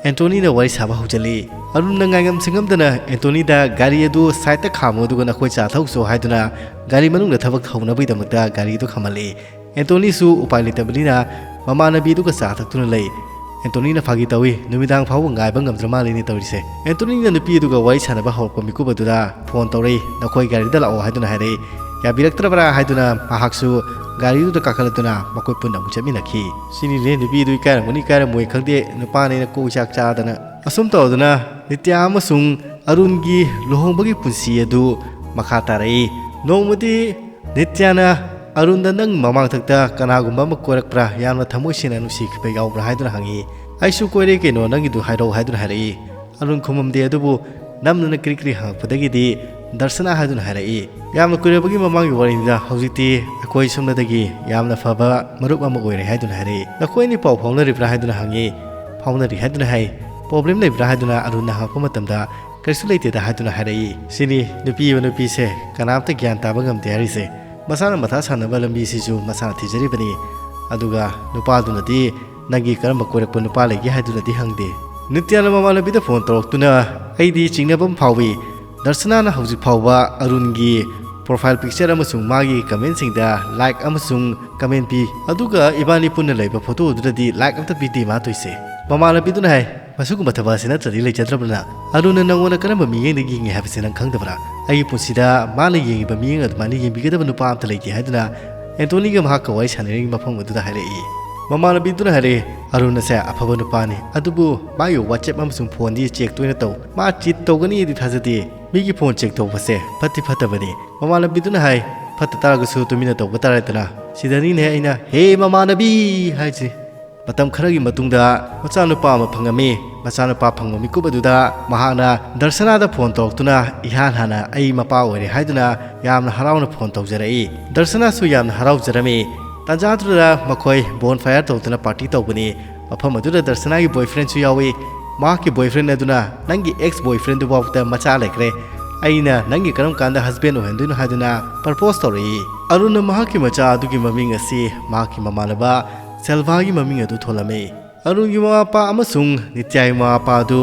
ꯑꯦꯟꯇꯣꯅꯤꯅ ꯋꯥꯔꯤ ꯁꯥꯕ ꯍꯧꯖꯤꯜꯂꯤ꯫ ꯑꯔꯨꯟꯅ ꯉꯥꯏꯉꯝ ꯁꯤꯡꯉꯝꯗꯅ ꯑꯦꯟꯇꯣꯅꯤꯗ, "ꯒꯥꯔꯤ ꯑꯗꯨ side ꯇ ꯈꯥꯝꯃꯨ, ꯑꯗꯨꯒ ꯅꯈꯣꯏ ꯆꯥ ꯊꯛꯎꯆꯣ" ꯍꯥꯏꯗꯨꯅ ꯒꯥꯔꯤ ꯃꯅꯨꯡꯗ ꯊꯕꯛ ꯍꯧꯅꯕꯒꯤꯗꯃꯛꯇ ꯒꯥꯔꯤꯗꯨ ꯈꯥꯝꯍꯜꯂꯤ꯫ ꯑꯦꯟꯇꯣꯅꯤꯁꯨ ꯎꯄꯥꯏ ꯂꯩꯇꯕꯅꯤꯅ ꯃꯃꯥꯟꯅꯕꯤꯗꯨꯒ ꯆꯥ ꯊꯛꯇꯨꯅ ꯂꯩ꯫ ꯑꯦꯟꯇꯣꯅꯤꯅ ꯐꯥꯒꯤ ꯇꯧꯏ, "ꯅꯨꯃꯤꯗꯥꯡ ꯐꯥꯎꯕ ꯉꯥꯏꯕ ꯉꯝꯗ꯭ꯔ ꯃꯥꯜꯂꯤꯅꯦ ꯇꯧꯔꯤꯁꯦ"꯫ ꯑꯦꯟꯇꯣꯅꯤꯅ ꯅꯨꯄꯤ ꯑꯗꯨꯒ ꯋꯥꯔꯤ ꯁꯥꯟꯅꯕ ꯍꯧꯔꯛꯄ ꯃꯤꯀꯨꯞ ꯑꯗꯨꯗ ꯐꯣꯟ ꯇꯧꯔꯛꯏ, "ꯅꯈꯣꯏ ꯒꯥꯔꯤꯗ ꯂꯥꯛꯑꯣ" ꯍꯥꯏꯗꯨꯅ ꯍꯥꯏꯔꯛꯏ꯫ ꯌꯥꯕꯤꯔꯛꯇ꯭ꯔꯕ꯭ꯔꯥ ꯍꯥꯏꯗꯨꯅ ꯃꯍꯥꯛꯁꯨ ꯒꯥꯔꯤꯗꯨꯗ ꯀꯥꯈꯠꯂꯗꯨꯅ ꯃꯈꯣꯏ ꯄꯨꯟꯅ ꯑꯃꯨꯛ ꯆꯠꯃꯤꯟꯅꯈꯤ꯫ ꯁꯤꯅꯤꯅꯦ, ꯅꯨꯄꯤꯗꯨ ꯏꯀꯥꯏꯔꯝꯒꯅꯤ ꯏꯀꯥꯏꯔꯝꯃꯣꯏ ꯈꯪꯗꯦ, ꯅꯨꯄꯥꯅꯦꯅ ꯀꯣꯛ ꯏꯆꯥꯛ ꯆꯥꯗꯅ꯫ ꯑꯁꯨꯝ ꯇꯧꯗꯨꯅ ꯅꯤꯇ꯭ꯌꯥ ꯑꯃꯁꯨꯡ ꯑꯔꯨꯟꯒꯤ ꯂꯨꯍꯣꯡꯕꯒꯤ ꯄꯨꯟꯁꯤ ꯑꯗꯨ ꯃꯈꯥ ꯇꯥꯔꯛꯏ꯫ ꯅꯣꯡꯃꯗꯤ ꯅꯤꯇ꯭ꯌꯥꯅ ꯑꯔꯨꯟꯗ, "ꯅꯪ ꯃꯃꯥꯡꯊꯛꯇ ꯀꯅꯥꯒꯨꯝꯕ ꯑꯃ ꯀꯣꯏꯔꯛꯄ꯭ꯔꯥ? ꯌꯥꯝꯅ ꯊꯃꯣꯏ ꯁꯦꯡꯅ ꯅꯨꯡꯁꯤꯈꯤꯕ ꯌꯥꯎꯕ꯭ꯔꯥ?" ꯍꯥꯏꯗꯨꯅ ꯍꯪꯉꯤ꯫ "ꯑꯩꯁꯨ ꯀꯣꯏꯔꯦ ꯀꯩꯅꯣ, ꯅꯪꯒꯤꯗꯨ ꯍꯥꯏꯔꯛꯑꯣ" ꯍꯥꯏꯗꯨꯅ ꯍꯥꯏꯔꯛꯏ꯫ ꯑꯔꯨꯟ ꯈꯨꯝꯃꯝꯗꯦ, ꯑꯗꯨꯕꯨ ꯅꯝꯗꯨꯅ ꯀ꯭ꯔꯤ ꯀ꯭ꯔꯤ ꯍꯪꯉꯛꯄꯗꯒꯤꯗꯤ ꯗꯔꯁꯅꯥ ꯍꯥꯏꯗꯨꯅ ꯍꯥꯏꯔꯛꯏ, "ꯌꯥꯝꯅ ꯀꯨꯏꯔꯕꯒꯤ ꯃꯃꯥꯡꯒꯤ ꯋꯥꯔꯤꯅꯤꯗ, ꯍꯧꯖꯤꯛꯇꯤ ꯑꯩꯈꯣꯏ ꯁꯣꯝꯗꯒꯤ ꯌꯥꯝꯅ ꯐꯕ ꯃꯔꯨꯞ ꯑꯃ ꯑꯣꯏꯔꯦ" ꯍꯥꯏꯗꯨꯅ ꯍꯥꯏꯔꯛꯏ꯫ "ꯅꯈꯣꯏ ꯑꯅꯤ ꯄꯥꯎ ꯐꯥꯎꯅꯔꯤꯕ꯭ꯔꯥ?" ꯍꯥꯏꯗꯨꯅ ꯍꯪꯉꯤ꯫ "ꯐꯥꯎꯅꯔꯤ" ꯍꯥꯏꯗꯨꯅ ꯍꯥꯏ꯫ "Problem ꯂꯩꯕ꯭ꯔꯥ?" ꯍꯥꯏꯗꯨꯅ ꯑꯔꯨꯟꯅ ꯍꯪꯉꯛꯄ ꯃꯇꯝꯗ, ꯀꯔꯤꯁꯨ ꯂꯩꯇꯦꯗ ꯍꯥꯏꯗꯨꯅ ꯍꯥꯏꯔꯛꯏ꯫ ꯁꯤꯅꯤ ꯅꯨꯄꯤ ꯑꯃ ꯅꯨꯄꯤꯁꯦ ꯀꯅꯥꯝꯇ ꯒ꯭ꯌꯥꯟ ꯇꯥꯕ ꯉꯝꯗꯦ ꯍꯥꯏꯔꯤꯁꯦ꯫ ꯃꯁꯥꯅ ꯃꯊꯥ ꯁꯥꯟꯅꯕ ꯂꯝꯕꯤꯁꯤꯁꯨ ꯃꯁꯥꯅ ꯊꯤꯖꯔꯤꯕꯅꯤ꯫ ꯑꯗꯨꯒ ꯅꯨꯄꯥꯗꯨꯅꯗꯤ ꯅꯪꯒꯤ ꯀꯔꯝꯕ ꯀꯣꯏꯔꯛꯄ ꯅꯨꯄꯥ ꯂꯩꯒꯦ ꯍꯥꯏꯗꯨꯅꯗꯤ ꯍꯪꯗꯦ꯫ ꯅꯤꯇ꯭ꯌꯥꯅ ꯃꯃꯥꯟꯅꯕꯤꯗ ꯐꯣꯟ ꯇꯧꯔꯛꯇꯨꯅ ꯑꯩꯗꯤ ꯆꯤꯡꯅꯕ ꯑꯃ ꯐꯥꯎꯏ꯫ ꯗꯔꯁꯅꯥꯅ ꯍꯧꯖꯤꯛ ꯐꯥꯎꯕ ꯑꯔꯨꯟꯒꯤ profile picture ꯑꯃꯁꯨꯡ ꯃꯥꯒꯤ commentꯁꯤꯡꯗ like ꯑꯃꯁꯨꯡ comment ꯄꯤ꯫ ꯑꯗꯨꯒ ꯏꯕꯥꯅꯤ ꯄꯨꯟꯅ ꯂꯩꯕ photo ꯑꯗꯨꯗꯗꯤ like ꯑꯝꯇ ꯄꯤꯗꯦ ꯃꯥ ꯇꯧꯏꯁꯦ꯫ ꯃꯃꯥꯟꯅꯕꯤꯗꯨꯅ ꯍꯥꯏ, "ꯃꯁꯤꯒꯨꯝꯕ ꯊꯕꯛ ꯑꯁꯤ ꯅꯠꯇ꯭ꯔꯗꯤ ꯂꯩꯖꯗ꯭ꯔꯕꯅ? ꯑꯔꯨꯟꯅ ꯅꯪꯉꯣꯟꯗ ꯀꯔꯝꯕ ꯃꯤꯠꯌꯦꯡꯗ ꯌꯦꯡꯉꯤ ꯍꯥꯏꯕꯁꯤ ꯅꯪ ꯈꯪꯗꯕ꯭ꯔꯥ? ꯑꯩꯒꯤ ꯄꯨꯟꯁꯤꯗ ꯃꯥꯅ ꯌꯦꯡꯉꯤꯕ ꯃꯤꯠꯌꯦꯡ ꯑꯗꯨꯃꯥꯏꯅ ꯌꯦꯡꯕꯤꯒꯗꯕ ꯅꯨꯄꯥ ꯑꯝꯇ ꯂꯩꯇꯦ" ꯍꯥꯏꯗꯨꯅ ꯑꯦꯟꯇꯣꯅꯤꯒ ꯃꯍꯥꯛꯀ ꯋꯥꯔꯤ ꯁꯥꯟꯅꯔꯤꯉꯩ ꯃꯐꯝ ꯑꯗꯨꯗ ꯍꯥꯏꯔꯛꯏ꯫ ꯃꯃꯥꯟꯅꯕꯤꯗꯨꯅ ꯍꯥꯏꯔꯛꯏ, "ꯑꯔꯨꯟ ꯑꯁꯦ ꯑꯐꯕ ꯅꯨꯄꯥꯅꯤ, ꯑꯗꯨꯕꯨ ꯃꯥꯒꯤ WhatsApp ꯑꯃꯁꯨꯡ phoneꯗꯤ check ꯇꯣꯏꯅ ꯇꯧ꯫ ꯃꯥ cheat ꯇꯧꯒꯅꯤꯗꯤ ꯊꯥꯖꯗꯦ꯫ ꯃꯤꯒꯤ phone check ꯇꯧꯕꯁꯦ ꯐꯠꯇꯤ ꯐꯠꯇꯕꯅꯤ꯫" ꯃꯃꯥꯟꯅꯕꯤꯗꯨꯅ ꯍꯥꯏ, "ꯐꯠꯇ ꯇꯥꯔꯒꯁꯨ ꯇꯨꯃꯤꯟꯅ ꯇꯧꯕ ꯇꯥꯔꯦꯗꯅ꯫" ꯁꯤꯗꯅꯤꯅꯦ ꯑꯩꯅ "ꯍꯦ ꯃꯃꯥꯟꯅꯕꯤ" ꯍꯥꯏꯁꯦ꯫ ꯃꯇꯝ ꯈꯔꯒꯤ ꯃꯇꯨꯡꯗ ꯃꯆꯥꯅꯨꯄꯥ ꯑꯃ ꯐꯪꯉꯝꯃꯤ꯫ ꯃꯆꯥꯅꯨꯄꯥ ꯐꯪꯕ ꯃꯤꯀꯨꯞ ꯑꯗꯨꯗ ꯃꯍꯥꯛꯅ ꯗꯔꯁꯅꯥꯗ phone ꯇꯧꯔꯛꯇꯨꯅ ꯏꯍꯥꯟ ꯍꯥꯟꯅ "ꯑꯩ ꯃꯄꯥ ꯑꯣꯏꯔꯦ" ꯍꯥꯏꯗꯨꯅ ꯌꯥꯝꯅ ꯍꯔꯥꯎꯅ phone ꯇꯧꯖꯔꯛꯏ꯫ ꯗꯔꯁꯅꯥꯁꯨ ꯌꯥꯝꯅ ꯍꯔꯥꯎꯖꯔꯝꯃꯤ꯫ ꯇꯥꯟꯖꯥꯗꯨꯗ ꯃꯈꯣꯏ bonfire ꯇꯧꯗꯨꯅ party ꯇꯧꯕꯅꯤ꯫ ꯃꯐꯝ ꯑꯗꯨꯗ ꯗꯔꯁꯅꯥꯒꯤ boyfriendꯁꯨ ꯌꯥꯎꯏ꯫ ꯃꯍꯥꯛꯀꯤ boyfriend ꯑꯗꯨꯅ "ꯅꯪꯒꯤ ex boyfriendꯗꯨꯐꯥꯎꯗ ꯃꯆꯥ ꯂꯩꯈ꯭ꯔꯦ, ꯑꯩꯅ ꯅꯪꯒꯤ ꯀꯔꯝ ꯀꯥꯟꯗ husband ꯑꯣꯏꯍꯟꯗꯣꯏꯅꯣ?" ꯍꯥꯏꯗꯨꯅ propose ꯇꯧꯔꯛꯏ꯫ ꯑꯔꯨꯟꯅ ꯃꯍꯥꯛꯀꯤ ꯃꯆꯥ ꯑꯗꯨꯒꯤ ꯃꯃꯤꯡ ꯑꯁꯤ ꯃꯍꯥꯛꯀꯤ ꯃꯃꯥꯟꯅꯕ ꯁꯦꯜꯚꯥꯒꯤ ꯃꯃꯤꯡ ꯑꯗꯨ ꯊꯣꯜꯂꯝꯃꯤ꯫ ꯑꯔꯨꯟꯒꯤ ꯃꯃꯥ ꯃꯄꯥ ꯑꯃꯁꯨꯡ ꯅꯤꯇ꯭ꯌꯥꯒꯤ ꯃꯃꯥ ꯃꯄꯥ ꯑꯗꯨ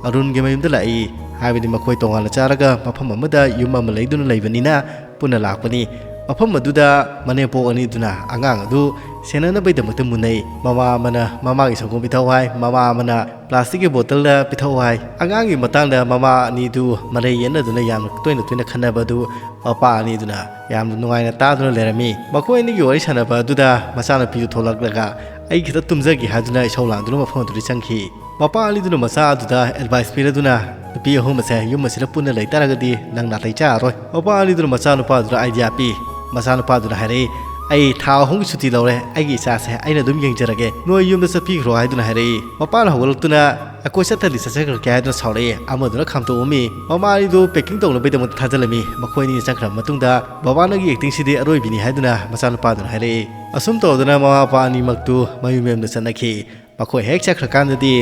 ꯑꯔꯨꯟꯒꯤ ꯃꯌꯨꯝꯗ ꯂꯥꯛꯏ꯫ ꯍꯥꯏꯕꯗꯤ ꯃꯈꯣꯏ ꯇꯣꯉꯥꯟꯅ ꯆꯥꯔꯒ ꯃꯐꯝ ꯑꯃꯗ ꯌꯨꯝ ꯑꯃ ꯂꯩꯗꯨꯅ ꯂꯩꯕꯅꯤꯅ ꯄꯨꯟꯅ ꯂꯥꯛꯄꯅꯤ꯫ ꯃꯐꯝ ꯑꯗꯨꯗ ꯃꯅꯦꯝꯄꯣꯛ ꯑꯅꯤꯗꯨꯅ ꯑꯉꯥꯡ ꯑꯗꯨ ꯁꯦꯟꯅꯅꯕꯒꯤꯗꯃꯛꯇ ꯃꯨꯟꯅꯩ꯫ ꯃꯃꯥ ꯑꯃꯅ ꯃꯃꯥꯒꯤ ꯁꯪꯒꯣꯝ ꯄꯤꯊꯛꯎ ꯍꯥꯏ, ꯃꯃꯥ ꯑꯃꯅ plasticꯀꯤ bottleꯗ ꯄꯤꯊꯛꯎ ꯍꯥꯏ꯫ ꯑꯉꯥꯡꯒꯤ ꯃꯇꯥꯡꯗ ꯃꯃꯥ ꯑꯅꯤꯗꯨ ꯃꯔꯩ ꯌꯦꯠꯅꯗꯨꯅ ꯌꯥꯝꯅ ꯇꯣꯏꯅ ꯇꯣꯏꯅ ꯈꯟꯅꯕ ꯑꯗꯨ ꯃꯄꯥ ꯑꯅꯤꯗꯨꯅ ꯌꯥꯝꯅ ꯅꯨꯡꯉꯥꯏꯅ ꯇꯥꯗꯨꯅ ꯂꯩꯔꯝꯃꯤ꯫ ꯃꯈꯣꯏ ꯑꯅꯤꯒꯤ ꯋꯥꯔꯤ ꯁꯥꯟꯅꯕ ꯑꯗꯨꯗ ꯃꯆꯥꯅꯨꯄꯤꯗꯨ ꯊꯣꯛꯂꯛꯂꯒ "ꯑꯩ ꯈꯤꯇ ꯇꯨꯝꯖꯒꯦ" ꯍꯥꯏꯗꯨꯅ ꯏꯁꯧ ꯂꯥꯡꯗꯨꯅ ꯃꯐꯝ ꯑꯗꯨꯗ ꯆꯪꯈꯤ꯫ ꯃꯄꯥ ꯑꯅꯤꯗꯨꯅ ꯃꯆꯥ ꯑꯗꯨꯗ advice ꯄꯤꯔꯗꯨꯅ "ꯅꯨꯄꯤ ꯑꯍꯨꯝ ꯑꯁꯦ ꯌꯨꯝ ꯑꯁꯤꯗ ꯄꯨꯟꯅ ꯂꯩꯇꯥꯔꯒꯗꯤ ꯅꯪ ꯅꯥꯇꯩ ꯆꯥꯔꯔꯣꯏ꯫" ꯃꯄꯥ ꯑꯅꯤꯗꯨꯅ ꯃꯆꯥꯅꯨꯄꯥꯗꯨꯗ idea ꯄꯤ꯫ ꯃꯆꯥꯅꯨꯄꯥꯗꯨꯅ ꯍꯥꯏꯔꯛꯏ, "ꯑꯩ ꯊꯥ ꯑꯍꯨꯝꯒꯤ ꯁꯨꯇꯤ ꯂꯧꯔꯦ, ꯑꯩꯒꯤ ꯏꯆꯥꯁꯦ ꯑꯩꯅ ꯑꯗꯨꯝ ꯌꯦꯡꯖꯔꯒꯦ꯫ ꯅꯣꯏ ꯌꯨꯝꯗ ꯆꯠꯄꯤꯈ꯭ꯔꯣ" ꯍꯥꯏꯗꯨꯅ ꯍꯥꯏꯔꯛꯏ꯫ ꯃꯄꯥꯅ ꯍꯧꯒꯠꯂꯛꯇꯨꯅ "ꯑꯩꯈꯣꯏ ꯆꯠꯇ꯭ꯔꯗꯤ ꯆꯠꯆꯈ꯭ꯔꯒꯦ" ꯍꯥꯏꯗꯨꯅ ꯁꯥꯎꯔꯛꯏ꯫ ꯑꯃꯗꯨꯅ ꯈꯥꯝꯇꯣꯛꯑꯝꯃꯤ꯫ ꯃꯃꯥ ꯑꯅꯤꯗꯨ packing ꯇꯧꯅꯕꯒꯤꯗꯃꯛꯇ ꯊꯥꯖꯤꯜꯂꯝꯃꯤ꯫ ꯃꯈꯣꯏ ꯑꯅꯤ ꯆꯠꯈ꯭ꯔꯕ ꯃꯇꯨꯡꯗ ꯕꯕꯥꯅꯒꯤ actingꯁꯤꯗꯤ ꯑꯔꯣꯏꯕꯤꯅꯤ ꯍꯥꯏꯗꯨꯅ ꯃꯆꯥꯅꯨꯄꯥꯗꯨꯅ ꯍꯥꯏꯔꯛꯏ꯫ ꯑꯁꯨꯝ ꯇꯧꯗꯅ ꯃꯃꯥ ꯃꯄꯥ ꯑꯅꯤꯃꯛꯇꯨ ꯃꯌꯨꯝ ꯃꯌꯨꯝꯗ ꯆꯠꯅꯈꯤ꯫ ꯃꯈꯣꯏ ꯍꯦꯛ ꯆꯠꯈ꯭ꯔꯀꯥꯟꯗꯗꯤ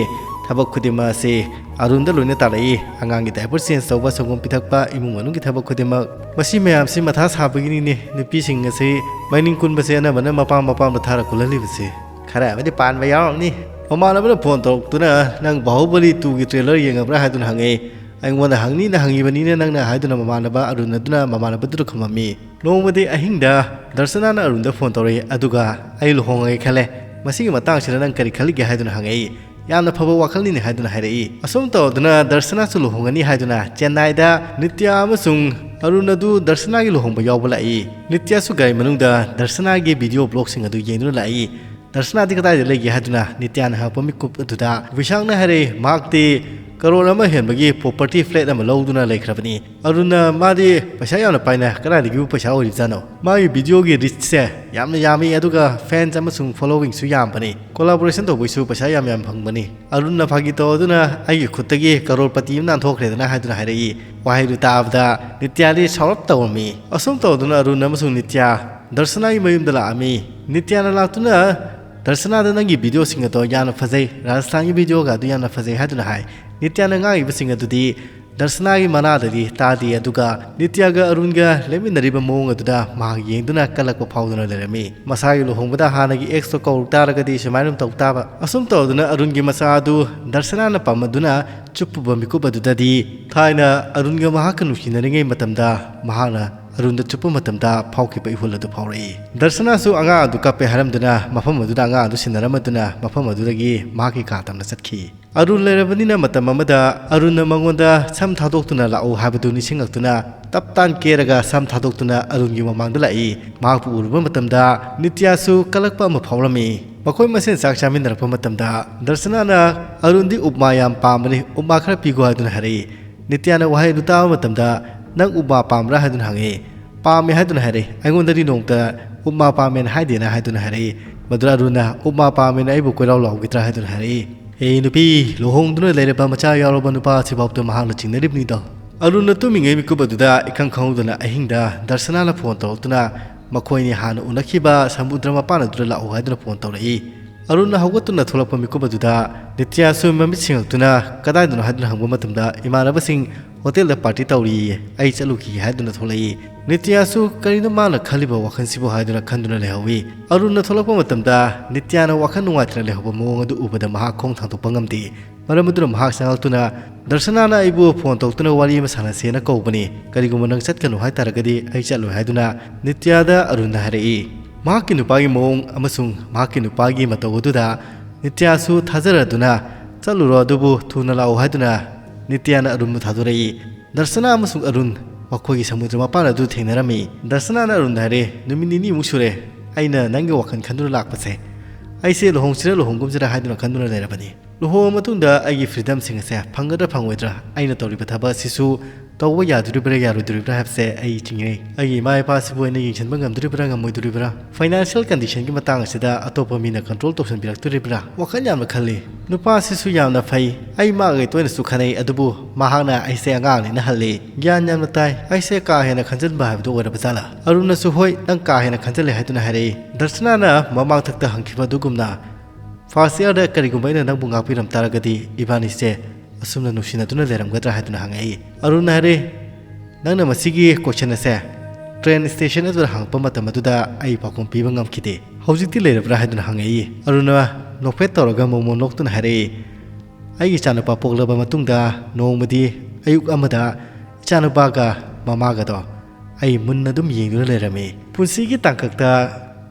ꯊꯕꯛ ꯈꯨꯗꯤꯡꯃꯛ ꯑꯁꯤ ꯑꯔꯨꯟꯗ ꯂꯣꯏꯅ ꯇꯥꯔꯛꯏ꯫ ꯑꯉꯥꯡꯒꯤ diaper change ꯇꯧꯕ, ꯁꯪꯒꯣꯝ ꯄꯤꯊꯛꯄ, ꯏꯃꯨꯡ ꯃꯅꯨꯡꯒꯤ ꯊꯕꯛ ꯈꯨꯗꯤꯡꯃꯛ꯫ ꯃꯁꯤ ꯃꯌꯥꯝꯁꯤ ꯃꯊꯥ ꯁꯥꯕꯒꯤꯅꯤꯅꯦ ꯅꯨꯄꯤꯁꯤꯡ ꯑꯁꯤ ꯃꯅꯤꯡ ꯀꯨꯟꯕꯁꯦ ꯑꯅꯝꯕꯅ ꯃꯄꯥꯝ ꯃꯄꯥꯝꯗ ꯊꯥꯔ ꯀꯨꯜꯍꯜꯂꯤꯕꯁꯦ꯫ ꯈꯔ ꯑꯃꯗꯤ ꯄꯥꯟꯕ ꯌꯥꯎꯔꯝꯅꯤ꯫ ꯃꯃꯥꯟꯅꯕꯅ phone ꯇꯧꯔꯛꯇꯨꯅ, "ꯅꯪ ꯕꯥꯍꯨꯕꯂꯤ two ꯒꯤ trailer ꯌꯦꯡꯉꯕ꯭ꯔꯥ?" ꯍꯥꯏꯗꯨꯅ ꯍꯪꯉꯛꯏ꯫ ꯑꯩꯉꯣꯟꯗ ꯍꯪꯅꯤꯅ ꯍꯪꯉꯤꯕꯅꯤꯅ ꯅꯪꯅ ꯍꯥꯏꯗꯨꯅ ꯃꯃꯥꯟꯅꯕ ꯑꯔꯨꯟ ꯑꯗꯨꯅ ꯃꯃꯥꯟꯅꯕꯗꯨꯗ ꯈꯨꯝꯃꯝꯃꯤ꯫ ꯅꯣꯡꯃꯗꯤ ꯑꯍꯤꯡꯗ ꯗꯔꯁꯅꯥꯅ ꯑꯔꯨꯟꯗ phone ꯇꯧꯔꯛꯏ, ꯑꯗꯨꯒ "ꯑꯩ ꯂꯨꯍꯣꯡꯉꯒꯦ ꯈꯜꯂꯦ꯫ ꯃꯁꯤꯒꯤ ꯃꯇꯥꯡꯁꯤꯗ ꯅꯪ ꯀꯔꯤ ꯈꯜꯂꯤꯒꯦ?" ꯍꯥꯏꯗꯨꯅ ꯍꯪꯉꯛꯏ꯫ "ꯌꯥꯝꯅ ꯐꯕ ꯋꯥꯈꯜꯅꯤꯅꯦ" ꯍꯥꯏꯗꯨꯅ ꯍꯥꯏꯔꯛꯏ꯫ ꯑꯁꯨꯝ ꯇꯧꯗꯨꯅ ꯗꯔꯁꯅꯥꯁꯨ ꯂꯨꯍꯣꯡꯒꯅꯤ ꯍꯥꯏꯗꯨꯅ ꯆꯦꯟꯅꯥꯏꯗ ꯅꯤꯇ꯭ꯌꯥ ꯑꯃꯁꯨꯡ ꯑꯔꯨꯟ ꯑꯗꯨ ꯗꯔꯁꯅꯥꯒꯤ ꯂꯨꯍꯣꯡꯕ ꯌꯥꯎꯕ ꯂꯥꯛꯏ꯫ ꯅꯤꯇ꯭ꯌꯥꯁꯨ ꯒꯥꯔꯤ ꯃꯅꯨꯡꯗ ꯗꯔꯁꯅꯥꯒꯤ video vlogꯁꯤꯡ ꯑꯗꯨ ꯌꯦꯡꯗꯨꯅ ꯂꯥꯛꯏ꯫ ꯗꯔꯁꯅꯥꯗꯤ ꯀꯗꯥꯏꯗ ꯂꯩꯒꯦ ꯍꯥꯏꯗꯨꯅ ꯅꯤꯇ꯭ꯌꯥꯅ ꯍꯪꯉꯛꯄ ꯃꯤꯀꯨꯞ ꯑꯗꯨꯗ ꯕꯤꯁꯥꯡꯅ ꯍꯥꯏꯔꯛꯏ, ꯃꯍꯥꯛꯇꯤ ꯀꯔꯣꯔ ꯑꯃ ꯍꯦꯟꯕꯒꯤ property flat ꯑꯃ ꯂꯧꯗꯨꯅ ꯂꯩꯈ꯭ꯔꯕꯅꯤ꯫ ꯑꯔꯨꯟꯅ ꯃꯥꯗꯤ ꯄꯩꯁꯥ ꯌꯥꯝꯅ ꯄꯥꯏꯅ ꯀꯗꯥꯏꯗꯒꯤꯕꯨ ꯄꯩꯁꯥ ꯑꯣꯏꯔꯤꯕꯖꯥꯠꯅꯣ? ꯃꯥꯒꯤ videoꯒꯤ reachꯁꯦ ꯌꯥꯝꯅ ꯌꯥꯝꯃꯤ, ꯑꯗꯨꯒ fans ꯑꯃꯁꯨꯡ followingꯁꯨ ꯌꯥꯝꯕꯅꯤ꯫ Collaboration ꯇꯧꯕꯩꯁꯨ ꯄꯩꯁꯥ ꯌꯥꯝ ꯌꯥꯝ ꯐꯪꯕꯅꯤ꯫ ꯑꯔꯨꯟꯅ ꯐꯥꯒꯤ ꯇꯧꯗꯨꯅ ꯑꯩꯒꯤ ꯈꯨꯠꯇꯒꯤ ꯀꯔꯣꯔꯄꯇꯤ ꯑꯃ ꯅꯥꯟꯊꯣꯛꯈ꯭ꯔꯦꯗꯅ ꯍꯥꯏꯗꯨꯅ ꯍꯥꯏꯔꯛꯏ꯫ ꯋꯥꯍꯩꯗꯨ ꯇꯥꯕꯗ ꯅꯤꯇ꯭ꯌꯥꯗꯤ ꯁꯥꯎꯔꯞ ꯇꯧꯔꯝꯃꯤ꯫ ꯑꯁꯨꯝ ꯇꯧꯗꯨꯅ ꯑꯔꯨꯟ ꯑꯃꯁꯨꯡ ꯅꯤꯇ꯭ꯌꯥ ꯗꯔꯁꯅꯥꯒꯤ ꯃꯌꯨꯝꯗ ꯂꯥꯛꯑꯝꯃꯤ꯫ ꯅꯤꯇ꯭ꯌꯥꯅ ꯂꯥꯛꯇꯨꯅ ꯗꯔꯁꯅꯥꯗ "ꯅꯪꯒꯤ videoꯁꯤꯡ ꯑꯗꯣ ꯌꯥꯝꯅ ꯐꯖꯩ, ꯔꯥꯖꯁꯊꯥꯟꯒꯤ videoꯒ ꯑꯗꯨ ꯌꯥꯝꯅ ꯐꯖꯩ" ꯍꯥꯏꯗꯨꯅ ꯍꯥꯏ꯫ ꯅꯤꯇ꯭ꯌꯥꯅ ꯉꯥꯡꯉꯤꯕꯁꯤꯡ ꯑꯗꯨꯗꯤ ꯗꯔꯁꯅꯥꯒꯤ ꯃꯅꯥꯗꯗꯤ ꯇꯥꯗꯦ, ꯑꯗꯨꯒ ꯅꯤꯇ꯭ꯌꯥꯒ ꯑꯔꯨꯟꯒ ꯂꯦꯞꯃꯤꯟꯅꯔꯤꯕ ꯃꯑꯣꯡ ꯑꯗꯨꯗ ꯃꯍꯥꯛ ꯌꯦꯡꯗꯨꯅ ꯀꯜꯂꯛꯄ ꯐꯥꯎꯗꯨꯅ ꯂꯩꯔꯝꯃꯤ꯫ ꯃꯁꯥꯒꯤ ꯂꯨꯍꯣꯡꯕꯗ ꯍꯥꯟꯅꯒꯤ exꯇꯣ ꯀꯧꯔꯨ ꯇꯥꯔꯒꯗꯤ ꯁꯨꯃꯥꯏꯅ ꯑꯗꯨꯝ ꯇꯧ ꯇꯥꯕ꯫ ꯑꯁꯨꯝ ꯇꯧꯗꯨꯅ ꯑꯔꯨꯟꯒꯤ ꯃꯆꯥ ꯑꯗꯨ ꯗꯔꯁꯅꯥꯅ ꯄꯥꯝꯃꯗꯨꯅ ꯆꯨꯞꯄꯨꯕ ꯃꯤꯀꯨꯞ ꯑꯗꯨꯗꯗꯤ ꯊꯥꯏꯅ ꯑꯔꯨꯟꯒ ꯃꯍꯥꯛꯀ ꯅꯨꯡꯁꯤꯅꯔꯤꯉꯩ ꯃꯇꯝꯗ ꯃꯍꯥꯛꯅ ꯑꯔꯨꯟꯗ ꯆꯨꯞꯄ ꯃꯇꯝꯗ ꯐꯥꯎꯈꯤꯕ ꯏꯍꯨꯜ ꯑꯗꯨ ꯐꯥꯎꯔꯛꯏ꯫ ꯗꯔꯁꯅꯥꯁꯨ ꯑꯉꯥꯡ ꯑꯗꯨ ꯀꯞꯄꯦ ꯍꯥꯏꯔꯝꯗꯨꯅ ꯃꯐꯝ ꯑꯗꯨꯗ ꯑꯉꯥꯡ ꯑꯗꯨ ꯁꯤꯟꯅꯔꯝꯃꯗꯨꯅ ꯃꯐꯝ ꯑꯗꯨꯗꯒꯤ ꯃꯍꯥꯛꯀꯤ ꯀꯥ ꯇꯝꯅ ꯆꯠꯈꯤ꯫ ꯑꯔꯨꯟ ꯂꯩꯔꯕꯅꯤꯅ ꯃꯇꯝ ꯑꯃꯗ ꯑꯔꯨꯟꯅ ꯃꯉꯣꯟꯗ "ꯁꯝ ꯊꯥꯗꯣꯛꯇꯨꯅ ꯂꯥꯛꯎ" ꯍꯥꯏꯕꯗꯨ ꯅꯤꯡꯁꯤꯡꯂꯛꯇꯨꯅ ꯇꯞ ꯇꯥꯟ ꯀꯦꯔꯒ ꯁꯝ ꯊꯥꯗꯣꯛꯇꯨꯅ ꯑꯔꯨꯟꯒꯤ ꯃꯃꯥꯡꯗ ꯂꯥꯛꯏ꯫ ꯃꯍꯥꯛꯄꯨ ꯎꯔꯨꯕ ꯃꯇꯝꯗ ꯅꯤꯇ꯭ꯌꯥꯁꯨ ꯀꯜꯂꯛꯄ ꯑꯃ ꯐꯥꯎꯔꯝꯃꯤ꯫ ꯃꯈꯣꯏ ꯃꯁꯦꯟ ꯆꯥꯛ ꯆꯥꯃꯤꯟꯅꯔꯛꯄ ꯃꯇꯝꯗ ꯗꯔꯁꯅꯥꯅ "ꯑꯔꯨꯟꯗꯤ ꯎꯞꯃꯥ ꯌꯥꯝ ꯄꯥꯝꯕꯅꯤ, ꯎꯞꯃꯥ ꯈꯔ ꯄꯤꯒꯣ" ꯍꯥꯏꯗꯨꯅ ꯍꯥꯏꯔꯛꯏ꯫ ꯅꯤꯇ꯭ꯌꯥꯅ ꯋꯥꯍꯩ ꯑꯗꯨ ꯇꯥꯕ ꯃꯇꯝꯗ "ꯅꯪ ꯎꯞꯃꯥ ꯄꯥꯝꯕ꯭ꯔꯥ?" ꯍꯥꯏꯗꯨꯅ ꯍꯪꯉꯛꯏ꯫ "ꯄꯥꯝꯃꯦ" ꯍꯥꯏꯗꯨꯅ ꯍꯥꯏꯔꯛꯏ꯫ "ꯑꯩꯉꯣꯟꯗꯗꯤ ꯅꯣꯡꯃꯇ ꯎꯞꯃꯥ ꯄꯥꯝꯃꯦꯅ ꯍꯥꯏꯗꯦꯅ" ꯍꯥꯏꯗꯨꯅ ꯍꯥꯏꯔꯛꯏ꯫ ꯃꯗꯨꯗ ꯑꯔꯨꯟꯅ "ꯎꯞꯃꯥ ꯄꯥꯝꯃꯦꯅ ꯑꯩꯕꯨ ꯀꯣꯏꯔꯥꯎ ꯂꯥꯎꯈꯤꯗ꯭ꯔꯥ?" ꯍꯥꯏꯗꯨꯅ ꯍꯥꯏꯔꯛꯏ꯫ "ꯑꯦ ꯅꯨꯄꯤ, ꯂꯨꯍꯣꯡꯗꯨꯅ ꯂꯩꯔꯕ ꯃꯆꯥ ꯌꯥꯎꯔꯕ ꯅꯨꯄꯥ ꯑꯁꯤꯐꯥꯎꯗ ꯃꯍꯥꯛꯅ ꯆꯤꯡꯅꯔꯤꯕꯅꯤꯗꯣ?" ꯑꯔꯨꯟꯅ ꯇꯨꯝꯃꯤꯉꯩ ꯃꯤꯀꯨꯞ ꯑꯗꯨꯗ ꯏꯈꯪ ꯈꯪꯍꯧꯗꯅ ꯑꯍꯤꯡꯗ ꯗꯔꯁꯅꯥꯅ phone ꯇꯧꯔꯛꯇꯨꯅ ꯃꯈꯣꯏꯅꯤ ꯍꯥꯟꯅ ꯎꯅꯈꯤꯕ ꯁꯃꯨꯗ꯭ꯔ ꯃꯄꯥꯟ ꯑꯗꯨꯗ ꯂꯥꯛꯎ ꯍꯥꯏꯗꯨꯅ phone ꯇꯧꯔꯛꯏ꯫ ꯑꯔꯨꯟꯅ ꯍꯧꯒꯠꯇꯨꯅ ꯊꯣꯛꯂꯛꯄ ꯃꯤꯀꯨꯞ ꯑꯗꯨꯗ ꯅꯤꯇ꯭ꯌꯥꯁꯨ ꯃꯃꯤꯠ ꯁꯤꯡꯂꯛꯇꯨꯅ ꯀꯗꯥꯏꯗꯅꯣ ꯍꯥꯏꯗꯨꯅ ꯍꯪꯕ ꯃꯇꯝꯗ, ꯏꯃꯥꯟꯅꯕꯁꯤꯡ ꯍꯣꯇꯦꯜꯗ ꯄꯥꯔꯇꯤ ꯇꯧꯔꯤꯌꯦ, ꯑꯩ ꯆꯠꯂꯨꯈꯤꯒꯦ ꯍꯥꯏꯗꯨꯅ ꯊꯣꯛꯂꯛꯏ꯫ ꯅꯤꯇ꯭ꯌꯥꯁꯨ ꯀꯔꯤꯅꯣ ꯃꯥꯅ ꯈꯜꯂꯤꯕ ꯋꯥꯈꯜꯁꯤꯕꯨ ꯍꯥꯏꯗꯨꯅ ꯈꯟꯗꯨꯅ ꯂꯩꯍꯧꯏ꯫ ꯑꯔꯨꯟꯅ ꯊꯣꯛꯂꯛꯄ ꯃꯇꯝꯗ ꯅꯤꯇ꯭ꯌꯥꯅ ꯋꯥꯈꯜ ꯅꯨꯡꯉꯥꯏꯇꯅ ꯂꯩꯍꯧꯕ ꯃꯑꯣꯡ ꯑꯗꯨ ꯎꯕꯗ ꯃꯍꯥꯛ ꯈꯣꯡ ꯊꯥꯡꯗꯣꯛꯄ ꯉꯝꯗꯦ꯫ ꯃꯔꯝ ꯑꯗꯨꯅ ꯃꯍꯥꯛ ꯆꯪꯂꯛꯇꯨꯅ ꯗꯔꯁꯅꯥꯅ ꯑꯩꯕꯨ ꯐꯣꯟ ꯇꯧꯗꯨꯅ ꯋꯥꯔꯤ ꯑꯃ ꯁꯥꯟꯅꯁꯦꯅ ꯀꯧꯕꯅꯤ, ꯀꯔꯤꯒꯨꯝꯕ ꯅꯪ ꯆꯠꯀꯅꯨ ꯍꯥꯏꯇꯥꯔꯒꯗꯤ ꯑꯩ ꯆꯠꯂꯣꯏ ꯍꯥꯏꯗꯨꯅ ꯅꯤꯇ꯭ꯌꯥꯗ ꯑꯔꯨꯟꯅ ꯍꯥꯏꯔꯛꯏ꯫ ꯃꯍꯥꯛꯀꯤ ꯅꯨꯄꯥꯒꯤ ꯃꯑꯣꯡ ꯑꯃꯁꯨꯡ ꯃꯍꯥꯛꯀꯤ ꯅꯨꯄꯥꯒꯤ ꯃꯇꯧ ꯑꯗꯨꯗ ꯅꯤꯇ꯭ꯌꯥꯁꯨ ꯊꯥꯖꯔꯗꯨꯅ ꯆꯠꯂꯨꯔꯣ, ꯑꯗꯨꯕꯨ ꯊꯨꯅ ꯂꯥꯛꯎ ꯍꯥꯏꯗꯨꯅ ꯅꯤꯇ꯭ꯌꯥꯅ ꯑꯔꯨꯟꯕꯨ ꯊꯥꯗꯣꯔꯛꯏ꯫ ꯗꯔꯁꯅꯥ ꯑꯃꯁꯨꯡ ꯑꯔꯨꯟ ꯃꯈꯣꯏꯒꯤ ꯁꯃꯨꯗ꯭ꯔ ꯃꯄꯥꯟ ꯑꯗꯨ ꯊꯦꯡꯅꯔꯝꯃꯤ꯫ ꯗꯔꯁꯅꯥꯅ ꯑꯔꯨꯟꯗ ꯍꯥꯏꯔꯦ, "ꯅꯨꯃꯤꯠ ꯅꯤꯅꯤꯃꯨꯛ ꯁꯨꯔꯦ ꯑꯩꯅ ꯅꯪꯒꯤ ꯋꯥꯈꯜ ꯈꯟꯗꯨꯅ ꯂꯥꯛꯄꯁꯦ꯫ ꯑꯩꯁꯦ ꯂꯨꯍꯣꯡꯁꯤꯔ ꯂꯨꯍꯣꯡꯒꯨꯝꯁꯤꯔ ꯍꯥꯏꯗꯨꯅ ꯈꯟꯗꯨꯅ ꯂꯩꯔꯕꯅꯤ꯫ ꯂꯨꯍꯣꯡꯉ ꯃꯇꯨꯡꯗ ꯑꯩꯒꯤ ꯐ꯭ꯔꯤꯗꯝꯁꯤꯡ ꯑꯁꯦ ꯐꯪꯒꯗ꯭ꯔꯥ ꯐꯪꯉꯣꯏꯗ꯭ꯔꯥ, ꯑꯩꯅ ꯇꯧꯔꯤꯕ ꯊꯕꯛ ꯑꯁꯤꯁꯨ ꯇꯧꯕ ꯌꯥꯗꯣꯔꯤꯕ꯭ꯔꯥ ꯌꯥꯔꯣꯏꯗꯣꯔꯤꯕ꯭ꯔꯥ ꯍꯥꯏꯕꯁꯦ ꯑꯩ ꯆꯤꯡꯅꯩ꯫ ꯑꯩꯒꯤ ꯏꯃꯥ ꯏꯄꯥꯁꯤꯕꯨ ꯑꯩꯅ ꯌꯦꯡꯁꯤꯟꯕ ꯉꯝꯗꯣꯔꯤꯕ꯭ꯔꯥ ꯉꯝꯃꯣꯏꯗꯣꯔꯤꯕ꯭ꯔꯥ? ꯐꯥꯏꯅꯥꯟꯁꯤꯌꯦꯜ ꯀꯟꯗꯤꯁꯟꯒꯤ ꯃꯇꯥꯡ ꯑꯁꯤꯗ ꯑꯇꯣꯞꯄ ꯃꯤꯅ ꯀꯟꯇ꯭ꯔꯣꯜ ꯇꯧꯁꯤꯟꯕꯤꯔꯛꯇꯣꯔꯤꯕ꯭ꯔꯥ?" ꯋꯥꯈꯜ ꯌꯥꯝꯅ ꯈꯜꯂꯤ꯫ ꯅꯨꯄꯥꯁꯤꯁꯨ ꯌꯥꯝꯅ ꯐꯩ꯫ ꯑꯩ ꯃꯥꯒ ꯇꯣꯏꯅꯁꯨ ꯈꯟꯅꯩ, ꯑꯗꯨꯕꯨ ꯃꯍꯥꯛꯅ ꯑꯩꯁꯦ ꯑꯉꯥꯡꯅꯤꯅ ꯍꯜꯂꯤ꯫ ꯒ꯭ꯌꯥꯟ ꯌꯥꯝꯅ ꯇꯥꯏ꯫ ꯑꯩꯁꯦ ꯀꯥ ꯍꯦꯟꯅ ꯈꯟꯖꯤꯟꯕ ꯍꯥꯏꯕꯗꯨ ꯑꯣꯏꯔꯕ ꯖꯥꯠꯂꯥ? ꯑꯔꯨꯟꯅꯁꯨ, "ꯍꯣꯏ, ꯅꯪ ꯀꯥ ꯍꯦꯟꯅ ꯈꯟꯖꯤꯜꯂꯦ" ꯍꯥꯏꯗꯨꯅ ꯍꯥꯏꯔꯛꯏ꯫ ꯗꯔꯁꯅꯥꯅ ꯃꯃꯥꯡꯊꯛꯇ ꯍꯪꯈꯤꯕ ꯑꯗꯨꯒꯨꯝꯅ, "ꯐꯥꯔꯁ ꯏꯌꯥꯔꯗ ꯀꯔꯤꯒꯨꯝꯕ ꯑꯩꯅ ꯅꯪꯕꯨ ꯉꯥꯛꯄꯤꯔꯝ ꯇꯥꯔꯒꯗꯤ ꯏꯕꯥꯅꯤꯁꯦ ꯑꯁꯨꯝꯅ ꯅꯨꯡꯁꯤꯅꯗꯨꯅ ꯂꯩꯔꯝꯒꯗ꯭ꯔꯥ?" ꯍꯥꯏꯗꯨꯅ ꯍꯪꯉꯛꯏ꯫ ꯑꯔꯨꯟꯅ ꯍꯥꯏꯔꯦ, "ꯅꯪꯅ ꯃꯁꯤꯒꯤ ꯀꯣꯏꯁꯟ ꯑꯁꯦ ꯇ꯭ꯔꯦꯟ ꯁ꯭ꯇꯦꯁꯟ ꯑꯗꯨꯗ ꯍꯪꯉꯛꯄ ꯃꯇꯝ ꯑꯗꯨꯗ ꯑꯩ ꯄꯥꯎꯈꯨꯝ ꯄꯤꯕ ꯉꯝꯈꯤꯗꯦ꯫ ꯍꯧꯖꯤꯛꯇꯤ ꯂꯩꯔꯕ꯭ꯔꯥ?" ꯍꯥꯏꯗꯨꯅ ꯍꯪꯉꯛꯏ꯫ ꯑꯔꯨꯟꯅ ꯅꯣꯛꯐꯦꯠ ꯇꯧꯔꯒ ꯃꯣꯃꯣꯟ ꯅꯣꯛꯇꯨꯅ ꯍꯥꯏꯔꯛꯏ, "ꯑꯩꯒꯤ ꯏꯆꯥꯅꯨꯄꯥ ꯄꯣꯛꯂꯕ ꯃꯇꯨꯡꯗ ꯅꯣꯡꯃꯗꯤ ꯑꯌꯨꯛ ꯑꯃꯗ ꯏꯆꯥꯅꯨꯄꯥꯒ ꯃꯃꯥꯒꯗꯣ ꯑꯩ ꯃꯨꯟꯅ ꯑꯗꯨꯝ ꯌꯦꯡꯗꯨꯅ ꯂꯩꯔꯝꯃꯤ꯫ ꯄꯨꯟꯁꯤꯒꯤ ꯇꯥꯡꯀꯛꯇ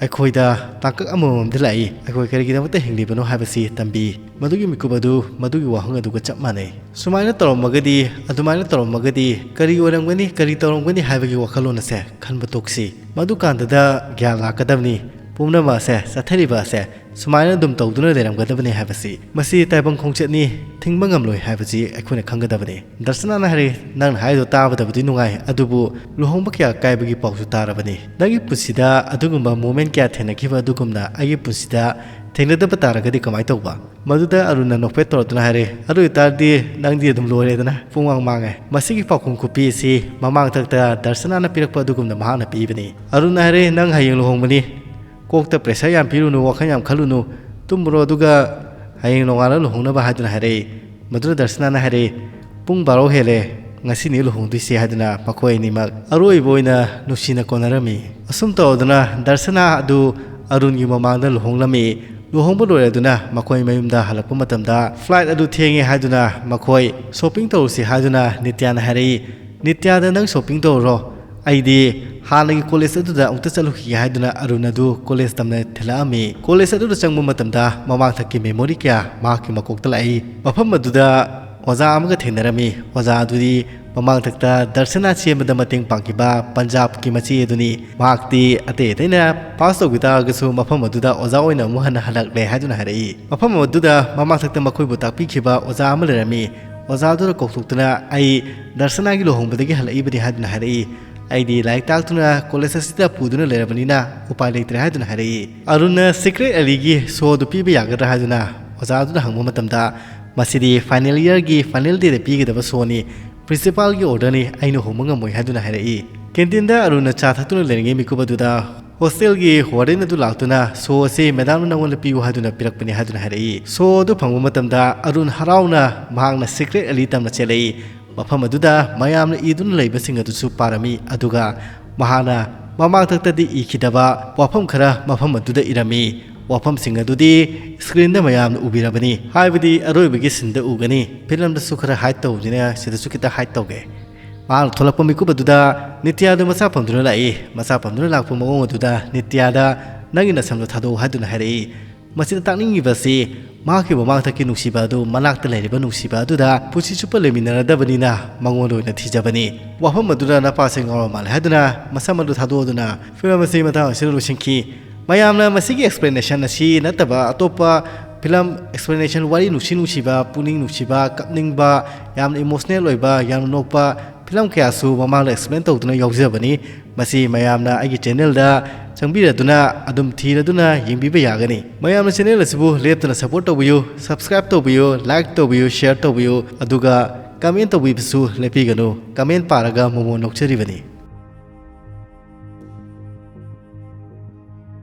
ꯑꯩꯈꯣꯏꯗ ꯇꯥꯡꯀꯛ ꯑꯃꯃꯝꯗ ꯂꯥꯛꯏ꯫ ꯑꯩꯈꯣꯏ ꯀꯔꯤꯒꯤꯗꯃꯛꯇ ꯍꯤꯡꯂꯤꯕꯅꯣ ꯍꯥꯏꯕꯁꯤ ꯇꯝꯕꯤ꯫" ꯃꯗꯨꯒꯤ ꯃꯤꯀꯨꯞ ꯑꯗꯨ ꯃꯗꯨꯒꯤ ꯋꯥꯍꯪ ꯑꯗꯨꯒ ꯆꯞ ꯃꯥꯟꯅꯩ꯫ ꯁꯨꯃꯥꯏꯅ ꯇꯧꯔꯝꯃꯒꯗꯤ, ꯑꯗꯨꯃꯥꯏꯅ ꯇꯧꯔꯝꯃꯒꯗꯤ ꯀꯔꯤ ꯑꯣꯏꯔꯝꯒꯅꯤ, ꯀꯔꯤ ꯇꯧꯔꯝꯒꯅꯤ ꯍꯥꯏꯕꯒꯤ ꯋꯥꯈꯜꯂꯣꯟ ꯑꯁꯦ ꯈꯟꯕ ꯇꯣꯛꯁꯤ꯫ ꯃꯗꯨꯀꯥꯟꯗꯗ ꯒ꯭ꯌꯥꯟ ꯂꯥꯛꯀꯗꯕꯅꯤ꯫ ꯄꯨꯝꯅꯃꯛ ꯑꯁꯦ, ꯆꯠꯊꯔꯤꯕ ꯑꯁꯦ ꯁꯨꯃꯥꯏꯅ ꯑꯗꯨꯝ ꯇꯧꯗꯨꯅ ꯂꯩꯔꯝꯒꯗꯕꯅꯤ ꯍꯥꯏꯕꯁꯤ, ꯃꯁꯤ ꯇꯥꯏꯕꯪ ꯈꯣꯡꯆꯠꯅꯤ, ꯊꯤꯡꯕ ꯉꯝꯂꯣꯏ ꯍꯥꯏꯕꯁꯤ ꯑꯩꯈꯣꯏꯅ ꯈꯪꯒꯗꯕꯅꯤ꯫ ꯗꯔꯁꯅꯥꯅ ꯍꯥꯏꯔꯦ, "ꯅꯪꯅ ꯍꯥꯏꯔꯤꯗꯣ ꯇꯥꯕꯗꯕꯨꯗꯤ ꯅꯨꯡꯉꯥꯏ, ꯑꯗꯨꯕꯨ ꯂꯨꯍꯣꯡꯕ ꯀꯌꯥ ꯀꯥꯏꯕꯒꯤ ꯄꯥꯎꯁꯨ ꯇꯥꯔꯕꯅꯤ꯫ ꯅꯪꯒꯤ ꯄꯨꯟꯁꯤꯗ ꯑꯗꯨꯒꯨꯝꯕ ꯃꯣꯃꯦꯟ ꯀꯌꯥ ꯊꯦꯡꯅꯈꯤꯕ ꯑꯗꯨꯒꯨꯝꯅ ꯑꯩꯒꯤ ꯄꯨꯟꯁꯤꯗ ꯊꯦꯡꯅꯗꯕ ꯇꯥꯔꯒꯗꯤ ꯀꯃꯥꯏꯅ ꯇꯧꯕ?" ꯃꯗꯨꯗ ꯑꯔꯨꯟꯅ ꯅꯣꯛꯐꯦꯠ ꯇꯧꯔꯛꯇꯨꯅ ꯍꯥꯏꯔꯦ, "ꯑꯗꯨ ꯑꯣꯏꯇꯥꯔꯗꯤ ꯅꯪꯗꯤ ꯑꯗꯨꯝ ꯂꯣꯏꯔꯦꯗꯅ, ꯄꯨꯡꯃꯥꯡ ꯃꯥꯡꯉꯦ꯫" ꯃꯁꯤꯒꯤ ꯄꯥꯎꯈꯨꯝ ꯈꯨꯄꯤ ꯑꯁꯤ ꯃꯃꯥꯡꯊꯛꯇ ꯗꯔꯁꯅꯥꯅ ꯄꯤꯔꯛꯄ ꯑꯗꯨꯒꯨꯝꯅ ꯃꯍꯥꯛꯅ ꯄꯤꯕꯅꯤ꯫ ꯑꯔꯨꯟꯅ ꯍꯥꯏꯔꯦ, "ꯅꯪ ꯍꯌꯦꯡ ꯂꯨꯍꯣꯡꯕꯅꯤ꯫ ꯀꯣꯛꯇ ꯄ꯭ꯔꯦꯁꯔ ꯌꯥꯝ ꯄꯤꯔꯨꯅꯨ, ꯋꯥꯈꯜ ꯌꯥꯝ ꯈꯜꯂꯨꯅꯨ꯫ "ꯇꯨꯝꯃꯨꯔꯣ, ꯑꯗꯨꯒ ꯍꯌꯦꯡ ꯅꯣꯡꯉꯥꯜꯂ ꯂꯨꯍꯣꯡꯅꯕ" ꯍꯥꯏꯗꯨꯅ ꯍꯥꯏꯔꯛꯏ꯫ ꯃꯗꯨꯗ ꯗꯔꯁꯅꯥꯅ ꯍꯥꯏꯔꯛꯏ, "ꯄꯨꯡ ꯕꯥꯔꯣ ꯍꯦꯜꯂꯦ, ꯉꯁꯤꯅꯤ ꯂꯨꯍꯣꯡꯗꯣꯏꯁꯦ" ꯍꯥꯏꯗꯨꯅ ꯃꯈꯣꯏ ꯑꯅꯤꯃꯛ ꯑꯔꯣꯏꯕ ꯑꯣꯏꯅ ꯅꯨꯡꯁꯤꯅ ꯀꯣꯟꯅꯔꯝꯃꯤ꯫ ꯑꯁꯨꯝ ꯇꯧꯗꯨꯅ ꯗꯔꯁꯅꯥ ꯑꯗꯨ ꯑꯔꯨꯟꯒꯤ ꯃꯃꯥꯡꯗ ꯂꯨꯍꯣꯡꯂꯝꯃꯤ꯫ ꯂꯨꯍꯣꯡꯕ ꯂꯣꯏꯔꯗꯨꯅ ꯃꯈꯣꯏ ꯃꯌꯨꯝꯗ ꯍꯜꯂꯛꯄ ꯃꯇꯝꯗ flight ꯑꯗꯨ ꯊꯦꯡꯉꯦ ꯍꯥꯏꯗꯨꯅ ꯃꯈꯣꯏ shopping ꯇꯧꯔꯨꯁꯤ ꯍꯥꯏꯗꯨꯅ ꯅꯤꯇ꯭ꯌꯥꯅ ꯍꯥꯏꯔꯛꯏ꯫ ꯅꯤꯇ꯭ꯌꯥꯗ "ꯅꯪ shopping ꯇꯧꯔꯨꯔꯣ, ꯑꯩꯗꯤ ꯍꯥꯟꯅꯒꯤ ꯀꯣꯂꯦꯖ ꯑꯗꯨꯗ ꯑꯃꯨꯛꯇ ꯆꯠꯂꯨꯈꯤꯒꯦ" ꯍꯥꯏꯗꯨꯅ ꯑꯔꯨꯟ ꯑꯗꯨ ꯀꯣꯂꯦꯖ ꯇꯝꯅ ꯊꯤꯜꯂꯛꯑꯝꯃꯤ꯫ ꯀꯣꯂꯦꯖ ꯑꯗꯨꯗ ꯆꯪꯕ ꯃꯇꯝꯗ ꯃꯃꯥꯡꯊꯛꯀꯤ memory ꯀꯌꯥ ꯃꯍꯥꯛꯀꯤ ꯃꯀꯣꯛꯇ ꯂꯥꯛꯏ꯫ ꯃꯐꯝ ꯑꯗꯨꯗ ꯑꯣꯖꯥ ꯑꯃꯒ ꯊꯦꯡꯅꯔꯝꯃꯤ꯫ ꯑꯣꯖꯥ ꯑꯗꯨꯗꯤ ꯃꯃꯥꯡꯊꯛꯇ ꯗꯔꯁꯅꯥ ꯆꯦꯟꯕꯗ ꯃꯇꯦꯡ ꯄꯥꯡꯈꯤꯕ ꯄꯟꯖꯥꯕꯀꯤ ꯃꯆꯦ ꯑꯗꯨꯅꯤ꯫ ꯃꯍꯥꯛꯇꯤ ꯑꯇꯩ ꯑꯇꯩꯅ ꯄꯥꯁ ꯇꯧꯈꯤ ꯇꯥꯔꯒꯁꯨ ꯃꯐꯝ ꯑꯗꯨꯗ ꯑꯣꯖꯥ ꯑꯣꯏꯅ ꯑꯃꯨꯛ ꯍꯟꯅ ꯍꯜꯂꯛꯂꯦ ꯍꯥꯏꯗꯨꯅ ꯍꯥꯏꯔꯛꯏ꯫ ꯃꯐꯝ ꯑꯗꯨꯗ ꯃꯃꯥꯡꯊꯛꯇ ꯃꯈꯣꯏꯕꯨ ꯇꯥꯛꯄꯤꯈꯤꯕ ꯑꯣꯖꯥ ꯑꯃ ꯂꯩꯔꯝꯃꯤ꯫ ꯑꯣꯖꯥ ꯑꯗꯨꯅ ꯀꯧꯊꯣꯛꯇꯨꯅ, "ꯑꯩ ꯗꯔꯁꯅꯥꯒꯤ ꯂꯨꯍꯣꯡꯕꯗꯒꯤ ꯍꯜꯂꯛꯏꯕꯅꯤ" ꯍꯥꯏꯗꯨꯅ ꯍꯥꯏꯔꯛꯏ꯫ "ꯑꯩꯗꯤ ꯂꯥꯏꯔꯤꯛ ꯇꯥꯛꯇꯨꯅ ꯀꯣꯂꯦꯖ ꯑꯁꯤꯗ ꯄꯨꯗꯨꯅ ꯂꯩꯔꯕꯅꯤꯅ ꯎꯄꯥꯏ ꯂꯩꯇ꯭ꯔꯦ" ꯍꯥꯏꯗꯨꯅ ꯍꯥꯏꯔꯛꯏ꯫ ꯑꯔꯨꯟꯅ ꯁꯤꯀ꯭ꯔꯦꯠ ꯑꯦꯂꯤꯒꯤ ꯁꯣ ꯑꯗꯨ ꯄꯤꯕ ꯌꯥꯒꯗ꯭ꯔꯥ ꯍꯥꯏꯗꯨꯅ ꯑꯣꯖꯥ ꯑꯗꯨꯅ ꯍꯪꯕ ꯃꯇꯝꯗ, "ꯃꯁꯤꯗꯤ ꯐꯥꯏꯅꯦꯜ ꯏꯌꯥꯔꯒꯤ ꯐꯥꯏꯅꯦꯜ ꯗꯦꯗ ꯄꯤꯒꯗꯕ ꯁꯣꯅꯤ, ꯄ꯭ꯔꯤꯟꯁꯤꯄꯥꯜꯒꯤ ꯑꯣꯔꯗꯔꯅꯤ, ꯑꯩꯅ ꯍꯣꯡꯕ ꯉꯝꯃꯣꯏ" ꯍꯥꯏꯗꯨꯅ ꯍꯥꯏꯔꯛꯏ꯫ ꯀꯦꯟꯇꯤꯟꯗ ꯑꯔꯨꯟꯅ ꯆꯥ ꯊꯛꯇꯨꯅ ꯂꯩꯔꯤꯉꯩ ꯃꯤꯀꯨꯞ ꯑꯗꯨꯗ ꯍꯣꯁꯇꯦꯜꯒꯤ ꯋꯥꯔꯗꯦꯟ ꯑꯗꯨ ꯂꯥꯛꯇꯨꯅ, "ꯁꯣ ꯑꯁꯤ ꯃꯦꯗꯥꯝꯅ ꯅꯪꯉꯣꯟꯗ ꯄꯤꯌꯨ ꯍꯥꯏꯗꯨꯅ ꯄꯤꯔꯛꯄꯅꯤ" ꯍꯥꯏꯗꯨꯅ ꯍꯥꯏꯔꯛꯏ꯫ ꯁꯣ ꯑꯗꯨ ꯐꯪꯕ ꯃꯇꯝꯗ ꯑꯔꯨꯟ ꯍꯔꯥꯎꯅ ꯃꯍꯥꯛꯅ ꯁꯤꯀ꯭ꯔꯦꯠ ꯑꯦꯂꯤ ꯇꯝꯅ ꯆꯦꯜꯂꯛꯏ꯫ ꯃꯐꯝ ꯑꯗꯨꯗ ꯃꯌꯥꯝꯅ ꯏꯗꯨꯅ ꯂꯩꯕꯁꯤꯡ ꯑꯗꯨꯁꯨ ꯄꯥꯔꯝꯃꯤ, ꯑꯗꯨꯒ ꯃꯍꯥꯛꯅ ꯃꯃꯥꯡꯊꯛꯇꯗꯤ ꯏꯈꯤꯗꯕ ꯋꯥꯐꯝ ꯈꯔ ꯃꯐꯝ ꯑꯗꯨꯗ ꯏꯔꯝꯃꯤ꯫ ꯋꯥꯐꯝꯁꯤꯡ ꯑꯗꯨꯗꯤ ꯁ꯭ꯀ꯭ꯔꯤꯟꯗ ꯃꯌꯥꯝꯅ ꯎꯕꯤꯔꯕꯅꯤ, ꯍꯥꯏꯕꯗꯤ ꯑꯔꯣꯏꯕꯒꯤ ꯁꯤꯟꯗ ꯎꯒꯅꯤ꯫ ꯐꯤꯂꯝꯗꯁꯨ ꯈꯔ ꯍꯥꯏꯠ ꯇꯧꯕꯅꯤꯅ ꯁꯤꯗꯁꯨ ꯈꯤꯇ ꯍꯥꯏꯠ ꯇꯧꯒꯦ꯫ ꯃꯍꯥꯛꯅ ꯊꯣꯛꯂꯛꯄ ꯃꯤꯀꯨꯞ ꯑꯗꯨꯗ ꯅꯤꯇ꯭ꯌꯥꯗꯨ ꯃꯆꯥ ꯄꯝꯗꯨꯅ ꯂꯥꯛꯏ꯫ ꯃꯆꯥ ꯄꯝꯗꯨꯅ ꯂꯥꯛꯄ ꯃꯑꯣꯡ ꯑꯗꯨꯗ ꯅꯤꯇ꯭ꯌꯥꯗ, "ꯅꯪꯒꯤ ꯅꯁꯝꯗꯨ ꯊꯥꯗꯣꯛꯎ" ꯍꯥꯏꯗꯨꯅ ꯍꯥꯏꯔꯛꯏ꯫ ꯃꯁꯤꯗ ꯇꯥꯛꯅꯤꯡꯉꯤꯕꯁꯤ, ꯃꯍꯥꯛꯀꯤ ꯃꯃꯥꯡꯊꯛꯀꯤ ꯅꯨꯡꯁꯤꯕ ꯑꯗꯨ ꯃꯅꯥꯛꯇ ꯂꯩꯔꯤꯕ ꯅꯨꯡꯁꯤꯕ ꯑꯗꯨꯗ ꯄꯨꯟꯁꯤ ꯆꯨꯞꯄ ꯂꯩꯃꯤꯟꯅꯔꯗꯕꯅꯤꯅ ꯃꯉꯣꯟꯗ ꯑꯣꯏꯅ ꯊꯤꯖꯕꯅꯤ꯫ ꯋꯥꯐꯝ ꯑꯗꯨꯗ ꯅꯄꯥꯁꯦ ꯉꯥꯎꯔ ꯃꯥꯜꯂꯦ ꯍꯥꯏꯗꯨꯅ ꯃꯁꯝ ꯑꯗꯨ ꯊꯥꯗꯣꯛꯑꯗꯨꯅ ꯐꯤꯂꯝ ꯑꯁꯤ ꯃꯇꯥꯡ ꯑꯁꯤꯗ ꯂꯣꯏꯁꯤꯟꯈꯤ꯫ ꯃꯌꯥꯝꯅ ꯃꯁꯤꯒꯤ explanation ꯑꯁꯤ ꯅꯠꯇꯕ ꯑꯇꯣꯞꯄ ꯐꯤꯂꯝ explanation, ꯋꯥꯔꯤ ꯅꯨꯡꯁꯤ ꯅꯨꯡꯁꯤꯕ, ꯄꯨꯛꯅꯤꯡ ꯅꯨꯡꯁꯤꯕ, ꯀꯞꯅꯤꯡꯕ, ꯌꯥꯝꯅ emotional ꯑꯣꯏꯕ, ꯌꯥꯝꯅ ꯅꯣꯛꯄ ꯐꯤꯂꯝ ꯀꯌꯥꯁꯨ ꯃꯃꯥꯡꯗ explain ꯇꯧꯗꯨꯅ ꯌꯥꯎꯖꯕꯅꯤ꯫ ꯃꯁꯤ ꯃꯌꯥꯝꯅ ꯑꯩꯒꯤ channelꯗ ꯆꯪꯕꯤꯔꯗꯨꯅ ꯑꯗꯨꯝ ꯊꯤꯔꯗꯨꯅ ꯌꯦꯡꯕꯤꯕ ꯌꯥꯒꯅꯤ꯫ ꯃꯌꯥꯝꯅ channel ꯑꯁꯤꯕꯨ ꯂꯦꯞꯇꯅ support ꯇꯧꯕꯤꯌꯨ, subscribe ꯇꯧꯕꯤꯌꯨ, like ꯇꯧꯕꯤꯌꯨ, share ꯇꯧꯕꯤꯌꯨ, ꯑꯗꯨꯒ comment ꯇꯧꯕꯤꯕꯁꯨ ꯂꯦꯞꯄꯤꯒꯅꯨ꯫ Comment ꯄꯥꯔꯒ ꯃꯣꯃꯣꯟ ꯅꯣꯛꯆꯔꯤꯕꯅꯤ꯫